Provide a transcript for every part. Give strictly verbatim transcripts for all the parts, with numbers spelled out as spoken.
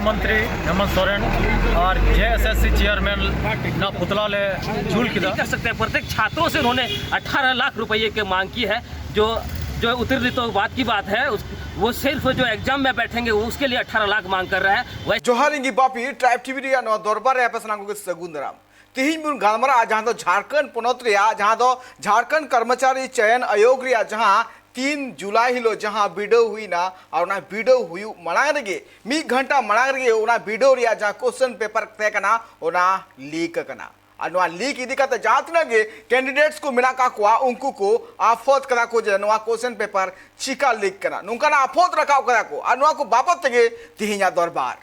मंत्री हेमंत सोरेन और JSSC chairman ना पुतला ले झूल किया। कर सकते हैं। प्रत्येक छात्रों से उन्होंने अठारह लाख रुपए की मांग की है। जो जो उत्तीर्ण तो बात की बात है, उस, वो सिर्फ जो एग्जाम में बैठेंगे, वो उसके लिए अठारह लाख मांग कर रहा है। वैसे ᱡᱚᱦᱟᱨ, ᱤᱧ ᱜᱮ ᱵᱟᱯᱤ, ᱴᱨᱟᱭᱤᱵᱽ ᱴᱤᱵᱷᱤ ᱨᱮᱭᱟᱜ ᱱᱚᱣᱟ ᱫᱚᱨᱵᱟᱨ ᱨᱮ ᱟᱯᱮ ᱥᱟᱱᱟᱢ ᱠᱚᱜᱮ ᱥᱟᱹᱜᱩᱱ ᱫᱟᱨᱟᱢ᱾ ᱛᱮᱦᱮᱧ ᱵᱚᱱ ᱜᱟᱞᱢᱟᱨᱟᱜᱼᱟ ᱡᱟᱦᱟᱸ ᱫᱚ ᱡᱷᱟᱲᱠᱷᱚᱸᱰ ᱯᱚᱱᱚᱛ ᱨᱮᱭᱟᱜ, ᱡᱟᱦᱟᱸ ᱫᱚ ᱡᱷᱟᱲᱠᱷᱚᱸᱰ ᱠᱚᱨᱢᱚᱪᱟᱨᱤ ᱪᱚᱭᱚᱱ ᱟᱭᱳᱜᱽ ᱨᱮᱭᱟᱜ ᱡᱟᱦᱟᱸ ᱛᱤᱱ ᱡᱩᱞᱟᱭ ᱦᱤᱞᱳᱜ ᱡᱟᱦᱟᱸ ᱵᱤᱰᱟᱹᱣ ᱦᱩᱭᱱᱟ, ᱟᱨ ᱚᱱᱟ ᱵᱤᱰᱟᱹᱣ ᱦᱩᱭᱩᱜ ᱢᱟᱲᱟᱝ ᱨᱮᱜᱮ, ᱢᱤᱫ ᱜᱷᱚᱱᱴᱟ ᱢᱟᱲᱟᱝ ᱨᱮᱜᱮ ᱚᱱᱟ ᱵᱤᱰᱟᱹᱣ ᱨᱮᱭᱟᱜ ᱡᱟᱦᱟᱸ ᱠᱚᱥᱪᱮᱱ ᱯᱮᱯᱟᱨ ᱛᱟᱦᱮᱸ ᱠᱟᱱᱟ, ᱚᱱᱟ ᱞᱤᱠ ᱟᱠᱟᱱᱟ᱾ ᱟᱨ ᱱᱚᱣᱟ ᱞᱤᱠ ᱤᱫᱤ ᱠᱟᱛᱮ ᱡᱟᱦᱟᱸ ᱛᱤᱱᱟᱹᱜ ᱜᱮ ᱠᱮᱱᱰᱤᱰᱮᱴᱥ ᱠᱚ ᱢᱮᱱᱟᱜ ᱠᱟᱜ ᱠᱚᱣᱟ, ᱩᱱᱠᱩ ᱠᱚ ᱟᱯᱷᱚᱫ ᱠᱟᱫᱟ ᱠᱚ ᱡᱮ ᱱᱚᱣᱟ ᱠᱚᱥᱪᱮᱱ ᱯᱮᱯᱟᱨ ᱪᱤᱠᱟ ᱞᱤᱠ ᱠᱟᱱᱟ, ᱱᱚᱝᱠᱟᱱᱟᱜ ᱟᱯᱷᱚᱫ ᱨᱟᱠᱟᱵ ᱠᱟᱫᱟ ᱠᱚ᱾ ᱟᱨ ᱱᱚᱣᱟ ᱠᱚ ᱵᱟᱵᱚᱫ ᱛᱮᱜᱮ ᱛᱮᱦᱮᱧᱟᱜ ᱫᱚᱨᱵᱟᱨ᱾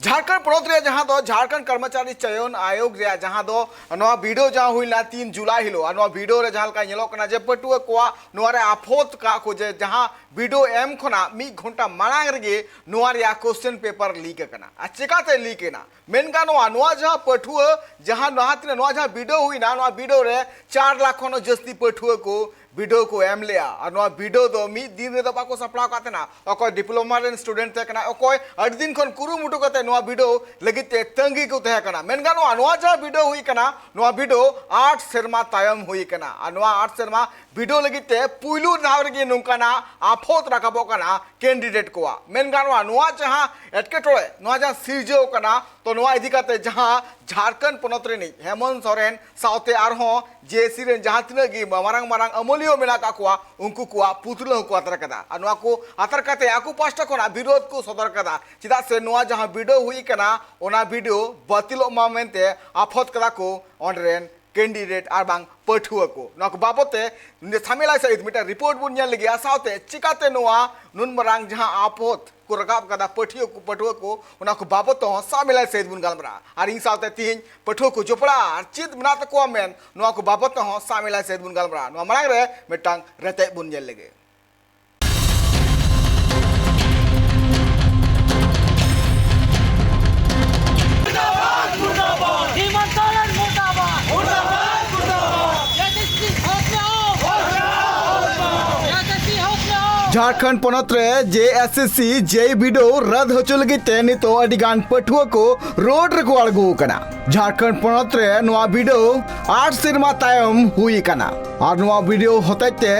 ᱡᱷᱟᱲᱠᱷᱚᱸᱰ ᱯᱚᱱᱚᱛ ᱨᱮᱭᱟᱜ ᱡᱟᱦᱟᱸ ᱫᱚ ᱡᱷᱟᱲᱠᱷᱚᱸᱰ ᱠᱚᱨᱢᱚᱪᱟᱨᱤ ᱪᱚᱭᱚᱱ ᱟᱭᱳᱜᱽ ᱨᱮᱭᱟᱜ ᱡᱟᱦᱟᱸ ᱫᱚ ᱱᱚᱣᱟ ᱵᱤᱰᱟᱹᱣ ᱡᱟᱦᱟᱸ ᱦᱩᱭ ᱞᱮᱱᱟ ᱛᱤᱱ ᱡᱩᱞᱟᱭ ᱦᱤᱞᱳᱜ, ᱟᱨ ᱱᱚᱣᱟ ᱵᱤᱰᱟᱹᱣ ᱨᱮ ᱡᱟᱦᱟᱸ ᱞᱮᱠᱟ ᱧᱮᱞᱚᱜ ᱠᱟᱱᱟ ᱡᱮ ᱯᱟᱹᱴᱷᱩᱣᱟᱹ ᱠᱚᱣᱟᱜ ᱱᱚᱣᱟ ᱨᱮ ᱟᱯᱷᱚᱫ ᱠᱟᱜ ᱠᱚ ᱡᱮ ᱡᱟᱦᱟᱸ ᱵᱤᱰᱟᱹᱣ ᱮᱢ ᱠᱷᱚᱱᱟᱜ ᱢᱤᱫ ᱜᱷᱚᱱᱴᱟ ᱢᱟᱲᱟᱝ ᱨᱮᱜᱮ ᱱᱚᱣᱟ ᱨᱮᱭᱟᱜ ᱠᱚᱥᱪᱮᱱ ᱯᱮᱯᱟᱨ ᱞᱤᱠ ᱟᱠᱟᱱᱟ᱾ ᱟᱨ ᱪᱮᱠᱟᱛᱮ ᱞᱤᱠ ᱮᱱᱟ? ᱢᱮᱱ ᱜᱟᱱᱚᱜᱼᱟ, ᱱᱚᱣᱟ ᱡᱟᱦᱟᱸ ᱯᱟᱹᱴᱷᱩᱣᱟᱹ ᱡᱟᱦᱟᱸ ᱱᱚᱣᱟ ᱛᱤᱱᱟᱹᱜ, ᱱᱚᱣᱟ ᱡᱟᱦᱟᱸ ᱵᱤᱰᱟᱹᱣ ᱦᱩᱭᱱᱟ, ᱱᱚᱣᱟ ᱵᱤᱰᱟᱹᱣ ᱨᱮ ᱪᱟᱨ ᱞᱟᱠᱷ ᱠᱷᱚᱱ ᱦᱚᱸ ᱡᱟᱹᱥᱛᱤ ᱯᱟᱹᱴᱷᱩᱣᱟᱹ ᱠᱚ ᱵᱤᱰᱟᱹᱣ ᱠᱚ ᱮᱢ ᱞᱮᱜᱼᱟ᱾ ᱟᱨ ᱱᱚᱣᱟ ᱵᱤᱰᱟᱹᱣ ᱫᱚ ᱢᱤᱫ ᱫᱤᱱ ᱨᱮᱫᱚ ᱵᱟᱠᱚ ᱥᱟᱯᱲᱟᱣ ᱟᱠᱟᱫ ᱛᱟᱦᱮᱱᱟ᱾ ᱚᱠᱚᱭ ᱰᱤᱯᱞᱳᱢᱟ ᱨᱮᱱ ᱥᱴᱩᱰᱮᱱᱴ ᱛᱟᱦᱮᱸ ᱠᱟᱱᱟ, ᱚᱠᱚᱭ ᱟᱹᱰᱤ ᱫᱤᱱ ᱠᱷᱚᱱ ᱠᱩᱨᱩᱢᱩᱴᱩ ᱠᱟᱛᱮ ᱱᱚᱣᱟ ᱵᱤᱰᱟᱹᱣ ᱞᱟᱹᱜᱤᱫ ᱛᱮ ᱛᱟᱺᱜᱤ ᱠᱚ ᱛᱟᱦᱮᱸ ᱠᱟᱱᱟ᱾ ᱢᱮᱱ ᱜᱟᱱᱚᱜᱼᱟ, ᱱᱚᱣᱟ ᱡᱟᱦᱟᱸ ᱵᱤᱰᱟᱹᱣ ᱦᱩᱭ ᱠᱟᱱᱟ, ᱱᱚᱣᱟ ᱵᱤᱰᱟᱹᱣ ᱟᱴ ᱥᱮᱨᱢᱟ ᱛᱟᱭᱚᱢ ᱦᱩᱭ ᱠᱟᱱᱟ᱾ ᱟᱨ ᱱᱚᱣᱟ ᱟᱴ ᱥᱮᱨᱢᱟ ᱵᱤᱰᱟᱹᱣ ᱞᱟᱹᱜᱤᱫ ᱛᱮ ᱯᱩᱭᱞᱩ ᱫᱷᱟᱣ ᱨᱮᱜᱮ ᱱᱚᱝᱠᱟᱱᱟᱜ ᱟᱯᱷᱚᱫ ᱨᱟᱠᱟᱵᱚᱜ ᱠᱟᱱᱟ ᱠᱮᱱᱰᱤᱰᱮᱴ ᱠᱚᱣᱟᱜ᱾ ᱢᱮᱱ ᱜᱟᱱᱚᱜᱼᱟ, ᱱᱚᱣᱟ ᱡᱟᱦᱟᱸ ᱮᱴᱠᱮᱴᱚᱬᱮ, ᱱᱚᱣᱟ ᱡᱟᱦᱟᱸ ᱥᱤᱨᱡᱟᱹᱣ ᱠᱟᱱᱟ, ᱛᱚ ᱱᱚᱣᱟ ᱤᱫᱤ ᱠᱟᱛᱮ ᱡᱟᱦᱟᱸ ᱡᱷᱟᱲᱠᱷᱚᱸᱰ ᱯᱚᱱᱚᱛ ᱨᱤᱱᱤᱡ ᱦᱮᱢᱚᱱᱛ ᱥᱚᱨᱮᱱ ᱥᱟᱶᱛᱮ ᱟᱨᱦᱚᱸ ᱡᱮᱮᱥᱤ ᱨᱮᱱ ᱡᱟᱦᱟᱸ ᱛᱤᱱᱟᱹᱜ ᱜᱮ ᱢᱟᱨᱟᱝ ᱢᱟᱨᱟᱝ ᱟᱹᱢᱟᱹᱞᱤᱭᱟᱹ ᱢᱮᱱᱟᱜ ᱟᱠᱟᱫ ᱠᱚᱣᱟ, ᱩᱱᱠᱩ ᱠᱚᱣᱟᱜ ᱯᱩᱛᱞᱟᱹ ᱦᱚᱸᱠᱚ ᱟᱛᱟᱨ ᱠᱟᱫᱟ᱾ ᱟᱨ ᱱᱚᱣᱟ ᱠᱚ ᱟᱛᱟᱨ ᱠᱟᱛᱮ ᱟᱠᱚ ᱯᱟᱦᱴᱟ ᱠᱷᱚᱱᱟᱜ ᱵᱤᱨᱳᱫᱷ ᱠᱚ ᱥᱚᱫᱚᱨ ᱠᱟᱫᱟ᱾ ᱪᱮᱫᱟᱜ ᱥᱮ ᱱᱚᱣᱟ ᱡᱟᱦᱟᱸ ᱵᱤᱰᱟᱹᱣ ᱦᱩᱭ ᱠᱟᱱᱟ, ᱚᱱᱟ ᱵᱤᱰᱟᱹᱣ ᱵᱟᱹᱛᱤᱞᱚᱜ ᱢᱟ ᱢᱮᱱᱛᱮ ᱟᱯᱷᱚᱫ ᱠᱟᱫᱟ ᱠᱚ ᱚᱸᱰᱮ ᱨᱮᱱ ᱠᱮᱱᱰᱤᱰᱮᱴ ᱟᱨ ᱵᱟᱝ ᱯᱟᱹᱴᱷᱩᱣᱟᱹ ᱠᱚ᱾ ᱱᱚᱣᱟ ᱠᱚ ᱵᱟᱵᱚᱫ ᱛᱮ ᱥᱟᱢᱤᱞᱟᱭ ᱥᱟᱹᱦᱤᱛ ᱢᱤᱫᱴᱟᱝ ᱨᱤᱯᱳᱨᱴ ᱵᱚᱱ ᱧᱮᱞ ᱞᱮᱜᱮᱭᱟ, ᱥᱟᱶᱛᱮ ᱪᱤᱠᱟᱛᱮ ᱱᱚᱣᱟ ᱱᱩᱱ ᱢᱟᱨᱟᱝ ᱡᱟᱦᱟᱸ ᱟᱯᱷᱚᱫ ᱠᱚ ᱨᱟᱠᱟᱵ ᱠᱟᱫᱟ ᱯᱟᱹᱴᱷᱩᱣᱟᱹ ᱠᱚ, ᱯᱟᱹᱴᱷᱩᱣᱟᱹ ᱠᱚ, ᱚᱱᱟ ᱠᱚ ᱵᱟᱵᱚᱫ ᱛᱮᱦᱚᱸ ᱥᱟᱢᱤᱞᱟᱭ ᱥᱟᱹᱦᱤᱛ ᱵᱚᱱ ᱜᱟᱞᱢᱟᱨᱟᱜᱼᱟ᱾ ᱟᱨ ᱤᱧ ᱥᱟᱶᱛᱮ ᱛᱤᱦᱤᱧ ᱯᱟᱹᱴᱷᱩᱣᱟᱹ ᱠᱚ ᱡᱚᱯᱲᱟᱜᱼᱟ ᱟᱨ ᱪᱮᱫ ᱢᱮᱱᱟᱜ ᱛᱟᱠᱚᱣᱟ ᱢᱮᱱ, ᱱᱚᱣᱟ ᱠᱚ ᱵᱟᱵᱚᱫ ᱛᱮᱦᱚᱸ ᱥᱟᱢᱤᱞᱟᱭ ᱥᱟᱹᱦᱤᱛ ᱵᱚᱱ ᱜᱟᱞᱢᱟᱨᱟᱜᱼᱟ᱾ ᱱᱚᱣᱟ ᱢᱟᱲᱟᱝ ᱨᱮ ᱢᱤᱫᱴᱟᱝ ᱨᱮᱛᱮᱫ ᱵᱚᱱ ᱧᱮᱞ ᱞᱮᱜᱮ᱾ मुर्दाबाद, मुर्दाबाद। हेमंत सोरेन मुर्दाबाद। मुर्दाबाद, मुर्दाबाद। जय श्री भारत में आओ। होश में आओ, होश में आओ। ᱡᱷᱟᱲᱠᱷᱚᱸᱰ ᱯᱚᱱᱚᱛ ᱨᱮ JSSC JEE ᱵᱤᱰᱟᱹᱣ ᱨᱟᱫ ᱦᱚᱪᱚ ᱞᱟᱹᱜᱤᱫ ᱛᱮ ᱱᱤᱛᱚᱜ ᱟᱹᱰᱤ ᱜᱟᱱ ᱯᱟᱹᱴᱷᱩᱣᱟᱹ ᱠᱚ ᱨᱳᱰ ᱨᱮᱠᱚ ᱟᱬᱜᱚ ᱟᱠᱟᱱᱟ᱾ ᱡᱷᱟᱲᱠᱷᱚᱸᱰ ᱯᱚᱱᱚᱛ ᱨᱮ ᱱᱚᱣᱟ ᱵᱤᱰᱟᱹᱣ ᱟᱴ ᱥᱮᱨᱢᱟ ᱛᱟᱭᱚᱢ ᱦᱩᱭ ᱟᱠᱟᱱᱟ᱾ ᱟᱨ ᱱᱚᱣᱟ ᱵᱤᱰᱟᱹᱣ ᱦᱚᱛᱮᱡ ᱛᱮ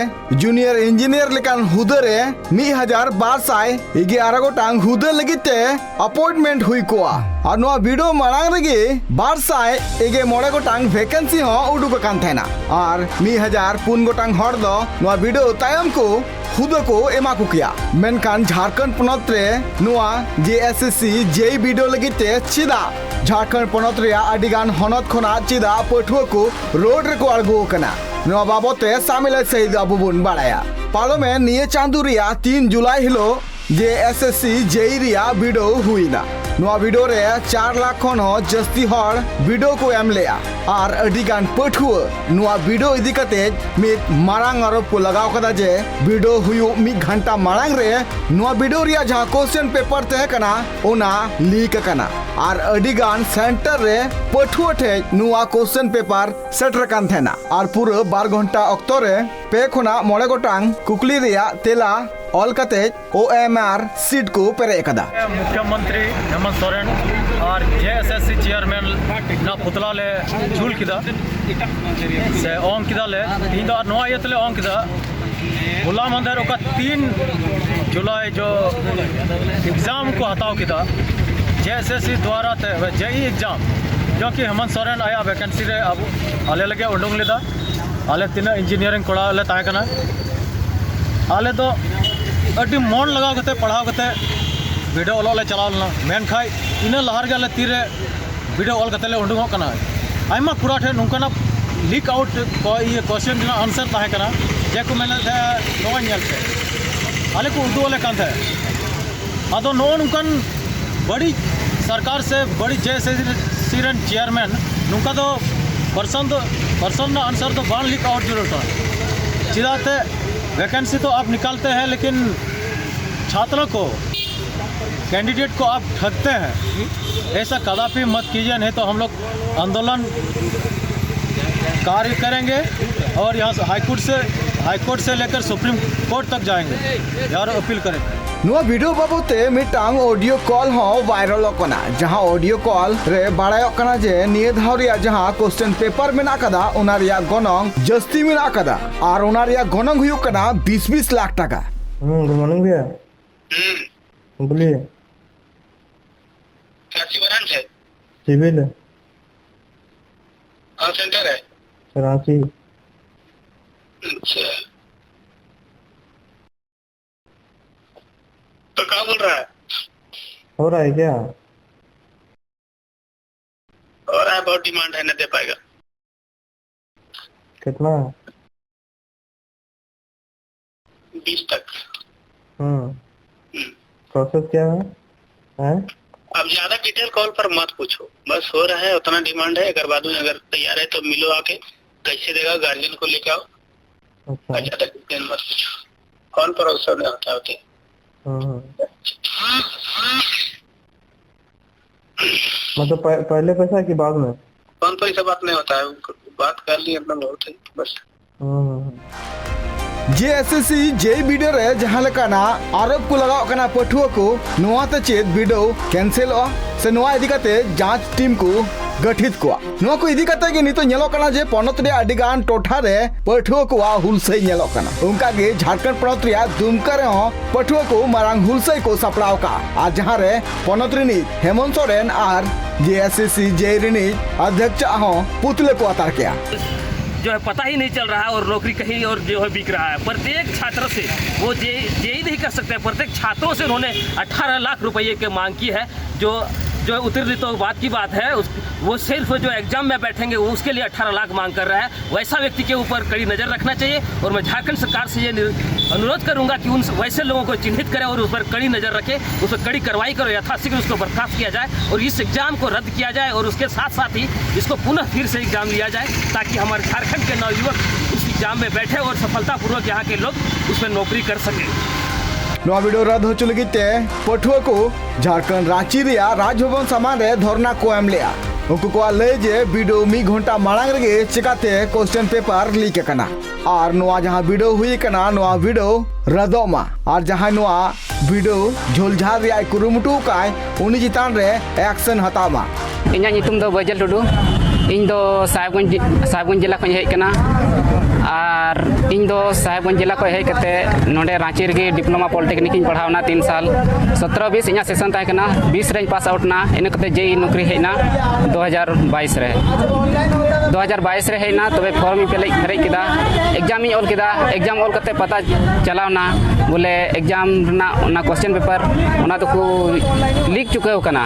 ᱡᱩᱱᱤᱭᱟᱨ ᱤᱧᱡᱤᱱᱤᱭᱟᱨ ᱞᱮᱠᱟᱱ ᱦᱩᱫᱟᱹ ᱨᱮ ᱢᱤᱫ ᱦᱟᱡᱟᱨ ᱵᱟᱨ ᱥᱟᱭ ᱮᱜᱮ ᱟᱨᱮ ᱜᱚᱴᱟᱝ ᱦᱩᱫᱟᱹ ᱞᱟᱹᱜᱤᱫ ᱛᱮ ᱟᱯᱚᱭᱮᱱᱴᱢᱮᱱᱴ ᱦᱩᱭ ᱠᱚᱜᱼᱟ᱾ ᱟᱨ ᱱᱚᱣᱟ ᱵᱤᱰᱟᱹᱣ ᱢᱟᱲᱟᱝ ᱨᱮᱜᱮ ᱵᱟᱨ ᱥᱟᱭ ᱮᱜᱮ ᱢᱚᱬᱮ ᱜᱚᱴᱟᱝ ᱵᱷᱮᱠᱮᱱᱥᱤ ᱦᱚᱸ ᱩᱰᱩᱠ ᱟᱠᱟᱱ ᱛᱟᱦᱮᱱᱟ᱾ ᱟᱨ ᱢᱤᱫ ᱦᱟᱡᱟᱨ ᱯᱩᱱ ᱜᱚᱴᱟᱝ ᱦᱚᱲ ᱫᱚ ᱱᱚᱣᱟ ᱵᱤᱰᱟᱹᱣ ᱛᱟᱭᱚᱢ ᱠᱚ ᱦᱩᱫᱟᱹ ᱠᱚ ᱮᱢᱟ ᱠᱚ ᱠᱮᱭᱟ᱾ ᱢᱮᱱᱠᱷᱟᱱ ᱡᱷᱟᱲᱠᱷᱚᱸᱰ ᱯᱚᱱᱚᱛ ᱨᱮ ᱱᱚᱣᱟ JSSC JEE ᱵᱤᱰᱟᱹᱣ ᱞᱟᱹᱜᱤᱫ ᱛᱮ ᱪᱮᱫᱟᱜ ᱡᱷᱟᱲᱠᱷᱚᱸᱰ ᱯᱚᱱᱚᱛ ᱨᱮᱭᱟᱜ ᱟᱹᱰᱤ ᱜᱟᱱ ᱦᱚᱱᱚᱛ ᱠᱷᱚᱱᱟᱜ ᱪᱮᱫᱟᱜ ᱯᱟᱹᱴᱷᱩᱣᱟᱹ ᱠᱚ ᱨᱳᱰ ᱨᱮᱠᱚ ᱟᱬᱜᱚ ᱟᱠᱟᱱᱟ? ᱱᱚᱣᱟ ᱵᱟᱵᱚᱛ ᱛᱮ ᱥᱟᱢᱤᱞ ᱥᱟᱹᱦᱤᱡ ᱟᱵᱚ ᱵᱚᱱ ᱵᱟᱲᱟᱭᱟ᱾ ᱯᱟᱨᱚᱢᱮᱱ ᱱᱤᱭᱟᱹ ᱪᱟᱸᱫᱳ ᱨᱮᱭᱟᱜ ᱛᱤᱱ ᱡᱩᱞᱟᱭ ᱦᱤᱞᱳᱜ JSSC JEE ᱨᱮᱭᱟᱜ ᱵᱤᱰᱟᱹᱣ ᱦᱩᱭᱱᱟ᱾ ᱱᱚᱣᱟ ᱵᱤᱰᱟᱹᱣ ᱨᱮ ᱪᱟᱨ ᱞᱟᱠᱷ ᱠᱷᱚᱱ ᱦᱚᱸ ᱡᱟᱹᱥᱛᱤ ᱦᱚᱲ ᱵᱤᱰᱟᱹᱣ ᱠᱚ ᱮᱢ ᱞᱮᱜᱼᱟ᱾ ᱟᱨ ᱟᱹᱰᱤ ᱜᱟᱱ ᱯᱟᱹᱴᱷᱩᱣᱟᱹ ᱱᱚᱣᱟ ᱵᱤᱰᱟᱹᱣ ᱤᱫᱤ ᱠᱟᱛᱮ ᱢᱤᱫ ᱢᱟᱨᱟᱝ ᱟᱨᱳᱯ ᱠᱚ ᱞᱟᱜᱟᱣ ᱠᱟᱫᱟ ᱡᱮ ᱵᱤᱰᱟᱹᱣ ᱦᱩᱭᱩᱜ ᱢᱤᱫ ᱜᱷᱟᱱᱴᱟ ᱢᱟᱲᱟᱝ ᱨᱮ ᱱᱚᱣᱟ ᱵᱤᱰᱟᱹᱣ ᱨᱮᱭᱟᱜ ᱡᱟᱦᱟᱸ ᱠᱚᱥᱪᱮᱱ ᱯᱮᱯᱟᱨ ᱛᱟᱦᱮᱸ ᱠᱟᱱᱟ, ᱚᱱᱟ ᱞᱤᱠ ᱟᱠᱟᱱᱟ᱾ ᱟᱨ ᱟᱹᱰᱤ ᱜᱟᱱ ᱥᱮᱱᱴᱟᱨ ᱨᱮ ᱯᱟᱹᱴᱷᱩᱣᱟᱹ ᱴᱷᱮᱡ ᱱᱚᱣᱟ ᱠᱚᱥᱪᱮᱱ ᱯᱮᱯᱟᱨ ᱥᱮᱴᱮᱨ ᱟᱠᱟᱱ ᱛᱟᱦᱮᱱᱟ᱾ ᱟᱨ ᱯᱩᱨᱟᱹ ᱵᱟᱨ ᱜᱷᱚᱱᱴᱟ ᱚᱠᱛᱚ ᱨᱮ ᱯᱮ ᱠᱷᱚᱱᱟᱜ ᱢᱚᱬᱮ ᱜᱚᱴᱟᱝ ᱠᱩᱠᱞᱤ ᱨᱮᱭᱟᱜ ᱛᱮᱞᱟ ᱚᱞ ᱠᱟᱛᱮ OMR ᱥᱤᱴ ᱠᱚ ᱯᱮᱨᱮᱡ ᱟᱠᱟᱫᱟ᱾ ᱢᱩᱠᱷᱭᱚᱢᱚᱱᱛᱨᱤ ᱦᱮᱢᱚᱱᱛ ᱥᱚᱨᱮᱱ ᱟᱨ JSSC ᱪᱮᱭᱟᱨᱢᱮᱱ ᱨᱮᱱᱟᱜ ᱯᱩᱛᱞᱟ ᱞᱮ ᱡᱩᱞ ᱠᱮᱫᱟ, ᱥᱮ ᱚᱝ ᱠᱮᱫᱟ ᱞᱮ᱾ ᱤᱧ ᱫᱚ ᱟᱨ ᱱᱚᱣᱟ ᱤᱭᱟᱹ ᱛᱮᱞᱮ ᱚᱝ ᱠᱮᱫᱟ, ᱦᱚᱞᱟ ᱢᱟᱦᱫᱮᱨ ᱚᱠᱟ ᱛᱤᱱ ᱡᱩᱞᱟᱭ ᱡᱚ ᱮᱠᱡᱟᱢ ᱠᱚ ᱦᱟᱛᱟᱣ ᱠᱮᱫᱟ JSSC ᱫᱣᱟᱨᱟ ᱛᱮ, JEE ᱮᱠᱡᱟᱢ, ᱡᱚ ᱠᱤ ᱦᱮᱢᱚᱱᱛ ᱥᱚᱨᱮᱱ ᱟᱭᱟᱜ ᱵᱷᱮᱠᱮᱱᱥᱤ ᱨᱮ ᱟᱵᱚ, ᱟᱞᱮ ᱞᱟᱹᱜᱤᱫ ᱩᱰᱩᱝ ᱞᱮᱫᱟ᱾ ᱟᱞᱮ ᱛᱤᱱᱟᱹᱜ ᱤᱧᱡᱤᱱᱤᱭᱟᱨᱤᱝ ᱠᱚᱲᱟ ᱞᱮ ᱛᱟᱦᱮᱸ ᱠᱟᱱᱟ, ᱟᱞᱮ ᱫᱚ ᱟᱹᱰᱤ ᱢᱚᱱ ᱞᱟᱜᱟᱣ ᱠᱟᱛᱮ ᱯᱟᱲᱦᱟᱣ ᱠᱟᱛᱮ ᱵᱤᱰᱟᱹᱣ ᱚᱞᱚᱜ ᱞᱮ ᱪᱟᱞᱟᱣ ᱞᱮᱱᱟ᱾ ᱢᱮᱱᱠᱷᱟᱡ ᱤᱱᱟᱹ ᱞᱟᱦᱟ ᱨᱮᱜᱮ ᱟᱞᱮ ᱛᱤᱨᱮ ᱵᱤᱰᱟᱹᱣ ᱚᱞ ᱠᱟᱛᱮ ᱞᱮ ᱩᱰᱩᱝᱚᱜ ᱠᱟᱱᱟ᱾ ᱟᱭᱢᱟ ᱠᱚᱲᱟ ᱴᱷᱮᱱ ᱱᱚᱝᱠᱟᱱᱟᱜ ᱞᱤᱠ ᱟᱣᱩᱴ ᱠᱚ, ᱤᱭᱟᱹ, ᱠᱚᱥᱪᱮᱱ ᱨᱮᱱᱟᱜ ᱟᱱᱥᱟᱨ ᱛᱟᱦᱮᱸ ᱠᱟᱱᱟ, ᱡᱮ ᱠᱚ ᱢᱮᱱᱮᱫ ᱛᱟᱦᱮᱸ, "ᱱᱚᱣᱟ ᱧᱮᱞ ᱯᱮ, ᱟᱞᱮ ᱠᱚ ᱩᱫᱩᱜ ᱟᱞᱮ ᱠᱟᱱ ᱛᱟᱦᱮᱸᱫ᱾" ᱟᱫᱚ ᱱᱚᱜᱼᱚ ᱱᱚᱝᱠᱟᱱ ᱵᱟᱹᱲᱤᱡ ᱥᱚᱨᱠᱟᱨ ᱥᱮ ᱵᱟᱹᱲᱤᱡ JSSC ᱨᱮᱱ ᱪᱮᱭᱟᱨᱢᱮᱱ ᱱᱚᱝᱠᱟ ᱫᱚ ᱯᱟᱨᱥᱚᱱ ᱫᱚ, ᱯᱟᱨᱥᱚᱱ ᱨᱮᱱᱟᱜ ᱟᱱᱥᱟᱨ ᱫᱚ ᱵᱟᱝ ᱞᱤᱠ ᱟᱣᱩᱴ ᱡᱟᱹᱨᱩᱲ ᱠᱟᱱᱟ᱾ ᱪᱮᱫᱟᱜ ᱛᱮ ᱵᱷᱮᱠᱮᱱᱥᱤ ᱛᱚ ᱟᱯ ᱱᱤᱠᱟᱞᱛᱮ ᱦᱮᱸ, ᱞᱮᱠᱤᱱ ᱪᱷᱟᱛᱨᱚ ᱠᱚ, ᱠᱮᱱᱰᱤᱰᱮᱴ ᱠᱚ ᱟᱯ ᱴᱷᱟᱠᱛᱮ ᱦᱮᱸ, ᱮᱥᱟ ᱠᱟᱫᱟᱯᱤ ᱢᱚᱛ ᱠᱤᱡᱤᱭᱮ, ᱱᱤᱛᱚᱜ ᱦᱟᱢ ᱞᱳᱜ ᱟᱱᱫᱳᱞᱚᱱ ᱠᱟᱨᱭᱚ ᱠᱟᱨᱮᱝᱜᱮ ᱚᱨ ᱭᱟᱦᱟᱸ ᱥᱮ ᱦᱟᱭ ᱠᱳᱨᱴ ᱥᱮ हाई कोर्ट से लेकर सुप्रीम कोर्ट तक जाएंगे और अपील करेंगे। ᱱᱚᱣᱟ ᱵᱷᱤᱰᱤᱭᱳ ᱵᱟᱵᱚᱫ ᱛᱮ ᱢᱤᱫᱴᱟᱝ ᱚᱰᱤᱭᱳ ᱠᱚᱞ ᱦᱚᱸ ᱵᱷᱟᱭᱨᱟᱞᱚᱜ ᱠᱟᱱᱟ, ᱡᱟᱦᱟᱸ ᱚᱰᱤᱭᱳ ᱠᱚᱞ ᱨᱮ ᱵᱟᱲᱟᱭᱚᱜ ᱠᱟᱱᱟ ᱡᱮ ᱱᱤᱭᱟᱹ ᱫᱷᱟᱣ ᱨᱮᱭᱟᱜ ᱡᱟᱦᱟᱸ ᱠᱚᱥᱪᱮᱱ ᱯᱮᱯᱟᱨ ᱢᱮᱱᱟᱜ ᱟᱠᱟᱫᱟ, ᱚᱱᱟ ᱨᱮᱭᱟᱜ ᱜᱚᱱᱚᱝ ᱡᱟᱹᱥᱛᱤ ᱢᱮᱱᱟᱜ ᱟᱠᱟᱫᱟ ᱟᱨ ᱚᱱᱟ ᱨᱮᱭᱟᱜ ᱜᱚᱱᱚᱝ ᱦᱩᱭᱩᱜ ᱠᱟᱱᱟ ᱵᱤᱥ ᱵᱤᱥ ᱞᱟᱠᱷ ᱴᱟᱠᱟ᱾ हम्म, गुड मॉर्निंग भैया। बोलिए। क्या शिवरांश है? सिविल। कहाँ सेंटर है? रांची। अच्छा। तो क्या बोल रहा है? हो रहा है क्या? हो रहा है, बहुत डिमांड है, नहीं दे पाएगा। कितना? बीस तक। हम्म। हम्म। प्रोसेस क्या है? हैं? अब ज्यादा डिटेल कॉल पर मत पूछो, बस हो रहा है, उतना डिमांड है। अगर बाद में अगर तैयार है तो मिलो आके, कैसे देगा, गार्जियन को लेके आओ। अच्छा। और ज्यादा डिटेल मत पूछो, फोन पर सब नहीं होता होते। हम्म। मतलब पह-, पहले पैसा कि बाद में? फोन पर ही सब बात नहीं होता है, बात कर लिए अपना बहुत है बस। ᱦᱩᱸ, ᱦᱩᱸ, ᱦᱩᱸ᱾ ᱡᱮ ᱮᱥ ᱮᱥ ᱥᱤ ᱡᱮ ᱵᱤᱰᱟᱹ ᱨᱮ ᱡᱟᱦᱟᱸ ᱞᱮᱠᱟᱱᱟᱜ ᱟᱨᱳᱯ ᱠᱚ ᱞᱟᱜᱟᱣ ᱠᱟᱱᱟ ᱯᱟᱹᱴᱷᱩᱣᱟᱹ ᱠᱚ, ᱱᱚᱣᱟ ᱛᱮ ᱪᱮᱫ ᱵᱤᱰᱟᱹᱣ ᱠᱮᱱᱥᱮᱞᱚᱜᱼᱟ ᱥᱮ ᱱᱚᱣᱟ ᱤᱫᱤ ᱠᱟᱛᱮ ᱡᱟᱸᱪ ᱴᱤᱢ ᱠᱚ ᱜᱟᱹᱴᱷᱤᱛ ᱠᱚᱣᱟ? ᱱᱚᱣᱟ ᱠᱚ ᱤᱫᱤ ᱠᱟᱛᱮ ᱜᱮ ᱱᱤᱛᱚᱜ ᱧᱮᱞᱚᱜ ᱠᱟᱱᱟ ᱡᱮ ᱯᱚᱱᱚᱛ ᱨᱮᱭᱟᱜ ᱟᱹᱰᱤ ᱜᱟᱱ ᱴᱚᱴᱷᱟ ᱨᱮ ᱯᱟᱹᱴᱷᱩᱣᱟᱹ ᱠᱚᱣᱟᱜ ᱦᱩᱞᱥᱟᱹᱭ ᱧᱮᱞᱚᱜ ᱠᱟᱱᱟ᱾ ᱚᱱᱠᱟ ᱜᱮ ᱡᱷᱟᱲᱠᱷᱚᱸᱰ ᱯᱚᱱᱚᱛ ᱨᱮᱭᱟᱜ ᱫᱩᱢᱠᱟ ᱨᱮᱦᱚᱸ ᱯᱟᱹᱴᱷᱩᱣᱟᱹ ᱠᱚ ᱢᱟᱨᱟᱝ ᱦᱩᱞᱥᱟᱹᱭ ᱠᱚ ᱥᱟᱯᱲᱟᱣ ᱟᱠᱟᱫᱼᱟ, ᱟᱨ ᱡᱟᱦᱟᱸ ᱨᱮ ᱯᱚᱱᱚᱛ ᱨᱤᱱᱤᱡ ᱦᱮᱢᱚᱱᱛ ᱥᱚᱨᱮᱱ ᱟᱨ ᱡᱮ ᱮᱥ ᱮᱥ ᱥᱤ ᱡᱮ ᱨᱤᱱᱤᱡ ᱟᱫᱷᱭᱚᱠᱥ ᱟᱜ ᱦᱚᱸ ᱯᱩᱛᱞᱟᱹ ᱠᱚ ᱟᱛᱟᱨ ᱠᱮᱫᱼᱟ᱾ जो है, पता ही नहीं चल रहा है और नौकरी कहीं और जो है बिक रहा है। प्रत्येक छात्र से वो जे, जे ही नहीं कर सकते, प्रत्येक छात्रों से उन्होंने अठारह लाख रुपये की मांग की है। जो, जो उत्तीर्ण तो बात की बात है, उस, वो सिर्फ जो एग्जाम में बैठेंगे, वो उसके लिए अठारह लाख मांग कर रहा है। वैसा व्यक्ति के ऊपर कड़ी नज़र रखना चाहिए। और मैं झारखंड सरकार से ये निर-, अनुरोध करूंगा कि उन वैसे लोगों को चिन्हित करें और उस पर कड़ी नज़र रखें, उस पर कड़ी कार्रवाई करें, यथाशीघ्र उसको बर्खास्त किया जाए और इस एग्जाम को रद्द किया जाए और उसके साथ साथ ही इसको पुनः फिर से एग्जाम लिया जाए, ताकि हमारे झारखंड के नवयुवक उस एग्जाम में बैठे और सफलतापूर्वक यहाँ के लोग उसमें नौकरी कर सकें। ᱱᱚᱣᱟ ᱵᱤᱰᱟᱹᱣ ᱨᱟᱫ ᱦᱚᱪᱚ ᱞᱟᱹᱜᱤᱫ ᱛᱮ ᱯᱟᱹᱴᱷᱩᱣᱟᱹ ᱠᱚ ᱡᱷᱟᱲᱠᱷᱚᱸᱰ ᱨᱟᱸᱪᱤ ᱨᱮᱭᱟᱜ ᱨᱟᱡᱽ ᱵᱷᱚᱵᱚᱱ ᱥᱟᱢᱟᱝ ᱨᱮ ᱫᱷᱚᱨᱱᱟ ᱠᱚ ᱮᱢ ᱞᱮᱫᱼᱟ᱾ ᱩᱱᱠᱩ ᱠᱚᱣᱟᱜ ᱞᱟᱹᱭ ᱡᱮ ᱵᱤᱰᱟᱹᱣ ᱢᱤᱫ ᱜᱷᱚᱱᱴᱟ ᱢᱟᱲᱟᱝ ᱨᱮᱜᱮ ᱪᱮᱠᱟᱛᱮ ᱠᱚᱥᱪᱮᱱ ᱯᱮᱯᱟᱨ ᱞᱤᱠ ᱟᱠᱟᱱᱟ᱾ ᱟᱨ ᱱᱚᱣᱟ ᱡᱟᱦᱟᱸ ᱵᱤᱰᱟᱹᱣ ᱦᱩᱭ ᱟᱠᱟᱱᱟ, ᱱᱚᱣᱟ ᱵᱤᱰᱟᱹᱣ ᱨᱟᱫᱚᱜ ᱢᱟ᱾ ᱟᱨ ᱡᱟᱦᱟᱸᱭ ᱱᱚᱣᱟ ᱵᱤᱰᱟᱹᱣ ᱡᱷᱚᱞᱡᱷᱟᱞ ᱨᱮᱭᱟᱜ ᱮ ᱠᱩᱨᱩᱢᱩᱴᱩ ᱟᱠᱟᱫ, ᱩᱱᱤ ᱪᱮᱛᱟᱱ ᱨᱮ ᱮᱠᱥᱮᱱ ᱦᱟᱛᱟᱣ ᱢᱟ᱾ ᱤᱧᱟᱹᱜ ᱧᱩᱛᱩᱢ ᱫᱚ ᱵᱟᱹᱭᱡᱟᱹᱞ ᱴᱩᱰᱩ᱾ ᱤᱧ ᱫᱚ ᱥᱟᱦᱮᱵᱽᱜᱚᱸᱡᱽ, ᱥᱟᱦᱮᱵᱽᱜᱚᱸᱡᱽ ᱡᱮᱞᱟ ᱠᱷᱚᱱ ᱤᱧ ᱦᱮᱡ ᱟᱠᱟᱱᱟ᱾ ᱟᱨ ᱤᱧ ᱫᱚ ᱥᱟᱦᱮᱵᱽᱜᱚᱸᱡᱽ ᱡᱮᱞᱟ ᱠᱷᱚᱱ ᱦᱮᱡ ᱠᱟᱛᱮ ᱱᱚᱰᱮ ᱨᱟᱸᱪᱤ ᱨᱮᱜᱮ ᱰᱤᱯᱞᱳᱢᱟ ᱯᱚᱞᱤᱴᱮᱠᱱᱤᱠ ᱤᱧ ᱯᱟᱲᱦᱟᱣ ᱮᱱᱟ ᱛᱤᱱ ᱥᱟᱞ᱾ ᱥᱚᱛᱨᱚ ᱵᱤᱥ ᱤᱧᱟᱹᱜ ᱥᱮᱥᱚᱱ ᱛᱟᱦᱮᱸ ᱠᱟᱱᱟ, ᱵᱤᱥ ᱨᱮᱧ ᱯᱟᱥ ᱟᱣᱩᱴ ᱮᱱᱟ᱾ ᱤᱱᱟᱹ ᱠᱟᱛᱮ ᱡᱮ ᱤ ᱱᱚᱠᱨᱤ ᱦᱮᱡ ᱮᱱᱟ ᱫᱩ ᱦᱟᱡᱟᱨ ᱵᱟᱭᱤᱥ ᱨᱮ᱾ ᱫᱩ ᱦᱟᱡᱟᱨ ᱵᱟᱭᱤᱥ ᱨᱮ ᱦᱮᱡ ᱮᱱᱟ, ᱛᱚᱵᱮ ᱯᱷᱚᱨᱢ ᱤᱧ ᱯᱮᱨᱮᱡ, ᱯᱮᱨᱮᱡ ᱠᱮᱫᱟ, ᱮᱠᱡᱟᱢ ᱤᱧ ᱚᱞ ᱠᱮᱫᱟ᱾ ᱮᱠᱡᱟᱢ ᱚᱞ ᱠᱟᱛᱮ ᱯᱟᱛᱟ ᱪᱟᱞᱟᱣ ᱮᱱᱟ ᱵᱚᱞᱮ ᱮᱠᱡᱟᱢ ᱨᱮᱱᱟᱜ ᱚᱱᱟ ᱠᱚᱥᱪᱮᱱ ᱯᱮᱯᱟᱨ ᱚᱱᱟ ᱫᱚᱠᱚ ᱞᱤᱠ ᱪᱩᱠᱟᱹᱣ ᱠᱟᱱᱟ᱾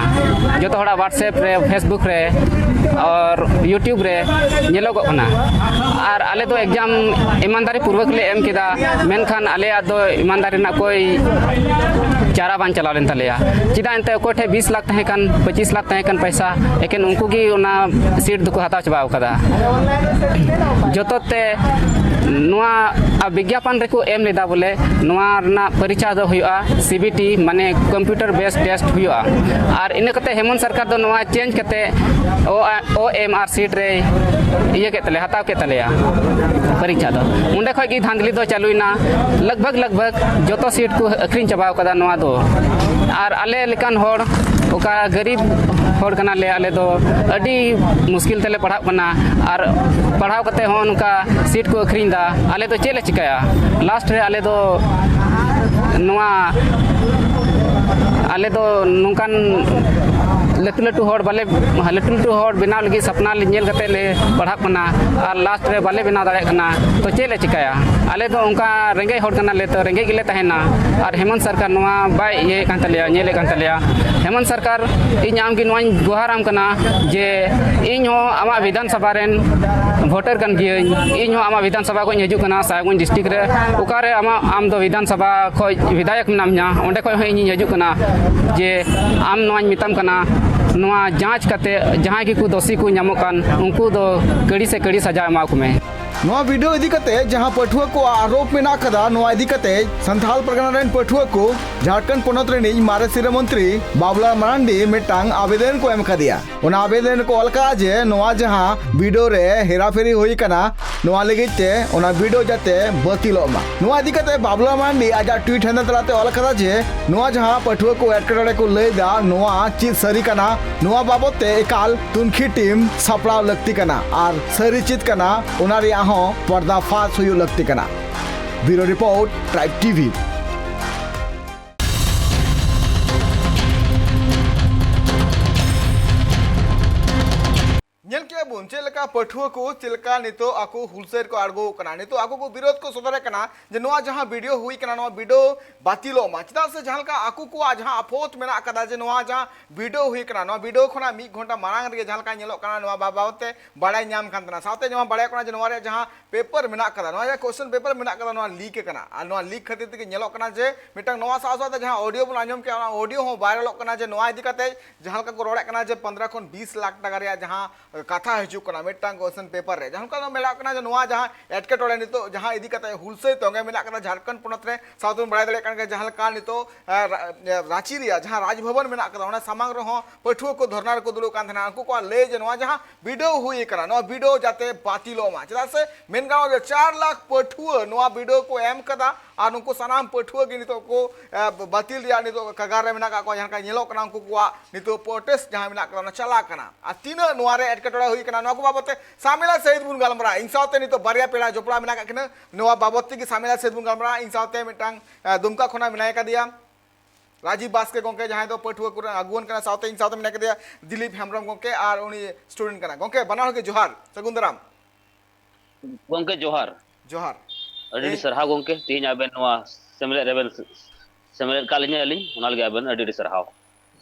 ᱡᱚᱛᱚ ᱦᱚᱲᱟᱜ WhatsApp ᱨᱮ, Facebook ᱨᱮ ᱟᱨ YouTube ᱨᱮ ᱧᱮᱞᱚᱜᱚᱜ ᱠᱟᱱᱟ᱾ ᱟᱨ ᱟᱞᱮ ᱫᱚ ᱮᱠᱡᱟᱢ ᱤᱢᱟᱱᱫᱟᱨᱤ ᱯᱩᱨᱵᱚᱠ ᱞᱮ ᱮᱢ ᱠᱮᱫᱟ, ᱢᱮᱱᱠᱷᱟᱱ ᱟᱞᱮᱭᱟᱜ ᱫᱚ ᱤᱢᱟᱱᱫᱟᱨᱤ ᱨᱮᱱᱟᱜ ᱠᱳᱭ ᱪᱟᱨᱟ ᱵᱟᱝ ᱪᱟᱞᱟᱣ ᱞᱮᱱ ᱛᱟᱞᱮᱭᱟ᱾ ᱪᱮᱫᱟᱜ ᱮᱱᱛᱮ ᱚᱠᱚᱭ ᱴᱷᱮᱱ ᱵᱤᱥ ᱞᱟᱠᱷ ᱛᱟᱦᱮᱸ ᱠᱟᱱ, ᱯᱚᱸᱪᱤᱥ ᱞᱟᱠᱷ ᱛᱟᱦᱮᱸ ᱠᱟᱱ ᱯᱚᱭᱥᱟ, ᱮᱠᱮᱱ ᱩᱱᱠᱩ ᱜᱮ ᱚᱱᱟ ᱥᱤᱴ ᱫᱚᱠᱚ ᱦᱟᱛᱟᱣ ᱪᱟᱵᱟᱣ ᱠᱟᱫᱟ᱾ ᱡᱚᱛᱚ ᱛᱮ ᱱᱚᱣᱟ ᱵᱤᱜᱽᱜᱟᱯᱚᱱ ᱨᱮᱠᱚ ᱮᱢ ᱞᱮᱫᱟ ᱵᱚᱞᱮ ᱱᱚᱣᱟ ᱨᱮᱱᱟᱜ ᱯᱚᱨᱤᱠᱠᱷᱟ ᱫᱚ ᱦᱩᱭᱩᱜᱼᱟ ᱥᱤ ᱵᱤ ᱴᱤ, ᱢᱟᱱᱮ computer based test ᱦᱩᱭᱩᱜᱼᱟ᱾ ᱟᱨ ᱤᱱᱟᱹ ᱠᱟᱛᱮ ᱦᱮᱢᱚᱱᱛ ᱥᱚᱨᱠᱟᱨ ᱫᱚ ᱱᱚᱣᱟ ᱪᱮᱧᱡᱽ ᱠᱟᱛᱮ ᱳ, ᱳ ᱮᱢ ᱟᱨ ᱥᱤᱴ ᱨᱮ ᱤᱭᱟᱹ ᱠᱮᱫ ᱛᱟᱞᱮᱭᱟ, ᱦᱟᱛᱟᱣ ᱠᱮᱫ ᱛᱟᱞᱮᱭᱟ ᱯᱚᱨᱤᱠᱠᱷᱟ ᱫᱚ᱾ ᱚᱸᱰᱮ ᱠᱷᱚᱡ ᱜᱮ ᱫᱷᱟᱸᱫᱽᱞᱤ ᱫᱚ ᱪᱟᱹᱞᱩᱭᱮᱱᱟ᱾ ᱞᱟᱜᱽ ᱵᱷᱟᱜᱽ, ᱞᱟᱜᱽ ᱵᱷᱟᱜᱽ ᱡᱚᱛᱚ ᱥᱤᱴ ᱠᱚ ᱟᱹᱠᱷᱨᱤᱧ ᱪᱟᱵᱟᱣ ᱠᱟᱫᱟ ᱱᱚᱣᱟ ᱫᱚ᱾ ᱟᱨ ᱟᱞᱮ ᱞᱮᱠᱟᱱ ᱦᱚᱲ, ᱚᱠᱟ ᱜᱟᱹᱨᱤᱵ ᱦᱚᱲ ᱠᱟᱱᱟᱞᱮ ᱟᱞᱮ ᱫᱚ, ᱟᱹᱰᱤ ᱢᱩᱥᱠᱤᱞ ᱛᱮᱞᱮ ᱯᱟᱲᱦᱟᱜ ᱠᱟᱱᱟ᱾ ᱟᱨ ᱯᱟᱲᱦᱟᱣ ᱠᱟᱛᱮ ᱦᱚᱸ ᱱᱚᱝᱠᱟ ᱥᱤᱴ ᱠᱚ ᱟᱹᱠᱷᱨᱤᱧ ᱮᱫᱟ, ᱟᱞᱮ ᱫᱚ ᱪᱮᱫ ᱞᱮ ᱪᱤᱠᱟᱹᱭᱟ? ᱞᱟᱥᱴ ᱨᱮ ᱟᱞᱮ ᱫᱚ ᱱᱚᱣᱟ, ᱟᱞᱮ ᱫᱚ ᱱᱚᱝᱠᱟᱱ ᱞᱟᱹᱴᱩ ᱞᱟᱹᱴᱩ ᱦᱚᱲ ᱵᱟᱞᱮ, ᱞᱟᱹᱴᱩ ᱞᱟᱹᱴᱩ ᱦᱚᱲ ᱵᱮᱱᱟᱣ ᱞᱟᱹᱜᱤᱫ ᱥᱟᱯᱱᱟ ᱞᱮ ᱧᱮᱞ ᱠᱟᱛᱮ ᱞᱮ ᱯᱟᱲᱦᱟᱜ ᱠᱟᱱᱟ, ᱟᱨ ᱞᱟᱥᱴ ᱨᱮ ᱵᱟᱞᱮ ᱵᱮᱱᱟᱣ ᱫᱟᱲᱮᱭᱟᱜ ᱠᱟᱱᱟ, ᱛᱚ ᱪᱮᱫ ᱞᱮ ᱪᱤᱠᱟᱹᱭᱟ? ᱟᱞᱮ ᱫᱚ ᱚᱱᱠᱟ ᱨᱮᱸᱜᱮᱡ ᱦᱚᱲ ᱠᱟᱱᱟᱞᱮ, ᱛᱚ ᱨᱮᱸᱜᱮᱡ ᱜᱮᱞᱮ ᱛᱟᱦᱮᱱᱟ᱾ ᱟᱨ ᱦᱮᱢᱚᱱᱛ ᱥᱚᱨᱠᱟᱨ ᱱᱚᱣᱟ ᱵᱟᱭ ᱤᱭᱟᱹᱭᱮᱫ ᱠᱟᱱ ᱛᱟᱞᱮᱭᱟ, ᱧᱮᱞᱮᱫ ᱠᱟᱱ ᱛᱟᱞᱮᱭᱟ᱾ ᱦᱮᱢᱚᱱᱛ ᱥᱚᱨᱠᱟᱨ, ᱤᱧ ᱟᱢᱜᱮ ᱱᱚᱣᱟᱧ ᱜᱚᱦᱟᱨᱟᱢ ᱠᱟᱱᱟ ᱡᱮ ᱤᱧ ᱦᱚᱸ ᱟᱢᱟᱜ ᱵᱤᱫᱷᱟᱱ ᱥᱚᱵᱷᱟ ᱨᱮᱱ ᱵᱷᱳᱴᱟᱨ ᱠᱟᱱ ᱜᱤᱭᱟᱹᱧ, ᱤᱧ ᱦᱚᱸ ᱟᱢᱟᱜ ᱵᱤᱫᱷᱟᱱ ᱥᱚᱵᱷᱟ ᱠᱷᱚᱱ ᱤᱧ ᱦᱤᱡᱩᱜ ᱠᱟᱱᱟ, ᱥᱟᱦᱮᱵᱽᱜᱚᱸᱡᱽ ᱰᱤᱥᱴᱨᱤᱠᱴ ᱨᱮ, ᱚᱠᱟᱨᱮ ᱟᱢᱟᱜ, ᱟᱢ ᱫᱚ ᱵᱤᱫᱷᱟᱱ ᱥᱚᱵᱷᱟ ᱠᱷᱚᱱ ᱵᱤᱫᱷᱟᱭᱚᱠ ᱢᱮᱱᱟᱢ ᱧᱟ, ᱚᱸᱰᱮ ᱠᱷᱚᱱ ᱦᱚᱸ ᱤᱧᱤᱧ ᱦᱤᱡᱩᱜ ᱠᱟᱱᱟ ᱡᱮ ᱟᱢ ᱱᱚᱣᱟᱧ ᱢᱮᱛᱟᱢ ᱠᱟᱱᱟ, ᱱᱚᱣᱟ ᱡᱟᱸᱪ ᱠᱟᱛᱮ ᱡᱟᱦᱟᱸᱭ ᱜᱮᱠᱚ ᱫᱳᱥᱤ ᱠᱚ ᱧᱟᱢᱚᱜ ᱠᱟᱱ, ᱩᱱᱠᱩ ᱫᱚ ᱠᱟᱹᱲᱤ ᱥᱮ ᱠᱟᱹᱲᱤ ᱥᱟᱡᱟ ᱮᱢᱟ ᱠᱚ ᱢᱮ᱾ ᱱᱚᱣᱟ ᱵᱷᱤᱰᱤᱭᱳ ᱤᱫᱤ ᱠᱟᱛᱮ ᱡᱟᱦᱟᱸ ᱯᱟᱹᱴᱷᱩᱣᱟᱹ ᱠᱚᱣᱟᱜ ᱟᱨᱳᱯ ᱢᱮᱱᱟᱜ ᱟᱠᱟᱫᱟ, ᱱᱚᱣᱟ ᱤᱫᱤ ᱠᱟᱛᱮ ᱥᱟᱱᱛᱟᱲ ᱯᱟᱨᱜᱟᱱᱟ ᱨᱮᱱ ᱯᱟᱹᱴᱷᱩᱣᱟᱹ ᱠᱚ ᱡᱷᱟᱲᱠᱷᱚᱸᱰ ᱯᱚᱱᱚᱛ ᱨᱤᱱᱤᱡ ᱢᱟᱨᱮ ᱥᱤᱨᱟᱹ ᱢᱚᱱᱛᱨᱤ ᱵᱟᱵᱩᱞᱟᱞ ᱢᱟᱨᱟᱱᱰᱤ ᱢᱤᱫᱴᱟᱝ ᱟᱵᱮᱫᱚᱱ ᱠᱚ ᱮᱢ ᱟᱠᱟᱫᱮᱭᱟ᱾ ᱚᱱᱟ ᱟᱵᱮᱫᱚᱱ ᱨᱮᱠᱚ ᱚᱞ ᱠᱟᱜᱼᱟ ᱡᱮ ᱱᱚᱣᱟ ᱡᱟᱦᱟᱸ ᱵᱷᱤᱰᱤᱭᱳ ᱨᱮ ᱦᱮᱨᱟᱯᱷᱮᱨᱤ ᱦᱩᱭ ᱟᱠᱟᱱᱟ, ᱱᱚᱣᱟ ᱞᱟᱹᱜᱤᱫ ᱛᱮ ᱚᱱᱟ ᱵᱷᱤᱰᱤᱭᱳ ᱡᱟᱛᱮ ᱵᱟᱹᱛᱤᱞᱚᱜ ᱢᱟ᱾ ᱱᱚᱣᱟ ᱤᱫᱤ ᱠᱟᱛᱮ ᱵᱟᱵᱩᱞᱟᱞ ᱢᱟᱨᱟᱱᱰᱤ ᱟᱡᱟᱜ ᱴᱩᱭᱤᱴ ᱦᱮᱸᱫᱮ ᱛᱟᱞᱟᱛᱮ ᱚᱞ ᱟᱠᱟᱫᱟ ᱡᱮ ᱱᱚᱣᱟ ᱡᱟᱦᱟᱸ ᱯᱟᱹᱴᱷᱩᱣᱟᱹ ᱠᱚ ᱮᱴᱠᱮᱴᱚᱬᱮ ᱠᱚ ᱞᱟᱹᱭ ᱮᱫᱟ, ᱱᱚᱣᱟ ᱪᱮᱫ ᱥᱟᱹᱨᱤ ᱠᱟᱱᱟ, ᱱᱚᱣᱟ ᱵᱟᱵᱚᱛ ᱛᱮ ᱮᱠᱟᱞ ᱛᱩᱱᱠᱷᱤ ᱴᱤᱢ ᱥᱟᱯᱲᱟᱣ ᱞᱟᱹᱠᱛᱤ ᱠᱟᱱᱟ ᱟᱨ ᱥᱟᱹᱨᱤ ᱪᱮᱫ ᱠᱟᱱᱟ, ᱚᱱᱟ ᱨᱮᱭᱟᱜ ᱦᱚᱸ ᱯᱚᱨᱫᱟ ᱯᱷᱟᱥ ᱦᱩᱭᱩᱜ ᱞᱟᱹᱠᱛᱤ ᱠᱟᱱᱟ᱾ ᱵᱤᱭᱩᱨᱳ ᱨᱤᱯᱳᱨᱴ, ᱴᱨᱟᱭᱤᱵᱽ ᱴᱤᱵᱷᱤ᱾ ᱧᱮᱞ ᱠᱮᱜᱼᱟ ᱵᱚᱱ ᱪᱮᱫ ᱞᱮᱠᱟ ᱯᱟᱹᱴᱷᱩᱣᱟᱹ ᱠᱚ ᱪᱮᱫ ᱞᱮᱠᱟ ᱱᱤᱛᱚᱜ ᱟᱠᱚ ᱦᱩᱞᱥᱟᱹᱭ ᱨᱮᱠᱚ ᱟᱬᱜᱚ ᱠᱟᱱᱟ᱾ ᱱᱤᱛᱚᱜ ᱟᱠᱚ ᱠᱚ ᱵᱤᱨᱳᱫᱷ ᱠᱚ ᱥᱚᱫᱚᱨᱮᱫ ᱠᱟᱱᱟ ᱡᱮ ᱱᱚᱣᱟ ᱡᱟᱦᱟᱸ ᱵᱷᱤᱰᱤᱭᱳ ᱦᱩᱭ ᱠᱟᱱᱟ, ᱱᱚᱣᱟ ᱵᱷᱤᱰᱤᱭᱳ ᱵᱟᱹᱛᱤᱞᱚᱜ ᱢᱟ᱾ ᱪᱮᱫᱟᱜ ᱥᱮ ᱡᱟᱦᱟᱸ ᱞᱮᱠᱟ ᱟᱠᱚ ᱠᱚᱣᱟᱜ ᱡᱟᱦᱟᱸ ᱟᱯᱷᱚᱛ ᱢᱮᱱᱟᱜ ᱟᱠᱟᱫᱟ ᱡᱮ ᱱᱚᱣᱟ ᱡᱟᱦᱟᱸ ᱵᱷᱤᱰᱤᱭᱳ ᱦᱩᱭ ᱠᱟᱱᱟ, ᱱᱚᱣᱟ ᱵᱷᱤᱰᱤᱭᱳ ᱠᱷᱚᱱᱟᱜ ᱢᱤᱫ ᱜᱷᱚᱱᱴᱟ ᱢᱟᱲᱟᱝ ᱨᱮᱜᱮ ᱡᱟᱦᱟᱸ ᱞᱮᱠᱟ ᱧᱮᱞᱚᱜ ᱠᱟᱱᱟ, ᱱᱚᱣᱟ ᱵᱟᱵᱚᱛ ᱛᱮ ᱵᱟᱲᱟᱭ ᱧᱟᱢ ᱠᱟᱱ ᱛᱟᱦᱮᱱᱟ᱾ ᱥᱟᱶᱛᱮ ᱱᱚᱣᱟ ᱵᱟᱲᱟᱭᱚᱜ ᱠᱟᱱᱟ ᱡᱮ ᱱᱚᱣᱟ ᱨᱮᱭᱟᱜ ᱡᱟᱦᱟᱸ ᱯᱮᱯᱟᱨ ᱢᱮᱱᱟᱜ ᱟᱠᱟᱫᱟ, ᱱᱚᱣᱟ ᱡᱟᱦᱟᱸ ᱠᱚᱥᱪᱮᱱ ᱯᱮᱯᱟᱨ ᱢᱮᱱᱟᱜ ᱟᱠᱟᱫᱟ, ᱱᱚᱣᱟ ᱞᱤᱠ ᱟᱠᱟᱱᱟ᱾ ᱟᱨ ᱱᱚᱣᱟ ᱞᱤᱠ ᱠᱷᱟᱹᱛᱤᱨ ᱛᱮᱜᱮ ᱧᱮᱞᱚᱜ ᱠᱟᱱᱟ ᱡᱮ ᱢᱤᱫᱴᱟᱝ ᱱᱚᱣᱟ ᱥᱟᱶ ᱥᱟᱶᱛᱮ ᱡᱟᱦᱟᱸ ᱚᱰᱤᱭᱳ ᱵᱚᱱ ᱟᱸᱡᱚᱢ ᱠᱮᱜᱼᱟ, ᱚᱱᱟ ᱚᱰᱤᱭᱳ ᱦᱚᱸ ᱵᱷᱟᱭᱨᱟᱞᱚᱜ ᱠᱟᱱᱟ ᱡᱮ ᱱᱚᱣᱟ ᱤᱫᱤ ᱠᱟᱛᱮ ᱡᱟᱦᱟᱸ ᱞᱮᱠᱟ ᱠᱚ ᱨᱚᱲᱮᱫ ᱠᱟᱱᱟ ᱡᱮ ᱯᱚᱱᱫᱽᱨᱚ ᱠᱷᱚᱱ ᱵᱤᱥ ᱞᱟᱠᱷ ᱴᱟᱠᱟ ᱨᱮᱭᱟᱜ ᱡᱟᱦᱟᱸ ᱠᱟᱛᱷᱟ ᱦᱤᱡᱩᱜ ᱠᱟᱱᱟ ᱢᱤᱫᱴᱟᱝ ᱠᱚᱥᱪᱮᱱ ᱯᱮᱯᱟᱨ ᱨᱮ, ᱡᱟᱦᱟᱸ ᱞᱮᱠᱟ ᱫᱚ ᱢᱮᱱᱟᱜ ᱠᱟᱱᱟ ᱡᱮ ᱱᱚᱣᱟ ᱡᱟᱦᱟᱸ ᱮᱴᱠᱮᱴᱚᱬᱮ ᱱᱤᱛᱚᱜ ᱡᱟᱦᱟᱸ ᱤᱫᱤ ᱠᱟᱛᱮ ᱦᱩᱞᱥᱟᱹᱭ ᱛᱚᱸᱜᱮ ᱢᱮᱱᱟᱜ ᱠᱟᱫᱟ ᱡᱷᱟᱲᱠᱷᱚᱸᱰ ᱯᱚᱱᱚᱛ ᱨᱮ, ᱥᱟᱶᱛᱮ ᱵᱚᱱ ᱵᱟᱲᱟᱭ ᱫᱟᱲᱮᱭᱟᱜ ᱠᱟᱱ ᱜᱮᱭᱟ ᱡᱟᱦᱟᱸ ᱞᱮᱠᱟ ᱱᱤᱛᱚᱜ, ᱮ, ᱨᱟ-, ᱮ, ᱨᱟᱸᱪᱤ ᱨᱮᱭᱟᱜ ᱡᱟᱦᱟᱸ ᱨᱟᱡᱽᱵᱷᱚᱵᱚᱱ ᱢᱮᱱᱟᱜ ᱠᱟᱫᱟ, ᱚᱱᱟ ᱥᱟᱢᱟᱝ ᱨᱮᱦᱚᱸ ᱯᱟᱹᱴᱷᱩᱣᱟᱹ ᱠᱚ ᱫᱷᱚᱨᱱᱟ ᱨᱮᱠᱚ ᱫᱩᱲᱩᱵ ᱠᱟᱱ ᱛᱟᱦᱮᱱᱟ᱾ ᱩᱱᱠᱩ ᱠᱚᱣᱟᱜ ᱞᱟᱹᱭ ᱡᱮ ᱱᱚᱣᱟ ᱡᱟᱦᱟᱸ ᱵᱤᱰᱟᱹᱣ ᱦᱩᱭ ᱟᱠᱟᱱᱟ, ᱱᱚᱣᱟ ᱵᱤᱰᱟᱹᱣ ᱡᱟᱛᱮ ᱵᱟᱹᱛᱤᱞᱚᱜ ᱢᱟ, ᱪᱮᱫᱟᱜ ᱥᱮ ᱢᱮᱱ ᱜᱟᱱᱚᱜᱼᱟ ᱡᱮ ᱪᱟᱨ ᱞᱟᱠᱷ ᱯᱟᱹᱴᱷᱩᱣᱟᱹ ᱱᱚᱣᱟ ᱵᱤᱰᱟᱹᱣ ᱠᱚ ᱮᱢ ᱠᱟᱫᱟ ᱟᱨ ᱱᱩᱠᱩ ᱥᱟᱱᱟᱢ ᱯᱟᱹᱴᱷᱩᱣᱟᱹ ᱜᱮ ᱱᱤᱛᱚᱜ ᱠᱚ, ᱮ, ᱵᱟᱹᱛᱤᱞ ᱨᱮᱭᱟᱜ ᱱᱤᱛᱚᱜ ᱠᱟᱜᱟᱨ ᱨᱮ ᱢᱮᱱᱟᱜ ᱟᱠᱟᱫ ᱠᱚᱣᱟ᱾ ᱡᱟᱦᱟᱸ ᱞᱮᱠᱟ ᱧᱮᱞᱚᱜ ᱠᱟᱱᱟ, ᱩᱱᱠᱩ ᱠᱚᱣᱟᱜ ᱱᱤᱛᱚᱜ ᱯᱨᱚᱴᱮᱥᱴ ᱡᱟᱦᱟᱸ ᱢᱮᱱᱟᱜ ᱟᱠᱟᱫᱟ, ᱚᱱᱟ ᱪᱟᱞᱟᱜ ᱠᱟᱱᱟ᱾ ᱟᱨ ᱛᱤᱱᱟᱹᱜ ᱱᱚᱣᱟ ᱨᱮ ᱮᱴᱠᱮᱴᱚᱬᱮ ᱦᱩᱭ ᱠᱟᱱᱟ, ᱱᱚᱣᱟ ᱠᱚ ᱵᱟᱵᱚᱛ ᱛᱮ ᱥᱟᱢᱮᱞᱟ ᱥᱟᱹᱦᱤᱛ ᱵᱚᱱ ᱜᱟᱞᱢᱟᱨᱟᱜᱼᱟ᱾ ᱤᱧ ᱥᱟᱶᱛᱮ ᱱᱤᱛᱚᱜ ᱵᱟᱨᱭᱟ ᱯᱮᱲᱟ ᱡᱚᱯᱲᱟᱣ ᱢᱮᱱᱟᱜ ᱟᱠᱟᱫ ᱠᱤᱱᱟ, ᱱᱚᱣᱟ ᱵᱟᱵᱚᱛ ᱛᱮᱜᱮ ᱥᱟᱢᱮᱞᱟ ᱥᱟᱹᱦᱤᱛ ᱵᱚᱱ ᱜᱟᱞᱢᱟᱨᱟᱜᱼᱟ᱾ ᱤᱧ ᱥᱟᱶᱛᱮ ᱢᱤᱫᱴᱟᱝ, ᱮ, ᱫᱩᱢᱠᱟ ᱠᱷᱚᱱᱟᱜ ᱢᱮᱱᱟᱭ ᱠᱟᱫᱮᱭᱟ ᱨᱟᱡᱤᱵ ᱵᱟᱥᱠᱮ ᱜᱚᱝᱠᱮ, ᱡᱟᱦᱟᱸᱭ ᱫᱚ ᱯᱟᱹᱴᱷᱩᱣᱟᱹ ᱠᱚᱨᱮᱱ ᱟᱹᱜᱩᱣᱟᱹᱱ ᱠᱟᱱᱟ᱾ ᱥᱟᱶᱛᱮ ᱤᱧ ᱥᱟᱶᱛᱮ ᱢᱮᱱᱟᱭ ᱠᱟᱫᱮᱭᱟ ᱫᱤᱞᱤᱯ ᱦᱮᱢᱵᱨᱚᱢ ᱜᱚᱝᱠᱮ, ᱟᱨ ᱩᱱᱤ ᱥᱴᱩᱰᱮᱱᱴ ᱠᱟᱱᱟ᱾ ᱜᱚᱝᱠᱮ, ᱵᱟᱱᱟ ᱦᱚᱲ ᱜᱮ ᱡᱚᱦᱟᱨ, ᱥᱟᱹᱜᱩᱱ ᱫᱟᱨᱟᱢ᱾ ᱜᱚᱝᱠᱮ, ᱡᱚᱦᱟᱨ᱾ ᱡᱚᱦᱟᱨ᱾ ᱟᱹᱰᱤ ᱟᱹᱰᱤ ᱤᱧ ᱥᱟᱨᱦᱟᱣ ᱜᱚᱝᱠᱮ, ᱛᱮᱦᱮᱧ ᱟᱵᱮᱱ ᱱᱚᱣᱟ ᱥᱮᱢᱞᱮᱫ ᱨᱮᱵᱮᱱ ᱥᱮᱢᱞᱮᱫ ᱠᱟᱜ ᱞᱤᱧᱟ ᱟᱹᱞᱤᱧ, ᱚᱱᱟ ᱞᱟᱹᱜᱤᱫ ᱟᱵᱮᱱ ᱟᱹᱰᱤ ᱟᱹᱰᱤ ᱥᱟᱨᱦᱟᱣ᱾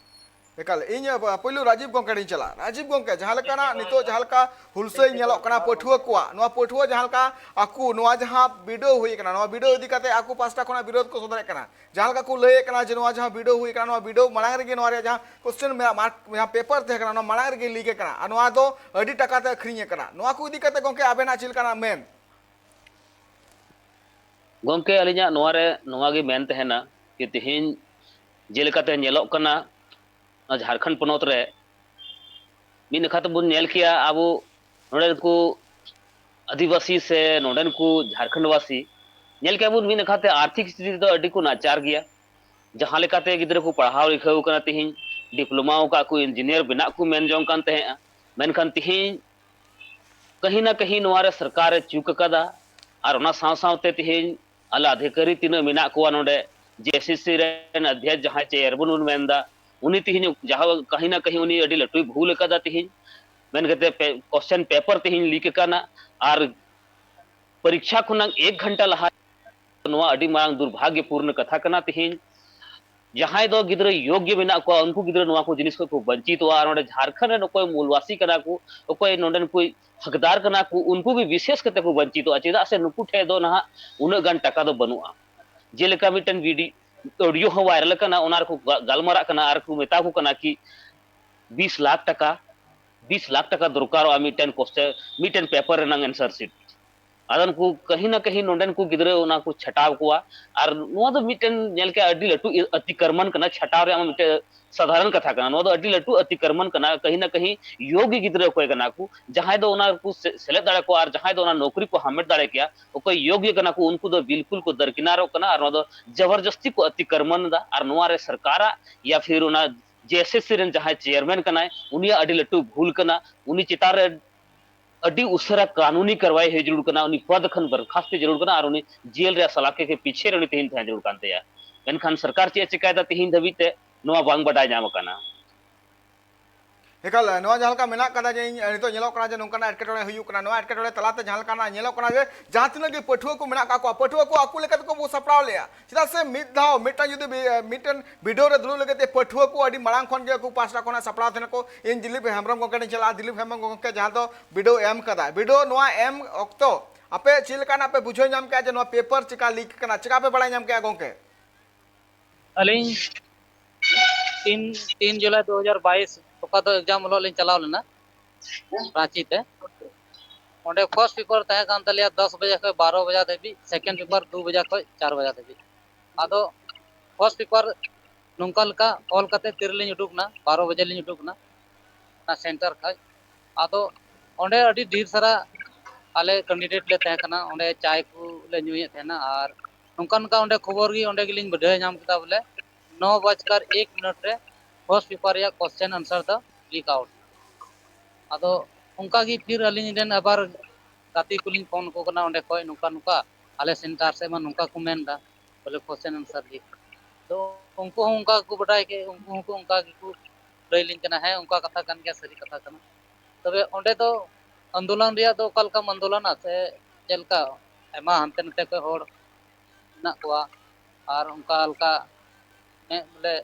ᱮᱠᱟᱞ, ᱤᱧ, ᱟ, ᱯᱩᱭᱞᱩ ᱨᱟᱡᱤᱵ ᱜᱚᱝᱠᱮ ᱴᱷᱮᱱ ᱤᱧ ᱪᱟᱞᱟᱜᱼᱟ᱾ ᱨᱟᱡᱤᱵ ᱜᱚᱝᱠᱮ, ᱡᱟᱦᱟᱸ ᱞᱮᱠᱟᱱᱟᱜ ᱱᱤᱛᱚᱜ ᱡᱟᱦᱟᱸ ᱞᱮᱠᱟ ᱦᱩᱞᱥᱟᱹᱭ ᱧᱮᱞᱚᱜ ᱠᱟᱱᱟ ᱯᱟᱹᱴᱷᱩᱣᱟᱹ ᱠᱚᱣᱟᱜ, ᱱᱚᱣᱟ ᱯᱟᱹᱴᱷᱩᱣᱟᱹ ᱡᱟᱦᱟᱸ ᱞᱮᱠᱟ ᱟᱠᱚ ᱱᱚᱣᱟ ᱡᱟᱦᱟᱸ ᱵᱤᱰᱟᱹᱣ ᱦᱩᱭ ᱟᱠᱟᱱᱟ, ᱱᱚᱣᱟ ᱵᱤᱰᱟᱹᱣ ᱤᱫᱤ ᱠᱟᱛᱮ ᱟᱠᱚ ᱯᱟᱥᱴᱟ ᱠᱷᱚᱱᱟᱜ ᱵᱤᱨᱳᱫ ᱠᱚ ᱥᱚᱫᱚᱨᱮᱫ ᱠᱟᱱᱟ᱾ ᱡᱟᱦᱟᱸ ᱞᱮᱠᱟ ᱠᱚ ᱞᱟᱹᱭᱮᱫ ᱠᱟᱱᱟ ᱡᱮ ᱱᱚᱣᱟ ᱡᱟᱦᱟᱸ ᱵᱤᱰᱟᱹᱣ ᱦᱩᱭ ᱟᱠᱟᱱᱟ, ᱱᱚᱣᱟ ᱵᱤᱰᱟᱹᱣ ᱢᱟᱲᱟᱝ ᱨᱮᱜᱮ ᱱᱚᱣᱟ ᱨᱮᱭᱟᱜ ᱡᱟᱦᱟᱸ question ᱢᱮᱱᱟᱜ, mark, ᱡᱟᱦᱟᱸ paper ᱛᱟᱦᱮᱸ ᱠᱟᱱᱟ, ᱱᱚᱣᱟ ᱢᱟᱲᱟᱝ ᱨᱮᱜᱮ leak ᱟᱠᱟᱱᱟ, ᱟᱨ ᱱᱚᱣᱟ ᱫᱚ ᱟᱹᱰᱤ ᱴᱟᱠᱟ ᱛᱮ ᱟᱹᱠᱷᱨᱤᱧ ᱟᱠᱟᱱᱟ᱾ ᱱᱚᱣᱟ ᱠᱚ ᱤᱫᱤ ᱠᱟᱛᱮ ᱜᱚᱝᱠᱮ ᱟᱵᱮᱱᱟᱜ ᱪᱮᱫ ᱞᱮᱠᱟᱱᱟᱜ ᱢᱮᱱ? ᱜᱚᱝᱠᱮ, ᱟᱹᱞᱤᱧᱟᱜ ᱱᱚᱣᱟ ᱨᱮ ᱱᱚᱣᱟ ᱜᱮ ᱢᱮᱱ ᱛᱟᱦᱮᱱᱟ ᱡᱮ ᱛᱮᱦᱮᱧ ᱡᱮᱞᱮᱠᱟᱛᱮ ᱧᱮᱞᱚᱜ ᱠᱟᱱᱟ, ᱱᱚᱣᱟ ᱡᱷᱟᱲᱠᱷᱚᱸᱰ ᱯᱚᱱᱚᱛ ᱨᱮ ᱢᱤᱫ ᱱᱟᱠᱷᱟ ᱛᱮᱵᱚᱱ ᱧᱮᱞ ᱠᱮᱭᱟ ᱟᱵᱚ ᱱᱚᱰᱮᱱ ᱠᱚ ᱟᱹᱫᱤᱵᱟᱹᱥᱤ ᱥᱮ ᱱᱚᱰᱮᱱ ᱠᱚ ᱡᱷᱟᱲᱠᱷᱚᱸᱰ ᱵᱟᱹᱥᱤ, ᱧᱮᱞ ᱠᱮᱭᱟ ᱵᱚᱱ ᱢᱤᱫ ᱱᱟᱠᱷᱟ ᱛᱮ ᱟᱨᱛᱷᱤᱠ ᱥᱛᱷᱤᱛᱤ ᱫᱚ ᱟᱹᱰᱤ ᱠᱚ ᱱᱟᱪᱟᱨ ᱜᱮᱭᱟ᱾ ᱡᱟᱦᱟᱸ ᱞᱮᱠᱟᱛᱮ ᱜᱤᱫᱽᱨᱟᱹ ᱠᱚ ᱯᱟᱲᱦᱟᱣ ᱞᱤᱠᱷᱟᱹᱣ ᱠᱟᱱᱟ, ᱛᱮᱦᱮᱧ diploma ᱟᱠᱟᱫ ᱠᱚ, engineer ᱵᱮᱱᱟᱜ ᱠᱚ ᱢᱮᱱ ᱡᱚᱝ ᱠᱟᱱ ᱛᱟᱦᱮᱸᱜᱼᱟ, ᱢᱮᱱᱠᱷᱟᱱ ᱛᱮᱦᱮᱧ ᱠᱟᱹᱦᱤ ᱱᱟ ᱠᱟᱹᱦᱤ ᱱᱚᱣᱟ ᱨᱮ ᱥᱚᱨᱠᱟᱨ ᱮ ᱪᱩᱠ ᱟᱠᱟᱫᱟ᱾ ᱟᱨ ᱚᱱᱟ ᱥᱟᱶ ᱥᱟᱶᱛᱮ ᱛᱮᱦᱮᱧ ᱟᱞᱮ ᱚᱫᱷᱤᱠᱟᱨᱤ ᱛᱤᱱᱟᱹᱜ ᱢᱮᱱᱟᱜ ᱠᱚᱣᱟ ᱱᱚᱰᱮ, JSSC ᱨᱮᱱ ᱚᱫᱷᱭᱚᱠᱥ ᱡᱟᱦᱟᱸᱭ chairman ᱵᱚᱱ ᱢᱮᱱᱫᱟ, ᱩᱱᱤ ᱛᱮᱦᱮᱧ ᱡᱟᱦᱟᱸ ᱠᱟᱹᱦᱤ ᱱᱟ ᱠᱟᱹᱦᱤ ᱩᱱᱤ ᱟᱹᱰᱤ ᱞᱟᱹᱴᱩᱭ ᱵᱷᱩᱞ ᱟᱠᱟᱫᱟ ᱛᱮᱦᱮᱧ, ᱢᱮᱱ ᱠᱟᱛᱮ ᱯᱮ-, question paper ᱛᱮᱦᱮᱧ leak ᱟᱠᱟᱱᱟ᱾ ᱟᱨ ᱯᱚᱨᱤᱠᱠᱷᱟ ᱠᱷᱚᱱᱟᱜ ᱮᱠ ᱜᱷᱚᱱᱴᱟ ᱞᱟᱦᱟ ᱱᱚᱣᱟ ᱟᱹᱰᱤ ᱢᱟᱨᱟᱝ ᱫᱩᱨᱵᱷᱟᱜᱭᱚᱯᱩᱨᱱᱚ ᱠᱟᱛᱷᱟ ᱠᱟᱱᱟ᱾ ᱛᱮᱦᱮᱧ ᱡᱟᱦᱟᱸᱭ ᱫᱚ ᱜᱤᱫᱽᱨᱟᱹ ᱭᱳᱜᱽᱭᱚ ᱢᱮᱱᱟᱜ ᱠᱚᱣᱟ, ᱩᱱᱠᱩ ᱜᱤᱫᱽᱨᱟᱹ ᱱᱚᱣᱟ ᱠᱚ ᱡᱤᱱᱤᱥ ᱠᱷᱚᱱ ᱠᱚ ᱵᱚᱧᱪᱤᱛᱚᱜᱼᱟ᱾ ᱟᱨ ᱱᱚᱰᱮ ᱡᱷᱟᱲᱠᱷᱚᱸᱰ ᱨᱮᱱ ᱚᱠᱚᱭ ᱢᱩᱞᱵᱟᱥᱤ ᱠᱟᱱᱟ ᱠᱚ, ᱚᱠᱚᱭ ᱱᱚᱰᱮᱱ ᱠᱚ ᱦᱚᱠᱫᱟᱨ ᱠᱟᱱᱟ ᱠᱚ, ᱩᱱᱠᱩ ᱜᱮ ᱵᱤᱥᱮᱥ ᱠᱟᱛᱮ ᱠᱚ ᱵᱚᱧᱪᱤᱛᱚᱜᱼᱟ᱾ ᱪᱮᱫᱟᱜ ᱥᱮ ᱱᱩᱠᱩ ᱴᱷᱮᱱ ᱫᱚ ᱱᱟᱦᱟᱜ ᱩᱱᱟᱹᱜ ᱜᱟᱱ ᱴᱟᱠᱟ ᱫᱚ ᱵᱟᱹᱱᱩᱜᱼᱟ᱾ ᱡᱮᱞᱮᱠᱟ ᱢᱤᱫᱴᱮᱱ video, audio ᱦᱚᱸ viral ᱟᱠᱟᱱᱟ, ᱚᱱᱟ ᱨᱮᱠᱚ ᱜᱟ-, ᱜᱟᱞᱢᱟᱨᱟᱜ ᱠᱟᱱᱟ ᱟᱨ ᱠᱚ ᱢᱮᱛᱟ ᱠᱚ ᱠᱟᱱᱟ ᱠᱤ ᱵᱤᱥ ᱞᱟᱠᱷ ᱴᱟᱠᱟ, ᱵᱤᱥ ᱞᱟᱠᱷ ᱴᱟᱠᱟ ᱫᱚᱨᱠᱟᱨᱚᱜᱼᱟ ᱢᱤᱫᱴᱮᱱ question, ᱢᱤᱫᱴᱮᱱ paper ᱨᱮᱱᱟᱜ answer sheet᱾ ᱟᱫᱚ ᱱᱩᱠᱩ ᱠᱟᱹᱦᱤ ᱱᱟ ᱠᱟᱹᱦᱤ ᱱᱚᱰᱮᱱ ᱠᱚ ᱜᱤᱫᱽᱨᱟᱹ ᱚᱱᱟ ᱠᱚ ᱪᱷᱟᱴᱟᱣ ᱠᱚᱣᱟ᱾ ᱟᱨ ᱱᱚᱣᱟ ᱫᱚ ᱢᱤᱫᱴᱮᱱ ᱧᱮᱞ ᱠᱮᱜᱼᱟ ᱟᱹᱰᱤ ᱞᱟᱹᱴᱩ ᱤ-, ᱚᱛᱤᱠᱨᱚᱢᱚᱱ ᱠᱟᱱᱟ, ᱪᱷᱟᱴᱟᱣ ᱨᱮᱭᱟᱜ ᱢᱤᱫᱴᱮᱱ ᱥᱟᱫᱷᱟᱨᱚᱱ ᱠᱟᱛᱷᱟ ᱠᱟᱱᱟ᱾ ᱱᱚᱣᱟ ᱫᱚ ᱟᱹᱰᱤ ᱞᱟᱹᱴᱩ ᱚᱛᱤᱠᱨᱚᱢᱚᱱ ᱠᱟᱱᱟ᱾ ᱠᱟᱹᱦᱤ ᱱᱟ ᱠᱟᱹᱦᱤ ᱭᱳᱜᱽᱭᱚ ᱜᱤᱫᱽᱨᱟᱹ ᱚᱠᱚᱭ ᱠᱟᱱᱟ ᱠᱚ, ᱡᱟᱦᱟᱸᱭ ᱫᱚ ᱚᱱᱟ ᱠᱚ ᱥᱮ-, ᱥᱮᱞᱮᱫ ᱫᱟᱲᱮ ᱠᱚᱣᱟ ᱟᱨ ᱡᱟᱦᱟᱸᱭ ᱫᱚ ᱚᱱᱟ ᱱᱚᱠᱨᱤ ᱠᱚ ᱦᱟᱢᱮᱴ ᱫᱟᱲᱮ ᱠᱮᱭᱟ, ᱚᱠᱚᱭ ᱭᱳᱜᱽᱭᱚ ᱠᱟᱱᱟ ᱠᱚ, ᱩᱱᱠᱩ ᱫᱚ ᱵᱤᱞᱠᱩᱞ ᱠᱚ ᱫᱟᱨᱠᱤᱱᱟᱨᱚᱜ ᱠᱟᱱᱟ᱾ ᱟᱨ ᱱᱚᱣᱟ ᱫᱚ ᱡᱚᱵᱚᱨᱡᱚᱥᱛᱤ ᱠᱚ ᱚᱛᱤᱠᱨᱚᱢᱚᱱ ᱮᱫᱟ᱾ ᱟᱨ ᱱᱚᱣᱟ ᱨᱮ ᱥᱚᱨᱠᱟᱨᱟᱜ ᱭᱟ ᱯᱷᱤᱨ ᱚᱱᱟ JSSC ᱨᱮᱱ ᱡᱟᱦᱟᱸᱭ chairman ᱠᱟᱱᱟᱭ, ᱩᱱᱤᱭᱟᱜ ᱟᱹᱰᱤ ᱞᱟᱹᱴᱩ ᱵᱷᱩᱞ ᱠᱟᱱᱟ᱾ ᱩᱱᱤ ᱪᱮᱛᱟᱱ ᱨᱮ ᱟᱹᱰᱤ ᱩᱥᱟᱹᱨᱟ ᱠᱟᱹᱱᱩᱱᱤ ᱠᱟᱨᱣᱟᱭ ᱦᱩᱭ ᱡᱟᱹᱨᱩᱲ ᱠᱟᱱᱟ, ᱩᱱᱤ ᱯᱚᱫ ᱠᱷᱚᱱ ᱵᱚᱨᱠᱷᱟᱥᱛ ᱡᱟᱹᱨᱩᱲ ᱠᱟᱱᱟ, ᱟᱨ ᱩᱱᱤ ᱡᱮᱞ ᱨᱮᱭᱟᱜ ᱥᱟᱞᱟᱠᱮ ᱠᱮ ᱯᱤᱪᱷᱮ ᱨᱮ ᱩᱱᱤ ᱛᱮᱦᱮᱧ ᱛᱟᱦᱮᱸ ᱡᱟᱹᱨᱩᱲ ᱠᱟᱱ ᱛᱟᱭᱟ᱾ ᱢᱮᱱᱠᱷᱟᱱ ᱥᱚᱨᱠᱟᱨ ᱪᱮᱫ ᱮ ᱪᱮᱠᱟᱭᱮᱫᱟ ᱛᱮᱦᱮᱧ ᱫᱷᱟᱹᱵᱤᱡ ᱛᱮ, ᱱᱚᱣᱟ ᱵᱟᱝ ᱵᱟᱰᱟᱭ ᱧᱟᱢ ᱟᱠᱟᱱᱟ᱾ ᱮᱠᱟᱞ, ᱱᱚᱣᱟ ᱡᱟᱦᱟᱸ ᱞᱮᱠᱟ ᱢᱮᱱᱟᱜ ᱠᱟᱫᱟ ᱡᱮ ᱤᱧ, ᱱᱤᱛᱚᱜ ᱧᱮᱞᱚᱜ ᱠᱟᱱᱟ ᱡᱮ ᱱᱚᱝᱠᱟᱱᱟᱜ ᱮᱴᱠᱮᱴᱚᱬᱮ ᱦᱩᱭᱩᱜ ᱠᱟᱱᱟ, ᱱᱚᱣᱟ ᱮᱴᱠᱮᱴᱚᱬᱮ ᱛᱟᱞᱟᱛᱮ ᱡᱟᱦᱟᱸ ᱞᱮᱠᱟᱱᱟᱜ ᱧᱮᱞᱚᱜ ᱠᱟᱱᱟ ᱡᱮ ᱡᱟᱦᱟᱸ ᱛᱤᱱᱟᱹᱜ ᱜᱮ ᱯᱟᱹᱴᱷᱩᱣᱟᱹ ᱠᱚ ᱢᱮᱱᱟᱜ ᱠᱟᱜ ᱠᱚᱣᱟ, ᱯᱟᱹᱴᱷᱩᱣᱟᱹ ᱠᱚ ᱟᱠᱚ ᱞᱮᱠᱟ ᱛᱮᱠᱚ ᱵᱚ ᱥᱟᱯᱲᱟᱣ ᱞᱮᱜᱼᱟ᱾ ᱪᱮᱫᱟᱜ ᱥᱮ ᱢᱤᱫ ᱫᱷᱟᱣ ᱢᱤᱫᱴᱟᱝ ᱡᱩᱫᱤ ᱵᱤ-, ᱢᱤᱫᱴᱮᱱ ᱵᱤᱰᱟᱹᱣ ᱨᱮ ᱫᱩᱲᱩᱵ ᱞᱟᱹᱜᱤᱫ ᱛᱮ ᱯᱟᱹᱴᱷᱩᱣᱟᱹ ᱠᱚ ᱟᱹᱰᱤ ᱢᱟᱲᱟᱝ ᱠᱷᱚᱱ ᱜᱮ ᱟᱠᱚ ᱯᱟᱥᱴᱟ ᱠᱷᱚᱱᱟᱜ ᱥᱟᱯᱲᱟᱣ ᱛᱟᱦᱮᱱᱟ ᱠᱚ᱾ ᱤᱧ ᱫᱤᱞᱤᱯ ᱦᱮᱢᱵᱨᱚᱢ ᱜᱚᱢᱠᱮ ᱴᱷᱮᱱ ᱪᱟᱞᱟᱜᱼᱟ, ᱫᱤᱞᱤᱯ ᱦᱮᱢᱵᱨᱚᱢ ᱜᱚᱢᱠᱮ ᱡᱟᱦᱟᱸ ᱫᱚ ᱵᱤᱰᱟᱹᱣ ᱮᱢ ᱠᱟᱫᱟ, ᱵᱤᱰᱟᱹᱣ ᱱᱚᱣᱟ ᱮᱢ ᱚᱠᱛᱚ ᱟᱯᱮ ᱪᱮᱫ ᱞᱮᱠᱟᱱᱟᱜ ᱯᱮ ᱵᱩᱡᱷᱟᱹᱣ ᱧᱟᱢ ᱠᱮᱜᱼᱟ ᱡᱮ ᱱᱚᱣᱟ ᱯᱮᱯᱟᱨ ᱪᱮᱠᱟ ᱞᱤᱠ ᱠᱟᱱᱟ, ᱪᱮᱠᱟ ᱯᱮ ᱵᱟᱲᱟᱭ ᱧᱟᱢ ᱠᱮᱜᱼᱟ ᱜᱚᱢᱠᱮ? ᱟᱹᱞᱤᱧ ᱛᱤᱱ, ᱛᱤᱱ ᱡᱩᱞᱟᱭ ᱫᱩ ᱦᱟᱡᱟᱨ ᱵᱟᱭᱤᱥ ᱚᱠᱟ ᱫᱚ ᱮᱠᱡᱟᱢ ᱦᱤᱞᱳᱜ ᱞᱤᱧ ᱪᱟᱞᱟᱣ ᱞᱮᱱᱟ ᱨᱟᱸᱪᱤ ᱛᱮ᱾ ᱚᱸᱰᱮ ᱯᱷᱟᱥᱴ ᱯᱮᱯᱟᱨ ᱛᱟᱦᱮᱸ ᱠᱟᱱ ᱛᱟᱞᱮᱭᱟ ᱫᱚᱥ ᱵᱟᱡᱮ ᱠᱷᱚᱱ ᱵᱟᱨᱚ ᱵᱟᱡᱟ ᱫᱷᱟᱹᱵᱤᱡ, ᱥᱮᱠᱮᱱᱰ ᱯᱮᱯᱟᱨ ᱫᱩ ᱵᱟᱡᱟ ᱠᱷᱚᱱ ᱪᱟᱨ ᱵᱟᱡᱟ ᱫᱷᱟᱹᱵᱤᱡ᱾ ᱟᱫᱚ ᱯᱷᱟᱥᱴ ᱯᱮᱯᱟᱨ ᱱᱚᱝᱠᱟ ᱞᱮᱠᱟ ᱚᱞ ᱠᱟᱛᱮ ᱛᱤᱨᱮᱞᱤᱧ ᱩᱰᱩᱠ ᱮᱱᱟ, ᱵᱟᱨᱚ ᱵᱟᱡᱮ ᱞᱤᱧ ᱩᱰᱩᱠ ᱮᱱᱟ ᱚᱱᱟ ᱥᱮᱱᱴᱟᱨ ᱠᱷᱚᱱ᱾ ᱟᱫᱚ ᱚᱸᱰᱮ ᱟᱹᱰᱤ ᱰᱷᱮᱨ ᱥᱟᱨᱟ ᱟᱞᱮ ᱠᱮᱱᱰᱤᱰᱮᱴ ᱞᱮ ᱛᱟᱦᱮᱸ ᱠᱟᱱᱟ, ᱚᱸᱰᱮ ᱪᱟᱭ ᱠᱚᱞᱮ ᱧᱩᱭᱮᱫ ᱛᱟᱦᱮᱱᱟ᱾ ᱟᱨ ᱱᱚᱝᱠᱟ ᱱᱚᱝᱠᱟ ᱚᱸᱰᱮ ᱠᱷᱚᱵᱚᱨ ᱜᱮ ᱚᱸᱰᱮ ᱜᱮᱞᱤᱧ ᱵᱟᱰᱟᱭ ᱧᱟᱢ ᱠᱮᱫᱟ ᱵᱚᱞᱮ ᱱᱚ ᱵᱟᱡᱠᱟᱨ ᱮᱠ ᱢᱤᱱᱤᱴ ᱨᱮ ᱯᱷᱟᱥᱴ ᱯᱮᱯᱟᱨ ᱨᱮᱭᱟᱜ ᱠᱚᱥᱪᱮᱱ ᱟᱱᱥᱟᱨ ᱫᱚ ᱞᱤᱠ ᱟᱣᱩᱴ᱾ ᱟᱫᱚ ᱚᱱᱠᱟ ᱜᱮ ᱯᱷᱤᱨ ᱟᱹᱞᱤᱧ ᱨᱮᱱ ᱟᱵᱟᱨ ᱜᱟᱛᱮ ᱠᱚᱞᱤᱧ ᱯᱷᱳᱱ ᱟᱠᱚ ᱠᱟᱱᱟ ᱚᱸᱰᱮ ᱠᱷᱚᱱ, ᱱᱚᱝᱠᱟ ᱱᱚᱝᱠᱟ ᱟᱞᱮ ᱥᱮᱱᱴᱟᱨ ᱥᱮᱫ ᱢᱟ ᱱᱚᱝᱠᱟ ᱠᱚ ᱢᱮᱱ ᱮᱫᱟ, ᱵᱚᱞᱮ ᱠᱚᱥᱪᱮᱱ ᱟᱱᱥᱟᱨ ᱞᱤᱠ᱾ ᱛᱚ ᱩᱱᱠᱩ ᱦᱚᱸ ᱚᱱᱠᱟ ᱜᱮᱠᱚ ᱵᱟᱰᱟᱭ ᱠᱮᱫ, ᱩᱱᱠᱩ ᱦᱚᱸᱠᱚ ᱚᱱᱠᱟ ᱜᱮᱠᱚ ᱞᱟᱹᱭ ᱞᱤᱧ ᱠᱟᱱᱟ, ᱦᱮᱸ ᱚᱱᱠᱟ ᱠᱟᱛᱷᱟ ᱠᱟᱱ ᱜᱮᱭᱟ, ᱥᱟᱹᱨᱤ ᱠᱟᱛᱷᱟ ᱠᱟᱱᱟ᱾ ᱛᱚᱵᱮ ᱚᱸᱰᱮ ᱫᱚ ᱟᱱᱫᱳᱞᱚᱱ ᱨᱮᱭᱟᱜ ᱫᱚ ᱚᱠᱟ ᱞᱮᱠᱟᱢ ᱟᱱᱫᱳᱞᱚᱱᱟ ᱥᱮ ᱪᱮᱫ ᱞᱮᱠᱟ, ᱟᱭᱢᱟ ᱦᱟᱱᱛᱮ ᱱᱟᱛᱮ ᱠᱷᱚᱱ ᱦᱚᱲ ᱢᱮᱱᱟᱜ ᱠᱚᱣᱟ, ᱟᱨ ᱚᱱᱠᱟ ᱞᱮᱠᱟ ᱦᱮᱸ ᱵᱚᱞᱮ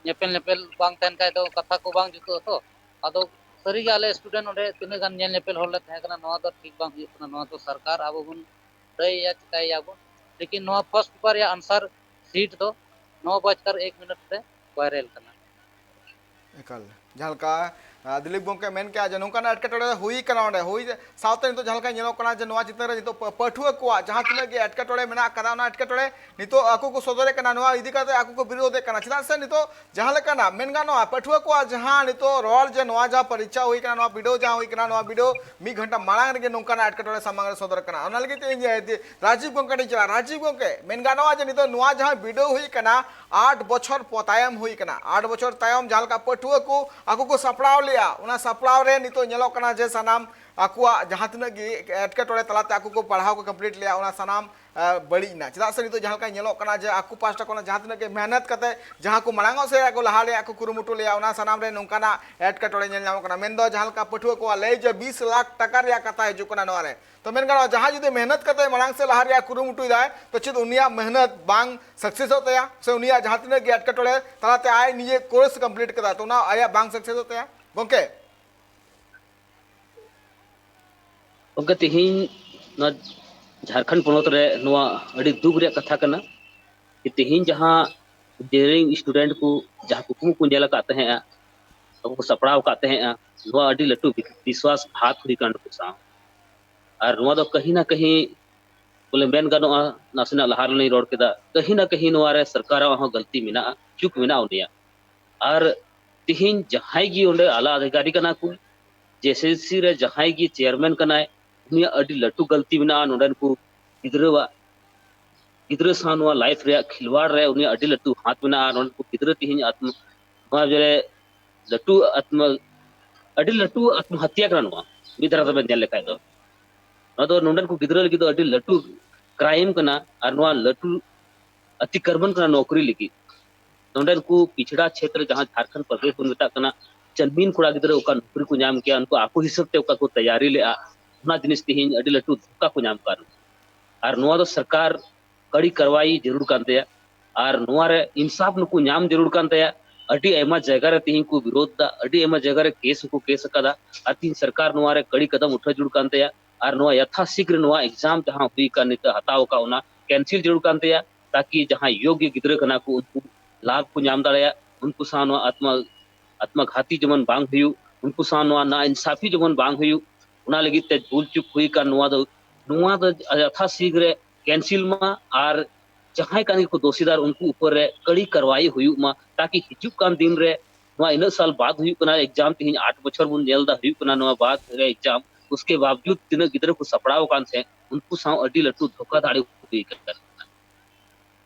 ᱧᱮᱯᱮᱞ ᱧᱮᱯᱮᱞ ᱵᱟᱝ ᱛᱟᱦᱮᱱ ᱠᱷᱟᱡ ᱫᱚ ᱠᱟᱛᱷᱟ ᱠᱚ ᱵᱟᱝ ᱡᱩᱛᱩᱜᱼᱟ ᱛᱚ᱾ ᱟᱫᱚ ᱥᱟᱹᱨᱤᱜᱮ ᱟᱞᱮ ᱥᱴᱩᱰᱮᱱᱴ ᱚᱸᱰᱮ ᱛᱤᱱᱟᱹᱜ ᱜᱟᱱ ᱧᱮᱞ ᱧᱮᱯᱮᱞ ᱦᱚᱲ ᱞᱮ ᱛᱟᱦᱮᱸ ᱠᱟᱱᱟ, ᱱᱚᱣᱟ ᱫᱚ ᱴᱷᱤᱠ ᱵᱟᱝ ᱦᱩᱭᱩᱜ ᱠᱟᱱᱟ, ᱱᱚᱣᱟ ᱫᱚ ᱥᱚᱨᱠᱟᱨ ᱟᱵᱚ ᱵᱚᱱ ᱞᱟᱹᱭᱮᱜᱼᱟ, ᱪᱤᱠᱟᱹᱭᱮᱭᱟ ᱵᱚᱱ, ᱞᱮᱠᱤᱱ ᱱᱚᱣᱟ ᱯᱷᱟᱥᱴ ᱯᱮᱯᱟᱨ ᱨᱮᱭᱟᱜ ᱟᱱᱥᱟᱨ ᱥᱤᱴ ᱫᱚ ᱱᱚ ᱵᱟᱡᱠᱟᱨ ᱮᱠ ᱢᱤᱱᱤᱴ ᱨᱮ ᱵᱷᱟᱭᱨᱟᱞ ᱠᱟᱱᱟ᱾ ᱮᱠᱟᱞ, ᱡᱟᱦᱟᱸ ᱞᱮᱠᱟ ᱫᱤᱞᱤᱯ ᱜᱚᱢᱠᱮ ᱢᱮᱱ ᱠᱮᱜᱼᱟ ᱡᱮ ᱱᱚᱝᱠᱟᱱᱟᱜ ᱮᱴᱠᱮᱴᱚᱬᱮ ᱦᱩᱭ ᱠᱟᱱᱟ ᱚᱸᱰᱮ, ᱦᱩᱭ ᱥᱟᱶᱛᱮ ᱱᱤᱛᱚᱜ ᱡᱟᱦᱟᱸ ᱞᱮᱠᱟ ᱧᱮᱞᱚᱜ ᱠᱟᱱᱟ ᱡᱮ ᱱᱚᱣᱟ ᱪᱮᱛᱟᱱ ᱨᱮ ᱱᱤᱛᱚᱜ ᱯᱟᱹᱴᱷᱩᱣᱟᱹ ᱠᱚᱣᱟᱜ ᱡᱟᱦᱟᱸ ᱛᱤᱱᱟᱹᱜ ᱜᱮ ᱮᱴᱠᱮᱴᱚᱬᱮ ᱢᱮᱱᱟᱜ ᱠᱟᱫᱟ, ᱚᱱᱟ ᱮᱴᱠᱮᱴᱚᱬᱮ ᱱᱤᱛᱚᱜ ᱟᱠᱚ ᱠᱚ ᱥᱚᱫᱚᱨᱮᱫ ᱠᱟᱱᱟ, ᱱᱚᱣᱟ ᱤᱫᱤ ᱠᱟᱛᱮ ᱟᱠᱚ ᱠᱚ ᱵᱤᱨᱳᱫᱷᱮᱫ ᱠᱟᱱᱟ᱾ ᱪᱮᱫᱟᱜ ᱥᱮ ᱱᱤᱛᱚᱜ ᱡᱟᱦᱟᱸ ᱞᱮᱠᱟᱱᱟᱜ ᱢᱮᱱ ᱜᱟᱱᱚᱜᱼᱟ, ᱯᱟᱹᱴᱷᱩᱣᱟᱹ ᱠᱚᱣᱟᱜ ᱡᱟᱦᱟᱸ ᱱᱤᱛᱚᱜ ᱨᱚᱲ ᱡᱮ ᱱᱚᱣᱟ ᱡᱟᱦᱟᱸ ᱯᱚᱨᱤᱠᱠᱷᱟ ᱦᱩᱭ ᱠᱟᱱᱟ, ᱱᱚᱣᱟ ᱵᱤᱰᱟᱹᱣ ᱡᱟᱦᱟᱸ ᱦᱩᱭ ᱠᱟᱱᱟ, ᱱᱚᱣᱟ ᱵᱤᱰᱟᱹᱣ ᱢᱤᱫ ᱜᱷᱚᱱᱴᱟ ᱢᱟᱲᱟᱝ ᱨᱮᱜᱮ ᱱᱚᱝᱠᱟᱱᱟᱜ ᱮᱴᱠᱮᱴᱚᱬᱮ ᱥᱟᱢᱟᱝ ᱨᱮ ᱥᱚᱫᱚᱨ ᱠᱟᱱᱟ᱾ ᱚᱱᱟ ᱞᱟᱹᱜᱤᱫ ᱛᱮ ᱤᱧ ᱨᱟᱡᱤᱵᱽ ᱜᱚᱢᱠᱮ ᱴᱷᱮᱱ ᱪᱟᱞᱟᱜᱼᱟ᱾ ᱨᱟᱡᱤᱵᱽ ᱜᱚᱢᱠᱮ, ᱢᱮᱱ ᱜᱟᱱᱚᱜᱼᱟ ᱡᱮ ᱱᱤᱛᱚᱜ ᱱᱚᱣᱟ ᱡᱟᱦᱟᱸ ᱵᱤᱰᱟᱹᱣ ᱦᱩᱭ ᱠᱟᱱᱟ, ᱟᱴ ᱵᱚᱪᱷᱚᱨ ᱯᱚ-, ᱛᱟᱭᱚᱢ ᱦᱩᱭ ᱠᱟᱱᱟ᱾ ᱟᱴ ᱵᱚᱪᱷᱚᱨ ᱛᱟᱭᱚᱢ ᱡᱟᱦᱟᱸ ᱞᱮᱠᱟ ᱯᱟᱹᱴᱷᱩᱣᱟᱹ ᱠᱚ ᱟᱠᱚ ᱠᱚ ᱥᱟᱯᱲᱟᱣ ᱞᱮᱜᱼᱟ, ᱚᱱᱟ ᱥᱟᱯᱲᱟᱣ ᱨᱮ ᱱᱤᱛᱚᱜ ᱧᱮᱞᱚᱜ ᱠᱟᱱᱟ ᱡᱮ ᱥᱟᱱᱟᱢ ᱟᱠᱚᱣᱟᱜ ᱡᱟᱦᱟᱸ ᱛᱤᱱᱟᱹᱜ ᱜᱮ ᱮᱴᱠᱮᱴᱚᱬᱮ ᱛᱟᱞᱟᱛᱮ ᱟᱠᱚ ᱠᱚ ᱯᱟᱲᱦᱟᱣ ᱠᱚ ᱠᱚᱢᱯᱞᱤᱴ ᱞᱮᱜᱼᱟ, ᱚᱱᱟ ᱥᱟᱱᱟᱢ ᱟᱨ ᱵᱟᱹᱲᱤᱡ ᱮᱱᱟ᱾ ᱪᱮᱫᱟᱜ ᱥᱮ ᱱᱤᱛᱚᱜ ᱡᱟᱦᱟᱸ ᱞᱮᱠᱟ ᱧᱮᱞᱚᱜ ᱠᱟᱱᱟ ᱡᱮ ᱟᱠᱚ ᱯᱟᱦᱴᱟ ᱠᱷᱚᱱᱟᱜ ᱡᱟᱦᱟᱸ ᱛᱤᱱᱟᱹᱜ ᱜᱮ ᱢᱮᱦᱱᱚᱛ ᱠᱟᱛᱮ ᱡᱟᱦᱟᱸ ᱠᱚ ᱢᱟᱲᱟᱝᱚᱜ ᱥᱮᱫ ᱠᱚ ᱞᱟᱦᱟ ᱨᱮᱭᱟᱜ ᱠᱚ ᱠᱩᱨᱩᱢᱩᱴᱩ ᱞᱮᱭᱟ, ᱚᱱᱟ ᱥᱟᱱᱟᱢ ᱨᱮ ᱱᱚᱝᱠᱟᱱᱟᱜ ᱮᱴᱠᱮᱴᱚᱬᱮ ᱧᱮᱞ ᱧᱟᱢᱚᱜ ᱠᱟᱱᱟ᱾ ᱢᱮᱱᱫᱚ ᱡᱟᱦᱟᱸ ᱞᱮᱠᱟ ᱯᱟᱹᱴᱷᱩᱣᱟᱹ ᱠᱚᱣᱟᱜ ᱞᱟᱹᱭ ᱡᱮ ᱵᱤᱥ ᱞᱟᱠᱷ ᱴᱟᱠᱟ ᱨᱮᱭᱟᱜ ᱠᱟᱛᱷᱟ ᱦᱤᱡᱩᱜ ᱠᱟᱱᱟ ᱱᱚᱣᱟ ᱨᱮ᱾ ᱛᱚ ᱢᱮᱱ ᱜᱟᱱᱚᱜᱼᱟ, ᱡᱟᱦᱟᱸᱭ ᱡᱩᱫᱤ ᱢᱮᱦᱱᱚᱛ ᱠᱟᱛᱮ ᱢᱟᱲᱟᱝ ᱥᱮᱫ ᱞᱟᱦᱟ ᱨᱮᱭᱟᱜ ᱠᱩᱨᱩᱢᱩᱴᱩᱭ ᱫᱟᱭ, ᱛᱚ ᱪᱮᱫ ᱩᱱᱤᱭᱟᱜ ᱢᱮᱦᱱᱚᱛ ᱵᱟᱝ ᱥᱟᱠᱥᱮᱥᱚᱜ ᱛᱟᱭᱟ? ᱥᱮ ᱩᱱᱤᱭᱟᱜ ᱡᱟᱦᱟᱸ ᱛᱤᱱᱟᱹᱜ ᱜᱮ ᱮᱴᱠᱮᱴᱚᱬᱮ ᱛᱟᱞᱟᱛᱮ ᱟᱡ ᱱᱤᱡᱮ ᱠᱳᱨᱥ ᱠᱚᱢᱯᱞᱤᱴ ᱠᱟᱫᱟ, ᱛᱚ ᱚᱱᱟ ᱟᱭᱟᱜ ᱵᱟᱝ ᱥᱟᱠᱥᱮᱥᱚᱜ ᱛᱟᱭᱟ ᱜᱚᱝᱠᱮ? ᱜᱚᱝᱠᱮ, ᱛᱮᱦᱮᱧ ᱱᱚᱣᱟ ᱡᱷᱟᱲᱠᱷᱚᱸᱰ ᱯᱚᱱᱚᱛ ᱨᱮ ᱱᱚᱣᱟ ᱟᱹᱰᱤ ᱫᱩᱠ ᱨᱮᱭᱟᱜ ᱠᱟᱛᱷᱟ ᱠᱟᱱᱟ ᱡᱮ ᱛᱮᱦᱮᱧ ᱡᱟᱦᱟᱸ ᱤᱧᱡᱤᱱᱤᱭᱟᱨᱤᱝ ᱥᱴᱩᱰᱮᱱᱴ ᱠᱚ ᱡᱟᱦᱟᱸ ᱠᱩᱠᱢᱩ ᱠᱚ ᱧᱮᱞ ᱟᱠᱟᱫ ᱛᱟᱦᱮᱸᱜᱼᱟ, ᱟᱵᱚ ᱠᱚ ᱥᱟᱯᱲᱟᱣ ᱟᱠᱟᱫ ᱛᱟᱦᱮᱸᱜᱼᱟ, ᱱᱚᱣᱟ ᱟᱹᱰᱤ ᱞᱟᱹᱴᱩ ᱵᱤᱥᱣᱟᱥ ᱜᱷᱟᱛ ᱦᱩᱭ ᱠᱟᱱ ᱱᱩᱠᱩ ᱥᱟᱶ᱾ ᱟᱨ ᱱᱚᱣᱟ ᱫᱚ ᱠᱟᱹᱦᱤ ᱱᱟ ᱠᱟᱹᱦᱤ ᱵᱚᱞᱮ ᱢᱮᱱ ᱜᱟᱱᱚᱜᱼᱟ, ᱱᱟᱥᱮᱱᱟᱜ ᱞᱟᱦᱟ ᱨᱮᱞᱤᱧ ᱨᱚᱲ ᱠᱮᱫᱟ, ᱠᱟᱹᱦᱤ ᱱᱟ ᱠᱟᱹᱦᱤ ᱱᱚᱣᱟ ᱨᱮ ᱥᱚᱨᱠᱟᱨᱟᱜ ᱦᱚᱸ ᱜᱟᱹᱞᱛᱤ ᱢᱮᱱᱟᱜᱼᱟ, ᱪᱩᱠ ᱢᱮᱱᱟᱜᱼᱟ ᱩᱱᱤᱭᱟᱜ᱾ ᱟᱨ ᱛᱤᱦᱤᱧ ᱡᱟᱦᱟᱸᱭ ᱜᱮ ᱚᱸᱰᱮ ᱟᱞᱟ ᱚᱫᱷᱤᱠᱟᱨᱤ ᱠᱟᱱᱟ ᱠᱚ, ᱡᱮ ᱮᱥ ᱮᱥ ᱥᱤ ᱨᱮ ᱡᱟᱦᱟᱸᱭ ᱜᱮ ᱪᱮᱭᱟᱨᱢᱮᱱ ᱠᱟᱱᱟᱭ, ᱩᱱᱤᱭᱟᱜ ᱟᱹᱰᱤ ᱞᱟᱹᱴᱩ ᱜᱟᱹᱞᱛᱤ ᱢᱮᱱᱟᱜᱼᱟ ᱱᱚᱰᱮᱱ ᱠᱚ ᱜᱤᱫᱽᱨᱟᱹᱣᱟᱜ᱾ ᱜᱤᱫᱽᱨᱟᱹ ᱥᱟᱶ ᱱᱚᱣᱟ ᱞᱟᱭᱤᱯᱷ ᱨᱮᱭᱟᱜ ᱠᱷᱤᱞᱣᱟᱲ ᱨᱮ ᱩᱱᱤᱭᱟᱜ ᱟᱹᱰᱤ ᱞᱟᱹᱴᱩ ᱦᱟᱛ ᱢᱮᱱᱟᱜᱼᱟ᱾ ᱱᱚᱰᱮᱱ ᱠᱚ ᱜᱤᱫᱽᱨᱟᱹ ᱛᱤᱦᱤᱧ ᱟᱛᱢᱟ, ᱱᱚᱣᱟ ᱡᱮ ᱞᱟᱹᱴᱩ ᱟᱛᱢᱟ, ᱟᱹᱰᱤ ᱞᱟᱹᱴᱩ ᱟᱛᱢᱟ ᱦᱟᱛᱭᱟ ᱠᱟᱱᱟ ᱱᱚᱣᱟ, ᱢᱤᱫ ᱫᱷᱟᱨᱟ ᱛᱮᱵᱮᱱ ᱧᱮᱞ ᱞᱮᱠᱷᱟᱡ ᱫᱚ᱾ ᱱᱚᱣᱟ ᱫᱚ ᱱᱚᱰᱮᱱ ᱠᱚ ᱜᱤᱫᱽᱨᱟᱹ ᱞᱟᱹᱜᱤᱫ ᱫᱚ ᱟᱹᱰᱤ ᱞᱟᱹᱴᱩ ᱠᱨᱟᱭᱤᱢ ᱠᱟᱱᱟ ᱟᱨ ᱱᱚᱣᱟ ᱞᱟᱹᱴᱩ ᱚᱛᱤᱠᱨᱚᱢᱚᱱ ᱠᱟᱱᱟ ᱱᱚᱠᱨᱤ ᱞᱟᱹᱜᱤᱫ᱾ ᱱᱚᱰᱮᱱ ᱠᱚ ᱯᱤᱪᱷᱲᱟ ᱪᱷᱮᱛᱨᱚ, ᱡᱟᱦᱟᱸ ᱡᱷᱟᱲᱠᱷᱚᱸᱰ ᱯᱨᱚᱫᱮᱥ ᱵᱚᱱ ᱢᱮᱛᱟᱜ ᱠᱟᱱᱟ, ᱪᱟᱱᱢᱤᱱ ᱠᱚᱲᱟ ᱜᱤᱫᱽᱨᱟᱹ ᱚᱠᱟ ᱱᱚᱠᱨᱤ ᱠᱚ ᱧᱟᱢ ᱠᱮᱭᱟ, ᱩᱱᱠᱩ ᱟᱠᱚ ᱦᱤᱥᱟᱹᱵ ᱛᱮ ᱚᱠᱟ ᱠᱚ ᱛᱮᱭᱟᱨᱤ ᱞᱮᱜᱼᱟ, ᱚᱱᱟ ᱡᱤᱱᱤᱥ ᱛᱮᱦᱮᱧ ᱟᱹᱰᱤ ᱞᱟᱹᱴᱩ ᱫᱷᱳᱠᱟ ᱠᱚ ᱧᱟᱢ ᱠᱟᱱ᱾ ᱟᱨ ᱱᱚᱣᱟ ᱫᱚ ᱥᱚᱨᱠᱟᱨ ᱠᱟᱹᱲᱤ ᱠᱟᱨᱣᱟᱭ ᱡᱟᱹᱨᱩᱲ ᱠᱟᱱ ᱛᱟᱭᱟ᱾ ᱟᱨ ᱱᱚᱣᱟ ᱨᱮ ᱤᱱᱥᱟᱯ ᱱᱩᱠᱩ ᱧᱟᱢ ᱡᱟᱹᱨᱩᱲ ᱠᱟᱱ ᱛᱟᱭᱟ᱾ ᱟᱹᱰᱤ ᱟᱭᱢᱟ ᱡᱟᱭᱜᱟ ᱨᱮ ᱛᱮᱦᱮᱧ ᱠᱚ ᱵᱤᱨᱳᱫᱷ ᱫᱟ, ᱟᱹᱰᱤ ᱟᱭᱢᱟ ᱡᱟᱭᱜᱟ ᱨᱮ ᱠᱮᱥ ᱦᱚᱸᱠᱚ ᱠᱮᱥ ᱟᱠᱟᱫᱟ᱾ ᱟᱨ ᱛᱮᱦᱮᱧ ᱥᱚᱨᱠᱟᱨ ᱱᱚᱣᱟ ᱨᱮ ᱠᱟᱹᱲᱤ ᱠᱟᱫᱟᱢ ᱩᱴᱷᱟᱹᱣ ᱡᱟᱹᱨᱩᱲ ᱠᱟᱱ ᱛᱟᱭᱟ᱾ ᱟᱨ ᱱᱚᱣᱟ ᱭᱟᱛᱷᱟ ᱥᱤᱜᱽᱨ ᱱᱚᱣᱟ ᱮᱠᱡᱟᱢ ᱡᱟᱦᱟᱸ ᱦᱩᱭ ᱟᱠᱟᱱ, ᱱᱤᱛᱚᱜ ᱦᱟᱛᱟᱣ ᱟᱠᱟᱫ, ᱚᱱᱟ ᱠᱮᱱᱥᱮᱞ ᱡᱟᱹᱨᱩᱲ ᱠᱟᱱ ᱛᱟᱭᱟ, ᱛᱟᱠᱤ ᱡᱟᱦᱟᱸᱭ ᱭᱳᱜᱽᱭᱚ ᱜᱤᱫᱽᱨᱟᱹ ᱠᱟᱱᱟ ᱠᱚ ᱩᱱᱠᱩ ᱞᱟᱵᱷ ᱠᱚ ᱧᱟᱢ ᱫᱟᱲᱮᱭᱟᱜ, ᱩᱱᱠᱩ ᱥᱟᱶ ᱱᱚᱣᱟ ᱟᱛᱢᱟ, ᱟᱛᱢᱟ ᱜᱷᱟᱛᱤ ᱡᱮᱢᱚᱱ ᱵᱟᱝ ᱦᱩᱭᱩᱜ, ᱩᱱᱠᱩ ᱥᱟᱶ ᱱᱚᱣᱟ ᱱᱟ ᱤᱱᱥᱟᱯᱷᱤ ᱡᱮᱢᱚᱱ ᱵᱟᱝ ᱦᱩᱭᱩᱜ, ᱚᱱᱟ ᱞᱟᱹᱜᱤᱫ ᱛᱮ ᱵᱷᱩᱞ ᱪᱩᱠ ᱦᱩᱭ ᱟᱠᱟᱱ, ᱱᱚᱣᱟ ᱫᱚ, ᱱᱚᱣᱟ ᱫᱚ ᱭᱟᱛᱷᱟ ᱥᱤᱜᱽᱨ ᱠᱮᱱᱥᱮᱞ ᱢᱟ ᱟᱨ ᱡᱟᱦᱟᱸᱭ ᱠᱟᱱ ᱜᱮᱠᱚ ᱫᱳᱥᱤᱫᱟᱨ ᱩᱱᱠᱩ ᱩᱯᱚᱨ ᱨᱮ ᱠᱟᱹᱲᱤ ᱠᱟᱨᱣᱟᱭ ᱦᱩᱭᱩᱜ ᱢᱟ, ᱛᱟᱠᱤ ᱦᱤᱡᱩᱜ ᱠᱟᱱ ᱫᱤᱱ ᱨᱮ ᱱᱚᱣᱟ ᱤᱱᱟᱹᱜ ᱥᱟᱞ ᱵᱟᱫ ᱦᱩᱭᱩᱜ ᱠᱟᱱᱟ ᱮᱠᱡᱟᱢ, ᱛᱮᱦᱮᱧ ᱟᱴ ᱵᱚᱪᱷᱚᱨ ᱵᱚᱱ ᱧᱮᱞ ᱮᱫᱟ ᱦᱩᱭᱩᱜ ᱠᱟᱱᱟ, ᱱᱚᱣᱟ ᱵᱟᱫ ᱨᱮ ᱮᱠᱡᱟᱢ, ᱩᱥᱠᱮ ᱵᱟᱣᱡᱩᱫ ᱛᱤᱱᱟᱹᱜ ᱜᱤᱫᱽᱨᱟᱹ ᱠᱚ ᱥᱟᱯᱲᱟᱣ ᱟᱠᱟᱱ ᱛᱟᱦᱮᱸᱫ ᱩᱱᱠᱩ ᱥᱟᱶ ᱟᱹᱰᱤ ᱞᱟᱹᱴᱩ ᱫᱷᱳᱠᱟᱫᱷᱟᱲᱤ ᱦᱩᱭ ᱟᱠᱟᱱᱟ᱾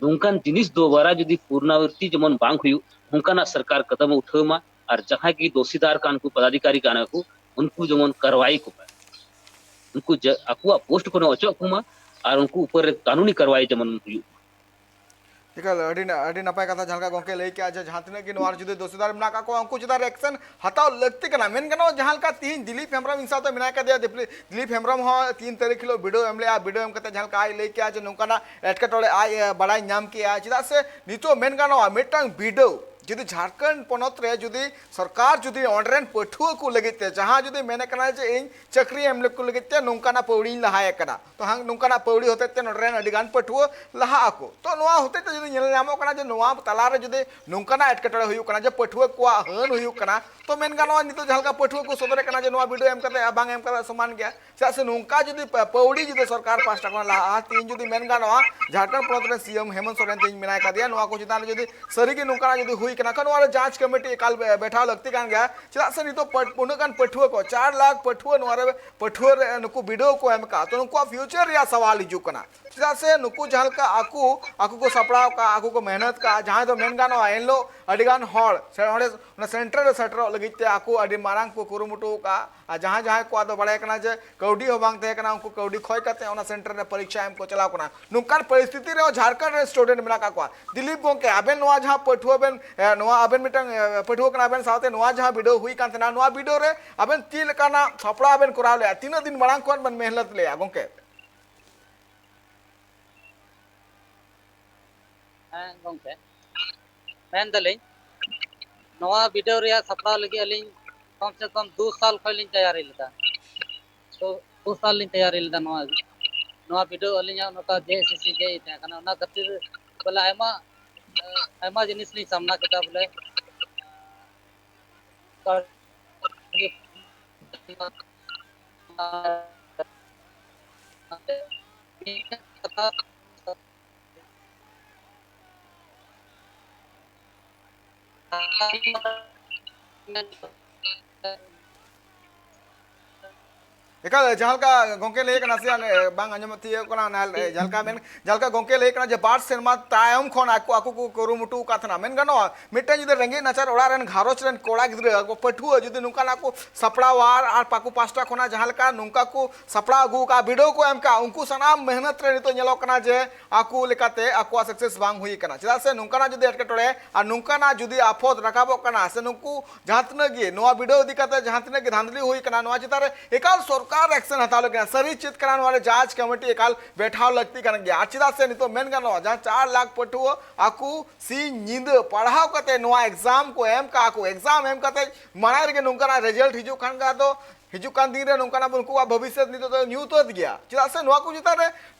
ᱱᱚᱝᱠᱟᱱ ᱡᱤᱱᱤᱥ ᱫᱚᱵᱟᱨᱟ ᱡᱩᱫᱤ ᱯᱩᱱᱟᱨᱟᱵᱨᱤᱛᱤ ᱡᱮᱢᱚᱱ ᱵᱟᱝ ᱦᱩᱭᱩᱜ, ᱚᱱᱠᱟᱱᱟᱜ ᱥᱚᱨᱠᱟᱨ ᱠᱚᱫᱚᱢ ᱩᱴᱷᱟᱹᱣ ᱢᱟ᱾ ᱟᱨ ᱡᱟᱦᱟᱸᱭ ᱜᱮ ᱫᱳᱥᱤᱫᱟᱨ ᱠᱟᱱ ᱠᱚ, ᱯᱚᱫᱟᱫᱷᱤᱠᱟᱨᱤ ᱠᱟᱱᱟ ᱠᱚ, ᱩᱱᱠᱩ ᱡᱮᱢᱚᱱ ᱠᱟᱨᱣᱟᱭ ᱠᱚ ᱯᱮ, ᱩᱱᱠᱩ ᱡᱟ-, ᱟᱠᱚᱣᱟᱜ ᱯᱳᱥᱴ ᱠᱷᱚᱱ ᱚᱪᱚᱜ ᱠᱚᱢᱟ᱾ ᱟᱨ ᱩᱱᱠᱩ ᱩᱯᱚᱨ ᱨᱮ ᱠᱟᱹᱱᱩᱱᱤ ᱠᱟᱨᱣᱟᱭ ᱡᱮᱢᱚᱱ ᱦᱩᱭᱩᱜ ᱢᱟ᱾ ᱮᱠᱟᱞ, ᱟᱹᱰᱤ ᱱᱟ-, ᱟᱹᱰᱤ ᱱᱟᱯᱟᱭ ᱠᱟᱛᱷᱟ, ᱡᱟᱦᱟᱸ ᱞᱮᱠᱟ ᱜᱚᱢᱠᱮ ᱞᱟᱹᱭ ᱠᱮᱜᱼᱟ ᱡᱮ ᱡᱟᱦᱟᱸ ᱛᱤᱱᱟᱹᱜ ᱜᱮ ᱱᱚᱣᱟ ᱨᱮ ᱡᱩᱫᱤ ᱫᱳᱥᱤᱫᱟᱨ ᱢᱮᱱᱟᱜ ᱟᱠᱟᱫ ᱠᱚᱣᱟ, ᱩᱱᱠᱩ ᱪᱮᱛᱟᱱ ᱨᱮ ᱮᱠᱥᱮᱱ ᱦᱟᱛᱟᱣ ᱞᱟᱹᱠᱛᱤ ᱠᱟᱱᱟ᱾ ᱢᱮᱱ ᱜᱟᱱᱚᱜᱼᱟ, ᱡᱟᱦᱟᱸ ᱞᱮᱠᱟ ᱛᱤᱦᱤᱧ ᱫᱤᱞᱤᱯ ᱦᱮᱢᱵᱨᱚᱢ ᱤᱧ ᱥᱟᱶᱛᱮ ᱢᱮᱱᱟᱭ ᱠᱟᱫᱮᱭᱟ, ᱫᱤᱯᱞᱤ-, ᱫᱤᱞᱤᱯ ᱦᱮᱢᱵᱨᱚᱢ ᱦᱚᱸ ᱛᱤᱱ ᱛᱟᱹᱨᱤᱠᱷ ᱦᱤᱞᱳᱜ ᱵᱤᱰᱟᱹᱣ ᱮᱢ ᱞᱮᱜᱼᱟ᱾ ᱵᱤᱰᱟᱹᱣ ᱮᱢ ᱠᱟᱛᱮ ᱡᱟᱦᱟᱸ ᱞᱮᱠᱟ ᱟᱡ ᱞᱟᱹᱭ ᱠᱮᱜᱼᱟ ᱡᱮ ᱱᱚᱝᱠᱟᱱᱟᱜ ᱮᱴᱠᱮᱴᱚᱬᱮ ᱟᱡ, ᱮ, ᱵᱟᱲᱟᱭ ᱧᱟᱢ ᱠᱮᱜᱼᱟ᱾ ᱪᱮᱫᱟᱜ ᱥᱮ ᱱᱤᱛᱚᱜ ᱢᱮᱱ ᱜᱟᱱᱚᱜᱼᱟ, ᱢᱤᱫᱴᱟᱝ ᱵᱤᱰᱟᱹᱣ ᱡᱩᱫᱤ ᱡᱷᱟᱲᱠᱷᱚᱸᱰ ᱯᱚᱱᱚᱛ ᱨᱮ ᱡᱩᱫᱤ ᱥᱚᱨᱠᱟᱨ ᱡᱩᱫᱤ ᱚᱸᱰᱮ ᱨᱮᱱ ᱯᱟᱹᱴᱷᱩᱣᱟᱹ ᱠᱚ ᱞᱟᱹᱜᱤᱫ ᱛᱮ, ᱡᱟᱦᱟᱸ ᱡᱩᱫᱤ ᱢᱮᱱᱮ ᱠᱟᱱᱟ ᱡᱮ ᱤᱧ ᱪᱟᱹᱠᱨᱤ ᱮᱢ ᱞᱟᱹᱜᱤᱫ ᱛᱮ ᱱᱚᱝᱠᱟᱱᱟᱜ ᱯᱟᱹᱣᱲᱤᱧ ᱞᱟᱦᱟᱭᱮ ᱠᱟᱱᱟ, ᱛᱚ ᱦᱟᱝ ᱱᱚᱝᱠᱟᱱᱟᱜ ᱯᱟᱹᱣᱲᱤ ᱦᱚᱛᱮᱡ ᱛᱮ ᱱᱚᱰᱮ ᱨᱮᱱ ᱟᱹᱰᱤ ᱜᱟᱱ ᱯᱟᱹᱴᱷᱩᱣᱟᱹ ᱞᱟᱦᱟᱜ ᱟᱠᱚ᱾ ᱛᱚ ᱱᱚᱣᱟ ᱦᱚᱛᱮᱡ ᱛᱮ ᱡᱩᱫᱤ ᱧᱮᱞ ᱧᱟᱢᱚᱜ ᱠᱟᱱᱟ ᱡᱮ ᱱᱚᱣᱟ ᱛᱟᱞᱟ ᱨᱮ ᱡᱩᱫᱤ ᱱᱚᱝᱠᱟᱱᱟᱜ ᱮᱴᱠᱮᱴᱚᱬᱮ ᱦᱩᱭᱩᱜ ᱠᱟᱱᱟ, ᱡᱮ ᱯᱟᱹᱴᱷᱩᱣᱟᱹ ᱠᱚᱣᱟᱜ ᱦᱟᱹᱱ ᱦᱩᱭᱩᱜ ᱠᱟᱱᱟ, ᱛᱚ ᱢᱮᱱ ᱜᱟᱱᱚᱜᱼᱟ ᱱᱤᱛᱚᱜ ᱡᱟᱦᱟᱸ ᱞᱮᱠᱟ ᱯᱟᱹᱴᱷᱩᱣᱟᱹ ᱠᱚ ᱥᱚᱫᱚᱨᱮ ᱠᱟᱱᱟ ᱡᱮ ᱱᱚᱣᱟ ᱵᱤᱰᱟᱹᱣ ᱮᱢ ᱠᱟᱛᱮ ᱟᱨ ᱵᱟᱝ ᱮᱢ ᱠᱟᱛᱮ ᱥᱚᱢᱟᱱ ᱜᱮᱭᱟ, ᱪᱮᱫᱟᱜ ᱥᱮ ᱱᱚᱝᱠᱟ ᱡᱩᱫᱤ ᱯᱟ-, ᱯᱟᱹᱣᱲᱤ ᱡᱩᱫᱤ ᱥᱚᱨᱠᱟᱨ ᱯᱟᱦᱴᱟ ᱠᱷᱚᱱ ᱞᱟᱦᱟᱜᱼᱟ, ᱛᱮᱦᱮᱧ ᱡᱩᱫᱤ ᱢᱮᱱ ᱜᱟᱱᱚᱜᱼᱟ, ᱡᱷᱟᱲᱠᱷᱚᱸᱰ ᱯᱚᱱᱚᱛ ᱨᱮᱱ ᱥᱤ ᱮᱢ ᱦᱮᱢᱚᱱᱛ ᱥᱚᱨᱮᱱ ᱛᱮᱦᱮᱧ ᱢᱮᱱᱟᱭ ᱠᱟᱫᱮᱭᱟ, ᱱᱚᱣᱟ ᱠᱚ ᱪᱮᱛᱟᱱ ᱨᱮ ᱡᱩᱫᱤ ᱥᱟᱹᱨᱤᱜᱮ ᱱᱚᱝᱠᱟᱱᱟᱜ ᱡᱩᱫᱤ ᱦᱩᱭ ᱠᱟᱱᱟ ᱠᱷᱟᱱ, ᱱᱚᱣᱟ ᱨᱮ ᱡᱟᱸᱪ ᱠᱚᱢᱤᱴᱤ ᱮᱠᱟᱞ ᱵᱮ-, ᱵᱮᱴᱷᱟᱣ ᱞᱟᱹᱠᱛᱤ ᱠᱟᱱ ᱜᱮᱭᱟ᱾ ᱪᱮᱫᱟᱜ ᱥᱮ ᱱᱤᱛᱚᱜ ᱯᱟᱹ-, ᱩᱱᱟᱹᱜ ᱜᱟᱱ ᱯᱟᱹᱴᱷᱩᱣᱟᱹ ᱠᱚ, ᱪᱟᱨ ᱞᱟᱠᱷ ᱯᱟᱹᱴᱷᱩᱣᱟᱹ ᱱᱚᱣᱟ ᱨᱮ ᱯᱟᱹᱴᱷᱩᱣᱟᱹ ᱨᱮ ᱱᱩᱠᱩ ᱵᱤᱰᱟᱹᱣ ᱠᱚ ᱮᱢ ᱠᱟᱜᱼᱟ, ᱛᱚ ᱱᱩᱠᱩᱣᱟᱜ ᱯᱷᱤᱭᱩᱪᱟᱨ ᱨᱮᱭᱟᱜ ᱥᱟᱣᱟᱞ ᱦᱤᱡᱩᱜ ᱠᱟᱱᱟ᱾ ᱪᱮᱫᱟᱜ ᱥᱮ ᱱᱩᱠᱩ ᱡᱟᱦᱟᱸ ᱞᱮᱠᱟ ᱟᱠᱚ, ᱟᱠᱚ ᱠᱚ ᱥᱟᱯᱲᱟᱣ ᱠᱟᱜᱼᱟ, ᱟᱠᱚ ᱠᱚ ᱢᱮᱦᱱᱚᱛ ᱠᱟᱜᱼᱟ, ᱡᱟᱦᱟᱸᱭ ᱫᱚ ᱢᱮᱱ ᱜᱟᱱᱚᱜᱼᱟ ᱮᱱᱦᱤᱞᱳᱜ ᱟᱹᱰᱤ ᱜᱟᱱ ᱦᱚᱲ ᱥᱮ ᱚᱸᱰᱮ ᱚᱱᱟ ᱥᱮᱱᱴᱟᱨ ᱨᱮ ᱥᱮᱴᱮᱨᱚᱜ ᱞᱟᱹᱜᱤᱫ ᱛᱮ ᱟᱠᱚ ᱟᱹᱰᱤ ᱢᱟᱨᱟᱝ ᱠᱚ ᱠᱩᱨᱩᱢᱩᱴᱩ ᱠᱟᱜᱼᱟ᱾ ᱟᱨ ᱡᱟᱦᱟᱸ ᱡᱟᱦᱟᱸᱭ ᱠᱚᱣᱟᱜ ᱫᱚ ᱵᱟᱲᱟᱭ ᱠᱟᱱᱟ ᱡᱮ ᱠᱟᱹᱣᱰᱤ ᱦᱚᱸ ᱵᱟᱝ ᱛᱟᱦᱮᱸ ᱠᱟᱱᱟ, ᱩᱱᱠᱩ ᱠᱟᱹᱣᱰᱤ ᱠᱷᱚᱭ ᱠᱟᱛᱮ ᱚᱱᱟ ᱥᱮᱱᱴᱟᱨ ᱨᱮ ᱯᱚᱨᱤᱠᱠᱷᱟ ᱮᱢ ᱠᱚ ᱪᱟᱞᱟᱣ ᱠᱟᱱᱟ᱾ ᱱᱚᱝᱠᱟᱱ ᱯᱚᱨᱤᱥᱛᱷᱤᱛᱤ ᱨᱮᱦᱚᱸ ᱡᱷᱟᱲᱠᱷᱚᱸᱰ ᱨᱮᱱ ᱥᱴᱩᱰᱮᱱᱴ ᱢᱮᱱᱟᱜ ᱠᱟᱜ ᱠᱚᱣᱟ᱾ ᱫᱤᱞᱤᱯ ᱜᱚᱢᱠᱮ, ᱟᱵᱮᱱ ᱱᱚᱣᱟ ᱡᱟᱦᱟᱸ ᱯᱟᱹᱴᱷᱩᱣᱟᱹ ᱵᱮᱱ, ᱮ, ᱱᱚᱣᱟ ᱟᱵᱮᱱ ᱢᱤᱫᱴᱟᱝ, ᱮ, ᱯᱟᱹᱴᱷᱩᱣᱟᱹ ᱠᱟᱱᱟ ᱵᱮᱱ, ᱥᱟᱶᱛᱮ ᱱᱚᱣᱟ ᱡᱟᱦᱟᱸ ᱵᱤᱰᱟᱹᱣ ᱦᱩᱭ ᱠᱟᱱ ᱛᱟᱦᱮᱱᱟ, ᱱᱚᱣᱟ ᱵᱤᱰᱟᱹᱣ ᱨᱮ ᱟᱵᱮᱱ ᱪᱮᱫ ᱞᱮᱠᱟᱱᱟᱜ ᱥᱟᱯᱲᱟᱣ ᱵᱮᱱ ᱠᱚᱨᱟᱣ ᱞᱮᱜᱼᱟ? ᱛᱤᱱᱟᱹᱜ ᱫᱤᱱ ᱢᱟᱲᱟᱝ ᱠᱷᱚᱱ ᱵᱮᱱ ᱢᱮᱦᱱᱚᱛ ᱞᱮᱜᱼᱟ ᱜᱚᱢᱠᱮ? ᱦᱮᱸ ᱜᱚᱢᱠᱮ, ᱢᱮᱱ ᱫᱟᱞᱤᱧ, ᱱᱚᱣᱟ ᱵᱤᱰᱟᱹᱣ ᱨᱮᱭᱟᱜ ᱥᱟᱯᱲᱟᱣ ᱞᱟᱹᱜᱤᱫ ᱟᱹᱞᱤᱧ ᱠᱚᱢ ᱥᱮ ᱠᱚᱢ ᱫᱩ ᱥᱟᱞ ᱠᱷᱚᱱ ᱞᱤᱧ ᱛᱮᱭᱟᱨᱤ ᱞᱮᱫᱟ᱾ ᱛᱚ, ᱫᱩ ᱥᱟᱞ ᱞᱤᱧ ᱛᱮᱭᱟᱨᱤ ᱞᱮᱫᱟ ᱱᱚᱣᱟ, ᱱᱚᱣᱟ ᱵᱤᱰᱟᱹᱣ ᱟᱹᱞᱤᱧᱟᱜ ᱱᱚᱝᱠᱟ ᱡᱮ ᱮᱥ ᱮᱥ ᱥᱤ ᱡᱮ ᱤ ᱛᱟᱦᱮᱸ ᱠᱟᱱᱟ, ᱚᱱᱟ ᱠᱷᱟᱹᱛᱤᱨ ᱵᱚᱞᱮ ᱟᱭᱢᱟ, ᱟᱭᱢᱟ ᱡᱤᱱᱤᱥ ᱞᱤᱧ ᱥᱟᱢᱱᱟ ᱠᱮᱫᱟ ᱵᱚᱞᱮ᱾ ᱮᱠᱟᱞ, ᱡᱟᱦᱟᱸ ᱞᱮᱠᱟ ᱜᱚᱝᱠᱮ ᱞᱟᱹᱭ ᱠᱟᱱᱟ ᱥᱮ, ᱟᱞᱮ ᱵᱟᱝ ᱟᱸᱡᱚᱢᱚᱜ ᱛᱤᱭᱳᱜ ᱠᱟᱱᱟ, ᱚᱱᱟ ᱡᱟᱦᱟᱸ ᱞᱮᱠᱟ ᱢᱮᱱ, ᱡᱟᱦᱟᱸ ᱞᱮᱠᱟ ᱜᱚᱝᱠᱮ ᱞᱟᱹᱭ ᱠᱟᱱᱟ ᱡᱮ ᱵᱟᱨ ᱥᱮᱨᱢᱟ ᱛᱟᱭᱚᱢ ᱠᱷᱚᱱ ᱟᱠᱚ, ᱟᱠᱚ ᱠᱚ ᱠᱩᱨᱩᱢᱩᱴᱩ ᱟᱠᱟᱫ ᱛᱟᱦᱮᱱᱟ᱾ ᱢᱮᱱ ᱜᱟᱱᱚᱜᱼᱟ, ᱢᱤᱫᱴᱟᱝ ᱡᱩᱫᱤ ᱨᱮᱸᱜᱮᱡ ᱱᱟᱪᱟᱨ ᱚᱲᱟᱜ ᱨᱮᱱ ᱜᱷᱟᱨᱚᱸᱡᱽ ᱨᱮᱱ ᱠᱚᱲᱟ ᱜᱤᱫᱽᱨᱟᱹ, ᱟᱠᱚ ᱯᱟᱹᱴᱷᱩᱣᱟᱹ ᱡᱩᱫᱤ ᱱᱚᱝᱠᱟᱱᱟᱜ ᱠᱚ ᱥᱟᱯᱲᱟᱣᱟ ᱟᱨ, ᱟᱨ ᱟᱠᱚ ᱯᱟᱥᱴᱟ ᱠᱷᱚᱱᱟᱜ ᱡᱟᱦᱟᱸ ᱞᱮᱠᱟ ᱱᱚᱝᱠᱟ ᱠᱚ ᱥᱟᱯᱲᱟᱣ ᱟᱹᱜᱩ ᱟᱠᱟᱫᱼᱟ, ᱵᱤᱰᱟᱹᱣ ᱠᱚ ᱮᱢ ᱠᱟᱜᱼᱟ, ᱩᱱᱠᱩ ᱥᱟᱱᱟᱢ ᱢᱮᱦᱱᱚᱛ ᱨᱮ ᱱᱤᱛᱚᱜ ᱧᱮᱞᱚᱜ ᱠᱟᱱᱟ ᱡᱮ ᱟᱠᱚ ᱞᱮᱠᱟᱛᱮ ᱟᱠᱚᱣᱟᱜ success ᱵᱟᱝ ᱦᱩᱭ ᱟᱠᱟᱱᱟ᱾ ᱪᱮᱫᱟᱜ ᱥᱮ ᱱᱚᱝᱠᱟᱱᱟᱜ ᱡᱩᱫᱤ ᱮᱴᱠᱮᱴᱚᱬᱮ ᱟᱨ ᱱᱚᱝᱠᱟᱱᱟᱜ ᱡᱩᱫᱤ ᱟᱯᱷᱚᱫ ᱨᱟᱠᱟᱵᱚᱜ ᱠᱟᱱᱟ ᱥᱮ ᱱᱩᱠᱩ ᱡᱟᱦᱟᱸ ᱛᱤᱱᱟᱹᱜ ᱜᱮ ᱱᱚᱣᱟ ᱵᱤᱰᱟᱹᱣ ᱤᱫᱤ ᱠᱟᱛᱮ ᱡᱟᱦᱟᱸ ᱛᱤᱱᱟᱹᱜ ᱜᱮ ᱫᱷᱟᱸᱫᱞᱤ ᱦᱩᱭ ᱠᱟᱱᱟ, ᱱᱚᱣᱟ ᱪᱮᱛᱟᱱ ᱨᱮ ᱮᱠᱟᱞ ᱥᱚᱨᱠᱟᱨ action ᱦᱟᱛᱟᱣ ᱞᱟᱹᱠᱛᱤ ᱠᱟᱱᱟ᱾ ᱥᱟᱹᱨᱤ ᱪᱮᱫ ᱠᱟᱱᱟ, ᱱᱚᱣᱟ ᱨᱮ judge committee ᱮᱠᱟᱞ ᱵᱮᱴᱷᱟᱣ ᱞᱟᱹᱠᱛᱤ ᱠᱟᱱ ᱜᱮᱭᱟ᱾ ᱟᱨ ᱪᱮᱫᱟᱜ ᱥᱮ ᱱᱤᱛᱚᱜ ᱢᱮᱱ ᱜᱟᱱᱚᱜᱼᱟ, ᱡᱟᱦᱟᱸ ᱪᱟᱨ ᱞᱟᱠᱷ ᱯᱟᱹᱴᱷᱩᱣᱟᱹ ᱟᱠᱚ ᱥᱤᱧ ᱧᱤᱫᱟᱹ ᱯᱟᱲᱦᱟᱣ ᱠᱟᱛᱮ ᱱᱚᱣᱟ exam ᱠᱚ ᱮᱢ ᱠᱟᱜᱼᱟ, ᱠᱚ exam ᱮᱢ ᱠᱟᱛᱮ ᱢᱟᱲᱟᱝ ᱨᱮᱜᱮ ᱱᱚᱝᱠᱟᱱᱟᱜ result ᱦᱤᱡᱩᱜ ᱠᱷᱟᱱ ᱫᱚ ᱦᱤᱡᱩᱜ ᱠᱟᱱ ᱫᱤᱱ ᱨᱮ ᱱᱚᱝᱠᱟᱱᱟᱜ ᱩᱱᱠᱩᱣᱟᱜ ᱵᱷᱚᱵᱤᱥᱥᱚᱛ ᱱᱤᱛᱚᱜ ᱫᱚ ᱧᱩᱛᱟᱹᱛ ᱜᱮᱭᱟ᱾ ᱪᱮᱫᱟᱜ ᱥᱮ ᱱᱚᱣᱟ ᱠᱚ ᱪᱮᱛᱟᱱ ᱨᱮ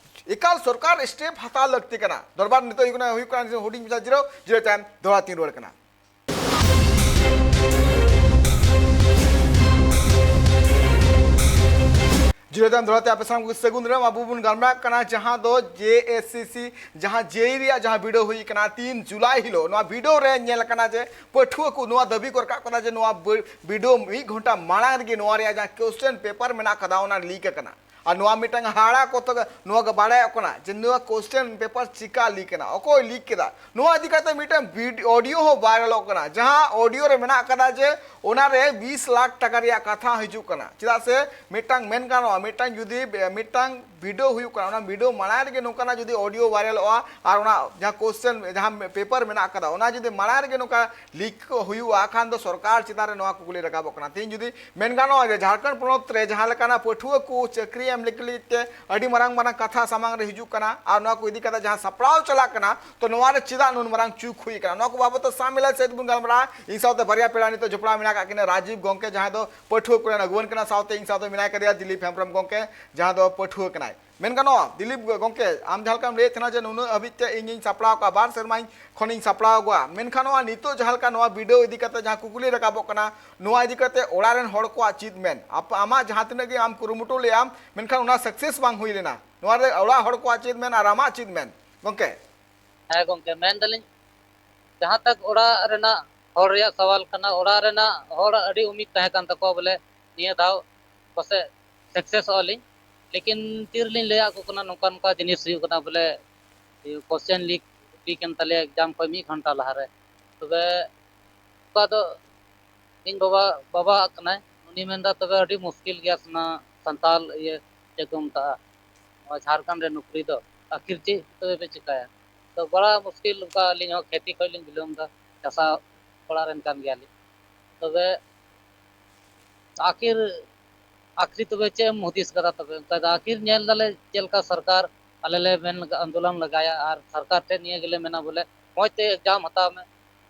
ᱮᱠᱟᱞ ᱥᱚᱨᱠᱟᱨ step ᱦᱟᱛᱟᱣ ᱞᱟᱹᱠᱛᱤ ᱠᱟᱱᱟ᱾ ᱫᱚᱨᱵᱟᱨ ᱱᱤᱛᱚᱜ ᱦᱩᱭᱩᱜ ᱠᱟᱱᱟ, ᱦᱩᱭᱩᱜ ᱠᱟᱱᱟ ᱦᱩᱰᱤᱧ ᱢᱟᱪᱷᱟ ᱡᱤᱨᱟᱹᱣ, ᱡᱤᱨᱟᱹᱣ ᱛᱟᱭᱚᱢ ᱫᱚᱦᱲᱟ ᱛᱤᱧ ᱨᱩᱣᱟᱹᱲ ᱠᱟᱱᱟ᱾ ᱡᱤᱨᱟᱹᱣ ᱛᱟᱭᱚᱢ ᱫᱚᱦᱲᱟ ᱛᱮ ᱟᱯᱮ ᱥᱟᱱᱟᱢ ᱠᱚ ᱥᱟᱹᱜᱩᱱ ᱫᱟᱨᱟᱢ᱾ ᱟᱵᱚ ᱵᱚᱱ ᱜᱟᱞᱢᱟᱨᱟᱜ ᱠᱟᱱᱟ ᱡᱟᱦᱟᱸ ᱫᱚ J S S C C, ᱡᱟᱦᱟᱸ JEE ᱨᱮᱭᱟᱜ ᱡᱟᱦᱟᱸ ᱵᱤᱰᱟᱹᱣ ᱦᱩᱭ ᱠᱟᱱᱟ ᱛᱤᱱ ᱡᱩᱞᱟᱭ ᱦᱤᱞᱳᱜ, ᱱᱚᱣᱟ ᱵᱤᱰᱟᱹᱣ ᱨᱮ ᱧᱮᱞ ᱠᱟᱱᱟ ᱡᱮ ᱯᱟᱹᱴᱷᱩᱣᱟᱹ ᱠᱚ ᱱᱚᱣᱟ ᱫᱟᱹᱵᱤ ᱠᱚ ᱨᱟᱠᱟᱵ ᱠᱟᱫᱟ ᱡᱮ ᱱᱚᱣᱟ ᱵᱤ-, ᱵᱤᱰᱟᱹᱣ ᱢᱤᱫ ᱜᱷᱚᱱᱴᱟ ᱢᱟᱲᱟᱝ ᱨᱮᱜᱮ ᱱᱚᱣᱟ ᱨᱮᱭᱟᱜ ᱡᱟᱦᱟᱸ question paper ᱢᱮᱱᱟᱜ ᱠᱟᱫᱟ, ᱚᱱᱟ leak ᱟᱠᱟᱱᱟ᱾ ᱟᱨ ᱱᱚᱣᱟ ᱢᱤᱫᱴᱟᱝ ᱦᱟᱦᱟᱲᱟ ᱠᱚᱛᱚ ᱱᱚᱣᱟ ᱜᱮ ᱵᱟᱲᱟᱭᱚᱜ ᱠᱟᱱᱟ ᱡᱮ ᱱᱚᱣᱟ question paper ᱪᱤᱠᱟ leak ᱮᱱᱟ, ᱚᱠᱚᱭ leak ᱠᱮᱫᱟ, ᱱᱚᱣᱟ ᱤᱫᱤ ᱠᱟᱛᱮ ᱢᱤᱫᱴᱟᱝ ᱵᱷᱤᱰ-, audio ᱦᱚᱸ viralᱚᱜ ᱠᱟᱱᱟ, ᱡᱟᱦᱟᱸ audio ᱨᱮ ᱢᱮᱱᱟᱜ ᱠᱟᱫᱟ ᱡᱮ ᱚᱱᱟᱨᱮ ᱵᱤᱥ ᱞᱟᱠᱷ ᱴᱟᱠᱟ ᱨᱮᱭᱟᱜ ᱠᱟᱛᱷᱟ ᱦᱤᱡᱩᱜ ᱠᱟᱱᱟ᱾ ᱪᱮᱫᱟᱜ ᱥᱮ ᱢᱤᱫᱴᱟᱝ ᱢᱮᱱ ᱜᱟᱱᱚᱜᱼᱟ, ᱢᱤᱫᱴᱟᱝ ᱡᱩᱫᱤ ᱵᱮ-, ᱢᱤᱫᱴᱟᱝ ᱵᱤᱰᱟᱹᱣ ᱦᱩᱭᱩᱜ ᱠᱟᱱᱟ, ᱚᱱᱟ ᱵᱤᱰᱟᱹᱣ ᱢᱟᱲᱟᱝ ᱨᱮᱜᱮ ᱱᱚᱝᱠᱟᱱᱟᱜ ᱡᱩᱫᱤ audio viralᱚᱜᱼᱟ ᱟᱨ ᱚᱱᱟ ᱡᱟᱦᱟᱸ question, ᱡᱟᱦᱟᱸ paper ᱢᱮᱱᱟᱜ ᱠᱟᱫᱟ, ᱚᱱᱟ ᱡᱩᱫᱤ ᱢᱟᱲᱟᱝ ᱨᱮᱜᱮ ᱱᱚᱝᱠᱟ leak ᱠᱚ ᱦᱩᱭᱩᱜᱼᱟ, ᱠᱷᱟᱱ ᱫᱚ ᱥᱚᱨᱠᱟᱨ ᱪᱮᱛᱟᱱ ᱨᱮ ᱱᱚᱣᱟ ᱠᱩᱠᱞᱤ ᱨᱟᱠᱟᱵᱚᱜ ᱠᱟᱱᱟ᱾ ᱛᱮᱦᱮᱧ ᱡᱩᱫᱤ ᱢᱮᱱ ᱜᱟᱱᱚᱜᱼᱟ ᱡᱮ ᱡᱷᱟᱲᱠᱷᱚᱸᱰ ᱯᱚᱱᱚᱛ ᱨᱮ ᱡᱟᱦᱟᱸ ᱞᱮᱠᱟᱱᱟᱜ ᱯᱟᱹᱴᱷᱩᱣᱟᱹ ᱠᱚ ᱪᱟᱹᱠᱨᱤ ᱮᱢ ᱞᱟᱹᱜᱤᱫ ᱛᱮ ᱟᱹᱰᱤ ᱢᱟᱨᱟᱝ ᱢᱟᱨᱟᱝ ᱠᱟᱛᱷᱟ ᱥᱟᱢᱟᱝ ᱨᱮ ᱦᱤᱡᱩᱜ ᱠᱟᱱᱟ ᱟᱨ ᱱᱚᱣᱟ ᱠᱚ ᱤᱫᱤ ᱠᱟᱛᱮ ᱡᱟᱦᱟᱸ ᱥᱟᱯᱲᱟᱣ ᱪᱟᱞᱟᱜ ᱠᱟᱱᱟ, ᱛᱚ ᱱᱚᱣᱟ ᱨᱮ ᱪᱮᱫᱟᱜ ᱱᱩᱱ ᱢᱟᱨᱟᱝ ᱪᱩᱠ ᱦᱩᱭ ᱠᱟᱱᱟ, ᱱᱚᱣᱟ ᱠᱚ ᱵᱟᱵᱚᱛ ᱛᱮ ᱥᱟᱢᱤᱞᱟ ᱥᱮᱫ ᱵᱚᱱ ᱜᱟᱞᱢᱟᱨᱟᱜᱼᱟ᱾ ᱤᱧ ᱥᱟᱶᱛᱮ ᱵᱟᱨᱭᱟ ᱯᱮᱲᱟ ᱱᱤᱛᱚᱜ ᱡᱚᱯᱲᱟᱣ ᱢᱮᱱᱟᱜ ᱟᱠᱟᱫ ᱠᱤᱱᱟ, ᱨᱟᱡᱤᱵᱽ ᱜᱚᱝᱠᱮ ᱡᱟᱦᱟᱸᱭ ᱫᱚ ᱯᱟᱹᱴᱷᱩᱣᱟᱹ ᱠᱚᱨᱮᱱ ᱟᱹᱜᱩᱣᱟᱹᱱ ᱠᱟᱱᱟ, ᱥᱟᱶᱛᱮ ᱤᱧ ᱥᱟᱶᱛᱮ ᱢᱮᱱᱟᱭ ᱠᱟᱫᱮᱭᱟ ᱫᱤᱞᱤᱯ ᱦᱮᱢᱵᱨᱚᱢ ᱜᱚᱝᱠᱮ, ᱡᱟᱦᱟᱸ ᱫᱚ ᱯᱟᱹᱴᱷᱩᱣᱟᱹ ᱠᱟᱱᱟᱭ᱾ ᱢᱮᱱ ᱜᱟᱱᱚᱜᱼᱟ, ᱫᱤᱞᱤᱯ ᱜᱚᱝᱠᱮ, ᱟᱢ ᱡᱟᱦᱟᱸ ᱞᱮᱠᱟᱢ ᱞᱟᱹᱭᱮᱫ ᱛᱟᱦᱮᱱᱟ ᱡᱮ ᱱᱩᱱᱟᱹᱜ ᱦᱟᱹᱵᱤᱡ ᱛᱮ ᱤᱧᱤᱧ ᱥᱟᱯᱲᱟᱣ ᱠᱚᱜᱼᱟ, ᱵᱟᱨ ᱥᱮᱨᱢᱟᱧ ᱠᱷᱚᱱᱤᱧ ᱥᱟᱯᱲᱟᱣ ᱠᱚᱜᱼᱟ, ᱢᱮᱱᱠᱷᱟᱱ ᱱᱚᱣᱟ ᱱᱤᱛᱚᱜ ᱡᱟᱦᱟᱸ ᱞᱮᱠᱟ ᱱᱚᱣᱟ ᱵᱤᱰᱟᱹᱣ ᱤᱫᱤ ᱠᱟᱛᱮ ᱡᱟᱦᱟᱸ ᱠᱩᱠᱞᱤ ᱨᱟᱠᱟᱵᱚᱜ ᱠᱟᱱᱟ, ᱱᱚᱣᱟ ᱤᱫᱤ ᱠᱟᱛᱮ ᱚᱲᱟᱜ ᱨᱮᱱ ᱦᱚᱲ ᱠᱚᱣᱟᱜ ᱪᱮᱫ ᱢᱮᱱ? ᱟᱯ-, ᱟᱢᱟᱜ ᱡᱟᱦᱟᱸ ᱛᱤᱱᱟᱹᱜ ᱜᱮ ᱟᱢ ᱠᱩᱨᱩᱢᱩᱴᱩ ᱞᱮᱫ ᱟᱢ, ᱢᱮᱱᱠᱷᱟᱱ ᱚᱱᱟ success ᱵᱟᱝ ᱦᱩᱭ ᱞᱮᱱᱟ᱾ ᱱᱚᱣᱟ ᱨᱮ ᱚᱲᱟᱜ ᱦᱚᱲ ᱠᱚᱣᱟᱜ ᱪᱮᱫ ᱢᱮᱱ ᱟᱨ ᱟᱢᱟᱜ ᱪᱮᱫ ᱢᱮᱱ, ᱜᱚᱝᱠᱮ? ᱦᱮᱸ ᱜᱚᱝᱠᱮ, ᱢᱮᱱ ᱫᱟᱞᱤᱧ, ᱡᱟᱦᱟᱸ ᱛᱟᱠ ᱚᱲᱟᱜ ᱨᱮᱱᱟᱜ ᱦᱚᱲ ᱨᱮᱭᱟᱜ ᱥᱟᱣᱟᱞ ᱠᱟᱱᱟ, ᱚᱲᱟᱜ ᱨᱮᱱᱟᱜ ᱦᱚᱲ ᱟᱹᱰᱤ ᱩᱢᱤᱫ ᱛᱟᱦᱮᱸ ᱠᱟᱱ ᱛᱟᱠᱚᱣᱟ, ᱵᱚᱞᱮ ᱱᱤᱭᱟᱹ ᱫᱷᱟᱣ ᱯᱟᱥᱮᱡ ᱥᱟᱠᱥᱮᱥᱚᱜᱼᱟ ᱞᱤᱧ᱾ ᱞᱮᱠᱤᱱ ᱛᱤᱨᱮᱞᱤᱧ ᱞᱟᱹᱭᱟᱫ ᱠᱚ ᱠᱟᱱᱟ, ᱱᱚᱝᱠᱟ ᱱᱚᱝᱠᱟ ᱡᱤᱱᱤᱥ ᱦᱩᱭᱩᱜ ᱠᱟᱱᱟ, ᱵᱚᱞᱮ ᱠᱚᱥᱪᱮᱱ ᱞᱤᱠ ᱦᱩᱭ ᱠᱟᱱ ᱛᱟᱞᱮᱭᱟ ᱮᱠᱡᱟᱢ ᱠᱷᱚᱱ ᱢᱤᱫ ᱜᱷᱚᱱᱴᱟ ᱞᱟᱦᱟᱨᱮ᱾ ᱛᱚᱵᱮ ᱚᱠᱟ ᱫᱚ ᱤᱧ ᱵᱟᱵᱟ, ᱵᱟᱵᱟ ᱟᱜ ᱠᱟᱱᱟᱭ, ᱩᱱᱤ ᱢᱮᱱᱫᱟ, "ᱛᱚᱵᱮ ᱟᱹᱰᱤ ᱢᱩᱥᱠᱤᱞ ᱜᱮᱭᱟ ᱥᱟᱱᱟ-, ᱥᱟᱱᱛᱟᱞ ᱤᱭᱟᱹ ᱪᱮᱫ ᱠᱚ ᱢᱮᱛᱟᱜᱼᱟ, ᱱᱚᱣᱟ ᱡᱷᱟᱲᱠᱷᱚᱸᱰ ᱨᱮ ᱱᱚᱠᱨᱤ ᱫᱚ, ᱟᱹᱠᱷᱤᱨ ᱪᱮᱫ ᱛᱚᱵᱮ ᱯᱮ ᱪᱤᱠᱟᱹᱭᱟ?" ᱛᱚ ᱵᱟᱲᱟ ᱢᱩᱥᱠᱤᱞ, ᱚᱱᱠᱟ ᱟᱹᱞᱤᱧ ᱦᱚᱸ ᱠᱷᱮᱛᱤ ᱠᱷᱚᱱ ᱞᱤᱧ ᱵᱤᱞᱚᱢ ᱮᱫᱟ, ᱪᱟᱥᱟ ᱚᱲᱟᱜ ᱨᱮᱱ ᱠᱟᱱ ᱜᱮᱭᱟᱞᱤᱧ᱾ ᱛᱚᱵᱮ ᱟᱹᱠᱷᱤᱨ, ᱟᱹᱠᱷᱤᱨ ᱛᱚᱵᱮ ᱪᱮᱫ ᱮᱢ ᱦᱩᱫᱤᱥ ᱠᱟᱫᱟ? ᱛᱚᱵᱮ ᱚᱱᱠᱟ ᱫᱚ ᱟᱹᱠᱷᱤᱨ ᱧᱮᱞ ᱫᱟᱞᱮ ᱪᱮᱫ ᱞᱮᱠᱟ ᱥᱚᱨᱠᱟᱨ, ᱟᱞᱮ ᱞᱮ ᱢᱮᱱ ᱞᱮᱠᱟ ᱟᱱᱫᱳᱞᱚᱱ ᱞᱟᱜᱟᱭᱟ ᱟᱨ ᱥᱚᱨᱠᱟᱨ ᱴᱷᱮᱱ ᱱᱤᱭᱟᱹ ᱜᱮᱞᱮ ᱢᱮᱱᱟ, ᱵᱚᱞᱮ ᱢᱚᱡᱽ ᱛᱮ ᱮᱠᱡᱟᱢ ᱦᱟᱛᱟᱣ ᱢᱮ᱾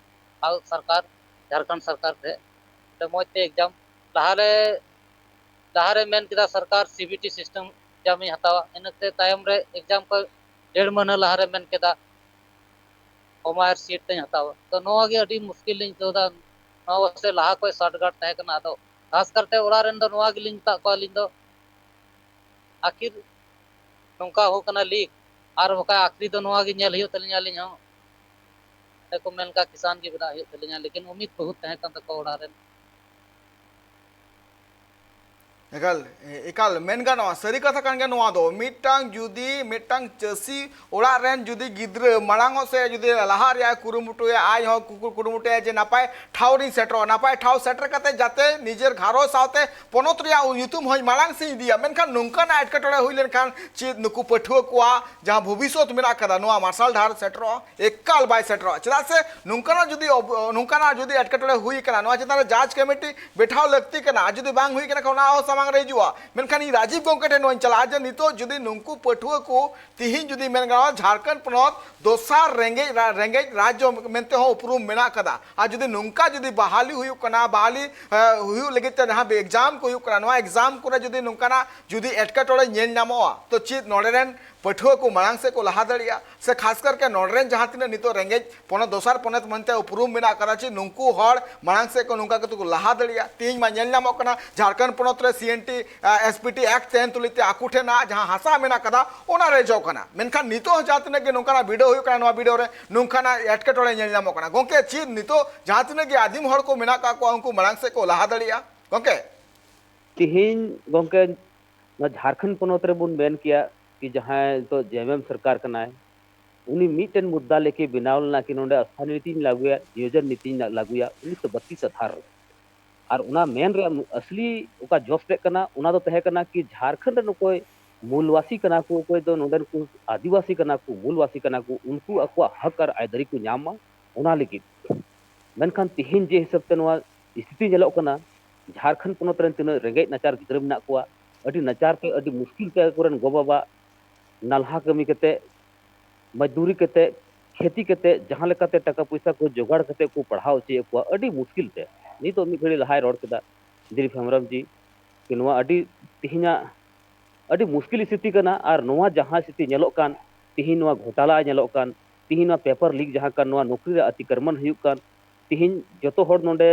ᱟᱨ ᱥᱚᱨᱠᱟᱨ, ᱡᱷᱟᱲᱠᱷᱚᱸᱰ ᱥᱚᱨᱠᱟᱨ ᱴᱷᱮᱱ ᱢᱚᱡᱽ ᱛᱮ ᱮᱠᱡᱟᱢ, ᱞᱟᱦᱟᱨᱮ, ᱞᱟᱦᱟᱨᱮ ᱢᱮᱱ ᱠᱮᱫᱟ ᱥᱚᱨᱠᱟᱨ C B T system exam ᱤᱧ ᱦᱟᱛᱟᱣᱟ, ᱤᱱᱟᱹᱛᱮ ᱛᱟᱭᱚᱢ ᱨᱮ ᱮᱠᱡᱟᱢ ᱠᱚ ᱰᱮᱲ ᱢᱟᱹᱦᱱᱟᱹ ᱞᱟᱦᱟᱨᱮ ᱢᱮᱱ ᱠᱮᱫᱟ ᱚᱢᱟᱭᱮᱨ ᱥᱤᱴ ᱛᱮᱧ ᱦᱟᱛᱟᱣᱟ᱾ ᱛᱚ ᱱᱚᱣᱟ ᱜᱮ ᱟᱹᱰᱤ ᱢᱩᱥᱠᱤᱞ ᱞᱤᱧ ᱟᱹᱭᱠᱟᱹᱣ ᱮᱫᱟ᱾ ᱱᱚᱣᱟ ᱵᱟᱥᱛᱮ ᱞᱟᱦᱟ ᱠᱷᱚᱱ ᱥᱚᱨᱴᱠᱟᱴ ᱛᱟᱦᱮᱸ ᱠᱟᱱᱟ᱾ ᱟᱫᱚ ᱠᱷᱟᱥ ᱠᱟᱨᱛᱮ ᱚᱲᱟᱜ ᱨᱮᱱ ᱫᱚ ᱱᱚᱣᱟ ᱜᱮᱞᱤᱧ ᱢᱮᱛᱟᱜ ᱠᱚᱣᱟ ᱟᱹᱞᱤᱧ ᱫᱚ, ᱟᱹᱠᱷᱤᱨ ᱱᱚᱝᱠᱟ ᱦᱚᱸ ᱠᱟᱱᱟ ᱞᱤᱠ, ᱟᱨ ᱵᱟᱠᱷᱟᱡ ᱟᱹᱠᱷᱤᱨ ᱫᱚ ᱱᱚᱣᱟ ᱜᱮ ᱧᱮᱞ ᱦᱩᱭᱩᱜ ᱛᱟᱹᱞᱤᱧᱟ ᱟᱹᱞᱤᱧ ᱦᱚᱸ᱾ ᱚᱸᱰᱮ ᱠᱚ ᱢᱮᱱ ᱠᱟᱜ ᱠᱤᱥᱟᱱ ᱜᱮ ᱵᱮᱱᱟᱜ ᱦᱩᱭᱩᱜ ᱛᱟᱹᱞᱤᱧᱟ, ᱞᱮᱠᱤᱱ ᱩᱢᱤᱫ ᱵᱚᱦᱩᱛ ᱛᱟᱦᱮᱸ ᱠᱟᱱ ᱛᱟᱠᱚᱣᱟ ᱚᱲᱟᱜ ᱨᱮᱱ᱾ ᱮᱠᱟᱞ, ᱮᱠᱟᱞ ᱢᱮᱱ ᱜᱟᱱᱚᱜᱼᱟ, ᱥᱟᱹᱨᱤ ᱠᱟᱛᱷᱟ ᱠᱟᱱ ᱜᱮᱭᱟ ᱱᱚᱣᱟ ᱫᱚ᱾ ᱢᱤᱫᱴᱟᱝ ᱡᱩᱫᱤ ᱢᱤᱫᱴᱟᱝ ᱪᱟᱹᱥᱤ ᱚᱲᱟᱜ ᱨᱮᱱ ᱡᱩᱫᱤ ᱜᱤᱫᱽᱨᱟᱹ ᱢᱟᱲᱟᱝ ᱚᱜ ᱥᱮᱫ ᱡᱩᱫᱤ ᱞᱟᱦᱟᱜ ᱨᱮᱭᱟᱜ ᱠᱩᱨᱩᱢᱩᱴᱩᱭᱟ, ᱟᱡ ᱦᱚᱸ ᱠᱩ-, ᱠᱩᱨᱩᱢᱩᱴᱩᱭᱟ ᱡᱮ ᱱᱟᱯᱟᱭ ᱴᱷᱟᱶ ᱨᱤᱧ ᱥᱮᱴᱮᱨᱚᱜᱼᱟ, ᱱᱟᱯᱟᱭ ᱴᱷᱟᱶ ᱥᱮᱴᱮᱨ ᱠᱟᱛᱮ ᱡᱟᱛᱮ ᱱᱤᱡᱮᱨ ᱜᱷᱟᱨᱚᱸᱡᱽ ᱥᱟᱶᱛᱮ ᱯᱚᱱᱚᱛ ᱨᱮᱭᱟᱜ ᱧᱩᱛᱩᱢ ᱦᱚᱸᱧ ᱢᱟᱲᱟᱝ ᱥᱮᱫ ᱤᱧ ᱤᱫᱤᱭᱟ, ᱢᱮᱱᱠᱷᱟᱱ ᱱᱚᱝᱠᱟᱱᱟᱜ ᱮᱴᱠᱮᱴᱚᱬᱮ ᱦᱩᱭ ᱞᱮᱱᱠᱷᱟᱱ ᱪᱮᱫ ᱱᱩᱠᱩ ᱯᱟᱹᱴᱷᱩᱣᱟᱹ ᱠᱚᱣᱟᱜ ᱡᱟᱦᱟᱸ ᱵᱷᱚᱵᱤᱥᱥᱚᱛ ᱢᱮᱱᱟᱜ ᱟᱠᱟᱫᱟ, ᱱᱚᱣᱟ ᱢᱟᱨᱥᱟᱞ ᱰᱟᱦᱟᱨ ᱥᱮᱴᱮᱨᱚᱜᱼᱟ? ᱮᱠᱟᱞ ᱵᱟᱭ ᱥᱮᱴᱮᱨᱚᱜᱼᱟ᱾ ᱪᱮᱫᱟᱜ ᱥᱮ ᱱᱚᱝᱠᱟᱱᱟᱜ ᱡᱩᱫᱤ ᱚᱵ-, ᱱᱚᱝᱠᱟᱱᱟᱜ ᱡᱩᱫᱤ ᱮᱴᱠᱮᱴᱚᱬᱮ ᱦᱩᱭ ᱟᱠᱟᱱᱟ, ᱱᱚᱣᱟ ᱪᱮᱛᱟᱱ ᱨᱮ ᱡᱟᱡᱽ ᱠᱚᱢᱤᱴᱤ ᱵᱮᱴᱷᱟᱣ ᱞᱟᱹᱠᱛᱤ ᱠᱟᱱᱟ, ᱟᱨ ᱡᱩᱫᱤ ᱵᱟᱝ ᱦᱩᱭ ᱟᱠᱟᱱᱟ ᱠᱷᱟᱱ ᱚᱱᱟ ᱦᱚᱸ ᱥᱟᱢᱟᱝ ᱨᱮ ᱦᱤᱡᱩᱜᱼᱟ᱾ ᱢᱮᱱᱠᱷᱟᱱ ᱤᱧ ᱨᱟᱡᱤᱵᱽ ᱜᱚᱢᱠᱮ ᱴᱷᱮᱱ ᱱᱚᱣᱟᱧ ᱪᱟᱞᱟᱜᱼᱟ ᱡᱮ ᱱᱤᱛᱚᱜ ᱡᱩᱫᱤ ᱱᱩᱠᱩ ᱯᱟᱹᱴᱷᱩᱣᱟᱹ ᱠᱚ ᱛᱤᱦᱤᱧ ᱡᱩᱫᱤ ᱢᱮᱱ ᱜᱟᱱᱚᱜᱼᱟ ᱡᱷᱟᱲᱠᱷᱚᱸᱰ ᱯᱚᱱᱚᱛ ᱫᱚᱥᱟᱨ ᱨᱮᱸᱜᱮᱡ ᱨᱟ-, ᱨᱮᱸᱜᱮᱡ ᱨᱟᱡᱽᱡᱚ ᱢᱮᱱᱛᱮ ᱦᱚᱸ ᱩᱯᱨᱩᱢ ᱢᱮᱱᱟᱜ ᱟᱠᱟᱫᱟ, ᱟᱨ ᱡᱩᱫᱤ ᱱᱚᱝᱠᱟ ᱡᱩᱫᱤ ᱵᱟᱦᱟᱞᱤ ᱦᱩᱭᱩᱜ ᱠᱟᱱᱟ, ᱵᱟᱦᱟᱞᱤ, ᱮ, ᱦᱩᱭᱩᱜ ᱞᱟᱹᱜᱤᱫ ᱛᱮ ᱡᱟᱦᱟᱸ ᱮᱠᱡᱟᱢ ᱠᱚ ᱦᱩᱭᱩᱜ ᱠᱟᱱᱟ, ᱱᱚᱣᱟ ᱮᱠᱡᱟᱢ ᱠᱚᱨᱮ ᱡᱩᱫᱤ ᱱᱚᱝᱠᱟᱱᱟᱜ ᱡᱩᱫᱤ ᱮᱴᱠᱮᱴᱚᱬᱮ ᱧᱮᱞ ᱧᱟᱢᱚᱜᱼᱟ, ᱛᱚ ᱪᱮᱫ ᱱᱚᱰᱮ ᱨᱮᱱ ᱯᱟᱹᱴᱷᱩᱣᱟᱹ ᱠᱚ ᱢᱟᱲᱟᱝ ᱥᱮᱫ ᱠᱚ ᱞᱟᱦᱟ ᱫᱟᱲᱮᱭᱟᱜᱼᱟ? ᱥᱮ ᱠᱷᱟᱥ ᱠᱟᱨ ᱠᱮ ᱱᱚᱰᱮ ᱨᱮᱱ ᱡᱟᱦᱟᱸ ᱛᱤᱱᱟᱹᱜ ᱱᱤᱛᱚᱜ ᱨᱮᱸᱜᱮᱡ ᱯᱚᱱᱚᱛ, ᱫᱚᱥᱟᱨ ᱯᱚᱱᱚᱛ ᱢᱮᱱᱛᱮ ᱩᱯᱨᱩᱢ ᱢᱮᱱᱟᱜ ᱟᱠᱟᱫᱟ, ᱪᱮᱫ ᱱᱩᱠᱩ ᱦᱚᱲ ᱢᱟᱲᱟᱝ ᱥᱮᱫ ᱠᱚ ᱱᱚᱝᱠᱟ ᱠᱟᱛᱮ ᱠᱚ ᱞᱟᱦᱟ ᱫᱟᱲᱮᱭᱟᱜᱼᱟ? ᱛᱮᱦᱮᱧ ᱢᱟ ᱧᱮᱞ ᱧᱟᱢᱚᱜ ᱠᱟᱱᱟ ᱡᱷᱟᱲᱠᱷᱚᱸᱰ ᱯᱚᱱᱚᱛ ᱨᱮ C N T, S P T act ᱛᱟᱦᱮᱱ ᱛᱩᱞᱩᱡ ᱛᱮ ᱟᱠᱚ ᱴᱷᱮᱱᱟᱜ ᱡᱟᱦᱟᱸ ᱦᱟᱥᱟ ᱢᱮᱱᱟᱜ ᱟᱠᱟᱫᱟ ᱚᱱᱟ ᱨᱮᱡᱚᱜ ᱠᱟᱱᱟ, ᱢᱮᱱᱠᱷᱟᱱ ᱱᱤᱛᱚᱜ ᱦᱚᱸ ᱡᱟᱦᱟᱸ ᱛᱤᱱᱟᱹᱜ ᱜᱮ ᱱᱚᱝᱠᱟᱱᱟᱜ ᱵᱤᱰᱟᱹᱣ ᱦᱩᱭᱩᱜ ᱠᱟᱱᱟ, ᱱᱚᱣᱟ ᱵᱤᱰᱟᱹᱣ ᱨᱮ ᱱᱚᱝᱠᱟᱱᱟᱜ ᱮᱴᱠᱮᱴᱚᱬᱮ ᱧᱮᱞ ᱧᱟᱢᱚᱜ ᱠᱟᱱᱟ᱾ ᱜᱚᱢᱠᱮ, ᱪᱮᱫ ᱱᱤᱛᱚᱜ ᱡᱟᱦᱟᱸ ᱛᱤᱱᱟᱹᱜ ᱜᱮ ᱟᱹᱫᱤᱢ ᱦᱚᱲ ᱠᱚ ᱢᱮᱱᱟᱜ ᱟᱠᱟᱫ ᱠᱚᱣᱟ ᱩᱱᱠᱩ ᱢᱟᱲᱟᱝ ᱥᱮᱫ ᱠᱚ ᱞᱟᱦᱟ ᱫᱟᱲᱮᱭᱟᱜᱼᱟ? ᱜᱚᱢᱠᱮ, ᱛᱤᱦᱤᱧ ᱜᱚᱢᱠᱮ, ᱱᱚᱣᱟ ᱡᱷᱟᱲᱠᱷᱚᱸᱰ ᱯᱚᱱᱚᱛ ᱨᱮᱵᱚᱱ ᱢᱮᱱ ᱠᱮᱭᱟ ᱠᱤ ᱡᱟᱦᱟᱸᱭ ᱱᱤᱛᱚᱜ ᱡᱮ ᱮᱢ ᱮᱢ ᱥᱚᱨᱠᱟᱨ ᱠᱟᱱᱟᱭ, ᱩᱱᱤ ᱢᱤᱫᱴᱮᱱ ᱢᱩᱫᱽᱫᱟ ᱞᱮᱠᱮ ᱵᱮᱱᱟᱣ ᱞᱮᱱᱟ ᱠᱤ ᱱᱚᱰᱮ ᱥᱛᱷᱟᱱᱤᱭᱚ ᱱᱤᱛᱤᱧ ᱞᱟᱹᱜᱩᱭᱟ, ᱱᱤᱭᱳᱡᱚᱱ ᱱᱤᱛᱤᱧ ᱞᱟᱹᱜᱩᱭᱟ, ᱩᱱᱤᱥᱥᱚ ᱵᱟᱛᱤᱥ ᱟᱫᱷᱟᱨ ᱨᱮ᱾ ᱟᱨ ᱚᱱᱟ ᱢᱮᱱ ᱨᱮᱭᱟᱜ ᱟᱥᱞᱤ ᱚᱠᱟ ᱡᱚᱥ ᱛᱮᱫ ᱠᱟᱱᱟ, ᱚᱱᱟ ᱫᱚ ᱛᱟᱦᱮᱸ ᱠᱟᱱᱟ ᱠᱤ ᱡᱷᱟᱲᱠᱷᱚᱸᱰ ᱨᱮᱱ ᱚᱠᱚᱭ ᱢᱩᱞᱣᱟᱥᱤ ᱠᱟᱱᱟ ᱠᱚ, ᱚᱠᱚᱭ ᱫᱚ ᱱᱚᱰᱮᱱ ᱠᱚ ᱟᱹᱫᱤᱵᱟᱹᱥᱤ ᱠᱟᱱᱟ ᱠᱚ, ᱢᱩᱞᱣᱟᱥᱤ ᱠᱟᱱᱟ ᱠᱚ, ᱩᱱᱠᱩ ᱟᱠᱚᱣᱟᱜ ᱦᱚᱠ ᱟᱨ ᱟᱹᱭᱫᱟᱹᱨᱤ ᱠᱚ ᱧᱟᱢ ᱢᱟ, ᱚᱱᱟ ᱞᱟᱹᱜᱤᱫ᱾ ᱢᱮᱱᱠᱷᱟᱱ ᱛᱮᱦᱮᱧ ᱡᱮ ᱦᱤᱥᱟᱹᱵ ᱛᱮ ᱱᱚᱣᱟ ᱥᱛᱷᱤᱛᱤ ᱧᱮᱞᱚᱜ ᱠᱟᱱᱟ, ᱡᱷᱟᱲᱠᱷᱚᱸᱰ ᱯᱚᱱᱚᱛ ᱨᱮᱱ ᱛᱤᱱᱟᱹᱜ ᱨᱮᱸᱜᱮᱡ ᱱᱟᱪᱟᱨ ᱜᱤᱫᱽᱨᱟᱹ ᱢᱮᱱᱟᱜ ᱠᱚᱣᱟ, ᱟᱹᱰᱤ ᱱᱟᱪᱟᱨ ᱛᱮ, ᱟᱹᱰᱤ ᱢᱩᱥᱠᱤᱞ ᱛᱮ ᱟᱠᱚᱨᱮᱱ ᱜᱚ-ᱵᱟᱵᱟ ᱱᱟᱞᱦᱟ ᱠᱟᱹᱢᱤ ᱠᱟᱛᱮ, ᱢᱚᱡᱫᱩᱨᱤ ᱠᱟᱛᱮ, ᱠᱷᱮᱛᱤ ᱠᱟᱛᱮ, ᱡᱟᱦᱟᱸ ᱞᱮᱠᱟᱛᱮ ᱴᱟᱠᱟ ᱯᱚᱭᱥᱟ ᱠᱚ ᱡᱚᱜᱟᱲ ᱠᱟᱛᱮ ᱠᱚ ᱯᱟᱲᱦᱟᱣ ᱦᱚᱪᱚᱭᱮᱫ ᱠᱚᱣᱟ ᱟᱹᱰᱤ ᱢᱩᱥᱠᱤᱞ ᱛᱮ᱾ ᱱᱤᱛᱚᱜ ᱢᱤᱫ ᱜᱷᱟᱹᱲᱤ ᱞᱟᱦᱟᱭ ᱨᱚᱲ ᱠᱮᱫᱟ ᱫᱤᱞᱤᱯ ᱦᱮᱢᱵᱨᱚᱢ ᱡᱤ, ᱡᱮ ᱱᱚᱣᱟ ᱟᱹᱰᱤ ᱛᱮᱦᱮᱧᱟᱜ ᱟᱹᱰᱤ ᱢᱩᱥᱠᱤᱞ ᱥᱛᱷᱤᱛᱤ ᱠᱟᱱᱟ᱾ ᱟᱨ ᱱᱚᱣᱟ ᱡᱟᱦᱟᱸ ᱥᱛᱷᱤᱛᱤ ᱧᱮᱞᱚᱜ ᱠᱟᱱ, ᱛᱮᱦᱮᱧ ᱱᱚᱣᱟ ᱜᱷᱚᱴᱟᱞᱟ ᱧᱮᱞᱚᱜ ᱠᱟᱱ, ᱛᱮᱦᱮᱧ ᱱᱚᱣᱟ ᱯᱮᱯᱟᱨ ᱞᱤᱠ ᱡᱟᱦᱟᱸ ᱠᱟᱱ, ᱱᱚᱣᱟ ᱱᱚᱠᱨᱤ ᱨᱮ ᱟᱛᱤᱠᱨᱚᱢᱚᱱ ᱦᱩᱭᱩᱜ ᱠᱟᱱ, ᱛᱮᱦᱮᱧ ᱡᱚᱛᱚ ᱦᱚᱲ ᱱᱚᱰᱮ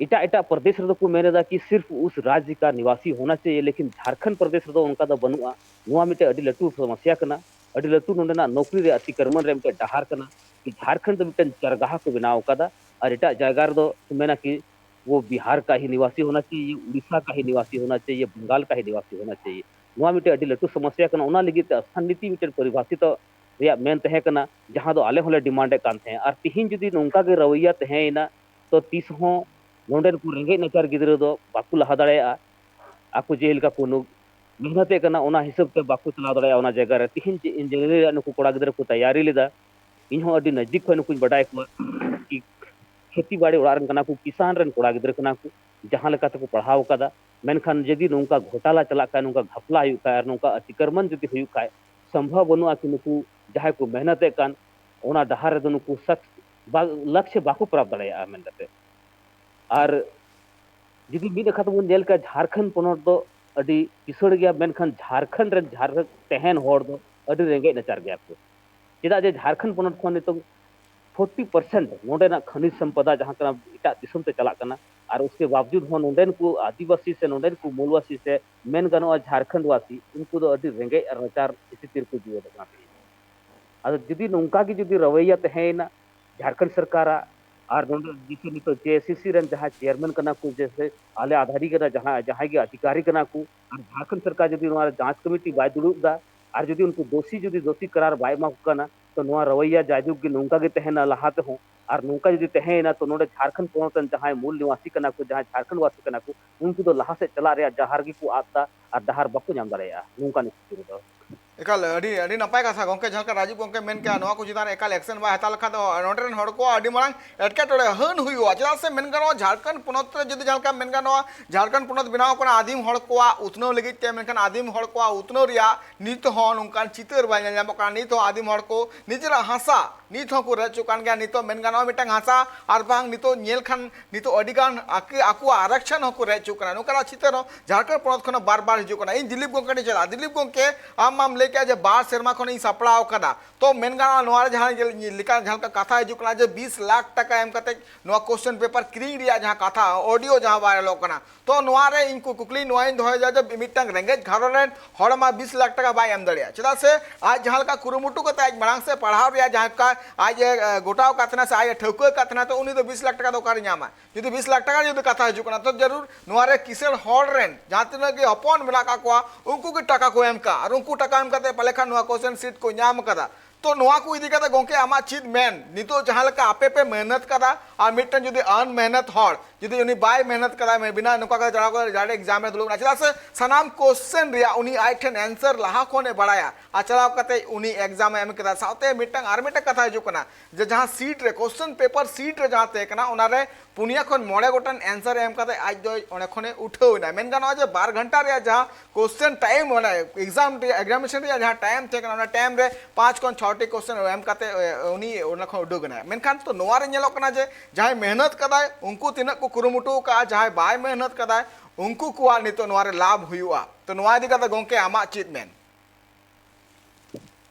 ᱮᱴᱟᱜ ᱮᱴᱟᱜ ᱯᱨᱚᱫᱮᱥ ᱨᱮᱫᱚ ᱠᱚ ᱢᱮᱱ ᱮᱫᱟ ᱠᱤ ᱥᱤᱨᱯᱷ ᱩᱥ ᱨᱟᱡᱽ ᱠᱟ ᱱᱤᱣᱟᱥᱤ ᱦᱳᱱᱟ ᱪᱟᱦᱤᱭᱮ, ᱞᱮᱠᱤᱱ ᱡᱷᱟᱲᱠᱷᱚᱸᱰ ᱯᱨᱚᱫᱮᱥ ᱨᱮᱫᱚ ᱚᱱᱠᱟ ᱫᱚ ᱵᱟᱹᱱᱩᱜᱼᱟ᱾ ᱱᱚᱣᱟ ᱢᱤᱫᱴᱮᱱ ᱟᱹᱰᱤ ᱞᱟᱹᱴᱩ ᱥᱚᱢᱚᱥᱭᱟ ᱠᱟᱱᱟ, ᱟᱹᱰᱤ ᱞᱟᱹᱴᱩ ᱱᱚᱰᱮᱱᱟᱜ ᱱᱚᱠᱨᱤ ᱨᱮ ᱟᱛᱤᱠᱨᱚᱢᱚᱱ ᱨᱮ ᱢᱤᱫᱴᱮᱱ ᱰᱟᱦᱟᱨ ᱠᱟᱱᱟ᱾ ᱡᱷᱟᱲᱠᱷᱚᱸᱰ ᱫᱚ ᱢᱤᱫᱴᱮᱱ ᱪᱟᱨᱜᱟᱦᱟ ᱠᱚ ᱵᱮᱱᱟᱣ ᱟᱠᱟᱫᱟ, ᱟᱨ ᱮᱴᱟᱜ ᱡᱟᱭᱜᱟ ᱨᱮᱫᱚ ᱠᱚ ᱢᱮᱱᱟ ᱠᱤ ᱣᱳ ᱵᱤᱦᱟᱨ ᱠᱟ ᱦᱤ ᱱᱤᱣᱟᱥᱤ ᱦᱳᱱᱟ ᱪᱟᱦᱤᱭᱮ, ᱩᱲᱤᱥᱥᱟ ᱠᱟ ᱦᱤ ᱱᱤᱣᱟᱥᱤ ᱦᱳᱱᱟ ᱪᱟᱦᱤᱭᱮ, ᱵᱟᱝᱜᱟᱞ ᱠᱟ ᱦᱤ ᱱᱤᱣᱟᱥᱤ ᱦᱳᱱᱟ ᱪᱟᱦᱤᱭᱮ᱾ ᱱᱚᱣᱟ ᱢᱤᱫᱴᱮᱱ ᱟᱹᱰᱤ ᱞᱟᱹᱴᱩ ᱥᱚᱢᱚᱥᱭᱟ ᱠᱟᱱᱟ᱾ ᱚᱱᱟ ᱞᱟᱹᱜᱤᱫ ᱛᱮ ᱥᱛᱷᱟᱱ ᱱᱤᱛᱤ ᱢᱤᱫᱴᱮᱱ ᱯᱚᱨᱤᱵᱷᱟᱥᱤᱛ ᱨᱮᱭᱟᱜ ᱢᱮᱱ ᱛᱟᱦᱮᱸ ᱠᱟᱱᱟ, ᱡᱟᱦᱟᱸ ᱫᱚ ᱟᱞᱮ ᱦᱚᱸᱞᱮ ᱰᱤᱢᱟᱱᱰ ᱮᱫ ᱠᱟᱱ ᱛᱟᱦᱮᱸᱫ᱾ ᱟᱨ ᱛᱤᱦᱤᱧ ᱡᱩᱫᱤ ᱱᱚᱝᱠᱟ ᱜᱮ ᱨᱟᱹᱣᱟᱹᱭᱟ ᱛᱟᱦᱮᱸᱭᱮᱱᱟ, ᱛᱚ ᱛᱤᱥ ᱦᱚᱸ ᱱᱚᱰᱮᱱ ᱠᱚ ᱨᱮᱸᱜᱮᱡ ᱱᱟᱪᱟᱨ ᱜᱤᱫᱽᱨᱟᱹ ᱫᱚ ᱵᱟᱠᱚ ᱞᱟᱦᱟ ᱫᱟᱲᱮᱭᱟᱜᱼᱟ᱾ ᱟᱠᱚ ᱡᱮ ᱞᱮᱠᱟ ᱠᱚ ᱱᱩ-, ᱢᱮᱦᱱᱚᱛᱮᱫ ᱠᱟᱱᱟ, ᱚᱱᱟ ᱦᱤᱥᱟᱹᱵ ᱛᱮ ᱵᱟᱠᱚ ᱪᱟᱞᱟᱣ ᱫᱟᱲᱮᱭᱟᱜᱼᱟ ᱚᱱᱟ ᱡᱟᱭᱜᱟ ᱨᱮ᱾ ᱛᱤᱦᱤᱧ ᱡᱮ ᱤᱧᱡᱤᱱᱤᱭᱟᱨ ᱨᱮᱭᱟᱜ ᱱᱩᱠᱩ ᱠᱚᱲᱟ ᱜᱤᱫᱽᱨᱟᱹ ᱠᱚ ᱛᱮᱭᱟᱨᱤ ᱞᱮᱫᱟ, ᱤᱧ ᱦᱚᱸ ᱟᱹᱰᱤ ᱱᱟᱡᱫᱤᱠ ᱠᱷᱚᱱ ᱱᱩᱠᱩᱧ ᱵᱟᱰᱟᱭ ᱠᱚᱣᱟ ᱠᱤ ᱠᱷᱮᱛᱤ ᱵᱟᱲᱤ ᱚᱲᱟᱜ ᱨᱮᱱ ᱠᱟᱱᱟ ᱠᱚ, ᱠᱤᱥᱟᱱ ᱨᱮᱱ ᱠᱚᱲᱟ ᱜᱤᱫᱽᱨᱟᱹ ᱠᱟᱱᱟ ᱠᱚ, ᱡᱟᱦᱟᱸ ᱞᱮᱠᱟ ᱛᱮᱠᱚ ᱯᱟᱲᱦᱟᱣ ᱟᱠᱟᱫᱟ᱾ ᱢᱮᱱᱠᱷᱟᱱ ᱡᱩᱫᱤ ᱱᱚᱝᱠᱟ ᱜᱷᱚᱴᱟᱞᱟ ᱪᱟᱞᱟᱜ ᱠᱷᱟᱱ, ᱱᱚᱝᱠᱟ ᱜᱷᱟᱯᱞᱟ ᱦᱩᱭᱩᱜ ᱠᱷᱟᱱ, ᱟᱨ ᱱᱚᱝᱠᱟ ᱟᱛᱤᱠᱨᱚᱢᱚᱱ ᱡᱩᱫᱤ ᱦᱩᱭᱩᱜ ᱠᱷᱟᱱ, ᱥᱚᱢᱵᱷᱚᱵ ᱵᱟᱹᱱᱩᱜᱼᱟ ᱠᱤ ᱱᱩᱠᱩ ᱡᱟᱦᱟᱸᱭ ᱠᱚ ᱢᱮᱦᱱᱚᱛᱮᱫ ᱠᱟᱱ, ᱚᱱᱟ ᱰᱟᱦᱟᱨ ᱨᱮᱫᱚ ᱱᱩᱠᱩ ᱥᱟᱠ-, ᱵᱟ-, ᱞᱟᱠᱥᱭᱚ ᱵᱟᱠᱚ ᱯᱨᱟᱯᱛ ᱫᱟᱲᱮᱭᱟᱜᱼᱟ ᱢᱮᱱ ᱠᱟᱛᱮ᱾ ᱟᱨ ᱡᱩᱫᱤ ᱢᱤᱫ ᱱᱟᱠᱷᱟ ᱛᱮᱵᱚᱱ ᱧᱮᱞ ᱠᱷᱟᱱ, ᱡᱷᱟᱲᱠᱷᱚᱸᱰ ᱯᱚᱱᱚᱛ ᱫᱚ ᱟᱹᱰᱤ ᱠᱤᱥᱟᱹᱬ ᱜᱮᱭᱟ, ᱢᱮᱱᱠᱷᱟᱱ ᱡᱷᱟᱲᱠᱷᱚᱸᱰ ᱨᱮᱱ ᱡᱷᱟᱲᱠᱷᱚᱸᱰ ᱛᱟᱦᱮᱱ ᱦᱚᱲ ᱫᱚ ᱟᱹᱰᱤ ᱨᱮᱸᱜᱮᱡ ᱱᱟᱪᱟᱨ ᱜᱮᱭᱟ ᱠᱚ᱾ ᱪᱮᱫᱟᱜ ᱡᱮ ᱡᱷᱟᱲᱠᱷᱚᱸᱰ ᱯᱚᱱᱚᱛ ᱠᱷᱚᱱ ᱱᱤᱛᱚᱝ ᱯᱷᱳᱨᱴᱤ ᱯᱟᱨᱥᱮᱱᱴ ᱱᱚᱰᱮᱱᱟᱜ ᱠᱷᱟᱱᱤᱡᱽ ᱥᱚᱢᱯᱚᱫᱟ ᱡᱟᱦᱟᱸ ᱠᱟᱱᱟ, ᱮᱴᱟᱜ ᱫᱤᱥᱚᱢ ᱛᱮ ᱪᱟᱞᱟᱜ ᱠᱟᱱᱟ᱾ ᱟᱨ ᱩᱥᱠᱮ ᱵᱟᱵᱡᱩᱫ ᱦᱚᱸ ᱱᱚᱰᱮᱱ ᱠᱚ ᱟᱹᱫᱤᱵᱟᱹᱥᱤ ᱥᱮ ᱱᱚᱰᱮᱱ ᱠᱚ ᱢᱩᱞᱣᱟᱥᱤ ᱥᱮ ᱢᱮᱱ ᱜᱟᱱᱚᱜᱼᱟ ᱡᱷᱟᱲᱠᱷᱚᱸᱰ ᱣᱟᱥᱤ, ᱩᱱᱠᱩ ᱫᱚ ᱟᱹᱰᱤ ᱨᱮᱸᱜᱮᱡ ᱟᱨ ᱱᱟᱪᱟᱨ ᱥᱛᱷᱤᱛᱤ ᱨᱮᱠᱚ ᱡᱤᱣᱮᱫ ᱟᱠᱟᱱᱟ ᱛᱮᱦᱮᱧ᱾ ᱟᱫᱚ ᱡᱩᱫᱤ ᱱᱚᱝᱠᱟ ᱜᱮ ᱡᱩᱫᱤ ᱨᱚᱣᱮᱭᱟ ᱛᱟᱦᱮᱸᱭᱮᱱᱟ ᱡᱷᱟᱲᱠᱷᱚᱸᱰ ᱥᱚᱨᱠᱟᱨᱟᱜ, ᱟᱨ ᱱᱚᱰᱮ ᱡᱮᱥᱮ ᱱᱤᱛᱚᱜ ᱡᱮ ᱮ ᱥᱤ ᱥᱤ ᱨᱮᱱ ᱡᱟᱦᱟᱸᱭ ᱪᱮᱭᱟᱨᱢᱮᱱ ᱠᱟᱱᱟ ᱠᱚ, ᱡᱮᱥᱮ ᱟᱞᱮ ᱟᱫᱷᱟᱨᱤ ᱠᱟᱱᱟ, ᱡᱟᱦᱟᱸ, ᱡᱟᱦᱟᱸᱭ ᱜᱮ ᱚᱫᱷᱤᱠᱟᱨᱤ ᱠᱟᱱᱟ ᱠᱚ, ᱟᱨ ᱡᱷᱟᱲᱠᱷᱚᱸᱰ ᱥᱚᱨᱠᱟᱨ ᱡᱩᱫᱤ ᱱᱚᱣᱟ ᱨᱮ ᱡᱟᱸᱪ ᱠᱚᱢᱤᱴᱤ ᱵᱟᱭ ᱫᱩᱲᱩᱵ ᱮᱫᱟ, ᱟᱨ ᱡᱩᱫᱤ ᱩᱱᱠᱩ ᱫᱳᱥᱤ ᱡᱩᱫᱤ ᱫᱳᱥᱤ ᱠᱟᱨᱟᱨ ᱵᱟᱭ ᱮᱢᱟ ᱠᱚ ᱠᱟᱱᱟ, ᱛᱚ ᱱᱚᱣᱟ ᱨᱚᱣᱟᱹᱭᱟ ᱡᱟᱭᱡᱩᱜᱽ ᱜᱮ ᱱᱚᱝᱠᱟ ᱜᱮ ᱛᱟᱦᱮᱱᱟ ᱞᱟᱦᱟ ᱛᱮᱦᱚᱸ᱾ ᱟᱨ ᱱᱚᱝᱠᱟ ᱡᱩᱫᱤ ᱛᱟᱦᱮᱸᱭᱮᱱᱟ, ᱛᱚ ᱱᱚᱰᱮ ᱡᱷᱟᱲᱠᱷᱚᱸᱰ ᱯᱚᱱᱚᱛ ᱨᱮᱱ ᱡᱟᱦᱟᱸᱭ ᱢᱩᱞ ᱱᱤᱣᱟᱥᱤ ᱠᱟᱱᱟ ᱠᱚ, ᱡᱟᱦᱟᱸᱭ ᱡᱷᱟᱲᱠᱷᱚᱸᱰ ᱵᱟᱥᱤ ᱠᱟᱱᱟ ᱠᱚ, ᱩᱱᱠᱩ ᱫᱚ ᱞᱟᱦᱟ ᱥᱮᱫ ᱪᱟᱞᱟᱜ ᱨᱮᱭᱟᱜ ᱰᱟᱦᱟᱨ ᱜᱮᱠᱚ ᱟᱫ ᱮᱫᱟ ᱟᱨ ᱰᱟᱦᱟᱨ ᱵᱟᱠᱚ ᱧᱟᱢ ᱫᱟᱲᱮᱭᱟᱜᱼᱟ ᱱᱚᱝᱠᱟᱱ ᱥᱛᱷᱤᱛᱤ ᱨᱮᱫᱚ᱾ ᱮᱠᱟᱞ ᱟᱹᱰᱤ, ᱟᱹᱰᱤ ᱱᱟᱯᱟᱭ ᱠᱟᱛᱷᱟ ᱜᱚᱢᱠᱮ, ᱡᱟᱦᱟᱸ ᱞᱮᱠᱟ ᱨᱟᱡᱤᱵᱽ ᱜᱚᱢᱠᱮ ᱢᱮᱱ ᱠᱮᱜᱼᱟ, ᱱᱚᱣᱟ ᱠᱚ ᱪᱮᱛᱟᱱ ᱨᱮ ᱮᱠᱟᱞ ᱮᱠᱥᱮᱱ ᱵᱟᱭ ᱦᱟᱛᱟᱣ ᱞᱮᱠᱷᱟᱱ ᱫᱚ ᱱᱚᱰᱮ ᱨᱮᱱ ᱦᱚᱲ ᱠᱚᱣᱟᱜ ᱟᱹᱰᱤ ᱢᱟᱨᱟᱝ ᱮᱴᱠᱮᱴᱚᱬᱮ ᱦᱟᱹᱱ ᱦᱩᱭᱩᱜᱼᱟ᱾ ᱪᱮᱫᱟᱜ ᱥᱮ ᱢᱮᱱ ᱜᱟᱱᱚᱜᱼᱟ, ᱡᱷᱟᱲᱠᱷᱚᱸᱰ ᱯᱚᱱᱚᱛ ᱨᱮ ᱡᱩᱫᱤ ᱡᱟᱦᱟᱸ ᱞᱮᱠᱟ ᱢᱮᱱ ᱜᱟᱱᱚᱜᱼᱟ, ᱡᱷᱟᱲᱠᱷᱚᱸᱰ ᱯᱚᱱᱚᱛ ᱵᱮᱱᱟᱣ ᱠᱟᱱᱟ ᱟᱹᱫᱤᱢ ᱦᱚᱲ ᱠᱚᱣᱟᱜ ᱩᱛᱱᱟᱹᱣ ᱞᱟᱹᱜᱤᱫ ᱛᱮ, ᱢᱮᱱᱠᱷᱟᱱ ᱟᱹᱫᱤᱢ ᱦᱚᱲ ᱠᱚᱣᱟᱜ ᱩᱛᱱᱟᱹᱣ ᱨᱮᱭᱟᱜ ᱱᱤᱛ ᱦᱚᱸ ᱱᱚᱝᱠᱟᱱ ᱪᱤᱛᱟᱹᱨ ᱵᱟᱭ ᱧᱮᱞ ᱧᱟᱢᱚᱜ ᱠᱟᱱᱟ᱾ ᱱᱤᱛ ᱦᱚᱸ ᱟᱹᱫᱤᱢ ᱦᱚᱲ ᱠᱚ ᱱᱤᱡᱮᱨᱟᱜ ᱦᱟᱥᱟ ᱱᱤᱛ ᱦᱚᱸᱠᱚ ᱨᱮᱡ ᱦᱚᱪᱚᱜ ᱠᱟᱱ ᱜᱮᱭᱟ᱾ ᱱᱤᱛᱚᱜ ᱢᱮᱱ ᱜᱟᱱᱚᱜᱼᱟ, ᱢᱤᱫᱴᱟᱝ ᱦᱟᱥᱟ ᱟᱨ ᱵᱟᱝ ᱱᱤᱛᱚᱜ ᱧᱮᱞ ᱠᱷᱟᱱ ᱱᱤᱛᱚᱜ ᱟᱹᱰᱤ ᱜᱟᱱ ᱟᱠᱚ, ᱟᱠᱚᱣᱟᱜ ᱟᱨᱟᱠᱥᱚᱱ ᱦᱚᱸᱠᱚ ᱨᱮᱡ ᱦᱚᱪᱚᱜ ᱠᱟᱱᱟ᱾ ᱱᱚᱝᱠᱟᱱᱟᱜ ᱪᱤᱛᱟᱹᱨ ᱦᱚᱸ ᱡᱷᱟᱲᱠᱷᱚᱸᱰ ᱯᱚᱱᱚᱛ ᱠᱷᱚᱱ ᱦᱚᱸ ᱵᱟᱨ ᱵᱟᱨ ᱦᱤᱡᱩᱜ ᱠᱟᱱᱟ᱾ ᱤᱧ ᱫᱤᱞᱤᱯ ᱜᱚᱢᱠᱮ ᱴᱷᱮᱱ ᱪᱟᱞᱟᱜᱼᱟ᱾ ᱫᱤᱞᱤᱯ ᱜᱚᱢᱠᱮ, ᱟᱢ ᱢᱟᱢ ᱞᱟᱹᱭ ᱠᱮᱜᱼᱟ ᱡᱮ ᱵᱟᱨ ᱥᱮᱨᱢᱟ ᱠᱷᱚᱱ ᱤᱧ ᱥᱟᱯᱲᱟᱣ ᱟᱠᱟᱫᱟ, ᱛᱚ ᱢᱮᱱ ᱜᱟᱱᱚᱜᱼᱟ, ᱱᱚᱣᱟ ᱨᱮ ᱡᱟᱦᱟᱸ ᱞᱮᱠᱟ, ᱡᱟᱦᱟᱸ ᱞᱮᱠᱟ ᱠᱟᱛᱷᱟ ᱦᱤᱡᱩᱜ ᱠᱟᱱᱟ ᱡᱮ ᱵᱤᱥ ᱞᱟᱠᱷ ᱴᱟᱠᱟ ᱮᱢ ᱠᱟᱛᱮ ᱱᱚᱣᱟ question paper ᱠᱤᱨᱤᱧ ᱨᱮᱭᱟᱜ ᱡᱟᱦᱟᱸ ᱠᱟᱛᱷᱟ, audio ᱡᱟᱦᱟᱸ ᱵᱟᱭᱨᱟᱞᱚᱜ ᱠᱟᱱᱟ, ᱛᱚ ᱱᱚᱣᱟ ᱨᱮ ᱤᱧ ᱠᱩ-, ᱠᱩᱠᱞᱤ ᱱᱚᱣᱟᱧ ᱫᱚᱦᱚᱭᱮᱫᱟ ᱡᱮ ᱢᱤᱫᱴᱟᱝ ᱨᱮᱸᱜᱮᱡ ᱜᱷᱟᱨᱚᱸᱡᱽ ᱨᱮᱱ ᱦᱚᱲ ᱢᱟ ᱵᱤᱥ ᱞᱟᱠᱷ ᱴᱟᱠᱟ ᱵᱟᱭ ᱮᱢ ᱫᱟᱲᱮᱭᱟᱜᱼᱟ᱾ ᱪᱮᱫᱟᱜ ᱥᱮ ᱟᱡ ᱡᱟᱦᱟᱸ ᱞᱮᱠᱟ ᱠᱩᱨᱩᱢᱩᱴᱩ ᱠᱟᱛᱮ ᱟᱡ ᱢᱟᱲᱟᱝ ᱥᱮᱫ ᱯᱟᱲᱦᱟᱣ ᱨᱮᱭᱟᱜ ᱡᱟᱦᱟᱸ ᱞᱮᱠᱟ ᱟᱡ ᱮ, ᱮ, ᱜᱚᱴᱟᱣ ᱟᱠᱟᱫ ᱛᱟᱦᱮᱱᱟ ᱥᱮ ᱟᱡ ᱮ ᱴᱷᱟᱹᱣᱠᱟᱹ ᱟᱠᱟᱫ ᱛᱟᱦᱮᱱᱟ, ᱛᱚ ᱩᱱᱤ ᱫᱚ ᱵᱤᱥ ᱞᱟᱠᱷ ᱴᱟᱠᱟ ᱫᱚ ᱚᱠᱟᱨᱮ ᱧᱟᱢᱟ? ᱡᱩᱫᱤ ᱵᱤᱥ ᱞᱟᱠᱷ ᱴᱟᱠᱟ ᱡᱩᱫᱤ ᱠᱟᱛᱷᱟ ᱦᱤᱡᱩᱜ ᱠᱟᱱᱟ, ᱛᱚ ᱡᱟᱹᱨᱩᱲ ᱱᱚᱣᱟ ᱨᱮ ᱠᱤᱥᱟᱹᱬ ᱦᱚᱲ ᱨᱮᱱ ᱡᱟᱦᱟᱸ ᱛᱤᱱᱟᱹᱜ ᱜᱮ ᱦᱚᱯᱚᱱ ᱢᱮᱱᱟᱜ ᱟᱠᱟᱫ ᱠᱚᱣᱟ, ᱩᱱᱠᱩ ᱜᱮ ᱴᱟᱠᱟ ᱠᱚ ᱮᱢ ᱠᱟᱜᱼᱟ᱾ ᱟᱨ ᱩᱱᱠᱩ ᱴᱟᱠᱟ ᱮᱢ ᱠᱟᱛᱮ ᱯᱟᱞᱮ ᱠᱷᱟᱱ ᱱᱚᱣᱟ question sheet ᱠᱚ ᱧᱟᱢ ᱠᱟᱫᱟ᱾ ᱛᱚ ᱱᱚᱣᱟ ᱠᱚ ᱤᱫᱤ ᱠᱟᱛᱮ ᱜᱚᱝᱠᱮ, ᱟᱢᱟᱜ ᱪᱮᱫ ᱢᱮᱱ? ᱱᱤᱛᱚᱜ ᱡᱟᱦᱟᱸ ᱞᱮᱠᱟ ᱟᱯᱮ ᱯᱮ ᱢᱮᱦᱱᱚᱛ ᱠᱟᱫᱟ, ᱟᱨ ᱢᱤᱫᱴᱮᱱ ᱡᱩᱫᱤ ᱟᱱ ᱢᱮᱦᱱᱚᱛ ᱦᱚᱲ ᱡᱩᱫᱤ ᱩᱱᱤ ᱵᱟᱭ ᱢᱮᱦᱱᱚᱛ ᱠᱟᱫᱟ, ᱢᱮ-, ᱵᱤᱱᱟ ᱱᱚᱝᱠᱟ ᱠᱟᱛᱮ ᱪᱟᱞᱟᱣ ᱠᱟᱛᱮ direct exam ᱨᱮ ᱫᱩᱲᱩᱵ ᱮᱱᱟ, ᱪᱮᱫᱟᱜ ᱥᱮ ᱥᱟᱱᱟᱢ question ᱨᱮᱭᱟᱜ ᱩᱱᱤ ᱟᱡ ᱴᱷᱮᱱ answer ᱞᱟᱦᱟ ᱠᱷᱚᱱ ᱮ ᱵᱟᱲᱟᱭᱟ, ᱟᱨ ᱪᱟᱞᱟᱣ ᱠᱟᱛᱮ ᱩᱱᱤ exam ᱮ ᱮᱢ ᱠᱮᱫᱟ᱾ ᱥᱟᱶᱛᱮ ᱢᱤᱫᱴᱟᱝ, ᱟᱨ ᱢᱤᱫᱴᱟᱝ ᱠᱟᱛᱷᱟ ᱦᱤᱡᱩᱜ ᱠᱟᱱᱟ ᱡᱮ ᱡᱟᱦᱟᱸ sheet ᱨᱮ, question paper sheet ᱨᱮ ᱡᱟᱦᱟᱸ ᱛᱟᱦᱮᱸ ᱠᱟᱱᱟ, ᱚᱱᱟ ᱨᱮ ᱯᱩᱱᱭᱟ ᱠᱷᱚᱱ ᱢᱚᱬᱮ ᱜᱚᱴᱟᱝ answer ᱮ ᱮᱢ ᱠᱟᱛᱮ ᱟᱡ ᱫᱚ ᱚᱸᱰᱮ ᱠᱷᱚᱱᱮ ᱩᱴᱷᱟᱹᱣ ᱮᱱᱟ᱾ ᱢᱮᱱ ᱜᱟᱱᱚᱜᱼᱟ ᱡᱮ ᱵᱟᱨ ᱜᱷᱚᱱᱴᱟ ᱨᱮᱭᱟᱜ ᱡᱟᱦᱟᱸ question time, ᱚᱱᱟ exam ᱨᱮᱭᱟᱜ, examination ᱨᱮᱭᱟᱜ ᱡᱟᱦᱟᱸ time ᱛᱟᱦᱮᱸ ᱠᱟᱱᱟ, ᱚᱱᱟ time ᱨᱮ ᱯᱟᱸᱪ ᱠᱷᱚᱱ ᱪᱷᱚᱴᱤ question ᱮᱢ ᱠᱟᱛᱮ, ᱮ, ᱩᱱᱤ ᱚᱱᱟ ᱠᱷᱚᱱ ᱩᱰᱩᱠ ᱮᱱᱟᱭ᱾ ᱢᱮᱱᱠᱷᱟᱱ ᱛᱚ ᱱᱚᱣᱟ ᱨᱮ ᱧᱮᱞᱚᱜ ᱠᱟᱱᱟ ᱡᱮ ᱡᱟᱦᱟᱸᱭ ᱢᱮᱦᱱᱚᱛ ᱠᱟᱫᱟᱭ, ᱩᱱᱠᱩ ᱛᱤᱱᱟᱹᱜ ᱠᱚ ᱠᱩᱨᱩᱢᱩᱴᱩ ᱟᱠᱟᱫᱼᱟ, ᱡᱟᱦᱟᱸᱭ ᱵᱟᱭ ᱢᱮᱦᱱᱚᱛ ᱠᱟᱫᱟᱭ, ᱩᱱᱠᱩ ᱠᱚᱣᱟᱜ ᱱᱤᱛᱚᱜ ᱱᱚᱣᱟ ᱨᱮ ᱞᱟᱵᱷ ᱦᱩᱭᱩᱜᱼᱟ᱾ ᱛᱚ ᱱᱚᱣᱟ ᱤᱫᱤ ᱠᱟᱛᱮ ᱜᱚᱝᱠᱮ, ᱟᱢᱟᱜ ᱪᱮᱫ ᱢᱮᱱ?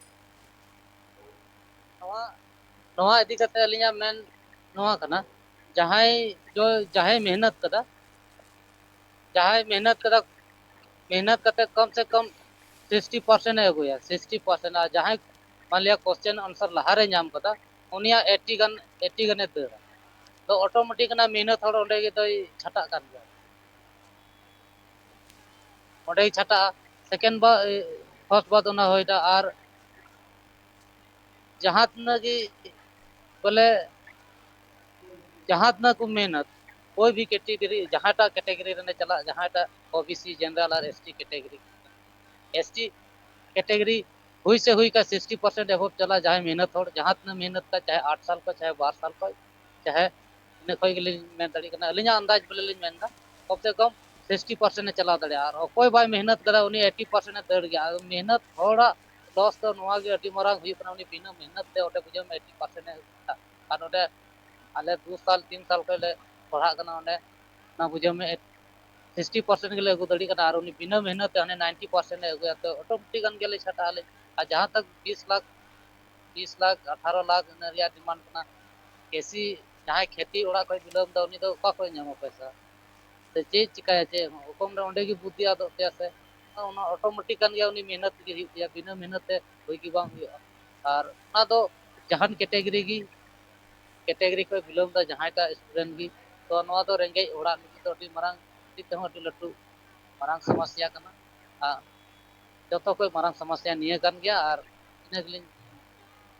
ᱱᱚᱣᱟ, ᱱᱚᱣᱟ ᱤᱫᱤ ᱠᱟᱛᱮ ᱟᱹᱞᱤᱧᱟᱜ ᱢᱮᱱ ᱱᱚᱣᱟ ᱠᱟᱱᱟ, ᱡᱟᱦᱟᱸᱭ ᱡᱚ-, ᱡᱟᱦᱟᱸᱭ ᱢᱮᱦᱱᱚᱛ ᱠᱟᱫᱟ, ᱡᱟᱦᱟᱸᱭ ᱢᱮᱦᱱᱚᱛ ᱠᱟᱫᱟ, ᱢᱮᱦᱱᱚᱛ ᱠᱟᱛᱮ ᱠᱚᱢ ᱥᱮ ᱠᱚᱢ sixty percent ᱮ ᱟᱹᱜᱩᱭᱟ, sixty percent᱾ ᱟᱨ ᱡᱟᱦᱟᱸᱭ ᱢᱟᱱ ᱞᱤᱭᱟ question answer ᱞᱟᱦᱟᱨᱮ ᱧᱟᱢ ᱠᱟᱫᱟ, ᱩᱱᱤᱭᱟᱜ eighty ᱜᱟᱱ, eighty ᱜᱟᱱᱮ ᱫᱟᱹᱲᱟ᱾ ᱛᱚ ᱚᱴᱳᱢᱮᱴᱤᱠ ᱚᱱᱟ ᱢᱮᱦᱱᱚᱛ ᱦᱚᱲ ᱚᱸᱰᱮ ᱜᱮ ᱫᱚᱭ ᱪᱷᱟᱴᱟᱜ ᱠᱟᱱ ᱜᱮᱭᱟ᱾ ᱚᱸᱰᱮ ᱜᱮ ᱪᱷᱟᱴᱟᱜᱼᱟ᱾ ᱥᱮᱠᱮᱱᱰ ᱵᱟ ᱯᱷᱟᱨᱥᱴ ᱵᱟᱫ ᱚᱱᱟ ᱦᱩᱭᱱᱟ᱾ ᱟᱨ ᱡᱟᱦᱟᱸ ᱛᱤᱱᱟᱹᱜ ᱜᱮ ᱵᱚᱞᱮ ᱡᱟᱦᱟᱸ ᱛᱤᱱᱟᱹᱜ ᱠᱚ ᱢᱮᱦᱱᱚᱛ, ᱠᱳᱭ ᱵᱷᱤ ᱠᱮᱴᱮᱜᱚᱨᱤ, ᱡᱟᱦᱟᱸᱴᱟᱜ ᱠᱮᱴᱮᱜᱚᱨᱤ ᱨᱮᱱᱮ ᱪᱟᱞᱟᱜ, ᱡᱟᱦᱟᱸᱴᱟᱜ ᱳᱵᱤᱥᱤ, ᱡᱮᱱᱟᱨᱮᱞ ᱟᱨ ᱮᱥᱴᱤ ᱠᱮᱴᱮᱜᱚᱨᱤ, ᱮᱥᱴᱤ ᱠᱮᱴᱮᱜᱚᱨᱤ ᱦᱩᱭ ᱥᱮ ᱦᱩᱭ ᱠᱟ ᱥᱤᱠᱥᱴᱤ ᱯᱟᱨᱥᱮᱱᱴ ᱮᱵᱷᱚᱵ ᱪᱟᱞᱟᱜ, ᱡᱟᱦᱟᱸᱭ ᱢᱮᱦᱱᱚᱛ ᱦᱚᱲ, ᱡᱟᱦᱟᱸ ᱛᱤᱱᱟᱹᱜ ᱢᱮᱦᱱᱚᱛ ᱠᱟᱜ, ᱪᱟᱦᱮ ᱟᱴ ᱥᱟᱞ ᱠᱷᱚᱡ, ᱪᱟᱦᱮ ᱵᱟᱨ ᱥᱟᱞ ᱠᱷᱚᱡ, ᱪᱟᱦᱮ ᱤᱱᱟᱹ ᱠᱷᱚᱡ ᱜᱮᱞᱤᱧ ᱢᱮᱱ ᱫᱟᱲᱮᱭᱟᱜ ᱠᱟᱱᱟ, ᱟᱹᱞᱤᱧᱟᱜ ᱟᱱᱫᱟᱡᱽ ᱵᱚᱞᱮ ᱞᱤᱧ ᱢᱮᱱ ᱮᱫᱟ, ᱠᱚᱢ ᱥᱮ ᱠᱚᱢ ᱥᱤᱠᱥᱴᱤ ᱯᱟᱨᱥᱮᱱᱴ ᱮ ᱪᱟᱞᱟᱣ ᱫᱟᱲᱮᱭᱟᱜᱼᱟ᱾ ᱟᱨ ᱚᱠᱚᱭ ᱵᱟᱭ ᱢᱮᱦᱱᱚᱛ ᱠᱟᱫᱟ, ᱩᱱᱤ ᱮᱭᱤᱴᱤ ᱯᱟᱨᱥᱮᱱᱴ ᱮ ᱫᱟᱹᱲ ᱜᱮᱭᱟ᱾ ᱟᱫᱚ ᱢᱮᱦᱱᱚᱛ ᱦᱚᱲᱟᱜ ᱞᱚᱥ ᱫᱚ ᱱᱚᱣᱟ ᱜᱮ ᱟᱹᱰᱤ ᱢᱟᱨᱟᱝ ᱦᱩᱭᱩᱜ ᱠᱟᱱᱟ, ᱩᱱᱤ ᱵᱤᱱᱟᱹ ᱢᱮᱦᱱᱚᱛ ᱛᱮ ᱚᱸᱰᱮ ᱵᱩᱡᱷᱟᱹᱣ ᱢᱮ ᱮᱭᱤᱴᱤ ᱯᱟᱨᱥᱮᱱᱴ ᱮ ᱟᱹᱜᱩ ᱠᱮᱫᱟ᱾ ᱟᱨ ᱱᱚᱰᱮ ᱟᱞᱮ ᱫᱩ ᱥᱟᱞ ᱛᱤᱱ ᱥᱟᱞ ᱠᱷᱚᱡ ᱞᱮ ᱯᱟᱲᱦᱟᱜ ᱠᱟᱱᱟ, ᱚᱸᱰᱮ ᱚᱱᱟ ᱵᱩᱡᱷᱟᱹᱣ ᱢᱮ ᱥᱤᱠᱥᱴᱤ ᱯᱟᱨᱥᱮᱱᱴ ᱜᱮᱞᱮ ᱟᱹᱜᱩ ᱫᱟᱲᱮᱭᱟᱜ ᱠᱟᱱᱟ, ᱟᱨ ᱩᱱᱤ ᱵᱤᱱᱟᱹ ᱢᱮᱦᱱᱚᱛ ᱛᱮ ᱦᱟᱱᱮ ᱱᱟᱭᱤᱱᱴᱤ ᱯᱟᱨᱥᱮᱱᱴ ᱮ ᱟᱹᱜᱩᱭᱟ, ᱛᱚ ᱚᱴᱳᱢᱮᱴᱤᱠ ᱜᱟᱱ ᱜᱮᱞᱮ ᱪᱷᱟᱴᱟᱜ ᱟᱞᱮ᱾ ᱟᱨ ᱡᱟᱦᱟᱸ ᱛᱟᱠ ᱵᱤᱥ ᱞᱟᱠᱷ, ᱵᱤᱥ ᱞᱟᱠᱷ, ᱟᱴᱷᱟᱨᱚ ᱞᱟᱠᱷ ᱤᱱᱟᱹ ᱨᱮᱭᱟᱜ ᱰᱤᱢᱟᱱᱰ ᱠᱟᱱᱟ, ᱠᱮᱥᱤ ᱡᱟᱦᱟᱸᱭ ᱠᱷᱮᱛᱤ ᱚᱲᱟᱜ ᱠᱷᱚᱡ ᱵᱤᱞᱚᱢ ᱮᱫᱟ, ᱩᱱᱤ ᱫᱚ ᱚᱠᱟ ᱠᱷᱚᱡ ᱧᱟᱢᱟ ᱯᱚᱭᱥᱟ? ᱥᱮ ᱪᱮᱫ ᱪᱤᱠᱟᱹᱭᱟ? ᱪᱮᱫ ᱦᱚᱸ ᱚᱠᱚᱢ ᱨᱮ ᱚᱸᱰᱮ ᱜᱮ ᱵᱩᱫᱽᱫᱷᱤ ᱟᱫᱚᱜ ᱛᱟᱭᱟ ᱥᱮ? ᱚᱱᱟ ᱚᱴᱳᱢᱮᱴᱤᱠ ᱠᱟᱱ ᱜᱮᱭᱟ, ᱩᱱᱤ ᱢᱮᱦᱱᱚᱛ ᱛᱮᱜᱮ ᱦᱩᱭᱩᱜ ᱛᱟᱭᱟ, ᱵᱤᱱᱟᱹ ᱢᱮᱦᱱᱚᱛ ᱛᱮ ᱦᱩᱭ ᱜᱮ ᱵᱟᱝ ᱦᱩᱭᱩᱜᱼᱟ᱾ ᱟᱨ ᱚᱱᱟ ᱫᱚ ᱡᱟᱦᱟᱱ ᱠᱮᱴᱮᱜᱚᱨᱤ ᱜᱮ, ᱠᱮᱴᱮᱜᱚᱨᱤ ᱠᱷᱚᱡ ᱵᱤᱞᱚᱢ ᱮᱫᱟ ᱡᱟᱦᱟᱸᱭᱴᱟᱜ ᱥᱴᱩᱰᱮᱱᱴ ᱜᱮ, ᱛᱚ ᱱᱚᱣᱟ ᱫᱚ ᱨᱮᱸᱜᱮᱡ ᱚᱲᱟᱜ ᱞᱟᱹᱜᱤᱫ ᱫᱚ ᱟᱹᱰᱤ ᱢᱟᱨᱟᱝ, ᱟᱹᱰᱤ ᱛᱮᱦᱚᱸ ᱟᱹᱰᱤ ᱞᱟᱹᱴᱩ ᱢᱟᱨᱟᱝ ᱥᱚᱢᱚᱥᱥᱟ ᱠᱟᱱᱟ᱾ ᱟᱨ ᱡᱚᱛᱚ ᱠᱷᱚᱡ ᱢᱟᱨᱟᱝ ᱥᱚᱢᱚᱥᱥᱟ ᱱᱤᱭᱟᱹ ᱠᱟᱱ ᱜᱮᱭᱟ᱾ ᱟᱨ ᱤᱱᱟᱹ ᱜᱮᱞᱤᱧ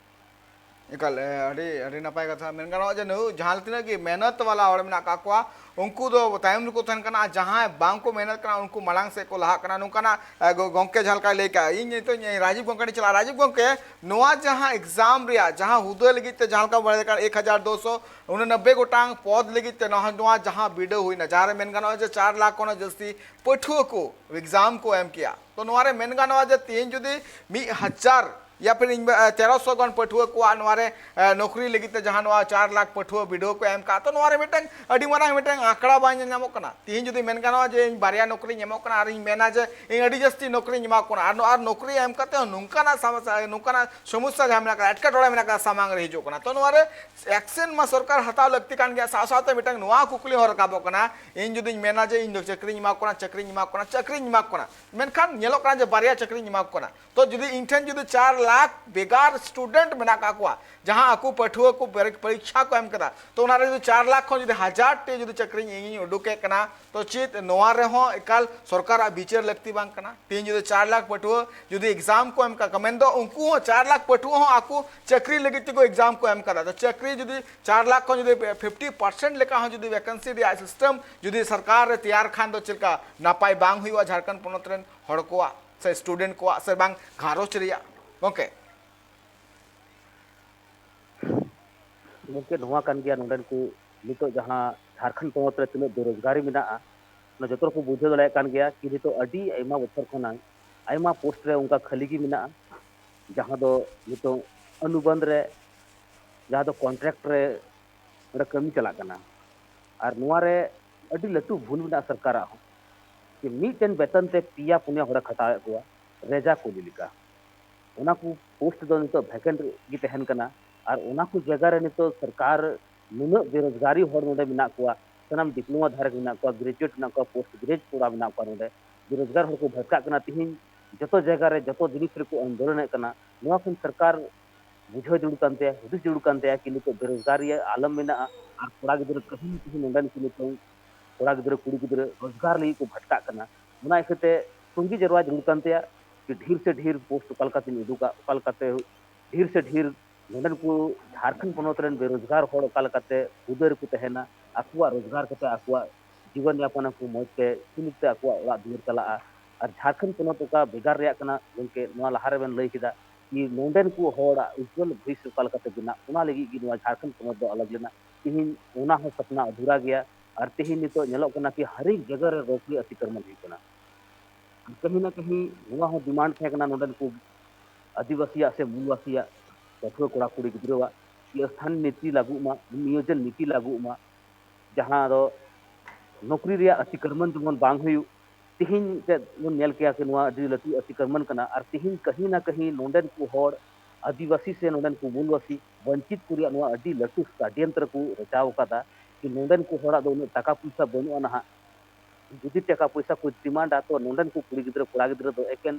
ᱮᱠᱟᱞ, ᱮ, ᱟᱹᱰᱤ, ᱟᱹᱰᱤ ᱱᱟᱯᱟᱭ ᱠᱟᱛᱷᱟ᱾ ᱢᱮᱱ ᱜᱟᱱᱚᱜᱼᱟ ᱡᱮ ᱱᱩᱭ ᱡᱟᱦᱟᱸ ᱛᱤᱱᱟᱹᱜ ᱜᱮ ᱢᱮᱦᱱᱚᱛ ᱣᱟᱞᱟ ᱦᱚᱲ ᱢᱮᱱᱟᱜ ᱠᱟᱜ ᱠᱚᱣᱟ, ᱩᱱᱠᱩ ᱫᱚ ᱛᱟᱭᱚᱢ ᱨᱮᱠᱚ ᱛᱟᱦᱮᱱ ᱠᱟᱱᱟ, ᱟᱨ ᱡᱟᱦᱟᱸᱭ ᱵᱟᱝ ᱠᱚ ᱢᱮᱦᱱᱚᱛ ᱠᱟᱱᱟ, ᱩᱱᱠᱩ ᱢᱟᱲᱟᱝ ᱥᱮᱫ ᱠᱚ ᱞᱟᱦᱟᱜ ᱠᱟᱱᱟ᱾ ᱱᱚᱝᱠᱟᱱᱟᱜ, ᱮ, ᱜᱚ-, ᱜᱚᱢᱠᱮ ᱡᱟᱦᱟᱸ ᱞᱮᱠᱟᱭ ᱞᱟᱹᱭ ᱠᱟᱜᱼᱟ, ᱤᱧ ᱱᱤᱛᱚᱜ ᱤᱧ ᱨᱟᱡᱤᱵᱽ ᱜᱚᱢᱠᱮ ᱴᱷᱮᱱ ᱪᱟᱞᱟᱜᱼᱟ᱾ ᱨᱟᱡᱤᱵᱽ ᱜᱚᱢᱠᱮ, ᱱᱚᱣᱟ ᱡᱟᱦᱟᱸ ᱮᱠᱡᱟᱢ ᱨᱮᱭᱟᱜ ᱡᱟᱦᱟᱸ ᱦᱩᱫᱟᱹ ᱞᱟᱹᱜᱤᱫ ᱛᱮ ᱡᱟᱦᱟᱸ ᱞᱮᱠᱟ ᱵᱟᱲᱟᱭ ᱠᱟᱱ ᱮᱠ ᱦᱟᱡᱟᱨ ᱫᱩᱥᱚ ᱩᱱᱟᱱᱚᱵᱵᱳᱭ ᱜᱚᱴᱟᱝ ᱯᱚᱫᱽ ᱞᱟᱹᱜᱤᱫ ᱛᱮ ᱱᱚᱣᱟ, ᱱᱚᱣᱟ ᱡᱟᱦᱟᱸ ᱵᱤᱰᱟᱹᱣ ᱦᱩᱭᱱᱟ, ᱡᱟᱦᱟᱸ ᱨᱮ ᱢᱮᱱ ᱜᱟᱱᱚᱜᱼᱟ ᱡᱮ ᱪᱟᱨ ᱞᱟᱠᱷ ᱠᱷᱚᱱ ᱦᱚᱸ ᱡᱟᱹᱥᱛᱤ ᱯᱟᱹᱴᱷᱩᱣᱟᱹ ᱠᱚ ᱮᱠᱡᱟᱢ ᱠᱚ ᱮᱢ ᱠᱮᱜᱼᱟ᱾ ᱛᱚ ᱱᱚᱣᱟ ᱨᱮ ᱢᱮᱱ ᱜᱟᱱᱚᱜᱼᱟ ᱡᱮ ᱛᱮᱦᱮᱧ ᱡᱩᱫᱤ ᱢᱤᱫ ᱦᱟᱡᱟᱨ ᱭᱟ ᱯᱷᱤᱨ ᱤᱧ, ᱮ, ᱛᱮᱨᱚᱥᱚ ᱜᱟᱱ ᱯᱟᱹᱴᱷᱩᱣᱟᱹ ᱠᱚᱣᱟᱜ ᱱᱚᱣᱟ ᱨᱮ, ᱮ, ᱱᱚᱠᱨᱤ ᱞᱟᱹᱜᱤᱫ ᱛᱮ ᱡᱟᱦᱟᱸ ᱱᱚᱣᱟ ᱪᱟᱨ ᱞᱟᱠᱷ ᱯᱟᱹᱴᱷᱩᱣᱟᱹ ᱵᱤᱰᱟᱹᱣ ᱠᱚ ᱮᱢ ᱠᱟᱜᱼᱟ, ᱛᱚ ᱱᱚᱣᱟ ᱨᱮ ᱢᱤᱫᱴᱟᱝ ᱟᱹᱰᱤ ᱢᱟᱨᱟᱝ ᱢᱤᱫᱴᱟᱝ ᱟᱸᱠᱲᱟ ᱵᱟᱝ ᱧᱮᱞ ᱧᱟᱢᱚᱜ ᱠᱟᱱᱟ᱾ ᱛᱮᱦᱮᱧ ᱡᱩᱫᱤ ᱢᱮᱱ ᱜᱟᱱᱚᱜᱼᱟ ᱡᱮ ᱤᱧ ᱵᱟᱨᱭᱟ ᱱᱚᱠᱨᱤᱧ ᱮᱢᱚᱜ ᱠᱟᱱᱟ ᱟᱨ ᱤᱧ ᱢᱮᱱᱟ ᱡᱮ ᱤᱧ ᱟᱹᱰᱤ ᱡᱟᱹᱥᱛᱤ ᱱᱚᱠᱨᱤᱧ ᱮᱢᱟ ᱠᱚ ᱠᱟᱱᱟ, ᱟᱨ ᱱᱚᱣᱟ ᱟᱨ ᱱᱚᱠᱨᱤ ᱮᱢ ᱠᱟᱛᱮ ᱦᱚᱸ ᱱᱚᱝᱠᱟᱱᱟᱜ ᱥᱚᱢᱚᱥᱥᱟ, ᱱᱚᱝᱠᱟᱱᱟᱜ ᱥᱚᱢᱚᱥᱥᱟ ᱡᱟᱦᱟᱸ ᱢᱮᱱᱟᱜ ᱠᱟᱫᱟ, ᱮᱴᱠᱮᱴᱚᱬᱮ ᱢᱮᱱᱟᱜ ᱠᱟᱫᱟ, ᱥᱟᱢᱟᱝ ᱨᱮ ᱦᱤᱡᱩᱜ ᱠᱟᱱᱟ᱾ ᱛᱚ ᱱᱚᱣᱟ ᱨᱮ ᱮᱠᱥᱮᱱ ᱢᱟ ᱥᱚᱨᱠᱟᱨ ᱦᱟᱛᱟᱣ ᱞᱟᱹᱠᱛᱤ ᱠᱟᱱ ᱜᱮᱭᱟ᱾ ᱥᱟᱶ ᱥᱟᱶᱛᱮ ᱢᱤᱫᱴᱟᱝ ᱱᱚᱣᱟ ᱠᱩᱠᱞᱤ ᱦᱚᱸ ᱨᱟᱠᱟᱵᱚᱜ ᱠᱟᱱᱟ, ᱤᱧ ᱡᱩᱫᱤᱧ ᱢᱮᱱᱟ ᱡᱮ ᱤᱧ ᱫᱚ ᱪᱟᱹᱠᱨᱤᱧ ᱮᱢᱟ ᱠᱚ ᱠᱟᱱᱟ, ᱪᱟᱹᱠᱨᱤᱧ ᱮᱢᱟ ᱠᱚ ᱠᱟᱱᱟ, ᱪᱟᱹᱠᱨᱤᱧ ᱮᱢᱟ ᱠᱚ ᱠᱟᱱᱟ, ᱢᱮᱱᱠᱷᱟᱱ ᱧᱮᱞᱚᱜ ᱠᱟᱱᱟ ᱡᱮ ᱵᱟᱨᱭᱟ ᱪᱟᱹᱠᱨᱤᱧ ᱮᱢᱟ ᱠᱚ ᱠᱟᱱᱟ, ᱛᱚ ᱡᱩᱫᱤ ᱤᱧ ᱴᱷᱮᱱ ᱡᱩᱫᱤ ᱪᱟᱨ ᱞᱟᱠᱷ ᱵᱮᱜᱟᱨ ᱥᱴᱩᱰᱮᱱᱴ ᱢᱮᱱᱟᱜ ᱟᱠᱟᱫ ᱠᱚᱣᱟ, ᱡᱟᱦᱟᱸ ᱟᱠᱚ ᱯᱟᱹᱴᱷᱩᱣᱟᱹ ᱠᱚ ᱯᱚᱨᱤ- ᱯᱚᱨᱤᱠᱠᱷᱟ ᱠᱚ ᱮᱢ ᱠᱟᱫᱟ᱾ ᱛᱚ ᱚᱱᱟᱨᱮ ᱡᱩᱫᱤ ᱪᱟᱨ ᱞᱟᱠᱷ ᱠᱷᱚᱱ ᱡᱩᱫᱤ ᱦᱟᱡᱟᱨ ᱴᱤ ᱡᱩᱫᱤ ᱪᱟᱹᱠᱨᱤ ᱤᱧᱤᱧ ᱩᱰᱩᱠᱮᱫ ᱠᱟᱱᱟ, ᱛᱚ ᱪᱮᱫ ᱱᱚᱣᱟ ᱨᱮᱦᱚᱸ ᱮᱠᱟᱞ ᱥᱚᱨᱠᱟᱨᱟᱜ ᱵᱤᱪᱟᱹᱨ ᱞᱟᱹᱠᱛᱤ ᱵᱟᱝ ᱠᱟᱱᱟ? ᱛᱮᱦᱮᱧ ᱡᱩᱫᱤ ᱪᱟᱨ ᱞᱟᱠᱷ ᱯᱟᱹᱴᱷᱩᱣᱟᱹ ᱡᱩᱫᱤ ᱮᱠᱡᱟᱢ ᱠᱚ ᱮᱢ ᱠᱟᱜ ᱠᱚᱣᱟ, ᱢᱮᱱᱫᱚ ᱩᱱᱠᱩ ᱦᱚᱸ ᱪᱟᱨ ᱞᱟᱠᱷ ᱯᱟᱹᱴᱷᱩᱣᱟᱹ ᱦᱚᱸ ᱟᱠᱚ ᱪᱟᱹᱠᱨᱤ ᱞᱟᱹᱜᱤᱫ ᱛᱮᱠᱚ ᱮᱠᱡᱟᱢ ᱠᱚ ᱮᱢ ᱠᱟᱫᱟ᱾ ᱛᱚ ᱪᱟᱹᱠᱨᱤ ᱡᱩᱫᱤ ᱪᱟᱨ ᱞᱟᱠᱷ ᱠᱷᱚᱱ ᱡᱩᱫᱤ ᱯᱷᱤᱯᱴᱤ ᱯᱟᱨᱥᱮᱱᱴ ᱞᱮᱠᱟ ᱦᱚᱸ ᱡᱩᱫᱤ ᱵᱷᱮᱠᱮᱱᱥᱤ ᱨᱮᱭᱟᱜ ᱥᱤᱥᱴᱮᱢ ᱡᱩᱫᱤ ᱥᱚᱨᱠᱟᱨ ᱨᱮ ᱛᱮᱭᱟᱨ ᱠᱷᱟᱱ, ᱫᱚ ᱪᱮᱫ ᱞᱮᱠᱟ ᱱᱟᱯᱟᱭ ᱵᱟᱝ ᱦᱩᱭᱩᱜᱼᱟ ᱡᱷᱟᱲᱠᱷᱚᱸᱰ ᱯᱚᱱᱚᱛ ᱨᱮᱱ ᱦᱚᱲ ᱠᱚᱣᱟᱜ ᱥᱮ ᱥᱴᱩᱰᱮᱱᱴ ᱠᱚᱣᱟᱜ ᱥᱮ ᱵᱟᱝ ᱜᱷᱟᱨᱚᱸᱡᱽ ᱨᱮᱭᱟᱜ, ᱜᱚᱢᱠᱮ? ᱜᱚᱢᱠᱮ, ᱱᱚᱣᱟ ᱠᱟᱱ ᱜᱮᱭᱟ ᱱᱚᱰᱮᱱ ᱠᱚ ᱱᱤᱛᱚᱜ ᱡᱟᱦᱟᱸ ᱡᱷᱟᱲᱠᱷᱚᱸᱰ ᱯᱚᱱᱚᱛ ᱨᱮ ᱛᱤᱱᱟᱹᱜ ᱵᱮᱨᱳᱡᱽᱜᱟᱨᱤ ᱢᱮᱱᱟᱜᱼᱟ, ᱚᱱᱟ ᱡᱚᱛᱚ ᱦᱚᱲ ᱠᱚ ᱵᱩᱡᱷᱟᱹᱣ ᱫᱟᱲᱮᱭᱟᱜ ᱠᱟᱱ ᱜᱮᱭᱟ ᱠᱤ ᱱᱤᱛᱚᱜ ᱟᱹᱰᱤ ᱟᱭᱢᱟ ᱵᱚᱪᱷᱚᱨ ᱠᱷᱚᱱᱟᱜ ᱟᱭᱢᱟ ᱯᱳᱥᱴ ᱨᱮ ᱚᱱᱠᱟ ᱠᱷᱟᱹᱞᱤ ᱜᱮ ᱢᱮᱱᱟᱜᱼᱟ, ᱡᱟᱦᱟᱸ ᱫᱚ ᱱᱤᱛᱚᱜ ᱚᱱᱩᱵᱟᱱᱫᱷ ᱨᱮ, ᱡᱟᱦᱟᱸ ᱫᱚ ᱠᱚᱱᱴᱨᱟᱠᱴ ᱨᱮ ᱚᱸᱰᱮ ᱠᱟᱹᱢᱤ ᱪᱟᱞᱟᱜ ᱠᱟᱱᱟ᱾ ᱟᱨ ᱱᱚᱣᱟ ᱨᱮ ᱟᱹᱰᱤ ᱞᱟᱹᱴᱩ ᱵᱷᱩᱞ ᱢᱮᱱᱟᱜᱼᱟ ᱥᱚᱨᱠᱟᱨᱟᱜ ᱦᱚᱸ, ᱡᱮ ᱢᱤᱫᱴᱮᱱ ᱵᱮᱛᱚᱱ ᱛᱮ ᱯᱮᱭᱟ ᱯᱩᱱᱭᱟ ᱦᱚᱲᱮ ᱠᱷᱟᱴᱟᱣᱮᱫ ᱠᱚᱣᱟ ᱨᱮᱡᱟ ᱠᱩᱞᱤ ᱞᱮᱠᱟ᱾ ᱚᱱᱟ ᱠᱚ ᱯᱳᱥᱴ ᱫᱚ ᱱᱤᱛᱚᱜ ᱵᱷᱮᱠᱮᱱᱴ ᱜᱮ ᱛᱟᱦᱮᱱ ᱠᱟᱱᱟ᱾ ᱟᱨ ᱚᱱᱟ ᱠᱚ ᱡᱟᱭᱜᱟ ᱨᱮ ᱱᱤᱛᱚᱜ ᱥᱚᱨᱠᱟᱨ ᱱᱩᱱᱟᱹᱜ ᱵᱮᱨᱳᱡᱽᱜᱟᱨᱤ ᱦᱚᱲ ᱱᱚᱰᱮ ᱢᱮᱱᱟᱜ ᱠᱚᱣᱟ, ᱥᱟᱱᱟᱢ ᱰᱤᱯᱞᱳᱢᱟ ᱫᱷᱟᱨᱮ ᱢᱮᱱᱟᱜ ᱠᱚᱣᱟ, ᱜᱨᱮᱡᱩᱭᱮᱴ ᱢᱮᱱᱟᱜ ᱠᱚᱣᱟ, ᱯᱳᱥᱴ ᱜᱨᱮᱡᱩᱭᱮᱴ ᱠᱚᱲᱟ ᱢᱮᱱᱟᱜ ᱠᱚᱣᱟ ᱱᱚᱰᱮ, ᱵᱮᱨᱳᱡᱽᱜᱟᱨ ᱦᱚᱲ ᱠᱚ ᱵᱷᱟᱴᱠᱟᱜ ᱠᱟᱱᱟ᱾ ᱛᱤᱦᱤᱧ ᱡᱚᱛᱚ ᱡᱟᱭᱜᱟ ᱨᱮ ᱡᱚᱛᱚ ᱡᱤᱱᱤᱥ ᱨᱮᱠᱚ ᱟᱱᱫᱳᱞᱚᱱᱮᱫ ᱠᱟᱱᱟ᱾ ᱱᱚᱣᱟ ᱠᱷᱚᱱ ᱥᱚᱨᱠᱟᱨ ᱵᱩᱡᱷᱟᱹᱣ ᱡᱟᱹᱨᱩᱲ ᱠᱟᱱ ᱛᱟᱭᱟ, ᱦᱩᱫᱤᱥ ᱡᱟᱹᱨᱩᱲ ᱠᱟᱱ ᱛᱟᱭᱟ ᱠᱤ ᱱᱤᱛᱚᱜ ᱵᱮᱨᱳᱡᱽᱜᱟᱨ ᱨᱮᱭᱟᱜ ᱟᱞᱚᱢ ᱢᱮᱱᱟᱜᱼᱟ᱾ ᱟᱨ ᱠᱚᱲᱟ ᱜᱤᱫᱽᱨᱟᱹ ᱠᱟᱹᱦᱤ ᱠᱟᱹᱦᱤ ᱱᱚᱰᱮᱱ ᱠᱚ ᱱᱤᱛᱚᱝ ᱠᱚᱲᱟ ᱜᱤᱫᱽᱨᱟᱹ ᱠᱩᱲᱤ ᱜᱤᱫᱽᱨᱟᱹ ᱨᱳᱡᱽᱜᱟᱨ ᱞᱟᱹᱜᱤᱫ ᱠᱚ ᱵᱷᱟᱴᱠᱟᱜ ᱠᱟᱱᱟ᱾ ᱚᱱᱟ ᱤᱭᱟᱹᱛᱮ ᱛᱩᱸᱜᱤ ᱡᱟᱨᱣᱟ ᱡᱟᱹᱨᱩᱲ ᱠᱟᱱ ᱛᱟᱭᱟ ᱠᱤ ᱰᱷᱮᱨ ᱥᱮ ᱰᱷᱮᱨ ᱯᱳᱥᱴ ᱚᱠᱟ ᱞᱮᱠᱟᱛᱤᱧ ᱩᱰᱩᱠᱟ, ᱚᱠᱟ ᱞᱮᱠᱟᱛᱮ ᱰᱷᱮᱨ ᱥᱮ ᱰᱷᱮᱨ ᱱᱚᱰᱮᱱ ᱠᱚ ᱡᱷᱟᱲᱠᱷᱚᱸᱰ ᱯᱚᱱᱚᱛ ᱨᱮᱱ ᱵᱮᱨᱳᱡᱽᱜᱟᱨ ᱦᱚᱲ ᱚᱠᱟ ᱞᱮᱠᱟᱛᱮ ᱦᱩᱫᱟᱹ ᱨᱮᱠᱚ ᱛᱟᱦᱮᱱᱟ, ᱟᱠᱚᱣᱟᱜ ᱨᱳᱡᱽᱜᱟᱨ ᱠᱟᱛᱮ ᱟᱠᱚᱣᱟᱜ ᱡᱤᱵᱚᱱ ᱭᱟᱯᱚᱱ ᱟᱠᱚ ᱢᱚᱡᱽ ᱛᱮ, ᱥᱩᱞᱩᱠ ᱛᱮ ᱟᱠᱚᱣᱟᱜ ᱚᱲᱟᱜ ᱫᱩᱣᱟᱹᱨ ᱪᱟᱞᱟᱜᱼᱟ᱾ ᱟᱨ ᱡᱷᱟᱲᱠᱷᱚᱸᱰ ᱯᱚᱱᱚᱛ ᱚᱠᱟ ᱵᱷᱮᱜᱟᱨ ᱨᱮᱭᱟᱜ ᱠᱟᱱᱟ ᱜᱚᱢᱠᱮ, ᱱᱚᱣᱟ ᱞᱟᱦᱟ ᱨᱮᱵᱮᱱ ᱞᱟᱹᱭ ᱠᱮᱫᱟ ᱠᱤ ᱱᱚᱰᱮᱱ ᱠᱚ ᱦᱚᱲᱟᱜ ᱩᱡᱽᱡᱚᱞ ᱵᱷᱚᱵᱤᱥᱥᱚᱛ ᱚᱠᱟ ᱞᱮᱠᱟᱛᱮ ᱵᱮᱱᱟᱜ, ᱚᱱᱟ ᱞᱟᱹᱜᱤᱫ ᱜᱮ ᱱᱚᱣᱟ ᱡᱷᱟᱲᱠᱷᱚᱸᱰ ᱯᱚᱱᱚᱛ ᱫᱚ ᱟᱞᱟᱜᱽ ᱞᱮᱱᱟ᱾ ᱛᱤᱦᱤᱧ ᱚᱱᱟ ᱦᱚᱸ ᱥᱟᱯᱱᱟ ᱟᱫᱷᱩᱨᱟ ᱜᱮᱭᱟ᱾ ᱟᱨ ᱛᱤᱦᱤᱧ ᱱᱤᱛᱚᱜ ᱧᱮᱞᱚᱜ ᱠᱟᱱᱟ ᱠᱤ ᱦᱟᱨᱮᱠ ᱡᱟᱭᱜᱟ ᱨᱮ ᱨᱳᱰ ᱨᱮᱭᱟᱜ ᱟᱹᱛᱤᱠᱨᱚᱢᱚᱱ ᱦᱩᱭᱩᱜ ᱠᱟᱱᱟ᱾ ᱠᱟᱹᱦᱤ ᱱᱟ ᱠᱟᱹᱦᱤ ᱱᱚᱣᱟ ᱦᱚᱸ ᱰᱤᱢᱟᱱᱰ ᱛᱟᱦᱮᱸ ᱠᱟᱱᱟ ᱱᱚᱰᱮᱱ ᱠᱚ ᱟᱹᱫᱤᱵᱟᱹᱥᱤᱭᱟᱜ ᱥᱮ ᱢᱩᱞᱣᱟᱥᱤᱭᱟᱜ ᱯᱟᱹᱴᱷᱩᱣᱟᱹ ᱠᱚᱲᱟ ᱠᱩᱲᱤ ᱜᱤᱫᱽᱨᱟᱹᱣᱟᱜ ᱠᱤ ᱥᱛᱷᱟᱱ ᱱᱤᱛᱤ ᱞᱟᱹᱜᱩᱜ ᱢᱟ, ᱱᱤᱭᱳᱡᱚᱱ ᱱᱤᱛᱤ ᱞᱟᱹᱜᱩᱜ ᱢᱟ, ᱡᱟᱦᱟᱸ ᱫᱚ ᱱᱚᱠᱨᱤ ᱨᱮᱭᱟᱜ ᱟᱹᱛᱤᱠᱨᱚᱢᱚᱱ ᱡᱮᱢᱚᱱ ᱵᱟᱝ ᱦᱩᱭᱩᱜ᱾ ᱛᱤᱦᱤᱧ ᱛᱮᱫ ᱵᱚᱱ ᱧᱮᱞ ᱠᱮᱭᱟ ᱠᱤ ᱱᱚᱣᱟ ᱟᱹᱰᱤ ᱞᱟᱹᱴᱩ ᱟᱹᱛᱤᱠᱨᱚᱢᱚᱱ ᱠᱟᱱᱟ᱾ ᱟᱨ ᱛᱤᱦᱤᱧ ᱠᱟᱹᱦᱤ ᱱᱟ ᱠᱟᱹᱦᱤ ᱱᱚᱰᱮᱱ ᱠᱚ ᱦᱚᱲ ᱟᱹᱫᱤᱵᱟᱹᱥᱤ ᱥᱮ ᱱᱚᱰᱮᱱ ᱠᱚ ᱢᱩᱞᱣᱟᱥᱤ ᱵᱚᱧᱪᱤᱛ ᱠᱚ ᱨᱮᱭᱟᱜ ᱱᱚᱣᱟ ᱟᱹᱰᱤ ᱞᱟᱹᱴᱩ ᱥᱟᱰᱭᱚᱱᱛᱨᱚ ᱠᱚ ᱨᱟᱪᱟᱣ ᱟᱠᱟᱫᱟ ᱠᱤ ᱱᱚᱰᱮᱱ ᱠᱚ ᱦᱚᱲᱟᱜ ᱫᱚ ᱩᱱᱟᱹᱜ ᱴᱟᱠᱟ ᱯᱚᱭᱥᱟ ᱵᱟᱹᱱᱩᱜᱼᱟ ᱱᱟᱦᱟᱜ᱾ ᱡᱩᱫᱤ ᱴᱟᱠᱟ ᱯᱚᱭᱥᱟ ᱠᱚ ᱰᱤᱢᱟᱱᱰᱟ ᱛᱚ ᱱᱚᱰᱮᱱ ᱠᱚ ᱠᱩᱲᱤ ᱜᱤᱫᱽᱨᱟᱹ ᱠᱚᱲᱟ ᱜᱤᱫᱽᱨᱟᱹ ᱫᱚ ᱮᱠᱮᱱ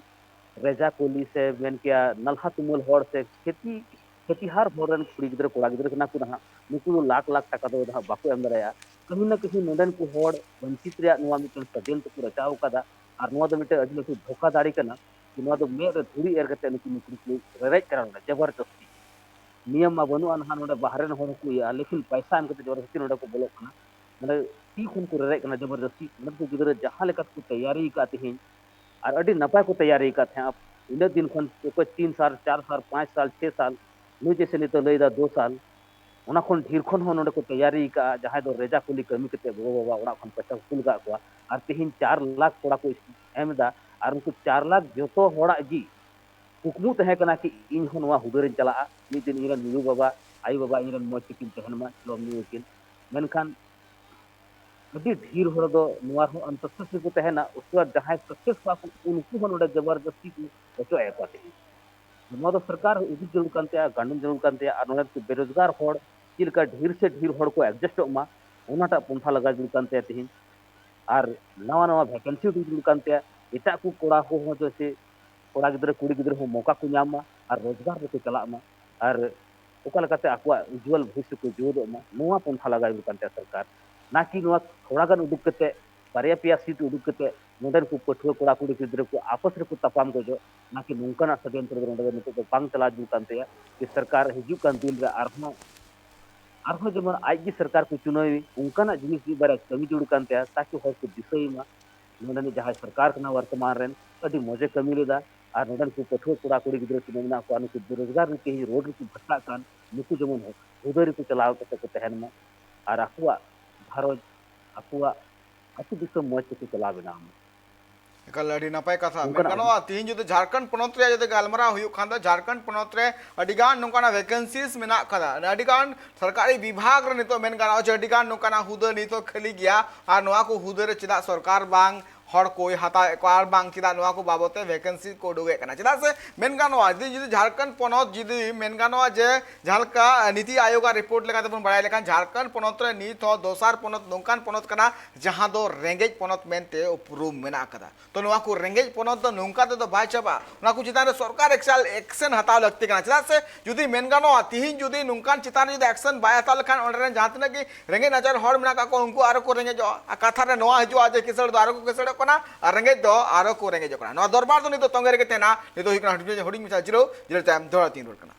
ᱨᱮᱡᱟ ᱠᱩᱞᱤ ᱥᱮ ᱢᱮᱱ ᱠᱮᱭᱟ ᱱᱟᱞᱦᱟ ᱛᱩᱢᱟᱹᱞ ᱦᱚᱲ ᱥᱮ ᱠᱷᱮᱛᱤ ᱠᱷᱮᱛᱤᱦᱟᱨ ᱦᱚᱲ ᱨᱮᱱ ᱠᱩᱲᱤ ᱜᱤᱫᱽᱨᱟᱹ ᱠᱚᱲᱟ ᱜᱤᱫᱽᱨᱟᱹ ᱠᱟᱱᱟ ᱠᱚ ᱱᱟᱦᱟᱜ, ᱱᱩᱠᱩ ᱫᱚ ᱞᱟᱠᱷ ᱞᱟᱠᱷ ᱴᱟᱠᱟ ᱫᱚ ᱱᱟᱦᱟᱜ ᱵᱟᱠᱚ ᱮᱢ ᱫᱟᱲᱮᱭᱟᱜᱼᱟ᱾ ᱠᱟᱹᱦᱤ ᱱᱟ ᱠᱟᱹᱦᱤ ᱱᱚᱰᱮᱱ ᱠᱚ ᱦᱚᱲ ᱵᱚᱧᱪᱤᱛ ᱨᱮᱭᱟᱜ ᱱᱚᱣᱟ ᱢᱤᱫᱴᱮᱱ ᱥᱟᱹᱫᱷᱤᱱ ᱛᱮᱠᱚ ᱨᱟᱪᱟᱣ ᱟᱠᱟᱫᱟ᱾ ᱟᱨ ᱱᱚᱣᱟ ᱫᱚ ᱢᱤᱫᱴᱮᱱ ᱟᱹᱰᱤ ᱞᱟᱹᱴᱩ ᱫᱷᱳᱠᱟᱫᱟᱲᱤ ᱠᱟᱱᱟ᱾ ᱱᱚᱣᱟ ᱫᱚ ᱢᱮᱫ ᱨᱮ ᱫᱷᱩᱲᱤ ᱮᱨ ᱠᱟᱛᱮ ᱱᱩᱠᱩ ᱱᱩᱠᱩ ᱠᱚ ᱨᱮᱨᱮᱡ ᱠᱟᱱᱟ ᱱᱚᱰᱮ ᱡᱚᱵᱚᱨᱡᱚᱥᱛᱤ᱾ ᱱᱤᱭᱚᱢ ᱢᱟ ᱵᱟᱹᱱᱩᱜᱼᱟ ᱱᱟᱦᱟᱜ, ᱱᱚᱰᱮ ᱵᱟᱦᱨᱮ ᱨᱮᱱ ᱦᱚᱲ ᱦᱚᱸᱠᱚ ᱤᱭᱟᱹᱜᱼᱟ, ᱞᱮᱠᱤᱱ ᱯᱟᱭᱥᱟ ᱮᱢ ᱠᱟᱛᱮ ᱡᱚᱵᱚᱨᱡᱚᱥᱛᱤ ᱱᱚᱰᱮ ᱠᱚ ᱵᱚᱞᱚᱜ ᱠᱟᱱᱟ᱾ ᱱᱚᱰᱮ ᱛᱤ ᱠᱷᱚᱱ ᱠᱚ ᱨᱮᱨᱮᱡ ᱠᱟᱱᱟ ᱡᱚᱵᱚᱨᱡᱚᱥᱛᱤ᱾ ᱱᱚᱰᱮ ᱠᱚ ᱜᱤᱫᱽᱨᱟᱹ ᱡᱟᱦᱟᱸ ᱞᱮᱠᱟ ᱛᱮᱠᱚ ᱛᱮᱭᱟᱨᱤ ᱟᱠᱟᱫ ᱛᱮᱦᱮᱧ, ᱟᱨ ᱟᱹᱰᱤ ᱱᱟᱯᱟᱭ ᱠᱚ ᱛᱮᱭᱟᱨᱤ ᱟᱠᱟᱫ ᱛᱟᱦᱮᱸᱜᱼᱟ᱾ ᱤᱱᱟᱹᱜ ᱫᱤᱱ ᱠᱷᱚᱱ ᱚᱠᱚᱭ ᱛᱤᱱ ᱥᱟᱞ, ᱪᱟᱨ ᱥᱟᱞ, ᱯᱟᱸᱪ ᱥᱟᱞ, ᱪᱷᱮ ᱥᱟᱞ, ᱱᱩᱭ ᱡᱮᱭᱥᱮ ᱱᱤᱛᱚᱜ ᱞᱟᱹᱭᱫᱟ ᱫᱩ ᱥᱟᱞ, ᱚᱱᱟ ᱠᱷᱚᱱ ᱰᱷᱮᱨ ᱠᱷᱚᱱ ᱦᱚᱸ ᱱᱚᱰᱮ ᱠᱚ ᱛᱮᱭᱟᱨᱤ ᱟᱠᱟᱫᱼᱟ᱾ ᱡᱟᱦᱟᱸᱭ ᱫᱚ ᱨᱮᱡᱟ ᱠᱩᱞᱤ ᱠᱟᱹᱢᱤ ᱠᱟᱛᱮ ᱜᱚᱜᱚ ᱵᱟᱵᱟ ᱚᱲᱟᱜ ᱠᱷᱚᱱ ᱯᱚᱭᱥᱟ ᱠᱚ ᱠᱩᱞ ᱟᱠᱟᱫ ᱠᱚᱣᱟ, ᱟᱨ ᱛᱮᱦᱮᱧ ᱪᱟᱨ ᱞᱟᱠᱷ ᱠᱚᱲᱟ ᱠᱚ ᱮᱢ ᱮᱫᱟ᱾ ᱟᱨ ᱩᱱᱠᱩ ᱪᱟᱨ ᱞᱟᱠᱷ ᱡᱚᱛᱚ ᱦᱚᱲᱟᱜ ᱜᱮ ᱠᱩᱠᱢᱩ ᱛᱟᱦᱮᱸ ᱠᱟᱱᱟ ᱠᱤ ᱤᱧ ᱦᱚᱸ ᱱᱚᱣᱟ ᱦᱩᱫᱟᱹ ᱨᱤᱧ ᱪᱟᱞᱟᱜᱼᱟ, ᱢᱤᱫ ᱫᱤᱱ ᱤᱧ ᱨᱮᱱ ᱭᱩ ᱵᱟᱵᱟ, ᱟᱭᱳ ᱵᱟᱵᱟ ᱤᱧ ᱨᱮᱱ ᱢᱚᱡᱽ ᱛᱮᱠᱤᱱ ᱛᱟᱦᱮᱱ ᱢᱟ, ᱡᱚᱢ ᱧᱩ ᱟᱹᱠᱤᱱ᱾ ᱢᱮᱱᱠᱷᱟᱱ ᱟᱹᱰᱤ ᱰᱷᱮᱨ ᱦᱚᱲ ᱫᱚ ᱱᱚᱣᱟ ᱨᱮᱦᱚᱸ ᱚᱱᱛᱚᱥᱛᱚ ᱨᱮᱠᱚ ᱛᱟᱦᱮᱱᱟ᱾ ᱩᱥᱠᱮ ᱵᱟᱫ ᱡᱟᱦᱟᱸᱭ ᱥᱟᱠᱥᱮᱥ ᱠᱚᱣᱟ ᱠᱚ, ᱩᱱᱠᱩ ᱦᱚᱸ ᱱᱚᱰᱮ ᱡᱚᱵᱚᱨᱡᱚᱥᱛᱤ ᱠᱚ ᱚᱪᱚᱜ ᱮᱫ ᱠᱚᱣᱟ ᱛᱮᱦᱮᱧ᱾ ᱱᱚᱣᱟ ᱫᱚ ᱥᱚᱨᱠᱟᱨ ᱩᱫᱩᱜ ᱡᱟᱹᱨᱩᱲ ᱠᱟᱱ ᱛᱟᱭᱟ, ᱜᱟᱱᱚᱱ ᱡᱟᱹᱨᱩᱲ ᱠᱟᱱ ᱛᱟᱭᱟ, ᱟᱨ ᱱᱚᱰᱮ ᱠᱚ ᱵᱮᱨᱳᱡᱽᱜᱟᱨ ᱦᱚᱲ ᱪᱮᱫ ᱞᱮᱠᱟ ᱰᱷᱮᱨ ᱥᱮ ᱰᱷᱮᱨ ᱦᱚᱲ ᱠᱚ ᱮᱰᱡᱟᱥᱴᱚᱜ ᱢᱟ, ᱚᱱᱟᱴᱟᱜ ᱯᱚᱱᱛᱷᱟ ᱞᱟᱜᱟᱣ ᱡᱟᱹᱨᱩᱲ ᱠᱟᱱ ᱛᱟᱭᱟ ᱛᱮᱦᱮᱧ᱾ ᱟᱨ ᱱᱟᱣᱟ ᱱᱟᱣᱟ ᱵᱷᱮᱠᱮᱱᱥᱤ ᱩᱰᱩᱠ ᱡᱟᱹᱨᱩᱲ ᱠᱟᱱ ᱛᱟᱭᱟ, ᱮᱴᱟᱜ ᱠᱚ ᱠᱚᱲᱟ ᱠᱚᱦᱚᱸ ᱡᱮᱭᱥᱮ ᱠᱚᱲᱟ ᱜᱤᱫᱽᱨᱟᱹ ᱠᱩᱲᱤ ᱜᱤᱫᱽᱨᱟᱹ ᱦᱚᱸ ᱢᱚᱠᱟ ᱠᱚ ᱧᱟᱢ ᱢᱟ ᱟᱨ ᱨᱳᱡᱽᱜᱟᱨ ᱨᱮᱠᱚ ᱪᱟᱞᱟᱜ ᱢᱟ᱾ ᱟᱨ ᱚᱠᱟ ᱞᱮᱠᱟᱛᱮ ᱟᱠᱚᱣᱟᱜ ᱩᱡᱽᱡᱚᱞ ᱵᱷᱚᱵᱤᱥᱥᱚ ᱠᱚ ᱡᱤᱣᱮᱫᱚᱜ ᱢᱟ, ᱱᱚᱣᱟ ᱯᱚᱱᱛᱷᱟ ᱞᱟᱜᱟᱣ ᱡᱟᱹᱨᱩᱲ ᱠᱟᱱ ᱛᱟᱭᱟ ᱥᱚᱨᱠᱟᱨ᱾ ᱱᱟ ᱠᱤ ᱱᱚᱣᱟ ᱛᱷᱚᱲᱟ ᱜᱟᱱ ᱩᱰᱩᱠ ᱠᱟᱛᱮ, ᱵᱟᱨᱭᱟ ᱯᱮᱭᱟ ᱥᱤᱴ ᱩᱰᱩᱠ ᱠᱟᱛᱮ ᱱᱚᱰᱮᱱ ᱠᱚ ᱯᱟᱹᱴᱷᱩᱣᱟᱹ ᱠᱚᱲᱟ ᱠᱩᱲᱤ ᱜᱤᱫᱽᱨᱟᱹ ᱠᱚ ᱟᱯᱚᱥ ᱨᱮᱠᱚ ᱛᱟᱯᱟᱢ ᱜᱚᱡᱚᱜ, ᱱᱟ ᱠᱤ ᱱᱚᱝᱠᱟᱱᱟᱜ ᱥᱟᱫᱷᱤᱱ ᱛᱮ ᱱᱚᱰᱮ ᱫᱚ ᱱᱤᱛᱚᱜ ᱫᱚ ᱵᱟᱝ ᱪᱟᱞᱟᱣ ᱡᱟᱹᱨᱩᱲ ᱠᱟᱱ ᱛᱟᱭᱟ᱾ ᱡᱮ ᱥᱚᱨᱠᱟᱨ ᱦᱤᱡᱩᱜ ᱠᱟᱱ ᱫᱤᱱ ᱨᱮ ᱟᱨᱦᱚᱸ, ᱟᱨᱦᱚᱸ ᱡᱮᱢᱚᱱ ᱟᱡ ᱜᱮ ᱥᱚᱨᱠᱟᱨ ᱠᱚ ᱪᱩᱱᱟᱹᱣ, ᱚᱱᱠᱟᱱᱟᱜ ᱡᱤᱱᱤᱥ ᱢᱤᱫ ᱵᱟᱨᱭᱟ ᱠᱟᱹᱢᱤ ᱡᱟᱹᱨᱩᱲ ᱠᱟᱱ ᱛᱟᱭᱟ, ᱛᱟᱠᱤ ᱦᱚᱲ ᱠᱚ ᱫᱤᱥᱟᱹᱭ ᱢᱟ᱾ ᱱᱚᱰᱮᱱᱤᱡ ᱡᱟᱦᱟᱸᱭ ᱥᱚᱨᱠᱟᱨ ᱠᱟᱱᱟ ᱣᱟᱨᱛᱚᱢᱟᱱ ᱨᱮᱱ, ᱟᱹᱰᱤ ᱢᱚᱡᱮ ᱠᱟᱹᱢᱤ ᱞᱮᱫᱟ᱾ ᱟᱨ ᱱᱚᱰᱮᱱ ᱠᱚ ᱯᱟᱹᱴᱷᱩᱣᱟᱹ ᱠᱚᱲᱟ ᱠᱩᱲᱤ ᱜᱤᱫᱽᱨᱟᱹ ᱛᱤᱱᱟᱹᱜ ᱢᱮᱱᱟᱜ ᱠᱚᱣᱟ, ᱱᱩᱠᱩ ᱵᱮᱨᱳᱡᱽᱜᱟᱨ ᱨᱮ ᱛᱮᱦᱮᱧ ᱨᱳᱰ ᱨᱮᱠᱚ ᱵᱷᱟᱴᱠᱟᱜ ᱠᱟᱱ, ᱱᱩᱠᱩ ᱡᱮᱢᱚᱱ ᱦᱩᱫᱟᱹ ᱨᱮᱠᱚ ᱪᱟᱞᱟᱣ ᱠᱟᱛᱮ ᱠᱚ ᱛᱟᱦᱮᱱ ᱢᱟ ᱟᱨ ᱟᱠᱚᱣᱟᱜ ᱜᱷᱟᱨᱚᱸᱡᱽ, ᱟᱠᱚᱣᱟᱜ ᱟᱹᱛᱩ ᱫᱤᱥᱚᱢ ᱢᱚᱡᱽ ᱛᱮᱠᱚ ᱪᱟᱞᱟᱣ ᱵᱮᱱᱟᱣ ᱢᱟ᱾ ᱮᱠᱟᱞ ᱟᱹᱰᱤ ᱱᱟᱯᱟᱭ ᱠᱟᱛᱷᱟ ᱢᱮᱱ ᱚᱱᱠᱟᱱᱟᱜ ᱜᱟᱱᱚᱜᱼᱟ᱾ ᱛᱤᱦᱤᱧ ᱡᱩᱫᱤ ᱡᱷᱟᱲᱠᱷᱚᱸᱰ ᱯᱚᱱᱚᱛ ᱨᱮᱭᱟᱜ ᱡᱩᱫᱤ ᱜᱟᱞᱢᱟᱨᱟᱣ ᱦᱩᱭᱩᱜ ᱠᱷᱟᱱ ᱫᱚ, ᱡᱷᱟᱲᱠᱷᱚᱸᱰ ᱯᱚᱱᱚᱛ ᱨᱮ ᱟᱹᱰᱤ ᱜᱟᱱ ᱱᱚᱝᱠᱟᱱᱟᱜ ᱵᱷᱮᱠᱮᱱᱥᱤᱥ ᱢᱮᱱᱟᱜ ᱠᱟᱫᱟ, ᱟᱹᱰᱤ ᱜᱟᱱ ᱥᱚᱨᱠᱟᱨᱤ ᱵᱤᱵᱷᱟᱜᱽ ᱨᱮ ᱱᱤᱛᱚᱜ ᱢᱮᱱ ᱜᱟᱱᱚᱜᱼᱟ ᱡᱮ ᱟᱹᱰᱤ ᱜᱟᱱ ᱱᱚᱝᱠᱟᱱᱟᱜ ᱦᱩᱫᱟᱹ ᱱᱤᱛᱚᱜ ᱠᱷᱟᱹᱞᱤ ᱜᱮᱭᱟ᱾ ᱟᱨ ᱱᱚᱣᱟ ᱠᱚ ᱦᱩᱫᱟᱹ ᱨᱮ ᱪᱮᱫᱟᱜ ᱥᱚᱨᱠᱟᱨ ᱵᱟᱝ ᱦᱚᱲ ᱠᱚᱭ ᱦᱟᱛᱟᱣᱮᱫ ᱠᱚᱣᱟ, ᱟᱨ ᱵᱟᱝ ᱪᱮᱫᱟᱜ ᱱᱚᱣᱟ ᱠᱚ ᱵᱟᱵᱚᱫ ᱛᱮ ᱵᱷᱮᱠᱮᱱᱥᱤ ᱠᱚ ᱩᱰᱩᱠᱮᱫ ᱠᱟᱱᱟ? ᱪᱮᱫᱟᱜ ᱥᱮ ᱢᱮᱱ ᱜᱟᱱᱚᱜᱼᱟ, ᱡᱩᱫᱤ, ᱡᱩᱫᱤ ᱡᱷᱟᱲᱠᱷᱚᱸᱰ ᱯᱚᱱᱚᱛ ᱡᱩᱫᱤ ᱢᱮᱱ ᱜᱟᱱᱚᱜᱼᱟ ᱡᱮ ᱡᱟᱦᱟᱸ ᱞᱮᱠᱟ ᱱᱤᱛᱤ ᱟᱭᱳᱜᱽ ᱟᱜ ᱨᱤᱯᱳᱨᱴ ᱞᱮᱠᱟᱛᱮ ᱵᱚᱱ ᱵᱟᱲᱟᱭ ᱞᱮᱠᱷᱟᱱ, ᱡᱷᱟᱲᱠᱷᱚᱸᱰ ᱯᱚᱱᱚᱛ ᱨᱮ ᱱᱤᱛ ᱦᱚᱸ ᱫᱚᱥᱟᱨ ᱯᱚᱱᱚᱛ ᱱᱚᱝᱠᱟᱱ ᱯᱚᱱᱚᱛ ᱠᱟᱱᱟ ᱡᱟᱦᱟᱸ ᱫᱚ ᱨᱮᱸᱜᱮᱡ ᱯᱚᱱᱚᱛ ᱢᱮᱱᱛᱮ ᱩᱯᱨᱩᱢ ᱢᱮᱱᱟᱜ ᱟᱠᱟᱫᱟ᱾ ᱛᱚ ᱱᱚᱣᱟ ᱠᱚ ᱨᱮᱸᱜᱮᱡ ᱯᱚᱱᱚᱛ ᱫᱚ ᱱᱚᱝᱠᱟ ᱛᱮᱫᱚ ᱵᱟᱭ ᱪᱟᱵᱟᱜᱼᱟ᱾ ᱚᱱᱟ ᱠᱚ ᱪᱮᱛᱟᱱ ᱨᱮ ᱥᱚᱨᱠᱟᱨ ᱮᱠᱥᱟᱞ ᱮᱠᱥᱮᱱ ᱦᱟᱛᱟᱣ ᱞᱟᱹᱠᱛᱤ ᱠᱟᱱᱟ᱾ ᱪᱮᱫᱟᱜ ᱥᱮ ᱡᱩᱫᱤ ᱢᱮᱱ ᱜᱟᱱᱚᱜᱼᱟ, ᱛᱤᱦᱤᱧ ᱡᱩᱫᱤ ᱱᱚᱝᱠᱟᱱ ᱪᱮᱛᱟᱱ ᱨᱮ ᱡᱩᱫᱤ ᱮᱠᱥᱮᱱ ᱵᱟᱭ ᱦᱟᱛᱟᱣ ᱞᱮᱠᱷᱟᱱ, ᱚᱸᱰᱮ ᱨᱮᱱ ᱡᱟᱦᱟᱸ ᱛᱤᱱᱟᱹᱜ ᱜᱮ ᱨᱮᱸᱜᱮᱡ ᱱᱟᱪᱟᱨ ᱦᱚᱲ ᱢᱮᱱᱟᱜ ᱠᱟᱜ ᱠᱚᱣᱟ, ᱩᱱᱠᱩ ᱟᱨᱚ ᱠᱚ ᱨᱮᱸᱜᱮᱡᱚᱜᱼᱟ᱾ ᱟᱨ ᱠᱟᱛᱷᱟ ᱨᱮ ᱱᱚᱣᱟ ᱦᱤᱡᱩᱜᱼᱟ ᱡᱮ ᱠᱤᱥᱟᱹᱬ ᱫᱚ ᱟᱨᱚ ᱠᱚ ᱠᱤᱥᱟᱹᱬᱚᱜ ᱠᱟᱱᱟ ᱟᱨ ᱨᱮᱸᱜᱮᱡ ᱫᱚ ᱟᱨᱚ ᱠᱚ ᱨᱮᱸᱜᱮᱡᱚᱜ ᱠᱟᱱᱟ᱾ ᱱᱚᱣᱟ ᱫᱚᱨᱵᱟᱨ ᱫᱚ ᱱᱤᱛ ᱫᱚ ᱛᱚᱸᱜᱮ ᱨᱮᱜᱮ ᱛᱟᱦᱮᱱᱟ᱾ ᱱᱤᱛ ᱫᱚ ᱦᱩᱭᱩᱜ ᱠᱟᱱᱟ ᱦᱩᱰᱤᱧ, ᱦᱩᱰᱤᱧ ᱢᱟᱪᱷᱟ ᱡᱤᱨᱟᱹᱣ, ᱡᱤᱨᱟᱹᱣ ᱛᱟᱭᱚᱢ ᱫᱚᱦᱲᱟ ᱛᱤᱧ ᱨᱩᱣᱟᱹᱲ ᱠᱟᱱᱟ᱾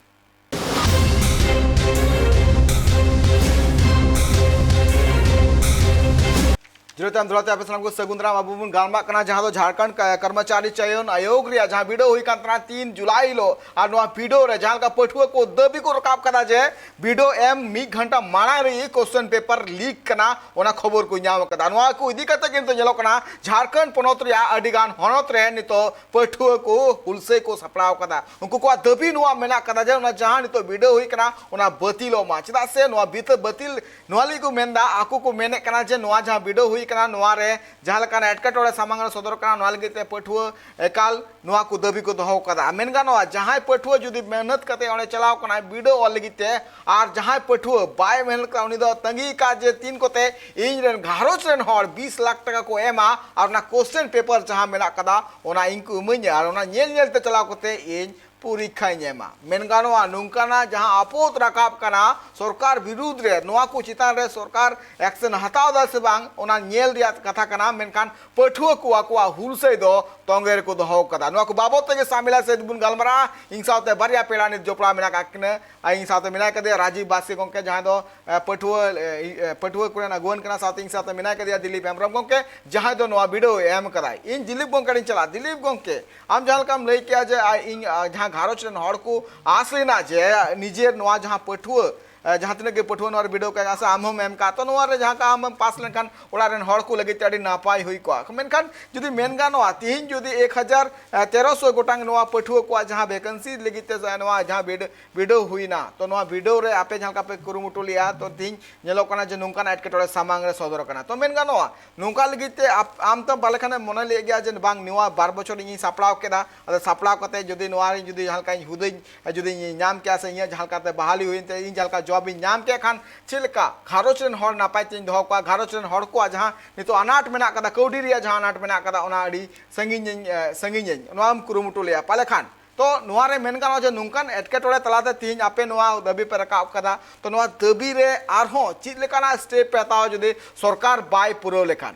ᱡᱤᱨᱟᱹᱣ ᱛᱟᱭᱚᱢ ᱫᱚᱦᱲᱟ ᱛᱮ ᱟᱯᱮ ᱥᱟᱱᱟᱢ ᱠᱚ ᱥᱟᱹᱜᱩᱱ ᱫᱟᱨᱟᱢ᱾ ᱟᱵᱚ ᱵᱚᱱ ᱜᱟᱞᱢᱟᱨᱟᱜ ᱠᱟᱱᱟ ᱡᱟᱦᱟᱸ ᱫᱚ ᱡᱷᱟᱲᱠᱷᱚᱸᱰ ᱠᱟ-, ᱠᱚᱨᱢᱚᱪᱟᱨᱤ ᱪᱚᱭᱚᱱ ᱟᱭᱳᱜᱽ ᱨᱮᱭᱟᱜ ᱡᱟᱦᱟᱸ ᱵᱤᱰᱟᱹᱣ ᱦᱩᱭ ᱠᱟᱱ ᱛᱟᱦᱮᱱᱟ ᱛᱤᱱ ᱡᱩᱞᱟᱭ ᱦᱤᱞᱳᱜ᱾ ᱟᱨ ᱱᱚᱣᱟ ᱵᱤᱰᱟᱹᱣ ᱨᱮ ᱡᱟᱦᱟᱸ ᱞᱮᱠᱟ ᱯᱟᱹᱴᱷᱩᱣᱟᱹ ᱠᱚ ᱫᱟᱹᱵᱤ ᱠᱚ ᱨᱟᱠᱟᱵ ᱠᱟᱫᱟ ᱡᱮ ᱵᱤᱰᱟᱹᱣ ᱮᱢ ᱢᱤᱫ ᱜᱷᱚᱱᱴᱟ ᱢᱟᱲᱟᱝ ᱨᱮ question paper leak ᱠᱟᱱᱟ, ᱚᱱᱟ ᱠᱷᱚᱵᱚᱨ ᱠᱚ ᱧᱟᱢ ᱠᱟᱫᱟ᱾ ᱱᱚᱣᱟ ᱠᱚ ᱤᱫᱤ ᱠᱟᱛᱮ ᱠᱤᱱᱛᱩ ᱧᱮᱞᱚᱜ ᱠᱟᱱᱟ ᱡᱷᱟᱲᱠᱷᱚᱸᱰ ᱯᱚᱱᱚᱛ ᱨᱮᱭᱟᱜ ᱟᱹᱰᱤ ᱜᱟᱱ ᱦᱚᱱᱚᱛ ᱨᱮ ᱱᱤᱛᱚᱜ ᱯᱟᱹᱴᱷᱩᱣᱟᱹ ᱠᱚ ᱦᱩᱞᱥᱟᱹᱭ ᱠᱚ ᱥᱟᱯᱲᱟᱣ ᱠᱟᱫᱟ᱾ ᱩᱱᱠᱩ ᱠᱚᱣᱟᱜ ᱫᱟᱹᱵᱤ ᱱᱚᱣᱟ ᱢᱮᱱᱟᱜ ᱠᱟᱫᱟ ᱡᱮ ᱚᱱᱟ ᱡᱟᱦᱟᱸ ᱱᱤᱛᱚᱜ ᱵᱤᱰᱟᱹᱣ ᱦᱩᱭ ᱠᱟᱱᱟ, ᱚᱱᱟ ᱵᱟᱹᱛᱤᱞᱚᱜ ᱢᱟ᱾ ᱪᱮᱫᱟᱜ ᱥᱮ ᱱᱚᱣᱟ ᱵᱤᱛᱟᱹ ᱵᱟᱹᱛᱤᱞ, ᱱᱚᱣᱟ ᱞᱟᱹᱜᱤᱫ ᱠᱚ ᱢᱮᱱᱫᱟ, ᱟᱠᱚ ᱠᱚ ᱢᱮᱱᱮᱫ ᱠᱟᱱᱟ ᱡᱮ ᱱᱚᱣᱟ ᱡᱟᱦᱟᱸ ᱵᱤᱰᱟᱹᱣ ᱦᱩᱭ ᱠᱟᱱᱟ, ᱱᱚᱣᱟ ᱨᱮ ᱡᱟᱦᱟᱸ ᱞᱮᱠᱟᱱ ᱮᱴᱠᱮᱴᱚᱬᱮ ᱥᱟᱢᱟᱝ ᱨᱮ ᱥᱚᱫᱚᱨ ᱠᱟᱱᱟ, ᱱᱚᱣᱟ ᱞᱟᱹᱜᱤᱫ ᱛᱮ ᱯᱟᱹᱴᱷᱩᱣᱟᱹ ᱮᱠᱟᱞ ᱱᱚᱣᱟ ᱠᱚ ᱫᱟᱹᱵᱤ ᱠᱚ ᱫᱚᱦᱚ ᱠᱟᱫᱟ᱾ ᱢᱮᱱ ᱜᱟᱱᱚᱜᱼᱟ, ᱡᱟᱦᱟᱸᱭ ᱯᱟᱹᱴᱷᱩᱣᱟᱹ ᱡᱩᱫᱤ ᱢᱮᱦᱱᱚᱛ ᱠᱟᱛᱮ ᱚᱸᱰᱮ ᱪᱟᱞᱟᱣ ᱠᱟᱱᱟᱭ ᱵᱤᱰᱟᱹᱣ ᱚᱞ ᱞᱟᱹᱜᱤᱫ ᱛᱮ, ᱟᱨ ᱡᱟᱦᱟᱸᱭ ᱯᱟᱹᱴᱷᱩᱣᱟᱹ ᱵᱟᱭ ᱢᱮᱦᱱᱚᱛ ᱠᱟᱱᱟ, ᱩᱱᱤ ᱫᱚ ᱛᱟᱺᱜᱤ ᱠᱟᱜ ᱡᱮ ᱛᱤᱱ ᱠᱚᱛᱮ ᱤᱧ ᱨᱮᱱ ᱜᱷᱟᱨᱚᱸᱡᱽ ᱨᱮᱱ ᱦᱚᱲ ᱵᱤᱥ ᱞᱟᱠᱷ ᱴᱟᱠᱟ ᱠᱚ ᱮᱢᱟ ᱟᱨ ᱚᱱᱟ question paper ᱡᱟᱦᱟᱸ ᱢᱮᱱᱟᱜ ᱠᱟᱫᱟ, ᱚᱱᱟ ᱤᱧ ᱠᱚ ᱤᱢᱟᱹᱧᱟ ᱟᱨ ᱚᱱᱟ ᱧᱮᱞ ᱧᱮᱞ ᱛᱮ ᱪᱟᱞᱟᱣ ᱠᱟᱛᱮ ᱤᱧ ᱯᱚᱨᱤᱠᱠᱷᱟᱧ ᱮᱢᱟ᱾ ᱢᱮᱱ ᱜᱟᱱᱚᱜᱼᱟ, ᱱᱚᱝᱠᱟᱱᱟᱜ ᱡᱟᱦᱟᱸ ᱟᱯᱚᱫ ᱨᱟᱠᱟᱵ ᱠᱟᱱᱟ ᱥᱚᱨᱠᱟᱨ ᱵᱤᱨᱩᱫᱽ ᱨᱮ, ᱱᱚᱣᱟ ᱠᱚ ᱪᱮᱛᱟᱱ ᱨᱮ ᱥᱚᱨᱠᱟᱨ ᱮᱠᱥᱮᱱ ᱦᱟᱛᱟᱣ ᱮᱫᱟ ᱥᱮ ᱵᱟᱝ, ᱚᱱᱟ ᱧᱮᱞ ᱨᱮᱭᱟᱜ ᱠᱟᱛᱷᱟ ᱠᱟᱱᱟ᱾ ᱢᱮᱱᱠᱷᱟᱱ ᱯᱟᱹᱴᱷᱩᱣᱟᱹ ᱠᱚ ᱟᱠᱚᱣᱟᱜ ᱦᱩᱞᱥᱟᱹᱭ ᱫᱚ ᱛᱚᱸᱜᱮ ᱨᱮᱠᱚ ᱫᱚᱦᱚ ᱠᱟᱫᱟ᱾ ᱱᱚᱣᱟ ᱠᱚ ᱵᱟᱵᱚᱫ ᱛᱮᱜᱮ ᱥᱟᱢᱤᱞᱟ ᱥᱮᱫ ᱵᱚᱱ ᱜᱟᱞᱢᱟᱨᱟᱜᱼᱟ᱾ ᱤᱧ ᱥᱟᱶᱛᱮ ᱵᱟᱨᱭᱟ ᱯᱮᱲᱟ ᱱᱤᱛ ᱡᱚᱯᱲᱟᱣ ᱢᱮᱱᱟᱜ ᱟᱠᱟᱫ ᱠᱤᱱᱟᱹ᱾ ᱟᱨ ᱤᱧ ᱥᱟᱶᱛᱮ ᱢᱮᱱᱟᱭ ᱠᱟᱫᱮᱭᱟ ᱨᱟᱡᱤᱵ ᱵᱟᱥᱠᱮ ᱜᱚᱢᱠᱮ, ᱡᱟᱦᱟᱸᱭ ᱫᱚ, ᱮ, ᱯᱟᱹᱴᱷᱩᱣᱟᱹ, ᱮ, ᱤ-, ᱮ, ᱯᱟᱹᱴᱷᱩᱣᱟᱹ ᱠᱚᱨᱮᱱ ᱟᱹᱜᱩᱣᱟᱹᱱ ᱠᱟᱱᱟ᱾ ᱥᱟᱶᱛᱮ ᱤᱧ ᱥᱟᱶᱛᱮ ᱢᱮᱱᱟᱭ ᱠᱟᱫᱮᱭᱟ ᱫᱤᱞᱤᱯ ᱦᱮᱢᱵᱨᱚᱢ ᱜᱚᱢᱠᱮ, ᱡᱟᱦᱟᱸᱭ ᱫᱚ ᱱᱚᱣᱟ ᱵᱤᱰᱟᱹᱣ ᱮ ᱮᱢ ᱠᱟᱫᱟᱭ᱾ ᱤᱧ ᱫᱤᱞᱤᱯ ᱜᱚᱢᱠᱮ ᱴᱷᱮᱱ ᱤᱧ ᱪᱟᱞᱟᱜᱼᱟ᱾ ᱫᱤᱞᱤᱯ ᱜᱚᱢᱠᱮ, ᱟᱢ ᱡᱟᱦᱟᱸ ᱞᱮᱠᱟᱢ ᱞᱟᱹᱭ ᱠᱮᱜᱼᱟ ᱡᱮ, ᱟ, ᱤᱧ, ᱟ, ᱡᱟᱦᱟᱸ ᱜᱷᱟᱨᱚᱸᱡᱽ ᱨᱮᱱ ᱦᱚᱲ ᱠᱚ ᱟᱸᱥ ᱞᱮᱱᱟ ᱡᱮ ᱱᱤᱡᱮᱨ ᱱᱚᱣᱟ ᱡᱟᱦᱟᱸ ᱯᱟᱹᱴᱷᱩᱣᱟᱹ ᱮ, ᱡᱟᱦᱟᱸ ᱛᱤᱱᱟᱹᱜ ᱜᱮ ᱯᱟᱹᱴᱷᱩᱣᱟᱹ ᱱᱚᱣᱟ ᱨᱮ ᱵᱤᱰᱟᱹᱣ ᱠᱚ ᱮᱢ ᱠᱟᱜᱼᱟ ᱥᱮ ᱟᱢ ᱦᱚᱸᱢ ᱮᱢ ᱠᱟᱜᱼᱟ, ᱛᱚ ᱱᱚᱣᱟ ᱨᱮ ᱡᱟᱦᱟᱸ ᱞᱮᱠᱟ ᱟᱢᱮᱢ ᱯᱟᱥ ᱞᱮᱱᱠᱷᱟᱱ ᱚᱲᱟᱜ ᱨᱮᱱ ᱦᱚᱲ ᱠᱚ ᱞᱟᱹᱜᱤᱫ ᱛᱮ ᱟᱹᱰᱤ ᱱᱟᱯᱟᱭ ᱦᱩᱭ ᱠᱚᱜᱼᱟ᱾ ᱢᱮᱱᱠᱷᱟᱱ ᱡᱩᱫᱤ ᱢᱮᱱ ᱜᱟᱱᱚᱜᱼᱟ, ᱛᱤᱦᱤᱧ ᱡᱩᱫᱤ ᱮᱠ ᱦᱟᱡᱟᱨ ᱛᱮᱨᱚᱥᱚ ᱜᱚᱴᱟᱝ ᱱᱚᱣᱟ ᱯᱟᱹᱴᱷᱩᱣᱟᱹ ᱠᱚᱣᱟᱜ ᱡᱟᱦᱟᱸ vacancy ᱞᱟᱹᱜᱤᱫ ᱛᱮ ᱱᱚᱣᱟ ᱡᱟᱦᱟᱸ ᱵᱤᱰᱟᱹ-, ᱵᱤᱰᱟᱹᱣ ᱦᱩᱭᱱᱟ, ᱛᱚ ᱱᱚᱣᱟ ᱵᱤᱰᱟᱹᱣ ᱨᱮ ᱟᱯᱮ ᱡᱟᱦᱟᱸ ᱞᱮᱠᱟ ᱯᱮ ᱠᱩᱨᱩᱢᱩᱴᱩ ᱞᱮᱜᱼᱟ, ᱛᱚ ᱛᱤᱦᱤᱧ ᱧᱮᱞᱚᱜ ᱠᱟᱱᱟ ᱡᱮ ᱱᱚᱝᱠᱟᱱ ᱮᱴᱠᱮᱴᱚᱬᱮ ᱥᱟᱢᱟᱝ ᱨᱮ ᱥᱚᱫᱚᱨ ᱟᱠᱟᱱᱟ᱾ ᱛᱚ ᱢᱮᱱ ᱜᱟᱱᱚᱜᱼᱟ, ᱱᱚᱝᱠᱟ ᱞᱟᱹᱜᱤᱫ ᱛᱮ ᱟᱯ-, ᱟᱢ ᱛᱚ ᱯᱟᱞᱮ ᱠᱷᱟᱱᱮᱢ ᱢᱚᱱᱮ ᱞᱮᱫ ᱜᱮᱭᱟ ᱡᱮ ᱵᱟᱝ, ᱱᱚᱣᱟ ᱵᱟᱨ ᱵᱚᱪᱷᱚᱨ ᱤᱧᱤᱧ ᱥᱟᱯᱲᱟᱣ ᱠᱮᱫᱟ, ᱟᱫᱚ ᱥᱟᱯᱲᱟᱣ ᱠᱟᱛᱮ ᱡᱩᱫᱤ ᱱᱚᱣᱟ ᱨᱮ ᱡᱩᱫᱤ ᱡᱟᱦᱟᱸ ᱞᱮᱠᱟᱧ ᱦᱩᱫᱟᱹᱧ ᱡᱩᱫᱤᱧ ᱧᱟᱢ ᱠᱮᱭᱟ ᱥᱮ ᱤᱧᱟᱹᱜ ᱡᱟᱦᱟᱸ ᱞᱮᱠᱟᱛᱮ ᱵᱟᱦᱟᱞᱤ ᱦᱩᱭᱮᱱ ᱛᱮ ᱤᱧ ᱡᱟᱦᱟᱸ ᱞᱮᱠᱟ ᱡᱚᱵ ᱤᱧ ᱧᱟᱢ ᱠᱮᱭᱟ ᱠᱷᱟᱱ ᱪᱮᱫ ᱞᱮᱠᱟ ᱜᱷᱟᱨᱚᱸᱡᱽ ᱨᱮᱱ ᱦᱚᱲ ᱱᱟᱯᱟᱭ ᱛᱮᱧ ᱫᱚᱦᱚ ᱠᱚᱣᱟ, ᱜᱷᱟᱨᱚᱸᱡᱽ ᱨᱮᱱ ᱦᱚᱲ ᱠᱚᱣᱟᱜ ᱡᱟᱦᱟᱸ ᱱᱤᱛᱚᱜ ᱟᱱᱟᱴ ᱢᱮᱱᱟᱜ ᱠᱟᱫᱟ, ᱠᱟᱹᱣᱰᱤ ᱨᱮᱭᱟᱜ ᱡᱟᱦᱟᱸ ᱟᱱᱟᱴ ᱢᱮᱱᱟᱜ ᱠᱟᱫᱟ, ᱚᱱᱟ ᱟᱹᱰᱤ ᱥᱟᱺᱜᱤᱧ ᱤᱧ, ᱮ, ᱥᱟᱺᱜᱤᱧᱟᱹᱧ, ᱱᱚᱣᱟᱢ ᱠᱩᱨᱩᱢᱩᱴᱩ ᱞᱮᱭᱟ᱾ ᱯᱟᱞᱮ ᱠᱷᱟᱱ ᱛᱚ ᱱᱚᱣᱟ ᱨᱮ ᱢᱮᱱ ᱜᱟᱱᱚᱜᱼᱟ ᱡᱮ ᱱᱚᱝᱠᱟᱱ ᱮᱴᱠᱮᱴᱚᱬᱮ ᱛᱟᱞᱟᱛᱮ ᱛᱤᱦᱤᱧ ᱟᱯᱮ ᱱᱚᱣᱟ ᱫᱟᱹᱵᱤ ᱯᱮ ᱨᱟᱠᱟᱵ ᱠᱟᱫᱟ, ᱛᱚ ᱱᱚᱣᱟ ᱫᱟᱹᱵᱤ ᱨᱮ ᱟᱨᱦᱚᱸ ᱪᱮᱫ ᱞᱮᱠᱟᱱᱟᱜ step ᱯᱮ ᱦᱟᱛᱟᱣᱟ ᱡᱩᱫᱤ ᱥᱚᱨᱠᱟᱨ ᱵᱟᱭ ᱯᱩᱨᱟᱹᱣ ᱞᱮᱠᱷᱟᱱ?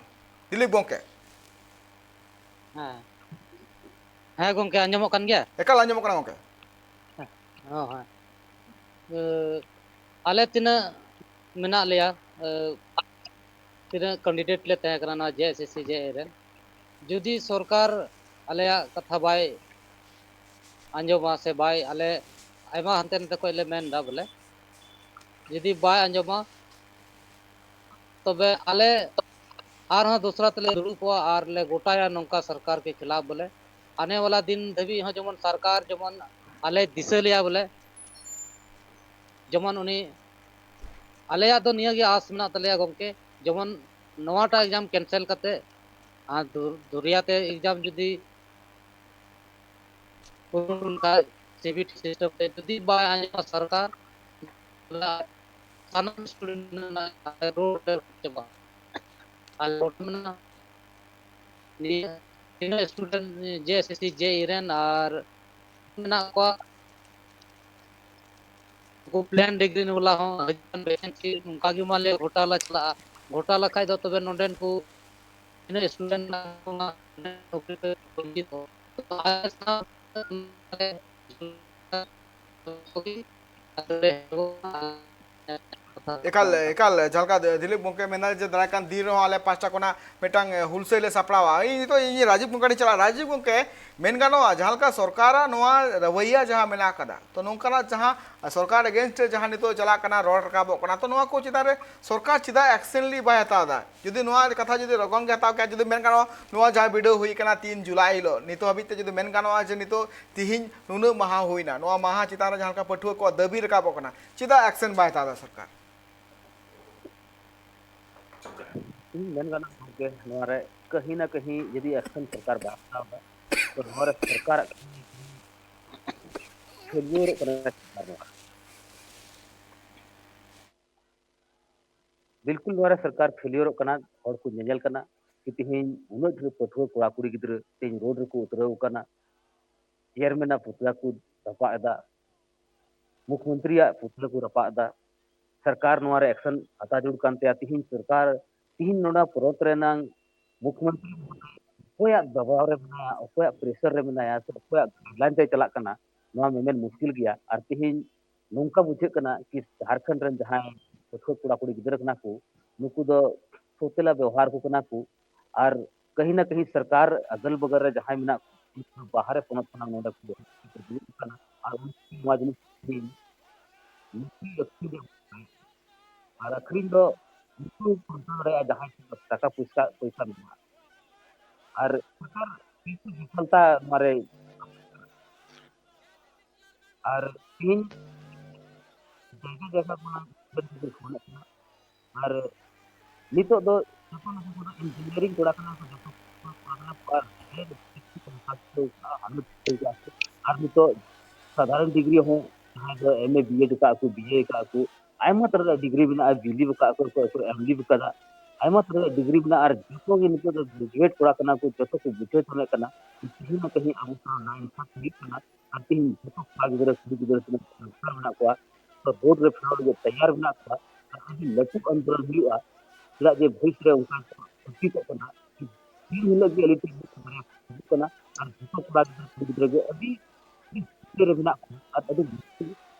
ᱫᱤᱞᱤᱯ ᱜᱚᱢᱠᱮ᱾ ᱦᱮᱸ, ᱦᱮᱸ ᱜᱚᱢᱠᱮ, ᱟᱸᱡᱚᱢᱚᱜ ᱠᱟᱱ ᱜᱮᱭᱟ? ᱮᱠᱟᱞ ᱟᱸᱡᱚᱢᱚᱜ ᱠᱟᱱᱟ ᱜᱚᱢᱠᱮ᱾ ᱦᱚᱸ, ᱦᱮᱸ᱾ ᱮ, ᱟᱞᱮ ᱛᱤᱱᱟᱹᱜ ᱢᱮᱱᱟᱜ ᱞᱮᱭᱟ, ᱮ, ᱛᱤᱱᱟᱹᱜ candidate ᱞᱮ ᱛᱟᱦᱮᱸ ᱠᱟᱱᱟ ᱱᱚᱣᱟ JSSC JE ᱨᱮᱱ, ᱡᱩᱫᱤ ᱥᱚᱨᱠᱟᱨ ᱟᱞᱮᱭᱟᱜ ᱠᱟᱛᱷᱟ ᱵᱟᱭ ᱟᱸᱡᱚᱢᱟ ᱥᱮ ᱵᱟᱭ, ᱟᱞᱮ ᱟᱭᱢᱟ ᱦᱟᱱᱛᱮ ᱱᱟᱛᱮ ᱠᱷᱚᱡ ᱞᱮ ᱢᱮᱱ ᱮᱫᱟ ᱵᱚᱞᱮ, ᱡᱩᱫᱤ ᱵᱟᱭ ᱟᱸᱡᱚᱢᱟ, ᱛᱚᱵᱮ ᱟᱞᱮ ᱟᱨᱦᱚᱸ ᱫᱚᱥᱨᱟ ᱛᱮᱞᱮ ᱫᱩᱲᱩᱵ ᱠᱚᱜᱼᱟ ᱟᱨ ᱞᱮ ᱜᱚᱴᱟᱭᱟ ᱱᱚᱝᱠᱟ ᱥᱚᱨᱠᱟᱨ ᱠᱮ ᱠᱷᱤᱞᱟᱯ ᱵᱚᱞᱮ᱾ ᱟᱱᱮ ᱣᱟᱞᱟ ᱫᱤᱱ ᱫᱷᱟᱹᱵᱤᱡ ᱦᱚᱸ ᱡᱮᱢᱚᱱ ᱥᱚᱨᱠᱟᱨ ᱡᱮᱢᱚᱱ ᱟᱞᱮ ᱫᱤᱥᱟᱹ ᱞᱮᱭᱟ ᱵᱚᱞᱮ, ᱡᱮᱢᱚᱱ ᱩᱱᱤ, ᱟᱞᱮᱭᱟᱜ ᱫᱚ ᱱᱤᱭᱟᱹ ᱜᱮ ᱟᱸᱥ ᱢᱮᱱᱟᱜ ᱛᱟᱞᱮᱭᱟ ᱜᱚᱢᱠᱮ, ᱡᱮᱢᱚᱱ ᱱᱚᱣᱟᱴᱟᱜ exam cancel ᱠᱟᱛᱮ ᱟᱨ ᱫᱩ-, ᱫᱚᱨᱭᱟ ᱛᱮ exam ᱡᱩᱫᱤ ᱠᱷᱟᱡ, CBT system ᱛᱮ ᱡᱩᱫᱤ ᱵᱟᱭ ᱟᱸᱡᱚᱢᱟ ᱥᱚᱨᱠᱟᱨ, ᱥᱟᱱᱟᱢ student ᱨᱮᱱᱟᱜ road ᱰᱮᱵᱷᱞᱚᱯ ᱪᱟᱵᱟᱜᱼᱟ᱾ ᱟᱨ road ᱢᱮᱱᱟᱜᱼᱟ, ᱱᱤᱭᱟᱹ ᱛᱤᱱᱟᱹᱜ student JSSC JE ᱨᱮᱱ ᱟᱨ ᱢᱮᱱᱟᱜ ᱠᱚᱣᱟ, ᱩᱱᱠᱩ plain degree ᱵᱟᱞᱟ ᱦᱚᱸ ᱦᱤᱡᱩᱜ ᱠᱟᱱ vacancy ᱚᱱᱠᱟ ᱜᱮ ᱢᱟᱱᱞᱤᱭᱟ ᱜᱷᱚᱴᱟᱞᱟ ᱪᱟᱞᱟᱜᱼᱟ, ᱜᱷᱚᱴᱟᱞᱟ ᱠᱷᱟᱡ ᱫᱚ ᱛᱚᱵᱮ ᱱᱚᱰᱮᱱ ᱠᱚ ᱛᱤᱱᱟᱹᱜ student ᱢᱮᱱᱟᱜ ᱠᱚᱣᱟ ᱱᱚᱠᱨᱤ ᱠᱚ ᱵᱚᱧᱪᱤᱛ ᱠᱚ᱾ ᱛᱚ ᱟᱞᱮ ᱥᱟᱶ ᱮᱠᱟᱞ ᱮᱠᱟᱞ ᱡᱟᱦᱟᱸ ᱞᱮᱠᱟ ᱫᱤᱞᱤᱯ ᱜᱚᱢᱠᱮ ᱢᱮᱱᱫᱟ ᱡᱮ ᱫᱟᱨᱟᱭ ᱠᱟᱱ ᱫᱤᱱ ᱨᱮᱦᱚᱸ ᱟᱞᱮ ᱯᱟᱦᱴᱟ ᱠᱷᱚᱱᱟᱜ ᱢᱤᱫᱴᱟᱝ ᱦᱩᱞᱥᱟᱹᱭ ᱞᱮ ᱥᱟᱯᱲᱟᱣᱟ᱾ ᱤᱧ ᱱᱤᱛᱚᱜ ᱤᱧ ᱨᱟᱡᱤᱵᱽ ᱜᱚᱢᱠᱮ ᱴᱷᱮᱱ ᱪᱟᱞᱟᱜᱼᱟ᱾ ᱨᱟᱡᱤᱵᱽ ᱜᱚᱢᱠᱮ, ᱢᱮᱱ ᱜᱟᱱᱚᱜᱼᱟ ᱡᱟᱦᱟᱸ ᱞᱮᱠᱟ ᱥᱚᱨᱠᱟᱨᱟᱜ ᱱᱚᱣᱟ ᱨᱟᱹᱣᱟᱹᱭᱟ ᱡᱟᱦᱟᱸ ᱢᱮᱱᱟᱜ ᱟᱠᱟᱫᱟ, ᱛᱚ ᱱᱚᱝᱠᱟᱱᱟᱜ ᱡᱟᱦᱟᱸ ᱥᱚᱨᱠᱟᱨ against ᱨᱮ ᱡᱟᱦᱟᱸ ᱱᱤᱛᱚᱜ ᱪᱟᱞᱟᱜ ᱠᱟᱱᱟ, ᱨᱚᱲ ᱨᱟᱠᱟᱵᱚᱜ ᱠᱟᱱᱟ, ᱛᱚ ᱱᱚᱣᱟ ᱠᱚ ᱪᱮᱛᱟᱱ ᱨᱮ ᱥᱚᱨᱠᱟᱨ ᱪᱮᱫᱟᱜ action ᱞᱤ ᱵᱟᱭ ᱦᱟᱛᱟᱣ ᱮᱫᱟ? ᱡᱩᱫᱤ ᱱᱚᱣᱟ ᱠᱟᱛᱷᱟ ᱡᱩᱫᱤ ᱞᱚᱜᱚᱱ ᱜᱮ ᱦᱟᱛᱟᱣ ᱠᱮᱭᱟ, ᱡᱩᱫᱤ ᱢᱮᱱ ᱜᱟᱱᱚᱜᱼᱟ ᱱᱚᱣᱟ ᱡᱟᱦᱟᱸ ᱵᱤᱰᱟᱹᱣ ᱦᱩᱭ ᱠᱟᱱᱟ ᱛᱤᱱ ᱡᱩᱞᱟᱭ ᱦᱤᱞᱳᱜ, ᱱᱤᱛᱚᱜ ᱦᱟᱹᱵᱤᱡ ᱛᱮ ᱡᱩᱫᱤ ᱢᱮᱱ ᱜᱟᱱᱚᱜᱼᱟ ᱡᱮ ᱱᱤᱛᱚᱜ ᱛᱤᱦᱤᱧ ᱱᱩᱱᱟᱹᱜ ᱢᱟᱦᱟ ᱦᱩᱭᱱᱟ, ᱱᱚᱣᱟ ᱢᱟᱦᱟ ᱪᱮᱛᱟᱱ ᱨᱮ ᱡᱟᱦᱟᱸ ᱞᱮᱠᱟ ᱯᱟᱹᱴᱷᱩᱣᱟᱹ ᱠᱚᱣᱟᱜ ᱫᱟᱹᱵᱤ ᱨᱟᱠᱟᱵᱚᱜ ᱠᱟᱱᱟ, ᱪᱮᱫᱟᱜ action ᱵᱟᱭ ᱦᱟᱛᱟᱣ ᱮᱫᱟ ᱥᱚᱨᱠᱟᱨ? ᱤᱧ ᱢᱮᱱ ᱜᱟᱱᱚᱜᱼᱟ ᱜᱚᱢᱠᱮ, ᱱᱚᱣᱟ ᱨᱮ ᱠᱟᱹᱦᱤ ᱱᱟ ᱠᱟᱹᱦᱤ ᱡᱩᱫᱤ action ᱥᱚᱨᱠᱟᱨ ᱵᱟᱭ ᱦᱟᱛᱟᱣ ᱮᱫᱟ, ᱛᱚ ᱱᱚᱣᱟ ᱨᱮ ᱥᱚᱨᱠᱟᱨᱟᱜ ᱯᱷᱮᱞᱤᱭᱳᱨᱚᱜ ᱠᱟᱱᱟ ᱥᱚᱨᱠᱟᱨ ᱱᱚᱣᱟ᱾ ᱵᱤᱞᱠᱩᱞ ᱱᱚᱣᱟ ᱨᱮ ᱥᱚᱨᱠᱟᱨ ᱯᱷᱮᱞᱤᱭᱳᱨᱚᱜ ᱠᱟᱱᱟ᱾ ᱦᱚᱲ ᱠᱚ ᱧᱮᱧᱮᱞ ᱠᱟᱱᱟ ᱠᱤ ᱛᱮᱦᱮᱧ ᱩᱱᱟᱹᱜ ᱰᱷᱮᱨ ᱯᱟᱹᱴᱷᱩᱣᱟᱹ ᱠᱚᱲᱟ ᱠᱩᱲᱤ ᱜᱤᱫᱽᱨᱟᱹ ᱛᱮᱦᱮᱧ ᱨᱳᱰ ᱨᱮᱠᱚ ᱩᱛᱨᱟᱹᱣ ᱟᱠᱟᱱᱟ, ᱪᱮᱭᱟᱨᱢᱮᱱᱟᱜ ᱯᱩᱛᱞᱟ ᱠᱚ ᱨᱟᱯᱟᱜ ᱮᱫᱟ, ᱢᱩᱠᱷᱢᱚᱱᱛᱨᱤᱭᱟᱜ ᱯᱩᱛᱞᱟᱹ ᱠᱚ ᱨᱟᱯᱟᱜ ᱮᱫᱟ᱾ ᱥᱚᱨᱠᱟᱨ ᱱᱚᱣᱟ ᱨᱮ action ᱦᱟᱛᱟᱣ ᱡᱟᱹᱨᱩᱲ ᱠᱟᱱ ᱛᱟᱭᱟ᱾ ᱛᱤᱦᱤᱧ ᱥᱚᱨᱠᱟᱨ, ᱛᱤᱦᱤᱧ ᱱᱚᱰᱮ ᱯᱚᱱᱚᱛ ᱨᱮᱱᱟᱝ ᱢᱩᱠᱷᱢᱚᱱᱛᱨᱤ ᱚᱠᱚᱭᱟᱜ ᱫᱟᱵᱟᱣ ᱨᱮ ᱢᱮᱱᱟᱭᱟ, ᱚᱠᱚᱭᱟᱜ pressure ᱨᱮ ᱢᱮᱱᱟᱭᱟ, ᱥᱮ ᱚᱠᱚᱭᱟᱜ guideline ᱛᱮ ᱪᱟᱞᱟᱜ ᱠᱟᱱᱟ, ᱱᱚᱣᱟ ᱢᱮᱢᱮᱱ ᱢᱩᱥᱠᱤᱞ ᱜᱮᱭᱟ᱾ ᱟᱨ ᱛᱤᱦᱤᱧ ᱱᱚᱝᱠᱟ ᱵᱩᱡᱷᱟᱹᱜ ᱠᱟᱱᱟ ᱠᱤ ᱡᱷᱟᱲᱠᱷᱚᱸᱰ ᱨᱮᱱ ᱡᱟᱦᱟᱸᱭ ᱯᱟᱹᱴᱷᱩᱣᱟᱹ ᱠᱚᱲᱟ ᱠᱩᱲᱤ ᱜᱤᱫᱽᱨᱟᱹ ᱠᱟᱱᱟ ᱠᱚ, ᱱᱩᱠᱩ ᱫᱚ ᱥᱚᱛᱮᱞᱟ ᱵᱮᱣᱦᱟᱨ ᱠᱚ ᱠᱟᱱᱟ ᱠᱚ᱾ ᱟᱨ ᱠᱟᱹᱦᱤ ᱱᱟ ᱠᱟᱹᱦᱤ ᱥᱚᱨᱠᱟᱨ ᱟᱜᱟᱞ ᱵᱟᱜᱟᱞ ᱨᱮ ᱡᱟᱦᱟᱸᱭ ᱢᱮᱱᱟᱜ ᱠᱚ, ᱵᱟᱦᱨᱮ ᱯᱚᱱᱚᱛ ᱠᱷᱚᱱᱟᱜ ᱱᱚᱰᱮ ᱠᱚ ᱫᱩᱲᱩᱵ ᱠᱟᱱᱟ᱾ ᱟᱨ ᱩᱱᱠᱩ ᱱᱚᱣᱟ ᱡᱤᱱᱤᱥ ᱛᱮᱦᱮᱧ ᱞᱟᱹᱠᱛᱤ ᱞᱟᱹᱠᱛᱤ ᱜᱮ ᱟᱨ ᱟᱹᱠᱷᱨᱤᱧ ᱫᱚ ᱩᱱᱠᱩ ᱥᱟᱱᱛᱟᱲ ᱨᱮᱭᱟᱜ ᱡᱟᱦᱟᱸᱭ ᱴᱟᱠᱟ ᱯᱚᱭᱥᱟ ᱯᱚᱭᱥᱟ ᱢᱮᱱᱟᱜᱼᱟ᱾ ᱟᱨ ᱥᱚᱨᱠᱟᱨ ᱠᱤᱪᱷᱩ ᱵᱤᱯᱷᱚᱞᱛᱟ ᱱᱚᱣᱟ ᱨᱮ ᱟᱨ ᱛᱤᱦᱤᱧ ᱡᱟᱭᱜᱟ ᱡᱟᱭᱜᱟ ᱠᱷᱚᱱᱟᱜ ᱜᱤᱫᱽᱨᱟᱹ ᱠᱚ ᱯᱷᱳᱱᱮᱫ ᱠᱟᱱᱟ᱾ ᱟᱨ ᱱᱤᱛᱚᱜ ᱫᱚ ᱡᱚᱛᱚ ᱞᱮᱠᱟ ᱠᱚᱫᱚ ᱤᱧᱡᱤᱱᱤᱭᱟᱨᱤᱝ ᱠᱚᱲᱟ ᱠᱟᱱᱟ ᱠᱚ, ᱡᱚᱛᱚ ᱠᱚᱲᱟ ᱠᱟᱱᱟ ᱠᱚ, ᱟᱨ ᱰᱷᱮᱨ ᱟᱨ ᱱᱤᱛᱚᱜ ᱥᱟᱫᱷᱟᱨᱚᱱ ᱰᱤᱜᱽᱨᱤ ᱦᱚᱸ ᱡᱟᱦᱟᱸᱭ ᱫᱚ ᱮᱢ ᱮ ᱵᱤ ᱮᱰ ᱟᱠᱟᱫ ᱠᱚ, ᱵᱤ ᱮ ᱟᱠᱟᱫ ᱠᱚ, ᱟᱭᱢᱟ ᱛᱚᱨᱟ ᱨᱮᱭᱟᱜ ᱰᱤᱜᱽᱨᱤ ᱢᱮᱱᱟᱜᱼᱟ, ᱵᱤ ᱞᱤᱵᱷ ᱟᱠᱟᱫ ᱠᱚ, ᱚᱠᱚᱭ ᱠᱚ ᱮᱢ ᱞᱤᱵᱷ ᱟᱠᱟᱫᱟ, ᱟᱭᱢᱟ ᱛᱚᱨᱟ ᱨᱮᱭᱟᱜ ᱰᱤᱜᱽᱨᱤ ᱢᱮᱱᱟᱜᱼᱟ᱾ ᱟᱨ ᱡᱚᱛᱚ ᱜᱮ ᱱᱤᱛᱚᱜ ᱫᱚ ᱜᱨᱮᱡᱩᱭᱮᱴ ᱠᱚᱲᱟ ᱠᱟᱱᱟ ᱠᱚ, ᱡᱚᱛᱚ ᱠᱚ ᱵᱩᱡᱷᱟᱹᱣ ᱧᱟᱢᱮᱫ ᱠᱟᱱᱟ ᱠᱤ ᱛᱮᱦᱮᱧ ᱱᱟ ᱛᱮᱦᱮᱧ ᱟᱵᱚ ᱥᱟᱶ ᱱᱟᱭᱤᱱᱥᱟᱱ ᱦᱩᱭᱩᱜ ᱠᱟᱱᱟ᱾ ᱟᱨ ᱛᱮᱦᱮᱧ ᱡᱚᱛᱚ ᱠᱚᱲᱟ ᱜᱤᱫᱽᱨᱟᱹ ᱠᱩᱲᱤ ᱜᱤᱫᱽᱨᱟᱹ ᱛᱤᱱᱟᱹᱜ ᱥᱟᱱᱛᱟᱲ ᱢᱮᱱᱟᱜ ᱠᱚᱣᱟ, ᱛᱚ ᱨᱳᱰ ᱨᱮ ᱯᱷᱮᱰᱚᱜ ᱞᱟᱹᱜᱤᱫ ᱛᱮᱭᱟᱨ ᱢᱮᱱᱟᱜ ᱠᱚᱣᱟ᱾ ᱟᱨ ᱟᱹᱰᱤ ᱞᱟᱹᱴᱩ ᱟᱱᱫᱳᱞᱚᱱ ᱦᱩᱭᱩᱜᱼᱟ᱾ ᱪᱮᱫᱟᱜ ᱡᱮ ᱵᱷᱚᱵᱤᱥ ᱨᱮ ᱚᱱᱠᱟ ᱠᱚ ᱥᱤᱠᱠᱷᱤᱛᱚᱜ ᱠᱟᱱᱟ, ᱫᱤᱱ ᱦᱤᱞᱳᱜ ᱜᱮ ᱟᱹᱰᱤ ᱰᱷᱮᱨ ᱵᱟᱨᱭᱟ ᱦᱤᱡᱩᱜ ᱠᱟᱱᱟ᱾ ᱟᱨ ᱡᱚᱛᱚ ᱠᱚᱲᱟ ᱜᱤᱫᱽᱨᱟᱹ ᱠᱩᱲᱤ ᱜᱤᱫᱽᱨᱟᱹ ᱜᱮ ᱟᱹᱰᱤ ᱟᱹᱰᱤ ᱪᱤᱱᱛᱟᱹ ᱨᱮ ᱢᱮᱱᱟᱜ ᱠᱚᱣᱟ᱾ ᱟᱨ ᱟᱹᱰᱤ ᱞᱟᱹᱴᱩ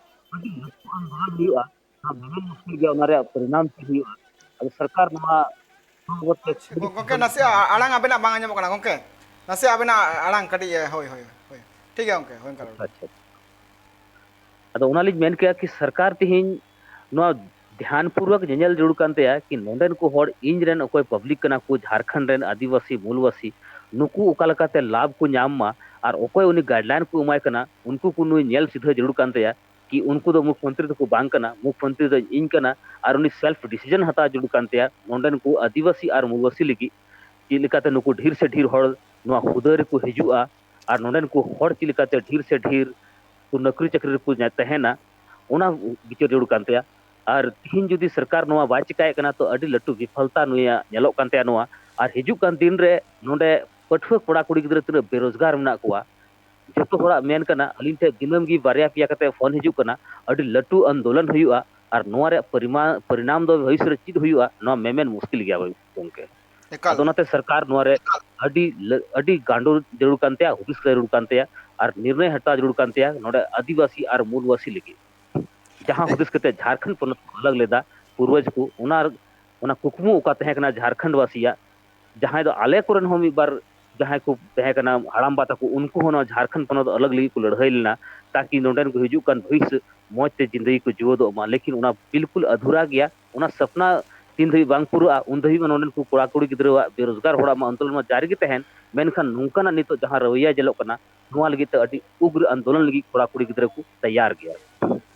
ᱟᱹᱰᱤ ᱞᱟᱹᱴᱩ ᱟᱱᱫᱳᱞᱚᱱ ᱦᱩᱭᱩᱜᱼᱟ᱾ ᱢᱮᱢᱮᱱ ᱢᱩᱥᱠᱤᱞ ᱜᱮᱭᱟ ᱚᱱᱟ ᱨᱮᱭᱟᱜ ᱯᱚᱨᱤᱱᱟᱢ ᱪᱮᱫ ᱦᱩᱭᱩᱜᱼᱟ᱾ ᱟᱫᱚ ᱥᱚᱨᱠᱟᱨ ᱱᱚᱣᱟ ᱵᱟᱵᱚᱫ ᱛᱮ ᱟᱪᱪᱷᱟ, ᱜᱚ-, ᱜᱚᱝᱠᱮ, ᱱᱟᱥᱮ ᱟ-, ᱟᱲᱟᱝ ᱟᱵᱮᱱᱟᱜ ᱵᱟᱝ ᱟᱸᱡᱚᱢᱚᱜ ᱠᱟᱱᱟ ᱜᱚᱝᱠᱮ, ᱱᱟᱥᱮ ᱟᱵᱮᱱᱟᱜ ᱟᱲᱟᱝ ᱠᱟᱹᱴᱤᱡ, ᱮ, ᱦᱳᱭ, ᱦᱳᱭ, ᱦᱳᱭ, ᱴᱷᱤᱠ ᱜᱮᱭᱟ ᱜᱚᱝᱠᱮ, ᱦᱳᱭ, ᱚᱱᱠᱟ ᱨᱚᱲ ᱵᱮᱱ᱾ ᱟᱪᱪᱷᱟ, ᱟᱪᱪᱷᱟ᱾ ᱟᱫᱚ ᱚᱱᱟᱞᱤᱧ ᱢᱮᱱ ᱠᱮᱭᱟ ᱠᱤ ᱥᱚᱨᱠᱟᱨ ᱛᱮᱦᱮᱧ ᱱᱚᱣᱟ ᱫᱷᱮᱭᱟᱱ ᱯᱩᱨᱣᱚᱠ ᱧᱮᱧᱮᱞ ᱡᱟᱹᱨᱩᱲ ᱠᱟᱱ ᱛᱟᱭᱟ ᱠᱤ ᱱᱚᱰᱮᱱ ᱠᱚ ᱦᱚᱲ ᱤᱧ ᱨᱮᱱ ᱚᱠᱚᱭ ᱯᱟᱵᱽᱞᱤᱠ ᱠᱟᱱᱟ ᱠᱚ, ᱡᱷᱟᱲᱠᱷᱚᱸᱰ ᱨᱮᱱ ᱟᱹᱫᱤᱵᱟᱹᱥᱤ ᱢᱩᱞᱵᱟᱹᱥᱤ, ᱱᱩᱠᱩ ᱚᱠᱟ ᱞᱮᱠᱟᱛᱮ ᱞᱟᱵᱷ ᱠᱚ ᱧᱟᱢ ᱢᱟ ᱟᱨ ᱚᱠᱚᱭ ᱩᱱᱤ ᱜᱟᱭᱤᱰᱞᱟᱭᱤᱱ ᱠᱚ ᱮᱢᱟᱭ ᱠᱟᱱᱟ, ᱩᱱᱠᱩ ᱠᱚ ᱱᱩᱭ ᱧᱮᱞ ᱥᱤᱫᱷᱟᱹ ᱡᱟᱹᱨᱩᱲ ᱠᱟᱱ ᱛᱟᱭᱟ ᱠᱤ ᱩᱱᱠᱩ ᱫᱚ ᱢᱩᱠᱷ ᱢᱚᱱᱛᱨᱤ ᱫᱚᱠᱚ ᱵᱟᱝ ᱠᱟᱱᱟ, ᱢᱩᱠᱷ ᱢᱚᱱᱛᱨᱤ ᱫᱚ ᱤᱧ ᱠᱟᱱᱟ᱾ ᱟᱨ ᱩᱱᱤ ᱥᱮᱞᱯ ᱰᱤᱥᱤᱡᱚᱱ ᱦᱟᱛᱟᱣ ᱡᱟᱹᱨᱩᱲ ᱠᱟᱱ ᱛᱟᱭᱟ ᱱᱚᱰᱮᱱ ᱠᱚ ᱟᱹᱫᱤᱵᱟᱹᱥᱤ ᱟᱨ ᱢᱩᱞᱵᱟᱹᱥᱤ ᱞᱟᱹᱜᱤᱫ, ᱪᱮᱫ ᱞᱮᱠᱟᱛᱮ ᱱᱩᱠᱩ ᱰᱷᱮᱨ ᱥᱮ ᱰᱷᱮᱨ ᱦᱚᱲ ᱱᱚᱣᱟ ᱦᱩᱫᱟᱹ ᱨᱮᱠᱚ ᱦᱤᱡᱩᱜᱼᱟ ᱟᱨ ᱱᱚᱰᱮᱱ ᱠᱚ ᱦᱚᱲ ᱪᱮᱫ ᱞᱮᱠᱟᱛᱮ ᱰᱷᱮᱨ ᱥᱮ ᱰᱷᱮᱨ ᱠᱚ ᱱᱚᱠᱨᱤ ᱪᱟᱹᱠᱨᱤ ᱨᱮᱠᱚ ᱧᱟ-, ᱛᱟᱦᱮᱱᱟ, ᱚᱱᱟ ᱵᱤᱪᱟᱹᱨ ᱡᱟᱹᱨᱩᱲ ᱠᱟᱱ ᱛᱟᱭᱟ᱾ ᱟᱨ ᱛᱤᱦᱤᱧ ᱡᱩᱫᱤ ᱥᱚᱨᱠᱟᱨ ᱱᱚᱣᱟ ᱵᱟᱭ ᱪᱤᱠᱟᱭᱮᱫ ᱠᱟᱱᱟ, ᱛᱚ ᱟᱹᱰᱤ ᱞᱟᱹᱴᱩ ᱵᱤᱯᱷᱚᱞᱛᱟ ᱱᱩᱭᱟᱜ ᱧᱮᱞᱚᱜ ᱠᱟᱱ ᱛᱟᱭᱟ ᱱᱚᱣᱟ᱾ ᱟᱨ ᱦᱤᱡᱩᱜ ᱠᱟᱱ ᱫᱤᱱ ᱨᱮ ᱱᱚᱰᱮ ᱯᱟᱹᱴᱷᱩᱣᱟᱹ ᱠᱚᱲᱟ ᱠᱩᱲᱤ ᱜᱤᱫᱽᱨᱟᱹ ᱛᱤᱱᱟᱹᱜ ᱵᱮᱨᱳᱡᱽᱜᱟᱨ ᱢᱮᱱᱟᱜ ᱠᱚᱣᱟ, ᱡᱚᱛᱚ ᱦᱚᱲᱟᱜ ᱢᱮᱱ ᱠᱟᱱᱟ, ᱟᱹᱞᱤᱧ ᱴᱷᱮᱱ ᱫᱤᱱᱟᱹᱢ ᱜᱮ ᱵᱟᱨᱭᱟ ᱯᱮᱭᱟ ᱠᱟᱛᱮ ᱯᱷᱳᱱ ᱦᱤᱡᱩᱜ ᱠᱟᱱᱟ, ᱟᱹᱰᱤ ᱞᱟᱹᱴᱩ ᱟᱱᱫᱳᱞᱚᱱ ᱦᱩᱭᱩᱜᱼᱟ᱾ ᱟᱨ ᱱᱚᱣᱟ ᱨᱮᱭᱟᱜ ᱯᱚᱨᱤᱢᱟ-, ᱯᱚᱨᱤᱱᱟᱢ ᱫᱚ ᱵᱷᱚᱵᱤᱥᱥᱚᱛ ᱨᱮ ᱪᱮᱫ ᱦᱩᱭᱩᱜᱼᱟ, ᱱᱚᱣᱟ ᱢᱮᱢᱮᱱ ᱢᱩᱥᱠᱤᱞ ᱜᱮᱭᱟ ᱜᱚᱢᱠᱮ᱾ ᱮᱠᱟᱞ᱾ ᱟᱫᱚ ᱚᱱᱟᱛᱮ ᱥᱚᱨᱠᱟᱨ ᱱᱚᱣᱟ ᱨᱮ ᱟᱹᱰᱤ ᱞᱟᱹ-, ᱟᱹᱰᱤ ᱜᱟᱸᱰᱚ ᱡᱟᱹᱨᱩᱲ ᱠᱟᱱ ᱛᱟᱭᱟ, ᱦᱩᱫᱤᱥ ᱡᱟᱹᱨᱩᱲ ᱠᱟᱱ ᱛᱟᱭᱟ᱾ ᱟᱨ ᱱᱤᱨᱬᱚᱭ ᱦᱟᱛᱟᱣ ᱡᱟᱹᱨᱩᱲ ᱠᱟᱱ ᱛᱟᱭᱟ ᱱᱚᱰᱮ ᱟᱹᱫᱤᱵᱟᱹᱥᱤ ᱟᱨ ᱢᱩᱞᱵᱟᱹᱥᱤ ᱞᱟᱹᱜᱤᱫ᱾ ᱡᱟᱦᱟᱸ ᱦᱩᱫᱤᱥ ᱠᱟᱛᱮ ᱡᱷᱟᱲᱠᱷᱚᱸᱰ ᱯᱚᱱᱚᱛ ᱠᱚ ᱟᱞᱟᱜᱽ ᱞᱮᱫᱟ ᱯᱩᱨᱵᱚᱡᱽ ᱠᱚ, ᱚᱱᱟ, ᱚᱱᱟ ᱠᱩᱠᱢᱩ ᱚᱠᱟ ᱛᱟᱦᱮᱸ ᱠᱟᱱᱟ ᱡᱷᱟᱲᱠᱷᱚᱸᱰ ᱵᱟᱥᱤᱭᱟᱜ, ᱡᱟᱦᱟᱸᱭ ᱫᱚ ᱟᱞᱮ ᱠᱚᱨᱮᱱ ᱦᱚᱸ ᱢᱤᱫ ᱵᱟᱨ ᱡᱟᱦᱟᱸᱭ ᱠᱚ ᱛᱟᱦᱮᱸ ᱠᱟᱱᱟ ᱦᱟᱲᱟᱢᱵᱟ ᱛᱟᱠᱚ, ᱩᱱᱠᱩ ᱦᱚᱸ ᱱᱚᱣᱟ ᱡᱷᱟᱲᱠᱷᱚᱸᱰ ᱯᱚᱱᱚᱛ ᱟᱞᱟᱜᱽ ᱞᱟᱹᱜᱤᱫ ᱠᱚ ᱞᱟᱹᱲᱦᱟᱹᱭ ᱞᱮᱱᱟ, ᱛᱟᱠᱤ ᱱᱚᱰᱮᱱ ᱠᱚ ᱦᱤᱡᱩᱜ ᱠᱟᱱ ᱵᱷᱚᱵᱤᱥᱥᱚᱛ ᱢᱚᱡᱽ ᱛᱮ ᱡᱤᱱᱫᱮᱜᱤ ᱠᱚ ᱡᱩᱣᱟᱹᱫᱚᱜ ᱢᱟ᱾ ᱞᱮᱠᱤᱱ ᱚᱱᱟ ᱵᱤᱞᱠᱩᱞ ᱟᱫᱷᱩᱨᱟ ᱜᱮᱭᱟ᱾ ᱚᱱᱟ ᱥᱟᱯᱱᱟ ᱛᱤᱱ ᱫᱷᱟᱹᱵᱤᱡ ᱵᱟᱝ ᱯᱩᱨᱟᱹᱜᱼᱟ, ᱩᱱ ᱫᱷᱟᱹᱵᱤᱡ ᱢᱟ ᱱᱚᱰᱮᱱ ᱠᱚ ᱠᱚᱲᱟ ᱠᱩᱲᱤ ᱜᱤᱫᱽᱨᱟᱹᱣᱟᱜ ᱵᱮᱨᱳᱡᱽᱜᱟᱨ ᱦᱚᱲᱟᱜ ᱢᱟ ᱟᱱᱫᱳᱞᱚᱱ ᱢᱟ ᱡᱟᱹᱨᱤ ᱜᱮ ᱛᱟᱦᱮᱱ᱾ ᱢᱮᱱᱠᱷᱟᱱ ᱱᱚᱝᱠᱟᱱᱟᱜ ᱱᱤᱛᱚᱜ ᱡᱟᱦᱟᱸ ᱨᱟᱹᱣᱤᱭᱟ ᱧᱮᱞᱚᱜ ᱠᱟᱱᱟ, ᱱᱚᱣᱟ ᱞᱟᱹᱜᱤᱫ ᱛᱮ ᱟᱹᱰᱤ ᱩᱜᱽᱨ ᱟᱱᱫᱳᱞᱚᱱ ᱞᱟᱹᱜᱤᱫ ᱠᱚᱲᱟ ᱠᱩᱲᱤ ᱜᱤᱫᱽᱨᱟᱹ ᱠᱚ ᱛᱮᱭᱟᱨ ᱜᱮᱭᱟ᱾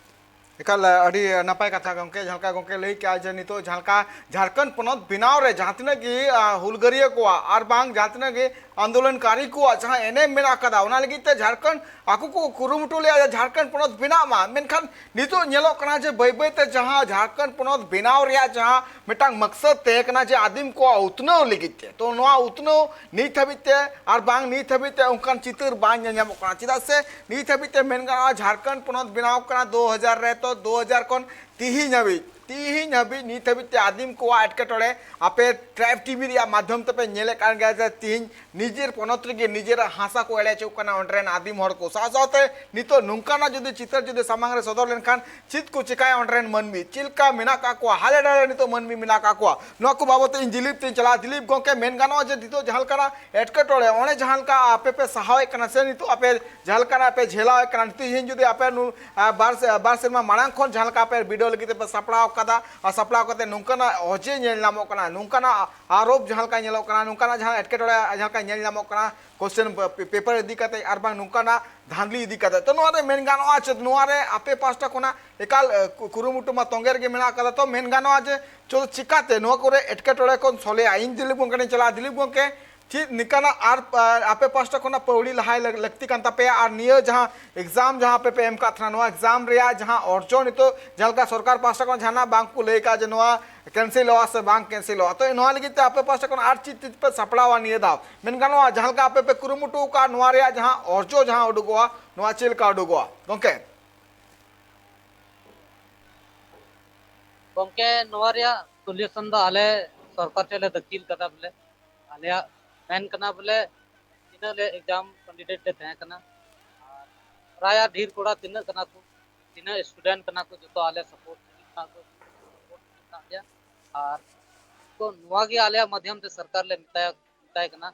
ᱮᱠᱟᱞ, ᱟᱹᱰᱤ ᱱᱟᱯᱟᱭ ᱠᱟᱛᱷᱟ ᱜᱚᱢᱠᱮ᱾ ᱡᱟᱦᱟᱸ ᱞᱮᱠᱟ ᱜᱚᱢᱠᱮ ᱞᱟᱹᱭ ᱠᱮᱜᱼᱟ ᱡᱮ ᱱᱤᱛᱚᱜ ᱡᱟᱦᱟᱸ ᱞᱮᱠᱟ ᱡᱷᱟᱲᱠᱷᱚᱸᱰ ᱯᱚᱱᱚᱛ ᱵᱮᱱᱟᱣ ᱨᱮ ᱡᱟᱦᱟᱸ ᱛᱤᱱᱟᱹᱜ ᱜᱮ, ᱟ, ᱦᱩᱞᱜᱟᱹᱨᱤᱭᱟᱹ ᱠᱚᱣᱟᱜ ᱟᱨ ᱵᱟᱝ ᱡᱟᱦᱟᱸ ᱛᱤᱱᱟᱹᱜ ᱜᱮ ᱟᱱᱫᱳᱞᱚᱱᱠᱟᱨᱤ ᱠᱚᱣᱟᱜ ᱡᱟᱦᱟᱸ ᱮᱱᱮᱢ ᱢᱮᱱᱟᱜ ᱟᱠᱟᱫᱟ, ᱚᱱᱟ ᱞᱟᱹᱜᱤᱫ ᱛᱮ ᱡᱷᱟᱲᱠᱷᱚᱸᱰ ᱟᱠᱚ ᱠᱚ ᱠᱩᱨᱩᱢᱩᱴᱩ ᱞᱮᱫᱼᱟ ᱡᱮ ᱡᱷᱟᱲᱠᱷᱚᱸᱰ ᱯᱚᱱᱚᱛ ᱵᱮᱱᱟᱜ ᱢᱟ᱾ ᱢᱮᱱᱠᱷᱟᱱ ᱱᱤᱛᱚᱜ ᱧᱮᱞᱚᱜ ᱠᱟᱱᱟ ᱡᱮ ᱵᱟᱹᱭ ᱵᱟᱹᱭ ᱛᱮ ᱡᱟᱦᱟᱸ ᱡᱷᱟᱲᱠᱷᱚᱸᱰ ᱯᱚᱱᱚᱛ ᱵᱮᱱᱟᱣ ᱨᱮᱭᱟᱜ ᱡᱟᱦᱟᱸ ᱢᱤᱫᱴᱟᱝ ᱢᱚᱠᱥᱚᱫ ᱛᱟᱦᱮᱸ ᱠᱟᱱᱟ ᱡᱮ ᱟᱹᱫᱤᱢ ᱠᱚᱣᱟᱜ ᱩᱛᱱᱟᱹᱣ ᱞᱟᱹᱜᱤᱫ ᱛᱮ, ᱛᱚ ᱱᱚᱣᱟ ᱩᱛᱱᱟᱹᱣ ᱱᱤᱛ ᱦᱟᱹᱵᱤᱡ ᱛᱮ ᱟᱨ ᱵᱟᱝ ᱱᱤᱛ ᱦᱟᱹᱵᱤᱡ ᱛᱮ ᱚᱱᱠᱟᱱ ᱪᱤᱛᱟᱹᱨ ᱵᱟᱝ ᱧᱮᱞ ᱧᱟᱢᱚᱜ ᱠᱟᱱᱟ᱾ ᱪᱮᱫᱟᱜ ᱥᱮ ᱱᱤᱛ ᱦᱟᱹᱵᱤᱡ ᱛᱮ ᱢᱮᱱ ᱜᱟᱱᱚᱜᱼᱟ, ᱡᱷᱟᱲᱠᱷᱚᱸᱰ ᱯᱚᱱᱚᱛ ᱵᱮᱱᱟᱣ ᱠᱟᱱᱟ ᱫᱩ ᱦᱟᱡᱟᱨ ᱨᱮ, ᱛᱚ ᱫᱩ ᱦᱟᱡᱟᱨ ᱠᱷᱚᱱ ᱛᱤᱦᱤᱧ ᱦᱟᱹᱵᱤᱡ, ᱛᱤᱦᱤᱧ ᱦᱟᱹᱵᱤᱡ, ᱱᱤᱛ ᱦᱟᱹᱵᱤᱡ ᱛᱮ ᱟᱹᱫᱤᱢ ᱠᱚᱣᱟᱜ ᱮᱴᱠᱮᱴᱚᱬᱮ ᱟᱯᱮ ᱴᱨᱟᱭᱤᱵᱽ ᱴᱤᱵᱷᱤ ᱨᱮᱭᱟᱜ ᱢᱟᱫᱽᱫᱷᱚᱢ ᱛᱮᱯᱮ ᱧᱮᱞᱮᱫ ᱠᱟᱱ ᱜᱮᱭᱟ ᱡᱮ ᱛᱤᱦᱤᱧ ᱱᱤᱡᱮᱨ ᱯᱚᱱᱚᱛ ᱨᱮᱜᱮ ᱱᱤᱡᱮᱨᱟᱜ ᱦᱟᱥᱟ ᱠᱚ ᱮᱲᱮ ᱦᱚᱪᱚᱜ ᱠᱟᱱᱟ ᱚᱸᱰᱮ ᱨᱮᱱ ᱟᱹᱫᱤᱢ ᱦᱚᱲ ᱠᱚ᱾ ᱥᱟᱶ ᱥᱟᱶᱛᱮ ᱱᱤᱛᱚᱜ ᱱᱚᱝᱠᱟᱱᱟᱜ ᱡᱩᱫᱤ ᱪᱤᱛᱟᱹᱨ ᱡᱩᱫᱤ ᱥᱟᱢᱟᱝ ᱨᱮ ᱥᱚᱫᱚᱨ ᱞᱮᱱᱠᱷᱟᱱ ᱪᱮᱫ ᱠᱚ ᱪᱤᱠᱟᱹᱭᱟ ᱚᱸᱰᱮ ᱨᱮᱱ ᱢᱟᱹᱱᱢᱤ, ᱪᱮᱫ ᱞᱮᱠᱟ ᱢᱮᱱᱟᱜ ᱠᱟᱜ ᱠᱚᱣᱟ, ᱦᱟᱞᱮ ᱰᱟᱞᱮ ᱱᱤᱛᱚᱜ ᱢᱟᱹᱱᱢᱤ ᱢᱮᱱᱟᱜ ᱠᱟᱜ ᱠᱚᱣᱟ, ᱱᱚᱣᱟ ᱠᱚ ᱵᱟᱵᱚᱛ ᱛᱮ ᱤᱧ ᱫᱤᱞᱤᱯ ᱛᱮᱧ ᱪᱟᱞᱟᱜᱼᱟ᱾ ᱫᱤᱞᱤᱯ ᱜᱚᱢᱠᱮ, ᱢᱮᱱ ᱜᱟᱱᱚᱜᱼᱟ ᱡᱮ ᱱᱤᱛᱚᱜ ᱡᱟᱦᱟᱸ ᱞᱮᱠᱟᱱᱟᱜ ᱮᱴᱠᱮᱴᱚᱬᱮ, ᱚᱸᱰᱮ ᱡᱟᱦᱟᱸ ᱞᱮᱠᱟ ᱟᱯᱮ ᱯᱮ ᱥᱟᱦᱟᱣᱮᱫ ᱠᱟᱱᱟ ᱥᱮ ᱱᱤᱛᱚᱜ ᱟᱯᱮ ᱡᱟᱦᱟᱸ ᱞᱮᱠᱟᱱᱟᱜ ᱯᱮ ᱡᱷᱮᱞᱟᱣᱮᱫ ᱠᱟᱱᱟ, ᱱᱤᱛᱚᱜ ᱤᱧ ᱡᱩᱫᱤ ᱟᱯᱮ ᱱᱩ-, ᱟᱨ ᱵᱟᱨ ᱥᱮ-, ᱵᱟᱨ ᱥᱮᱨᱢᱟ ᱢᱟᱲᱟᱝ ᱠᱷᱚᱱ ᱡᱟᱦᱟᱸ ᱞᱮᱠᱟ ᱟᱯᱮ ᱵᱤᱰᱟᱹᱣ ᱞᱟᱹᱜᱤᱫ ᱛᱮᱯᱮ ᱥᱟᱯᱲᱟᱣ ᱠᱟᱫᱟ ᱟᱨ ᱥᱟᱯᱲᱟᱣ ᱠᱟᱛᱮ ᱱᱚᱝᱠᱟᱱᱟᱜ ᱚᱡᱮ ᱧᱮᱞ ᱧᱟᱢᱚᱜ ᱠᱟᱱᱟ, ᱱᱚᱝᱠᱟᱱᱟᱜ ᱟᱨᱳᱯ ᱡᱟᱦᱟᱸ ᱞᱮᱠᱟ ᱧᱮᱞᱚᱜ ᱠᱟᱱᱟ, ᱱᱚᱝᱠᱟᱱᱟᱜ ᱡᱟᱦᱟᱸ ᱮᱴᱠᱮᱴᱚᱬᱮ ᱡᱟᱦᱟᱸ ᱞᱮᱠᱟ ᱧᱮᱞ ᱧᱟᱢᱚᱜ ᱠᱟᱱᱟ, ᱠᱚᱥᱪᱮᱱ ᱯᱮ-, ᱯᱮᱯᱟᱨ ᱤᱫᱤ ᱠᱟᱛᱮ ᱟᱨ ᱵᱟᱝ ᱱᱚᱝᱠᱟᱱᱟᱜ ᱫᱷᱟᱸᱫᱞᱤ ᱤᱫᱤ ᱠᱟᱛᱮ, ᱛᱚ ᱱᱚᱣᱟ ᱨᱮ ᱢᱮᱱ ᱜᱟᱱᱚᱜᱼᱟ ᱪᱮᱫ ᱱᱚᱣᱟ ᱨᱮ ᱟᱯᱮ ᱯᱟᱦᱴᱟ ᱠᱷᱚᱱᱟᱜ ᱮᱠᱟᱞ, ᱮ, ᱠᱩ-, ᱠᱩᱨᱩᱢᱩᱴᱩ ᱢᱟ ᱛᱚᱸᱜᱮ ᱨᱮᱜᱮ ᱢᱮᱱᱟᱜ ᱠᱟᱫᱟ? ᱛᱚ ᱢᱮᱱ ᱜᱟᱱᱚᱜᱼᱟ ᱡᱮ ᱪᱚ ᱪᱤᱠᱟᱛᱮ ᱱᱚᱣᱟ ᱠᱚᱨᱮ ᱮᱴᱠᱮᱴᱚᱬᱮ ᱠᱷᱚᱱ ᱥᱚᱞᱦᱮᱜᱼᱟ? ᱤᱧ ᱫᱤᱞᱤᱯ ᱜᱚᱢᱠᱮ ᱴᱷᱮᱱ ᱪᱟᱞᱟᱜᱼᱟ᱾ ᱫᱤᱞᱤᱯ ᱜᱚᱢᱠᱮ, ᱪᱮᱫ ᱱᱤᱠᱟᱱᱟᱜ ᱟᱨ, ᱟ, ᱟᱯᱮ ᱯᱟᱦᱴᱟ ᱠᱷᱚᱱᱟᱜ ᱯᱟᱹᱣᱲᱤ ᱞᱟᱦᱟᱭ ᱞᱟᱹᱜ-, ᱞᱟᱹᱠᱛᱤ ᱠᱟᱱ ᱛᱟᱯᱮᱭᱟ? ᱟᱨ ᱱᱤᱭᱟᱹ ᱡᱟᱦᱟᱸ ᱮᱠᱡᱟᱢ ᱡᱟᱦᱟᱸ ᱟᱯᱮ ᱯᱮ ᱮᱢ ᱠᱟᱜ ᱛᱟᱦᱮᱱᱟ, ᱱᱚᱣᱟ ᱮᱠᱡᱟᱢ ᱨᱮᱭᱟᱜ ᱡᱟᱦᱟᱸ ᱚᱨᱡᱚ ᱱᱤᱛᱚᱜ ᱡᱟᱦᱟᱸ ᱞᱮᱠᱟ ᱥᱚᱨᱠᱟᱨ ᱯᱟᱦᱴᱟ ᱠᱷᱚᱱ ᱡᱟᱦᱟᱱᱟᱜ ᱵᱟᱝ ᱠᱚ ᱞᱟᱹᱭ ᱠᱟᱜᱼᱟ ᱡᱮ ᱱᱚᱣᱟ ᱠᱮᱱᱥᱮᱞᱚᱜᱼᱟ ᱥᱮ ᱵᱟᱝ ᱠᱮᱱᱥᱮᱞᱚᱜᱼᱟ, ᱛᱚ ᱱᱚᱣᱟ ᱞᱟᱹᱜᱤᱫ ᱛᱮ ᱟᱯᱮ ᱯᱟᱦᱴᱟ ᱠᱷᱚᱱ ᱟᱨ ᱪᱮᱫ ᱪᱮᱫ ᱯᱮ ᱥᱟᱯᱲᱟᱣᱟ ᱱᱤᱭᱟᱹ ᱫᱷᱟᱣ? ᱢᱮᱱ ᱜᱟᱱᱚᱜᱼᱟ ᱡᱟᱦᱟᱸ ᱞᱮᱠᱟ ᱟᱯᱮ ᱯᱮ ᱠᱩᱨᱩᱢᱩᱴᱩ ᱟᱠᱟᱫ ᱱᱚᱣᱟ ᱨᱮᱭᱟᱜ ᱡᱟᱦᱟᱸ ᱚᱨᱡᱚ ᱡᱟᱦᱟᱸ ᱩᱰᱩᱠᱚᱜᱼᱟ, ᱱᱚᱣᱟ ᱪᱮᱫ ᱞᱮᱠᱟ ᱩᱰᱩᱠᱚᱜᱼᱟ ᱜᱚᱢᱠᱮ? ᱜᱚᱢᱠᱮ, ᱱᱚᱣᱟ ᱨᱮᱭᱟᱜ ᱥᱚᱞᱤᱭᱩᱥᱚᱱ ᱫᱚ ᱟᱞᱮ ᱥᱚᱨᱠᱟᱨ ᱴᱷᱮᱱ ᱞᱮ ᱫᱟᱹᱠᱷᱤᱞ ᱠᱟᱫᱟ᱾ ᱵᱚᱞᱮ ᱟᱞᱮᱭᱟᱜ ᱢᱮᱱ ᱠᱟᱱᱟ ᱵᱚᱞᱮ ᱛᱤᱱᱟᱹᱜ ᱞᱮ ᱮᱠᱡᱟᱢ ᱠᱮᱱᱰᱤᱰᱮᱴ ᱞᱮ ᱛᱟᱦᱮᱸ ᱠᱟᱱᱟ, ᱟᱨ ᱯᱨᱟᱭᱟ ᱰᱷᱮᱨ ᱠᱚᱲᱟ ᱛᱤᱱᱟᱹᱜ ᱠᱟᱱᱟ ᱠᱚ, ᱛᱤᱱᱟᱹᱜ ᱥᱴᱩᱰᱮᱱᱴ ᱠᱟᱱᱟ ᱠᱚ, ᱡᱚᱛᱚ ᱟᱞᱮ ᱥᱟᱯᱳᱨᱴ ᱨᱮᱜᱮ ᱢᱮᱱᱟᱜ ᱠᱚ, ᱥᱟᱯᱳᱨᱴ ᱨᱮᱜᱮ ᱢᱮᱱᱟᱜ ᱞᱮᱭᱟ᱾ ᱟᱨ ᱛᱚ ᱱᱚᱣᱟ ᱜᱮ ᱟᱞᱮᱭᱟᱜ ᱢᱟᱫᱽᱫᱷᱚᱢ ᱛᱮ ᱥᱚᱨᱠᱟᱨ ᱞᱮ ᱢᱮᱛᱟᱭᱟ, ᱢᱮᱛᱟᱭ ᱠᱟᱱᱟ,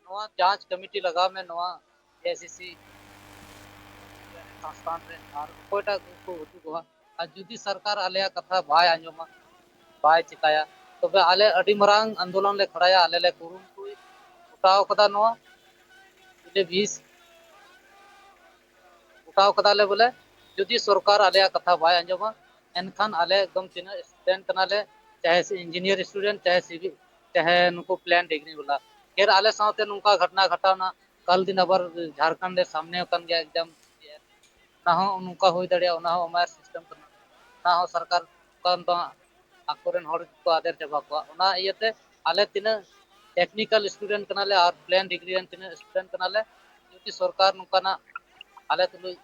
ᱱᱚᱣᱟ ᱡᱟᱸᱪ ᱠᱚᱢᱤᱴᱤ ᱞᱟᱜᱟᱣ ᱢᱮ ᱱᱚᱣᱟ ᱮ ᱟᱭ ᱥᱤ ᱥᱤ ᱥᱚᱝᱥᱛᱷᱟᱱ ᱨᱮ, ᱟᱨ ᱚᱠᱚᱭᱴᱟᱜ ᱠᱚ ᱦᱤᱡᱩᱜᱚᱜᱼᱟ, ᱟᱨ ᱡᱩᱫᱤ ᱥᱚᱨᱠᱟᱨ ᱟᱞᱮᱭᱟᱜ ᱠᱟᱛᱷᱟ ᱵᱟᱭ ᱟᱸᱡᱚᱢᱟ, ᱵᱟᱭ ᱪᱮᱠᱟᱭᱟ, ᱛᱚᱵᱮ ᱟᱞᱮ ᱟᱹᱰᱤ ᱢᱟᱨᱟᱝ ᱟᱱᱫᱳᱞᱚᱱ ᱞᱮ ᱠᱷᱟᱲᱟᱭᱟ᱾ ᱟᱞᱮ ᱞᱮ ᱠᱩᱨᱩᱢᱩᱴᱩ ᱜᱚᱴᱟᱣ ᱠᱟᱫᱟ ᱱᱚᱣᱟ ᱵᱤᱥ ᱜᱚᱴᱟᱣ ᱠᱟᱫᱟᱞᱮ ᱵᱚᱞᱮ ᱡᱩᱫᱤ ᱥᱚᱨᱠᱟᱨ ᱟᱞᱮᱭᱟᱜ ᱠᱟᱛᱷᱟ ᱵᱟᱭ ᱟᱸᱡᱚᱢᱟ, ᱮᱱᱠᱷᱟᱱ ᱟᱞᱮ ᱮᱠᱫᱚᱢ ᱛᱤᱱᱟᱹᱜ ᱥᱴᱩᱰᱮᱱᱴ ᱠᱟᱱᱟᱞᱮ, ᱪᱟᱦᱮ ᱥᱮ ᱤᱧᱡᱤᱱᱤᱭᱟᱨ ᱥᱴᱩᱰᱮᱱᱴ, ᱪᱟᱦᱮ ᱥᱤᱵᱤᱞ, ᱪᱟᱦᱮ ᱱᱩᱠᱩ ᱯᱞᱮᱱ ᱰᱤᱜᱽᱨᱤ ᱵᱟᱞᱟ᱾ ᱯᱷᱤᱨ ᱟᱞᱮ ᱥᱟᱶᱛᱮ ᱱᱚᱝᱠᱟ ᱜᱷᱚᱴᱱᱟ ᱜᱷᱟᱴᱟᱣᱱᱟ, ᱠᱟᱞ ᱫᱤᱱ ᱟᱵᱟᱨ ᱡᱷᱟᱲᱠᱷᱚᱸᱰ ᱨᱮ ᱥᱟᱢᱱᱮ ᱟᱠᱟᱱ ᱜᱮᱭᱟ ᱮᱠᱡᱟᱢ, ᱚᱱᱟ ᱦᱚᱸ ᱱᱚᱝᱠᱟ ᱦᱩᱭ ᱫᱟᱲᱮᱭᱟᱜᱼᱟ, ᱚᱱᱟ ᱦᱚᱸ ᱮᱢᱟᱭ ᱥᱤᱥᱴᱮᱢ ᱠᱟᱱᱟ, ᱚᱱᱟ ᱦᱚᱸ ᱥᱚᱨᱠᱟᱨ ᱠᱟᱱ ᱫᱚ ᱟᱠᱚᱨᱮᱱ ᱦᱚᱲ ᱜᱮᱠᱚ ᱟᱫᱮᱨ ᱪᱟᱵᱟ ᱠᱚᱣᱟ᱾ ᱚᱱᱟ ᱤᱭᱟᱹᱛᱮ ᱟᱞᱮ ᱛᱤᱱᱟᱹᱜ ᱴᱮᱠᱱᱤᱠᱮᱞ ᱥᱴᱩᱰᱮᱱᱴ ᱠᱟᱱᱟᱞᱮ ᱟᱨ ᱯᱞᱮᱱ ᱰᱤᱜᱽᱨᱤ ᱨᱮᱱ ᱛᱤᱱᱟᱹᱜ ᱥᱴᱩᱰᱮᱱᱴ ᱠᱟᱱᱟᱞᱮ, ᱡᱩᱫᱤ ᱥᱚᱨᱠᱟᱨ ᱱᱚᱝᱠᱟᱱᱟᱜ ᱟᱞᱮ ᱛᱩᱞᱩᱡ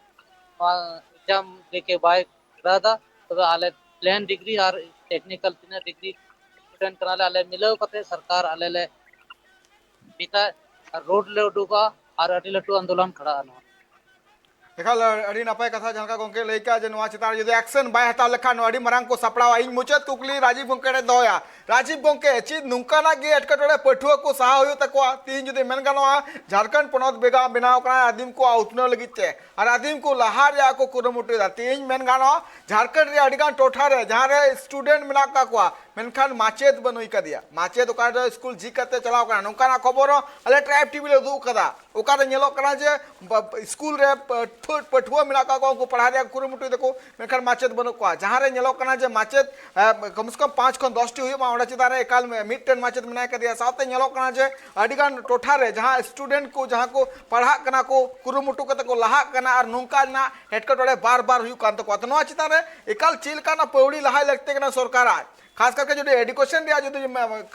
ᱱᱚᱣᱟ ᱮᱠᱡᱟᱢ ᱫᱮ ᱠᱮ ᱵᱟᱭ ᱠᱚᱨᱟᱣ ᱮᱫᱟ, ᱛᱚᱵᱮ ᱟᱞᱮ ᱯᱞᱮᱱ ᱰᱤᱜᱽᱨᱤ ᱟᱨ ᱴᱮᱠᱱᱤᱠᱟᱞ ᱛᱤᱱᱟᱹᱜ ᱰᱤᱜᱽᱨᱤ ᱥᱴᱩᱰᱮᱱᱴ ᱠᱟᱱᱟᱞᱮ, ᱟᱞᱮ ᱢᱤᱞᱟᱹᱣ ᱠᱟᱛᱮ ᱥᱚᱨᱠᱟᱨ ᱟᱞᱮ ᱞᱮ ᱢᱤᱫᱴᱟᱝ ᱨᱳᱰ ᱞᱮ ᱩᱰᱩᱠᱟ ᱟᱨ ᱟᱹᱰᱤ ᱞᱟᱹᱴᱩ ᱟᱱᱫᱳᱞᱚᱱ ᱠᱷᱟᱲᱟᱜᱼᱟ ᱱᱚᱣᱟ᱾ ᱮᱠᱟᱞ ᱟᱹᱰᱤ ᱱᱟᱯᱟᱭ ᱠᱟᱛᱷᱟ, ᱡᱟᱦᱟᱸ ᱞᱮᱠᱟ ᱜᱚᱢᱠᱮ ᱞᱟᱹᱭ ᱠᱟᱜᱼᱟ ᱡᱮ ᱱᱚᱣᱟ ᱪᱮᱛᱟᱱ ᱨᱮ ᱡᱩᱫᱤ ᱮᱠᱥᱮᱱ ᱵᱟᱭ ᱦᱟᱛᱟᱣ ᱞᱮᱠᱷᱟᱱ ᱱᱚᱣᱟ ᱟᱹᱰᱤ ᱢᱟᱨᱟᱝ ᱠᱚ ᱥᱟᱯᱲᱟᱣᱟ᱾ ᱤᱧ ᱢᱩᱪᱟᱹᱫ ᱠᱩᱠᱞᱤ ᱨᱟᱡᱤᱵᱽ ᱜᱚᱢᱠᱮ ᱴᱷᱮᱱ ᱫᱚᱦᱚᱭᱟ᱾ ᱨᱟᱡᱤᱵᱽ ᱜᱚᱢᱠᱮ, ᱪᱮᱫ ᱱᱚᱝᱠᱟᱱᱟᱜ ᱜᱮ ᱮᱴᱠᱮᱴᱚᱬᱮ ᱯᱟᱹᱴᱷᱩᱣᱟᱹ ᱠᱚ ᱥᱟᱦᱟᱣ ᱦᱩᱭᱩᱜ ᱛᱟᱠᱚᱣᱟ? ᱛᱤᱦᱤᱧ ᱡᱩᱫᱤ ᱢᱮᱱ ᱜᱟᱱᱚᱜᱼᱟ, ᱡᱷᱟᱲᱠᱷᱚᱸᱰ ᱯᱚᱱᱚᱛ ᱵᱮᱜᱟ- ᱵᱮᱱᱟᱣ ᱠᱟᱱᱟ ᱟᱹᱫᱤᱢ ᱠᱚᱣᱟᱜ ᱩᱛᱱᱟᱹᱣ ᱞᱟᱹᱜᱤᱫ ᱛᱮ, ᱟᱨ ᱟᱹᱫᱤᱢ ᱠᱚ ᱞᱟᱦᱟ ᱨᱮᱭᱟᱜ ᱠᱚ ᱠᱩᱨᱩᱢᱩᱴᱩᱭᱮᱫᱟ᱾ ᱛᱤᱦᱤᱧ ᱢᱮᱱ ᱜᱟᱱᱚᱜᱼᱟ, ᱡᱷᱟᱲᱠᱷᱚᱸᱰ ᱨᱮᱭᱟᱜ ᱟᱹᱰᱤᱜᱟᱱ ᱴᱚᱴᱷᱟ ᱨᱮ ᱡᱟᱦᱟᱸ ᱨᱮ ᱥᱴᱩᱰᱮᱱᱴ ᱢᱮᱱᱟᱜ ᱠᱟᱜ ᱠᱚᱣᱟ, ᱢᱮᱱᱠᱷᱟᱱ ᱢᱟᱪᱮᱫ ᱵᱟᱹᱱᱩᱭ ᱠᱟᱫᱮᱭᱟ᱾ ᱢᱟᱪᱮᱫ ᱚᱠᱟ ᱨᱮ ᱥᱠᱩᱞ ᱡᱷᱤᱡ ᱠᱟᱛᱮ ᱪᱟᱞᱟᱣ ᱠᱟᱱᱟ, ᱱᱚᱝᱠᱟᱱᱟᱜ ᱠᱷᱚᱵᱚᱨ ᱦᱚᱸ ᱟᱞᱮ ᱴᱨᱟᱭᱤᱵᱽ ᱴᱤᱵᱷᱤ ᱞᱮ ᱩᱫᱩᱜ ᱠᱟᱫᱟ᱾ ᱚᱠᱟᱨᱮ ᱧᱮᱞᱚᱜ ᱠᱟᱱᱟ ᱡᱮ ᱵᱟ- ᱥᱠᱩᱞ ᱨᱮ ᱯᱟᱹᱴᱷᱩᱣᱟᱹ ᱯᱟᱹᱴᱷᱩᱣᱟᱹ ᱢᱮᱱᱟᱜ ᱠᱟᱜ ᱠᱚᱣᱟ, ᱩᱱᱠᱩ ᱯᱟᱲᱦᱟᱣ ᱨᱮᱭᱟᱜ ᱠᱩᱨᱩᱢᱩᱴᱩᱭ ᱫᱟᱠᱚ, ᱢᱮᱱᱠᱷᱟᱱ ᱢᱟᱪᱮᱫ ᱵᱟᱹᱱᱩᱜ ᱠᱚᱣᱟ᱾ ᱡᱟᱦᱟᱸ ᱨᱮ ᱧᱮᱞᱚᱜ ᱠᱟᱱᱟ ᱡᱮ ᱢᱟᱪᱮᱫ ᱮ, ᱠᱚᱢ ᱥᱮ ᱠᱚᱢ ᱯᱟᱸᱪ ᱠᱷᱚᱱ ᱫᱚᱥ ᱴᱤ ᱦᱩᱭᱩᱜ ᱢᱟ, ᱚᱸᱰᱮ ᱪᱮᱛᱟᱱ ᱨᱮ ᱮᱠᱟᱞ ᱢᱤᱫᱴᱮᱱ ᱢᱟᱪᱮᱫ ᱢᱮᱱᱟᱭ ᱠᱟᱫᱮᱭᱟ᱾ ᱥᱟᱶᱛᱮ ᱧᱮᱞᱚᱜ ᱠᱟᱱᱟ ᱡᱮ ᱟᱹᱰᱤᱜᱟᱱ ᱴᱚᱴᱷᱟ ᱨᱮ ᱡᱟᱦᱟᱸ ᱥᱴᱩᱰᱮᱱᱴ ᱠᱚ ᱡᱟᱦᱟᱸ ᱠᱚ ᱯᱟᱲᱦᱟᱜ ᱠᱟᱱᱟ ᱠᱚ, ᱠᱩᱨᱩᱢᱩᱴᱩ ᱠᱟᱛᱮ ᱠᱚ ᱞᱟᱦᱟᱜ ᱠᱟᱱᱟ, ᱟᱨ ᱱᱚᱝᱠᱟ ᱨᱮᱱᱟᱜ ᱮᱴᱠᱮᱴᱚᱬᱮ ᱵᱟᱨ ᱵᱟᱨ ᱦᱩᱭᱩᱜ ᱠᱟᱱ ᱛᱟᱠᱚᱣᱟ᱾ ᱛᱚ ᱱᱚᱣᱟ ᱪᱮᱛᱟᱱ ᱨᱮ ᱮᱠᱟᱞ ᱪᱮᱫ ᱞᱮᱠᱟᱱᱟᱜ ᱯᱟᱹᱣᱲᱤ ᱞᱟᱦᱟᱭ ᱞᱟᱹᱠᱛᱤ ᱠᱟᱱᱟ ᱥᱚᱨᱠᱟᱨᱟᱜ? ᱠᱷᱟᱥ ᱠᱟᱨᱠᱮ ᱡᱩᱫᱤ ᱮᱰᱩᱠᱮᱥᱚᱱ ᱨᱮᱭᱟᱜ ᱡᱩᱫᱤ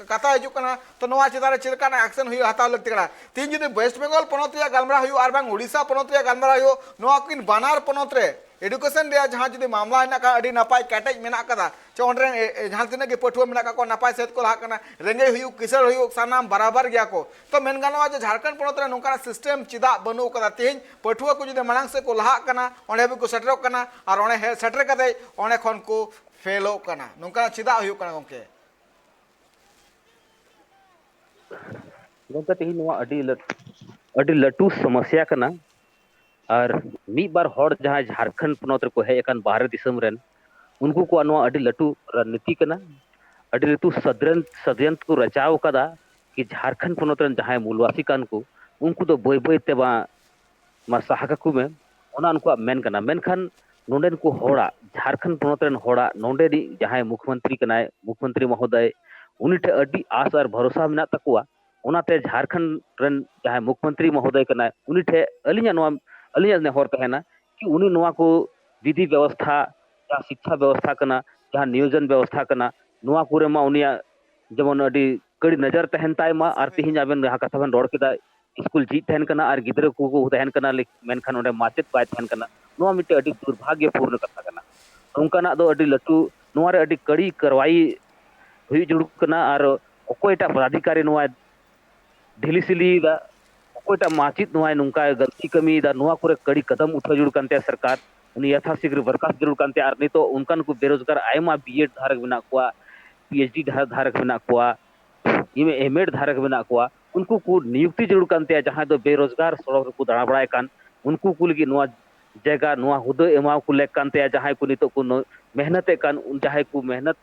ᱠᱟᱛᱷᱟ ᱦᱤᱡᱩᱜ ᱠᱟᱱᱟ, ᱛᱚ ᱱᱚᱣᱟ ᱪᱮᱛᱟᱱ ᱨᱮ ᱪᱮᱫ ᱞᱮᱠᱟᱱᱟᱜ ᱮᱠᱥᱮᱱ ᱦᱩᱭᱩᱜ ᱦᱟᱛᱟᱣ ᱞᱟᱹᱠᱛᱤ ᱠᱟᱱᱟ? ᱛᱤᱦᱤᱧ ᱡᱩᱫᱤ ᱣᱮᱥᱴ ᱵᱮᱝᱜᱚᱞ ᱯᱚᱱᱚᱛ ᱨᱮᱭᱟᱜ ᱜᱟᱞᱢᱟᱨᱟᱣ ᱦᱩᱭᱩᱜ ᱟᱨ ᱵᱟᱝ ᱳᱰᱤᱥᱟ ᱯᱚᱱᱚᱛ ᱨᱮᱭᱟᱜ ᱜᱟᱞᱢᱟᱨᱟᱣ ᱦᱩᱭᱩᱜ, ᱱᱚᱣᱟ ᱠᱤᱱ ᱵᱟᱱᱟᱨ ᱯᱚᱱᱚᱛ ᱨᱮ ᱮᱰᱩᱠᱮᱥᱚᱱ ᱨᱮᱭᱟᱜ ᱡᱟᱦᱟᱸ ᱡᱩᱫᱤ ᱢᱟᱢᱞᱟ ᱦᱮᱱᱟᱜ ᱠᱷᱟᱱ, ᱟᱹᱰᱤ ᱱᱟᱯᱟᱭ ᱠᱮᱴᱮᱡ ᱢᱮᱱᱟᱜ ᱠᱟᱫᱟ, ᱪᱮ ᱚᱸᱰᱮ ᱨᱮᱱ ᱮ, ᱮ, ᱡᱟᱦᱟᱸ ᱛᱤᱱᱟᱹᱜ ᱜᱮ ᱯᱟᱹᱴᱷᱩᱣᱟᱹ ᱢᱮᱱᱟᱜ ᱠᱟᱜ ᱠᱚᱣᱟ, ᱱᱟᱯᱟᱭ ᱥᱮᱫ ᱠᱚ ᱞᱟᱦᱟᱜ ᱠᱟᱱᱟ, ᱨᱮᱸᱜᱮᱡ ᱦᱩᱭᱩᱜ, ᱠᱤᱥᱟᱹᱬ ᱦᱩᱭᱩᱜ, ᱥᱟᱱᱟᱢ ᱵᱟᱨᱟᱵᱟᱨ ᱜᱮᱭᱟ ᱠᱚ᱾ ᱛᱚ ᱢᱮᱱ ᱜᱟᱱᱚᱜᱼᱟ ᱡᱮ ᱡᱷᱟᱲᱠᱷᱚᱸᱰ ᱯᱚᱱᱚᱛ ᱨᱮ ᱱᱚᱝᱠᱟᱱᱟᱜ ᱥᱤᱥᱴᱮᱢ ᱪᱮᱫᱟᱜ ᱵᱟᱹᱱᱩᱜ ᱠᱟᱫᱟ? ᱛᱮᱦᱮᱧ ᱯᱟᱹᱴᱷᱩᱣᱟᱹ ᱠᱚ ᱡᱩᱫᱤ ᱢᱟᱲᱟᱝ ᱥᱮᱫ ᱠᱚ ᱞᱟᱦᱟᱜ ᱠᱟᱱᱟ, ᱚᱸᱰᱮ ᱦᱟᱹᱵᱤᱡ ᱠᱚ ᱥᱮᱴᱮᱨᱚᱜ ᱠᱟᱱᱟ, ᱟᱨ ᱚᱸᱰᱮ ᱦᱮᱡ ᱥᱮᱴᱮᱨ ᱠᱟᱛᱮ ᱚᱸᱰᱮ ᱠᱷᱚᱱ ᱠᱚ ᱯᱷᱮᱞᱚᱜ ᱠᱟᱱᱟ᱾ ᱱᱚᱝᱠᱟᱱᱟᱜ ᱪᱮᱫᱟᱜ ᱦᱩᱭᱩᱜ ᱠᱟᱱᱟ ᱜᱚᱢᱠᱮ? ᱜᱚᱢᱠᱮ, ᱛᱮᱦᱮᱧ ᱱᱚᱣᱟ ᱟᱹᱰᱤ ᱞᱟᱹᱴᱩ ᱟᱹᱰᱤ ᱞᱟᱹᱴᱩ ᱥᱚᱢᱚᱥᱥᱟ ᱠᱟᱱᱟ᱾ ᱟᱨ ᱢᱤᱫ ᱵᱟᱨ ᱦᱚᱲ ᱡᱟᱦᱟᱸᱭ ᱡᱷᱟᱲᱠᱷᱚᱸᱰ ᱯᱚᱱᱚᱛ ᱨᱮᱠᱚ ᱦᱮᱡ ᱟᱠᱟᱱ ᱵᱟᱦᱨᱮ ᱫᱤᱥᱚᱢ ᱨᱮᱱ, ᱩᱱᱠᱩ ᱠᱚᱣᱟᱜ ᱱᱚᱣᱟ ᱟᱹᱰᱤ ᱞᱟᱹᱴᱩ ᱨᱟᱡᱽᱱᱤᱛᱤ ᱠᱟᱱᱟ, ᱟᱹᱰᱤ ᱞᱟᱹᱴᱩ ᱥᱟᱫᱨᱮᱱ ᱥᱟᱫᱭᱟᱱᱛ ᱠᱚ ᱨᱟᱪᱟᱣ ᱟᱠᱟᱫᱟ᱾ ᱠᱤ ᱡᱷᱟᱲᱠᱷᱚᱸᱰ ᱯᱚᱱᱚᱛ ᱨᱮᱱ ᱡᱟᱦᱟᱸᱭ ᱢᱩᱞᱣᱟᱥᱤ ᱠᱟᱱ ᱠᱚ, ᱩᱱᱠᱩ ᱫᱚ ᱵᱟᱹᱭ ᱵᱟᱹᱭ ᱛᱮ ᱵᱟ ᱢᱟ ᱥᱟᱦᱟ ᱠᱟᱠᱚ ᱢᱮ, ᱚᱱᱟ ᱩᱱᱠᱩᱣᱟᱜ ᱢᱮᱱ ᱠᱟᱱᱟ᱾ ᱢᱮᱱᱠᱷᱟᱱ ᱱᱚᱰᱮᱱ ᱠᱚ ᱦᱚᱲᱟᱜ, ᱡᱷᱟᱲᱠᱷᱚᱸᱰ ᱯᱚᱱᱚᱛ ᱨᱮᱱ ᱦᱚᱲᱟᱜ, ᱱᱚᱰᱮᱱᱤᱡ ᱡᱟᱦᱟᱸᱭ ᱢᱩᱠᱷᱢᱚᱱᱛᱨᱤ ᱠᱟᱱᱟᱭ, ᱢᱩᱠᱷᱢᱚᱱᱛᱨᱤ ᱢᱚᱦᱳᱫᱚᱭ, ᱩᱱᱤ ᱴᱷᱮᱱ ᱟᱹᱰᱤ ᱟᱥ ᱟᱨ ᱵᱷᱚᱨᱚᱥᱟ ᱢᱮᱱᱟᱜ ᱛᱟᱠᱚᱣᱟ᱾ ᱚᱱᱟᱛᱮ ᱡᱷᱟᱲᱠᱷᱚᱸᱰ ᱨᱮᱱ ᱡᱟᱦᱟᱸᱭ ᱢᱩᱠᱷᱢᱚᱱᱛᱨᱤ ᱢᱚᱦᱳᱫᱚᱭ ᱠᱟᱱᱟᱭ, ᱩᱱᱤ ᱴᱷᱮᱱ ᱟᱹᱞᱤᱧᱟᱜ ᱱᱚᱣᱟ ᱟᱹᱞᱤᱧᱟᱜ ᱱᱮᱦᱚᱨ ᱛᱟᱦᱮᱱᱟ ᱠᱤ ᱩᱱᱤ ᱱᱚᱣᱟ ᱠᱚ ᱵᱤᱫᱷᱤ ᱵᱮᱵᱚᱥᱛᱷᱟ, ᱡᱟᱦᱟᱸ ᱥᱤᱠᱠᱷᱟ ᱵᱮᱵᱚᱥᱛᱷᱟ ᱠᱟᱱᱟ, ᱡᱟᱦᱟᱸ ᱱᱤᱭᱳᱡᱚᱱ ᱵᱮᱵᱚᱥᱛᱷᱟ ᱠᱟᱱᱟ, ᱱᱚᱣᱟ ᱠᱚᱨᱮ ᱢᱟ ᱩᱱᱤᱭᱟᱜ ᱡᱮᱢᱚᱱ ᱟᱹᱰᱤ ᱠᱟᱹᱲᱤ ᱱᱚᱡᱚᱨ ᱛᱟᱦᱮᱱ ᱛᱟᱭ ᱢᱟ᱾ ᱟᱨ ᱛᱮᱦᱮᱧ ᱟᱵᱮᱱ ᱡᱟᱦᱟᱸ ᱠᱟᱛᱷᱟ ᱵᱮᱱ ᱨᱚᱲ ᱠᱮᱫᱟ, ᱥᱠᱩᱞ ᱡᱷᱤᱡ ᱛᱟᱦᱮᱱ ᱠᱟᱱᱟ ᱟᱨ ᱜᱤᱫᱽᱨᱟᱹ ᱠᱚᱠᱚ ᱛᱟᱦᱮᱱ ᱠᱟᱱᱟ, ᱞᱮᱠ- ᱢᱮᱱᱠᱷᱟᱱ ᱚᱸᱰᱮ ᱢᱟᱪᱮᱫ ᱵᱟᱭ ᱛᱟᱦᱮᱱ ᱠᱟᱱᱟ᱾ ᱱᱚᱣᱟ ᱢᱤᱫᱴᱮᱱ ᱟᱹᱰᱤ ᱫᱩᱨᱵᱷᱟᱜᱭᱚᱯᱩᱨᱱᱚ ᱠᱟᱛᱷᱟ ᱠᱟᱱᱟ᱾ ᱱᱚᱝᱠᱟᱱᱟᱜ ᱫᱚ ᱟᱹᱰᱤ ᱞᱟᱹᱴᱩ, ᱱᱚᱣᱟ ᱨᱮ ᱟᱹᱰᱤ ᱠᱟᱹᱲᱤ ᱠᱟᱨᱣᱟᱭ ᱦᱩᱭᱩᱜ ᱡᱟᱹᱨᱩᱲ ᱠᱟᱱᱟ᱾ ᱟᱨ ᱚᱠᱚᱭᱴᱟᱜ ᱯᱚᱫᱟᱫᱷᱤᱠᱟᱨᱤ ᱱᱚᱣᱟ ᱰᱷᱤᱞᱤ ᱥᱤᱞᱤᱭᱮᱫᱟ, ᱚᱠᱚᱭᱴᱟᱜ ᱢᱟᱪᱮᱫ ᱱᱚᱣᱟᱭ ᱱᱚᱝᱠᱟ ᱜᱟᱹᱞᱛᱤ ᱠᱟᱹᱢᱤᱭᱮᱫᱟ, ᱱᱚᱣᱟ ᱠᱚᱨᱮ ᱠᱟᱹᱲᱤ ᱠᱟᱫᱟᱢ ᱩᱴᱷᱟᱹᱣ ᱡᱟᱹᱨᱩᱲ ᱠᱟᱱ ᱛᱟᱭᱟ ᱥᱚᱨᱠᱟᱨ᱾ ᱩᱱᱤ ᱭᱟᱛᱷᱟᱥᱤᱜᱽᱨ ᱵᱚᱨᱠᱟᱥᱛ ᱡᱟᱹᱨᱩᱲ ᱠᱟᱱ ᱛᱟᱭᱟ᱾ ᱟᱨ ᱱᱤᱛᱚᱜ ᱚᱱᱠᱟᱱ ᱠᱚ ᱵᱮᱨᱳᱡᱽᱜᱟᱨ ᱟᱭᱢᱟ ᱵᱤᱭᱮᱰ ᱫᱷᱟᱨᱮ ᱢᱮᱱᱟᱜ ᱠᱚᱣᱟ, ᱯᱤ ᱮᱭᱤᱪ ᱰᱤ ᱫᱷᱟᱨᱮ ᱢᱮᱱᱟᱜ ᱠᱚᱣᱟ, ᱮᱢ ᱮᱰ ᱫᱷᱟᱨᱮ ᱢᱮᱱᱟᱜ ᱠᱚᱣᱟ, ᱩᱱᱠᱩ ᱠᱚ ᱱᱤᱭᱩᱠᱛᱤ ᱡᱟᱹᱨᱩᱲ ᱠᱟᱱ ᱛᱟᱭᱟ᱾ ᱡᱟᱦᱟᱸᱭ ᱫᱚ ᱵᱮᱨᱳᱡᱽᱜᱟᱨ ᱥᱚᱲᱚᱠ ᱨᱮᱠᱚ ᱫᱟᱬᱟ ᱵᱟᱲᱟᱭ ᱠᱟᱱ, ᱩᱱᱠᱩ ᱠᱚ ᱞᱟᱹᱜᱤᱫ ᱱᱚᱣᱟ ᱡᱟᱭᱜᱟ, ᱱᱚᱣᱟ ᱦᱩᱫᱟᱹ ᱮᱢᱟᱣ ᱠᱚ ᱞᱮᱠ ᱠᱟᱱ ᱛᱟᱭᱟ᱾ ᱡᱟᱦᱟᱸᱭ ᱠᱚ ᱱᱤᱛᱚᱜ ᱠᱚ ᱱᱚ-, ᱢᱮᱦᱱᱚᱛᱮᱫ ᱠᱟᱱ, ᱩᱱ ᱡᱟᱦᱟᱸᱭ ᱠᱚ ᱢᱮᱦᱱᱚᱛ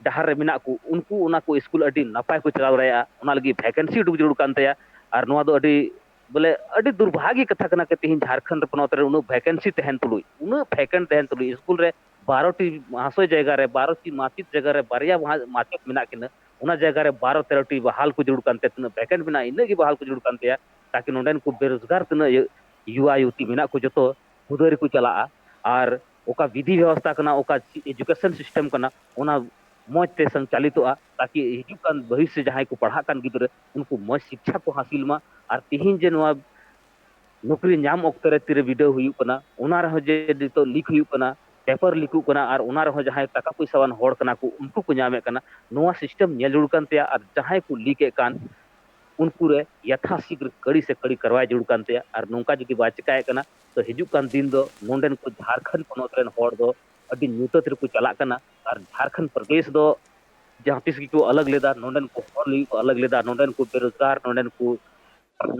ᱰᱟᱦᱟᱨ ᱨᱮ ᱢᱮᱱᱟᱜ ᱠᱚ, ᱩᱱᱠᱩ ᱚᱱᱟ ᱠᱚ ᱥᱠᱩᱞ ᱟᱹᱰᱤ ᱱᱟᱯᱟᱭ ᱠᱚ ᱪᱟᱞᱟᱣ ᱫᱟᱲᱮᱭᱟᱜᱼᱟ᱾ ᱚᱱᱟ ᱞᱟᱹᱜᱤᱫ ᱵᱷᱮᱠᱮᱱᱥᱤ ᱩᱰᱩᱠ ᱡᱟᱹᱨᱩᱲ ᱠᱟᱱ ᱛᱟᱭᱟ᱾ ᱟᱨ ᱱᱚᱣᱟ ᱫᱚ ᱟᱹᱰᱤ, ᱵᱚᱞᱮ, ᱟᱹᱰᱤ ᱫᱩᱨᱵᱷᱟᱜᱭᱚ ᱠᱟᱛᱷᱟ ᱠᱟᱱᱟ ᱠᱤ ᱛᱮᱦᱮᱧ ᱡᱷᱟᱲᱠᱷᱚᱸᱰ ᱯᱚᱱᱚᱛ ᱨᱮ ᱩᱱᱟᱹᱜ ᱵᱷᱮᱠᱮᱱᱥᱤ ᱛᱟᱦᱮᱱ ᱛᱩᱞᱩᱡ, ᱩᱱᱟᱹᱜ ᱵᱷᱮᱠᱮᱱᱴ ᱛᱟᱦᱮᱱ ᱛᱩᱞᱩᱡ, ᱥᱠᱩᱞ ᱨᱮ ᱵᱟᱨᱚ ᱴᱤ ᱢᱟᱦᱟᱥᱚᱭ ᱡᱟᱭᱜᱟ ᱨᱮ, ᱵᱟᱨᱚ ᱴᱤ ᱢᱟᱪᱮᱫ ᱡᱟᱭᱜᱟ ᱨᱮ ᱵᱟᱨᱭᱟ ᱢᱟᱦᱟ-, ᱢᱟᱪᱮᱫ ᱢᱮᱱᱟᱜ ᱠᱤᱱᱟᱹ, ᱚᱱᱟ ᱡᱟᱭᱜᱟ ᱨᱮ ᱵᱟᱨᱚ ᱛᱮᱨᱚ ᱴᱤ ᱵᱟᱦᱟᱞ ᱠᱚ ᱡᱟᱹᱨᱩᱲ ᱠᱟᱱ ᱛᱟᱭᱟ᱾ ᱛᱤᱱᱟᱹᱜ ᱵᱷᱮᱠᱮᱱᱴ ᱢᱮᱱᱟᱜᱼᱟ, ᱤᱱᱟᱹᱜ ᱜᱮ ᱵᱟᱦᱟᱞ ᱠᱚ ᱡᱟᱹᱨᱩᱲ ᱠᱟᱱ ᱛᱟᱭᱟ, ᱛᱟᱠᱤ ᱱᱚᱰᱮᱱ ᱠᱚ ᱵᱮᱨᱳᱡᱽᱜᱟᱨ ᱛᱤᱱᱟᱹᱜ ᱭᱩ-, ᱭᱩᱣᱟ ᱭᱩᱵᱚᱛᱤ ᱢᱮᱱᱟᱜ ᱠᱚ, ᱡᱚᱛᱚ ᱦᱩᱫᱟᱹ ᱨᱮᱠᱚ ᱪᱟᱞᱟᱜᱼᱟ᱾ ᱟᱨ ᱚᱠᱟ ᱵᱤᱫᱷᱤ ᱵᱮᱵᱚᱥᱛᱷᱟ ᱠᱟᱱᱟ, ᱚᱠᱟ education system ᱠᱟᱱᱟ, ᱚᱱᱟ ᱢᱚᱡᱽ ᱛᱮ ᱥᱚᱧᱪᱟᱞᱤᱛᱚᱜᱼᱟ, ᱛᱟᱠᱤ ᱦᱤᱡᱩᱜ ᱠᱟᱱ ᱵᱷᱚᱵᱤᱥᱥᱚ ᱡᱟᱦᱟᱸᱭ ᱠᱚ ᱯᱟᱲᱦᱟᱜ ᱠᱟᱱ ᱜᱤᱫᱽᱨᱟᱹ, ᱩᱱᱠᱩ ᱢᱚᱡᱽ ᱥᱤᱠᱠᱷᱟ ᱠᱚ ᱦᱟᱥᱤᱞ ᱢᱟ᱾ ᱟᱨ ᱛᱤᱦᱤᱧ ᱡᱮ ᱱᱚᱣᱟ ᱱᱚᱠᱨᱤ ᱧᱟᱢ ᱚᱠᱛᱮ ᱨᱮ ᱛᱤᱨᱮ ᱵᱤᱰᱟᱹᱣ ᱦᱩᱭᱩᱜ ᱠᱟᱱᱟ, ᱚᱱᱟ ᱨᱮᱦᱚᱸ ᱡᱮ ᱱᱤᱛᱚᱜ ᱞᱤᱠ ᱦᱩᱭᱩᱜ ᱠᱟᱱᱟ, ᱯᱮᱯᱟᱨ ᱞᱤᱠᱚᱜ ᱠᱟᱱᱟ, ᱟᱨ ᱚᱱᱟ ᱨᱮᱦᱚᱸ ᱡᱟᱦᱟᱸᱭ ᱴᱟᱠᱟ ᱯᱚᱭᱥᱟᱣᱟᱱ ᱦᱚᱲ ᱠᱟᱱᱟ ᱠᱚ, ᱩᱱᱠᱩ ᱠᱚ ᱧᱟᱢᱮᱫ ᱠᱟᱱᱟ᱾ ᱱᱚᱣᱟ ᱥᱤᱥᱴᱮᱢ ᱧᱮᱞ ᱡᱟᱹᱨᱩᱲ ᱠᱟᱱ ᱛᱟᱭᱟ, ᱟᱨ ᱡᱟᱦᱟᱸᱭ ᱠᱚ ᱞᱤᱠ ᱮᱫ ᱠᱟᱱ, ᱩᱱᱠᱩ ᱨᱮ ᱭᱟᱛᱷᱟ ᱥᱤᱜᱽᱨ ᱠᱟᱹᱲᱤ ᱥᱮ ᱠᱟᱹᱲᱤ ᱠᱟᱨᱣᱟᱭ ᱡᱟᱹᱨᱩᱲ ᱠᱟᱱ ᱛᱟᱭᱟ᱾ ᱟᱨ ᱱᱚᱝᱠᱟ ᱡᱩᱫᱤ ᱵᱟᱭ ᱪᱮᱠᱟᱭᱮᱫ ᱠᱟᱱᱟ, ᱛᱚ ᱦᱤᱡᱩᱜ ᱠᱟᱱ ᱫᱤᱱ ᱫᱚ ᱱᱚᱰᱮᱱ ᱠᱚ ᱡᱷᱟᱲᱠᱷᱚᱸᱰ ᱯᱚᱱᱚᱛ ᱨᱮᱱ ᱦᱚᱲ ᱫᱚ ᱟᱹᱰᱤ ᱧᱩᱛᱟᱹᱛ ᱨᱮᱠᱚ ᱪᱟᱞᱟᱜ ᱠᱟᱱᱟ᱾ ᱟᱨ ᱡᱷᱟᱲᱠᱷᱚᱸᱰ ᱯᱨᱚᱫᱮᱥ ᱫᱚ ᱡᱟᱦᱟᱸ ᱛᱤᱥ ᱜᱮᱠᱚ ᱟᱞᱟᱜᱽ ᱞᱮᱫᱟ, ᱱᱚᱰᱮᱱ ᱠᱚ ᱦᱚᱲ ᱞᱟᱹᱜᱤᱫ ᱠᱚ ᱟᱞᱟᱜᱽ ᱞᱮᱫᱟ, ᱱᱚᱰᱮᱱ ᱠᱚ ᱵᱮᱨᱳᱡᱽᱜᱟᱨ, ᱱᱚᱰᱮᱱ ᱠᱚ,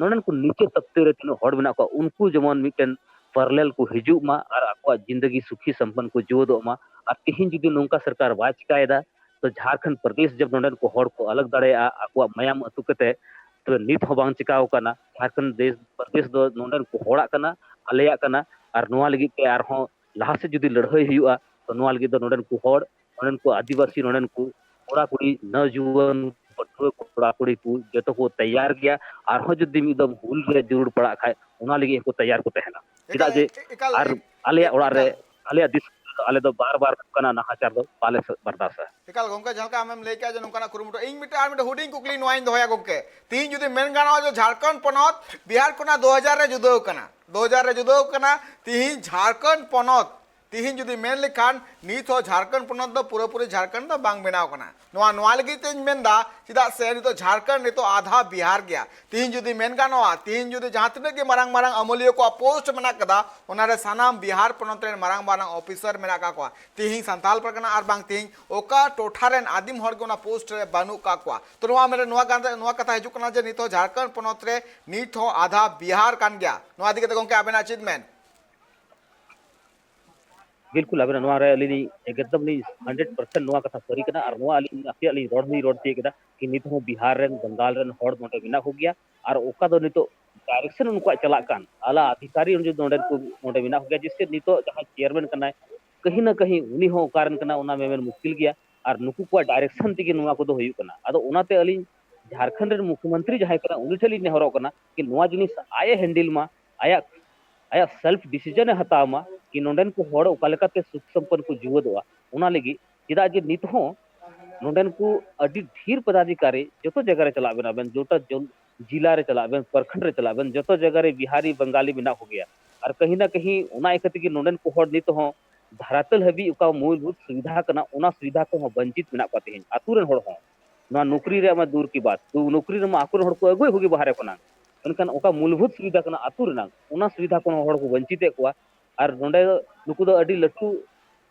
ᱱᱚᱰᱮᱱ ᱠᱚ ᱱᱤᱪᱮ ᱛᱚᱵᱠᱮ ᱨᱮ ᱛᱤᱱᱟᱹᱜ ᱦᱚᱲ ᱢᱮᱱᱟᱜ ᱠᱚᱣᱟ, ᱩᱱᱠᱩ ᱡᱮᱢᱚᱱ ᱢᱤᱫᱴᱮᱱ ᱯᱟᱨᱞᱮᱞ ᱠᱚ ᱦᱤᱡᱩᱜ ᱢᱟ ᱟᱨ ᱟᱠᱚᱣᱟᱜ ᱡᱤᱱᱫᱮᱜᱤ ᱥᱩᱠᱷᱤ ᱥᱚᱢᱯᱚᱱᱱ ᱠᱚ ᱡᱤᱣᱮᱫᱚᱜ ᱢᱟ᱾ ᱟᱨ ᱛᱤᱦᱤᱧ ᱡᱩᱫᱤ ᱱᱚᱝᱠᱟ ᱥᱚᱨᱠᱟᱨ ᱵᱟᱭ ᱪᱤᱠᱟᱭᱮᱫᱟ, ᱛᱚ ᱡᱷᱟᱲᱠᱷᱚᱸᱰ ᱯᱨᱚᱫᱮᱥ ᱡᱟᱵ ᱱᱚᱰᱮᱱ ᱠᱚ ᱦᱚᱲ ᱠᱚ ᱟᱞᱟᱜᱽ ᱫᱟᱲᱮᱭᱟᱜᱼᱟ ᱟᱠᱚᱣᱟᱜ ᱢᱟᱭᱟᱢ ᱟᱹᱛᱩ ᱠᱟᱛᱮ, ᱛᱚᱵᱮ ᱱᱤᱛ ᱦᱚᱸ ᱵᱟᱝ ᱪᱤᱠᱟᱣ ᱟᱠᱟᱱᱟ᱾ ᱡᱷᱟᱲᱠᱷᱚᱸᱰ ᱫᱮᱥ, ᱯᱨᱚᱫᱮᱥ ᱫᱚ ᱱᱚᱰᱮᱱ ᱠᱚ ᱦᱚᱲᱟᱜ ᱠᱟᱱᱟ, ᱟᱞᱮᱭᱟᱜ ᱠᱟᱱᱟ᱾ ᱟᱨ ᱱᱚᱣᱟ ᱞᱟᱹᱜᱤᱫ ᱛᱮ ᱟᱨᱦᱚᱸ ᱞᱟᱦᱟ ᱥᱮᱫ ᱡᱩᱫᱤ ᱞᱟᱹᱲᱦᱟᱹᱭ ᱦᱩᱭᱩᱜᱼᱟ, ᱛᱚ ᱱᱚᱣᱟ ᱞᱟᱹᱜᱤᱫ ᱫᱚ ᱱᱚᱰᱮᱱ ᱠᱚ ᱦᱚᱲ, ᱱᱚᱰᱮᱱ ᱠᱚ ᱟᱹᱫᱤᱵᱟᱹᱥᱤ, ᱱᱚᱰᱮᱱ ᱠᱚ ᱠᱚᱲᱟ ᱠᱩᱲᱤ, ᱱᱚᱣᱡᱩᱣᱟᱱ ᱯᱟᱹᱴᱷᱩᱣᱟᱹ ᱠᱚᱲᱟ ᱠᱩᱲᱤ ᱠᱚ ᱡᱚᱛᱚ ᱠᱚ ᱛᱮᱭᱟᱨ ᱜᱮᱭᱟ᱾ ᱟᱨᱦᱚᱸ ᱡᱩᱫᱤ ᱢᱤᱫ ᱫᱚᱢ ᱦᱩᱞ ᱨᱮ ᱡᱟᱹᱨᱩᱲ ᱯᱟᱲᱟᱜ ᱠᱷᱟᱡ, ᱚᱱᱟ ᱞᱟᱹᱜᱤᱫ ᱦᱚᱸᱠᱚ ᱛᱮᱭᱟᱨ ᱠᱚ ᱛᱟᱦᱮᱱᱟ᱾ ᱪᱮᱫᱟᱜ ᱮᱠᱟᱞ, ᱡᱮ ᱮᱠᱟᱞ, ᱟᱨ ᱮ-, ᱟᱞᱮᱭᱟᱜ ᱮ-, ᱚᱲᱟᱜ ᱨᱮ, ᱮᱠᱟᱞ᱾ ᱟᱞᱮᱭᱟᱜ ᱫᱤᱥᱚᱢ ᱟᱞᱮ ᱫᱚ ᱵᱟᱨ ᱵᱟᱨ ᱱᱚᱝᱠᱟᱱᱟᱜ ᱱᱟᱦᱟᱪᱟᱨ ᱫᱚ ᱵᱟᱞᱮ ᱵᱟᱨᱫᱟᱥᱟ᱾ ᱮᱠᱟᱞ ᱜᱚᱝᱠᱮ, ᱡᱟᱦᱟᱸ ᱞᱮᱠᱟ ᱟᱢᱮᱢ ᱞᱟᱹᱭ ᱠᱮᱜᱼᱟ ᱡᱮ ᱱᱚᱝᱠᱟᱱᱟᱜ ᱠᱩᱨᱩᱢᱩᱴᱩ, ᱤᱧ ᱢᱤᱫᱴᱟᱝ, ᱟᱨ ᱢᱤᱫᱴᱟᱝ ᱦᱩᱰᱤᱧ ᱠᱩᱠᱞᱤ ᱱᱚᱣᱟᱧ ᱫᱚᱦᱚᱭᱟ ᱜᱚᱝᱠᱮ, ᱛᱤᱦᱤᱧ ᱡᱩᱫᱤ ᱢᱮᱱ ᱜᱟᱱᱚᱜᱼᱟ ᱡᱮ ᱡᱷᱟᱲᱠᱷᱚᱸᱰ ᱯᱚᱱᱚᱛ ᱵᱤᱦᱟᱨ ᱠᱷᱚᱱᱟᱜ ᱫᱩ ᱦᱟᱡᱟᱨ ᱨᱮ ᱡᱩᱫᱟᱹ ᱟᱠᱟᱱᱟ, ᱫᱩ ᱦᱟᱡᱟᱨ ᱨᱮ ᱡᱩᱫᱟᱹ ᱟᱠᱟᱱᱟ, ᱛᱤᱦᱤᱧ ᱡᱷᱟᱲᱠᱷᱚᱸᱰ ᱯᱚᱱᱚᱛ, ᱛᱤᱦᱤᱧ ᱡᱩᱫᱤ ᱢᱮᱱ ᱞᱮᱠᱷᱟᱱ ᱱᱤᱛ ᱦᱚᱸ ᱡᱷᱟᱲᱠᱷᱚᱸᱰ ᱯᱚᱱᱚᱛ ᱫᱚ ᱯᱩᱨᱟᱹᱯᱩᱨᱤ ᱡᱷᱟᱲᱠᱷᱚᱸᱰ ᱫᱚ ᱵᱟᱝ ᱵᱮᱱᱟᱣ ᱠᱟᱱᱟ᱾ ᱱᱚᱣᱟ, ᱱᱚᱣᱟ ᱞᱟᱹᱜᱤᱫ ᱛᱮᱧ ᱢᱮᱱᱫᱟ, ᱪᱮᱫᱟᱜ ᱥᱮ ᱱᱤᱛᱚᱜ ᱡᱷᱟᱲᱠᱷᱚᱸᱰ ᱱᱤᱛᱚᱜ ᱟᱫᱷᱟ ᱵᱤᱦᱟᱨ ᱜᱮᱭᱟ᱾ ᱛᱤᱦᱤᱧ ᱡᱩᱫᱤ ᱢᱮᱱ ᱜᱟᱱᱚᱜᱼᱟ, ᱛᱤᱦᱤᱧ ᱡᱩᱫᱤ ᱡᱟᱦᱟᱸ ᱛᱤᱱᱟᱹᱜ ᱜᱮ ᱢᱟᱨᱟᱝ ᱢᱟᱨᱟᱝ ᱟᱹᱢᱟᱹᱞᱤᱭᱟᱹ ᱠᱚᱣᱟᱜ ᱯᱳᱥᱴ ᱢᱮᱱᱟᱜ ᱠᱟᱫᱟ, ᱚᱱᱟᱨᱮ ᱥᱟᱱᱟᱢ ᱵᱤᱦᱟᱨ ᱯᱚᱱᱚᱛ ᱨᱮᱱ ᱢᱟᱨᱟᱝ ᱢᱟᱨᱟᱝ ᱚᱯᱷᱤᱥᱟᱨ ᱢᱮᱱᱟᱜ ᱟᱠᱟᱫ ᱠᱚᱣᱟ᱾ ᱛᱤᱦᱤᱧ ᱥᱟᱱᱛᱟᱲ ᱯᱟᱨᱜᱟᱱᱟ ᱟᱨ ᱵᱟᱝ ᱛᱤᱦᱤᱧ ᱚᱠᱟ ᱴᱚᱴᱷᱟ ᱨᱮᱱ ᱟᱹᱫᱤᱢ ᱦᱚᱲ ᱜᱮ ᱚᱱᱟ ᱯᱳᱥᱴ ᱨᱮ ᱵᱟᱹᱱᱩᱜ ᱟᱠᱟᱫ ᱠᱚᱣᱟ᱾ ᱛᱚ ᱱᱚᱣᱟ ᱢᱮᱱ, ᱱᱚᱣᱟ ᱠᱟᱛᱷᱟ, ᱱᱚᱣᱟ ᱠᱟᱛᱷᱟ ᱦᱤᱡᱩᱜ ᱠᱟᱱᱟ ᱡᱮ ᱱᱤᱛ ᱦᱚᱸ ᱡᱷᱟᱲᱠᱷᱚᱸᱰ ᱯᱚᱱᱚᱛ ᱨᱮ ᱱᱤᱛ ᱦᱚᱸ ᱟᱫᱷᱟ ᱵᱤᱦᱟᱨ ᱠᱟᱱ ᱜᱮᱭᱟ᱾ ᱱᱚᱣᱟ ᱤᱫᱤ ᱠᱟᱛᱮ ᱜᱚᱝᱠᱮ ᱟᱵᱮᱱᱟᱜ ᱪᱮᱫ ᱢᱮᱱ? ᱵᱤᱞᱠᱩᱞ, ᱟᱵᱮᱱᱟᱜ ᱱᱚᱣᱟ ᱨᱮ ᱟᱹᱞᱤᱧ ᱞᱤᱧ ᱮᱠᱫᱚᱢ ᱞᱤᱧ ᱦᱟᱱᱰᱨᱮᱰ ᱯᱟᱨᱥᱮᱱᱴ ᱱᱚᱣᱟ ᱠᱟᱛᱷᱟ ᱥᱟᱹᱨᱤ ᱠᱟᱱᱟ᱾ ᱟᱨ ᱱᱚᱣᱟ ᱟᱹᱞᱤᱧ ᱟᱯᱮᱭᱟᱜ ᱞᱤᱧ ᱨᱚᱲ ᱦᱚᱸᱞᱤᱧ ᱨᱚᱲ ᱦᱚᱪᱚᱭ ᱠᱮᱫᱟ ᱠᱤ ᱱᱤᱛ ᱦᱚᱸ ᱵᱤᱦᱟᱨ ᱨᱮᱱ, ᱵᱟᱝᱜᱟᱞ ᱨᱮᱱ ᱦᱚᱲ ᱱᱚᱰᱮ ᱢᱮᱱᱟᱜ ᱠᱚᱜᱮᱭᱟ᱾ ᱟᱨ ᱚᱠᱟ ᱫᱚ ᱱᱤᱛᱚᱜ ᱰᱟᱭᱨᱮᱠᱥᱚᱱ ᱩᱱᱠᱩᱣᱟᱜ ᱪᱟᱞᱟᱜ ᱠᱟᱱ, ᱟᱞᱟ ᱚᱫᱷᱤᱠᱟᱨᱤ ᱩᱱᱤ ᱱᱚᱰᱮ ᱠᱚ, ᱱᱚᱰᱮ ᱢᱮᱱᱟᱜ ᱠᱚᱜᱮᱭᱟ᱾ ᱡᱮᱥᱮ ᱱᱤᱛᱚᱜ ᱡᱟᱦᱟᱸᱭ ᱪᱮᱭᱟᱨᱢᱮᱱ ᱠᱟᱱᱟᱭ, ᱠᱟᱹᱦᱤ ᱱᱟ ᱠᱟᱹᱦᱤ ᱩᱱᱤ ᱦᱚᱸ ᱚᱠᱟ ᱨᱮᱱ ᱠᱟᱱᱟ ᱚᱱᱟ ᱢᱮᱢᱮᱱ ᱢᱩᱥᱠᱤᱞ ᱜᱮᱭᱟ᱾ ᱟᱨ ᱱᱩᱠᱩ ᱠᱚᱣᱟᱜ ᱰᱟᱭᱨᱮᱠᱥᱚᱱ ᱛᱮᱜᱮ ᱱᱚᱣᱟ ᱠᱚᱫᱚ ᱦᱩᱭᱩᱜ ᱠᱟᱱᱟ᱾ ᱟᱫᱚ ᱚᱱᱟᱛᱮ ᱟᱹᱞᱤᱧ ᱡᱷᱟᱲᱠᱷᱚᱸᱰ ᱨᱮᱱ ᱢᱩᱠᱷᱭᱚᱢᱚᱱᱛᱨᱤ ᱡᱟᱦᱟᱸᱭ ᱠᱟᱱᱟ, ᱩᱱᱤ ᱴᱷᱮᱱ ᱞᱤᱧ ᱱᱮᱦᱚᱨᱚᱜ ᱠᱟᱱᱟ ᱠᱤ ᱱᱚᱣᱟ ᱡᱤᱱᱤᱥ ᱟᱡ ᱮ ᱦᱮᱱᱰᱮᱞ ᱢᱟ, ᱟᱭᱟᱜ, ᱟᱭᱟᱜ ᱥᱮᱞᱯ ᱰᱤᱥᱤᱡᱚᱱ ᱮ ᱦᱟᱛᱟᱣ ᱢᱟ ᱠᱤ ᱱᱚᱰᱮᱱ ᱠᱚ ᱦᱚᱲ ᱚᱠᱟ ᱞᱮᱠᱟᱛᱮ ᱥᱩᱠ ᱥᱚᱢᱯᱚᱱᱱ ᱠᱚ ᱡᱩᱣᱟᱹᱫᱚᱜᱼᱟ᱾ ᱚᱱᱟ ᱞᱟᱹᱜᱤᱫ, ᱪᱮᱫᱟᱜ ᱡᱮ ᱱᱤᱛ ᱦᱚᱸ ᱱᱚᱰᱮᱱ ᱠᱚ ᱟᱹᱰᱤ ᱰᱷᱮᱨ ᱯᱚᱫᱟᱫᱷᱤᱠᱟᱨᱤ, ᱡᱚᱛᱚ ᱡᱟᱭᱜᱟ ᱨᱮ ᱪᱟᱞᱟᱜ ᱵᱮᱱ, ᱟᱵᱮᱱ ᱡᱚᱛᱚ ᱡᱚᱱ-, ᱡᱤᱞᱟ ᱨᱮ ᱪᱟᱞᱟᱜ ᱵᱮᱱ, ᱯᱨᱚᱠᱷᱚᱸᱰ ᱨᱮ ᱪᱟᱞᱟᱜ ᱵᱮᱱ, ᱡᱚᱛᱚ ᱡᱟᱭᱜᱟ ᱨᱮ ᱵᱤᱦᱟᱨᱤ, ᱵᱟᱝᱜᱟᱞᱤ ᱢᱮᱱᱟᱜ ᱠᱚᱜᱮᱭᱟ᱾ ᱟᱨ ᱠᱟᱹᱦᱤ ᱱᱟ ᱠᱟᱹᱦᱤ ᱚᱱᱟ ᱤᱭᱠᱟᱹ ᱛᱮᱜᱮ ᱱᱚᱰᱮᱱ ᱠᱚ ᱦᱚᱲ ᱱᱤᱛ ᱦᱚᱸ ᱫᱷᱟᱨᱟᱛᱚᱞ ᱦᱟᱹᱵᱤᱡ ᱚᱠᱟ ᱢᱩᱞᱵᱷᱩᱛ ᱥᱩᱵᱤᱫᱷᱟ ᱠᱟᱱᱟ, ᱚᱱᱟ ᱥᱩᱵᱤᱫᱷᱟ ᱠᱷᱚᱱ ᱦᱚᱸ ᱵᱚᱧᱪᱤᱛ ᱢᱮᱱᱟᱜ ᱠᱚᱣᱟ ᱛᱮᱦᱮᱧ, ᱟᱹᱛᱩ ᱨᱮᱱ ᱦᱚᱲ ᱦᱚᱸ᱾ ᱱᱚᱣᱟ ᱱᱚᱠᱨᱤ ᱨᱮᱭᱟᱜ ᱢᱟ ᱫᱩᱨ ᱠᱤ ᱵᱟᱛ, ᱛᱚ ᱱᱚᱠᱨᱤ ᱨᱮᱢᱟ ᱟᱠᱚ ᱨᱮᱱ ᱦᱚᱲ ᱠᱚ ᱟᱹᱜᱩᱭᱮᱫ ᱠᱚᱜᱮ ᱵᱟᱦᱨᱮ ᱠᱷᱚᱱᱟᱜ, ᱢᱮᱱᱠᱷᱟᱱ ᱚᱠᱟ ᱢᱩᱞᱵᱷᱩᱛ ᱥᱩᱵᱤᱫᱷᱟ ᱠᱟᱱᱟ ᱟᱹᱛᱩ ᱨᱮᱱᱟᱜ, ᱚᱱᱟ ᱥᱩᱵᱤᱫᱷᱟ ᱠᱷᱚᱱ ᱦᱚᱸ ᱦᱚᱲ ᱠᱚ ᱵᱚᱧᱪᱤᱛᱮᱫ ᱠᱚᱣᱟ᱾ ᱟᱨ ᱱᱚᱰᱮ ᱱᱩᱠᱩ ᱫᱚ ᱟᱹᱰᱤ ᱞᱟᱹᱴᱩ,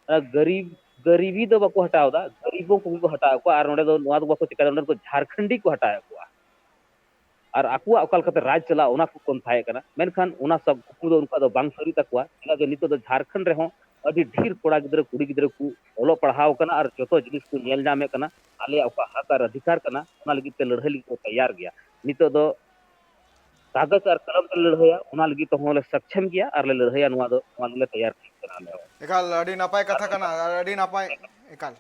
ᱟᱨ ᱜᱟᱹᱨᱤᱵ, ᱜᱟᱹᱨᱤᱵᱤ ᱫᱚ ᱵᱟᱠᱚ ᱦᱟᱴᱟᱣ ᱮᱫᱟ, ᱜᱟᱹᱨᱤᱵ ᱠᱚᱜᱮ ᱠᱚ ᱦᱟᱴᱟᱣ ᱮᱫ ᱠᱚᱣᱟ᱾ ᱟᱨ ᱱᱚᱰᱮ ᱫᱚ ᱱᱚᱣᱟ ᱫᱚ ᱵᱟᱠᱚ ᱪᱤᱠᱟᱹᱭᱮᱫᱟ, ᱱᱚᱰᱮ ᱫᱚ ᱡᱷᱟᱲᱠᱷᱚᱸᱰᱤ ᱠᱚ ᱦᱟᱴᱟᱣ ᱮᱫ ᱠᱚᱣᱟ᱾ ᱟᱨ ᱟᱠᱚᱣᱟᱜ ᱚᱠᱟ ᱞᱮᱠᱟᱛᱮ ᱨᱟᱡᱽ ᱪᱟᱞᱟᱜᱼᱟ, ᱚᱱᱟ ᱠᱚ ᱯᱚᱱᱛᱷᱟᱭᱮᱫ ᱠᱟᱱᱟ᱾ ᱢᱮᱱᱠᱷᱟᱱ ᱚᱱᱟ ᱥᱚᱵ ᱠᱩᱠᱢᱩ ᱫᱚ ᱩᱱᱠᱩᱣᱟᱜ ᱫᱚ ᱵᱟᱝ ᱥᱟᱹᱨᱤ ᱛᱟᱠᱚᱣᱟ᱾ ᱪᱮᱫᱟᱜ ᱡᱮ ᱱᱤᱛᱚᱜ ᱫᱚ ᱡᱷᱟᱲᱠᱷᱚᱸᱰ ᱨᱮᱦᱚᱸ ᱟᱹᱰᱤ ᱰᱷᱮᱨ ᱠᱚᱲᱟ ᱜᱤᱫᱽᱨᱟᱹ, ᱠᱩᱲᱤ ᱜᱤᱫᱽᱨᱟᱹ ᱠᱚ ᱚᱞᱚᱜ ᱯᱟᱲᱦᱟᱣ ᱠᱟᱱᱟ ᱟᱨ ᱡᱚᱛᱚ ᱡᱤᱱᱤᱥ ᱠᱚ ᱧᱮᱞ ᱧᱟᱢᱮᱫ ᱠᱟᱱᱟ᱾ ᱟᱞᱮᱭᱟᱜ ᱚᱠᱟ ᱦᱚᱠ ᱟᱨ ᱚᱫᱷᱤᱠᱟᱨ ᱠᱟᱱᱟ, ᱚᱱᱟ ᱞᱟᱹᱜᱤᱫ ᱛᱮ ᱞᱟᱹᱲᱦᱟᱹᱭ ᱞᱟᱹᱜᱤᱫ ᱠᱚ ᱛᱮᱭᱟᱨ ᱜᱮᱭᱟ᱾ ᱱᱤᱛᱚᱜ ᱫᱚ ᱠᱟᱜᱚᱡᱽ ᱟᱨ ᱠᱚᱞᱚᱢ ᱛᱮᱞᱮ ᱞᱟᱹᱲᱦᱟᱹᱭᱟ, ᱚᱱᱟ ᱞᱟᱹᱜᱤᱫ ᱛᱮᱦᱚᱸ ᱞᱮ ᱥᱚᱠᱪᱷᱚᱢ ᱜᱮᱭᱟ ᱟᱨ ᱞᱮ ᱞᱟᱹᱲᱦᱟᱹᱭᱟ᱾ ᱱᱚᱣᱟ ᱫᱚ, ᱱᱚᱣᱟ ᱫᱚᱞᱮ ᱛᱮᱭᱟᱨ ᱴᱷᱤᱠ ᱠᱟᱱᱟ ᱟᱞᱮ ᱦᱚᱸ᱾ ᱮᱠᱟᱞ ᱟᱹᱰᱤ ᱱᱟᱯᱟᱭ ᱠᱟᱛᱷᱟ ᱠᱟᱱᱟ, ᱟᱨ ᱟᱹᱰᱤ ᱱᱟᱯᱟᱭ, ᱮᱠᱟᱞ᱾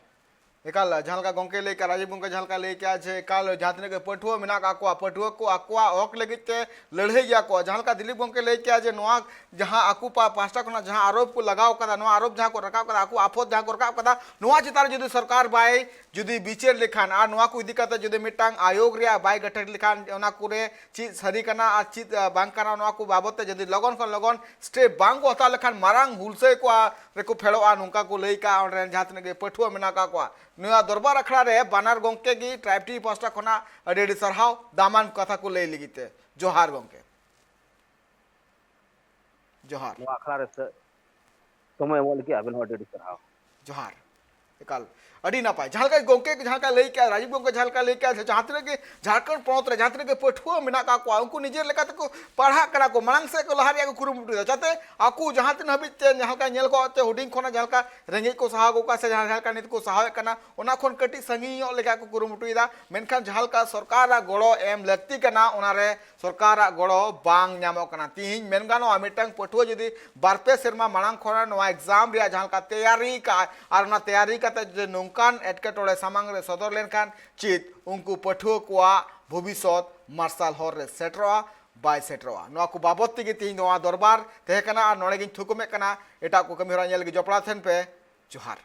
ᱮᱠᱟᱞ, ᱡᱟᱦᱟᱸ ᱞᱮᱠᱟ ᱜᱚᱢᱠᱮ ᱞᱟᱹᱭ ᱠᱮᱜᱼᱟ, ᱨᱟᱡᱤᱵᱽ ᱜᱚᱢᱠᱮ ᱡᱟᱦᱟᱸ ᱞᱮᱠᱟ ᱞᱟᱹᱭ ᱠᱮᱜᱼᱟ ᱡᱮ ᱮᱠᱟᱞ ᱡᱟᱦᱟᱸ ᱛᱤᱱᱟᱹᱜ ᱜᱮ ᱯᱟᱹᱴᱷᱩᱣᱟᱹ ᱢᱮᱱᱟᱜ ᱠᱟᱜ ᱠᱚᱣᱟ, ᱯᱟᱹᱴᱷᱩᱣᱟᱹ ᱠᱚ ᱟᱠᱚᱣᱟᱜ ᱦᱚᱠ ᱞᱟᱹᱜᱤᱫ ᱛᱮ ᱞᱟᱹᱲᱦᱟᱹᱭ ᱜᱮᱭᱟ ᱠᱚ᱾ ᱡᱟᱦᱟᱸ ᱞᱮᱠᱟ ᱫᱤᱞᱤᱯ ᱜᱚᱢᱠᱮ ᱞᱟᱹᱭ ᱠᱮᱜᱼᱟ ᱡᱮ ᱱᱚᱣᱟ ᱡᱟᱦᱟᱸ ᱟᱠᱚ ᱯᱟ-, ᱯᱟᱦᱴᱟ ᱠᱷᱚᱱᱟᱜ ᱡᱟᱦᱟᱸ ᱟᱨᱳᱯ ᱠᱚ ᱞᱟᱜᱟᱣ ᱠᱟᱫᱟ, ᱱᱚᱣᱟ ᱟᱨᱳᱯ ᱡᱟᱦᱟᱸ ᱠᱚ ᱨᱟᱠᱟᱵ ᱠᱟᱫᱟ, ᱟᱠᱚ ᱟᱯᱷᱚᱛ ᱡᱟᱦᱟᱸ ᱠᱚ ᱨᱟᱠᱟᱵ ᱠᱟᱫᱟ, ᱱᱚᱣᱟ ᱪᱮᱛᱟᱱ ᱨᱮ ᱡᱩᱫᱤ ᱥᱚᱨᱠᱟᱨ ᱵᱟᱭ ᱡᱩᱫᱤ ᱵᱤᱪᱟᱹᱨ ᱞᱮᱠᱷᱟᱱ ᱟᱨ ᱱᱚᱣᱟ ᱠᱚ ᱤᱫᱤ ᱠᱟᱛᱮ ᱡᱩᱫᱤ ᱢᱤᱫᱴᱟᱝ ᱟᱭᱳᱜᱽ ᱨᱮᱭᱟᱜ ᱵᱟᱭ ᱜᱚᱴᱷᱚᱱ ᱞᱮᱠᱷᱟᱱ, ᱚᱱᱟ ᱠᱚᱨᱮ ᱪᱮᱫ ᱥᱟᱹᱨᱤ ᱠᱟᱱᱟ ᱟᱨ ᱪᱮᱫ, ᱟ, ᱵᱟᱝ ᱠᱟᱱᱟ, ᱱᱚᱣᱟ ᱠᱚ ᱵᱟᱵᱚᱛ ᱛᱮ ᱡᱩᱫᱤ ᱞᱚᱜᱚᱱ ᱠᱷᱚᱱ ᱞᱚᱜᱚᱱ step ᱵᱟᱝ ᱠᱚ ᱦᱟᱛᱟᱣ ᱞᱮᱠᱷᱟᱱ ᱢᱟᱨᱟᱝ ᱦᱩᱞᱥᱟᱹᱭ ᱠᱚᱣᱟ ᱨᱮᱠᱚ ᱯᱷᱮᱰᱚᱜᱼᱟ, ᱱᱚᱝᱠᱟ ᱠᱚ ᱞᱟᱹᱭ ᱠᱟᱜᱼᱟ ᱚᱸᱰᱮ ᱨᱮᱱ ᱡᱟᱦᱟᱸ ᱛᱤᱱᱟᱹᱜ ᱜᱮ ᱯᱟᱹᱴᱷᱩᱣᱟᱹ ᱢᱮᱱᱟᱜ ᱠᱟᱜ ᱠᱚᱣᱟ᱾ ᱱᱚᱣᱟ ᱫᱚᱨᱵᱟᱨ ᱟᱠᱷᱲᱟ ᱨᱮ ᱵᱟᱱᱟᱨ ᱜᱚᱢᱠᱮ ᱜᱮ ᱴᱨᱟᱭᱤᱵᱽ ᱴᱤᱵᱷᱤ ᱯᱟᱦᱴᱟ ᱠᱷᱚᱱᱟᱜ ᱟᱹᱰᱤ ᱟᱹᱰᱤ ᱥᱟᱨᱦᱟᱣ ᱫᱟᱢᱟᱱ ᱠᱟᱛᱷᱟ ᱠᱚ ᱞᱟᱹᱭ ᱞᱟᱹᱜᱤᱫ ᱛᱮ᱾ ᱡᱚᱦᱟᱨ ᱜᱚᱢᱠᱮ᱾ ᱡᱚᱦᱟᱨ᱾ ᱱᱚᱣᱟ ᱟᱠᱷᱲᱟ ᱨᱮ ᱥᱮ-, ᱥᱚᱢᱚᱭ ᱮᱢᱚᱜ ᱞᱟᱹᱜᱤᱫ ᱟᱵᱮᱱ ᱦᱚᱸ ᱟᱹᱰᱤ ᱟᱹᱰᱤ ᱥᱟᱨᱦᱟᱣ᱾ ᱡᱚᱦᱟᱨ᱾ ᱮᱠᱟᱞ, ᱟᱹᱰᱤ ᱱᱟᱯᱟᱭ᱾ ᱡᱟᱦᱟᱸ ᱞᱮᱠᱟ ᱜᱚᱢᱠᱮ ᱡᱟᱦᱟᱸ ᱞᱮᱠᱟ ᱞᱟᱹᱭ ᱠᱮᱜᱼᱟ, ᱨᱟᱡᱤᱵᱽ ᱜᱚᱢᱠᱮ ᱡᱟᱦᱟᱸ ᱞᱮᱠᱟ ᱞᱟᱹᱭ ᱠᱮᱜᱼᱟ, ᱡᱟᱦᱟᱸ ᱛᱤᱱᱟᱹᱜ ᱜᱮ ᱡᱷᱟᱲᱠᱷᱚᱸᱰ ᱯᱚᱱᱚᱛ ᱨᱮ ᱡᱟᱦᱟᱸ ᱛᱤᱱᱟᱹᱜ ᱜᱮ ᱯᱟᱹᱴᱷᱩᱣᱟᱹ ᱢᱮᱱᱟᱜ ᱠᱟᱜ ᱠᱚᱣᱟ, ᱩᱱᱠᱩ ᱱᱤᱡᱮᱨ ᱞᱮᱠᱟ ᱛᱮᱠᱚ ᱯᱟᱲᱦᱟᱜ ᱠᱟᱱᱟ ᱠᱚ, ᱢᱟᱲᱟᱝ ᱥᱮᱫ ᱠᱚ ᱞᱟᱦᱟ ᱨᱮᱭᱟᱜ ᱠᱚ ᱠᱩᱨᱩᱢᱩᱴᱩᱭᱮᱫᱟ, ᱡᱟᱛᱮ ᱟᱠᱚ ᱡᱟᱦᱟᱸ ᱛᱤᱱᱟᱹᱜ ᱦᱟᱹᱵᱤᱡ ᱛᱮ ᱡᱟᱦᱟᱸ ᱞᱮᱠᱟ ᱧᱮᱞ ᱠᱚᱜᱼᱟ ᱛᱮ ᱦᱩᱰᱤᱧ ᱠᱷᱚᱱᱟᱜ ᱡᱟᱦᱟᱸ ᱞᱮᱠᱟ ᱨᱮᱸᱜᱮᱡ ᱠᱚ ᱥᱟᱦᱟᱣ ᱟᱹᱜᱩ ᱠᱟᱜᱼᱟ ᱥᱮ ᱡᱟᱦᱟᱸ ᱞᱮᱠᱟ ᱱᱤᱛ ᱠᱚ ᱥᱟᱦᱟᱣᱮᱫ ᱠᱟᱱᱟ, ᱚᱱᱟ ᱠᱷᱚᱱ ᱠᱟᱹᱴᱤᱡ ᱥᱟᱺᱜᱤᱧ ᱧᱚᱜ ᱞᱮᱠᱟ ᱠᱚ ᱠᱩᱨᱩᱢᱩᱴᱩᱭᱮᱫᱟ, ᱢᱮᱱᱠᱷᱟᱱ ᱡᱟᱦᱟᱸ ᱞᱮᱠᱟ ᱥᱚᱨᱠᱟᱨᱟᱜ ᱜᱚᱲᱚ ᱮᱢ ᱞᱟᱹᱠᱛᱤ ᱠᱟᱱᱟ, ᱚᱱᱟᱨᱮ ᱥᱚᱨᱠᱟᱨᱟᱜ ᱜᱚᱲᱚ ᱵᱟᱝ ᱧᱟᱢᱚᱜ ᱠᱟᱱᱟ᱾ ᱛᱤᱦᱤᱧ ᱢᱮᱱ ᱜᱟᱱᱚᱜᱼᱟ, ᱢᱤᱫᱴᱟᱝ ᱯᱟᱹᱴᱷᱩᱣᱟᱹ ᱡᱩᱫᱤ ᱵᱟᱨ ᱯᱮ ᱥᱮᱨᱢᱟ ᱢᱟᱲᱟᱝ ᱠᱷᱚᱱ ᱱᱚᱣᱟ exam ᱨᱮᱭᱟᱜ ᱡᱟᱦᱟᱸ ᱞᱮᱠᱟ ᱛᱮᱭᱟᱨᱤ ᱠᱟᱜᱼᱟᱭ ᱟᱨ ᱚᱱᱟ ᱛᱮᱭᱟᱨᱤ ᱠᱟᱛᱮ ᱡᱩᱫᱤ ᱱᱚᱝᱠᱟᱱ ᱮᱴᱠᱮᱴᱚᱬᱮ ᱥᱟᱢᱟᱝ ᱨᱮ ᱥᱚᱫᱚᱨ ᱞᱮᱱᱠᱷᱟᱱ ᱪᱮᱫ ᱩᱱᱠᱩ ᱯᱟᱹᱴᱷᱩᱣᱟᱹ ᱠᱚᱣᱟᱜ ᱵᱷᱚᱵᱤᱥᱥᱚᱛ ᱢᱟᱨᱥᱟᱞ ᱦᱚᱨ ᱨᱮ ᱥᱮᱴᱮᱨᱚᱜᱼᱟ? ᱵᱟᱭ ᱥᱮᱴᱮᱨᱚᱜᱼᱟ? ᱱᱚᱣᱟ ᱠᱚ ᱵᱟᱵᱚᱛ ᱛᱮᱜᱮ ᱛᱤᱦᱤᱧ ᱱᱚᱣᱟ ᱫᱚᱨᱵᱟᱨ ᱛᱟᱦᱮᱸ ᱠᱟᱱᱟ ᱟᱨ ᱱᱚᱰᱮ ᱜᱤᱧ ᱛᱷᱩᱠᱩᱢᱮᱫ ᱠᱟᱱᱟ᱾ ᱮᱴᱟᱜ ᱠᱚ ᱠᱟᱹᱢᱤ ᱦᱚᱨᱟ ᱧᱮᱞ ᱞᱟᱹᱜᱤᱫ ᱡᱚᱯᱲᱟᱣ ᱛᱟᱦᱮᱱ ᱯᱮ᱾ ᱡᱚᱦᱟᱨ᱾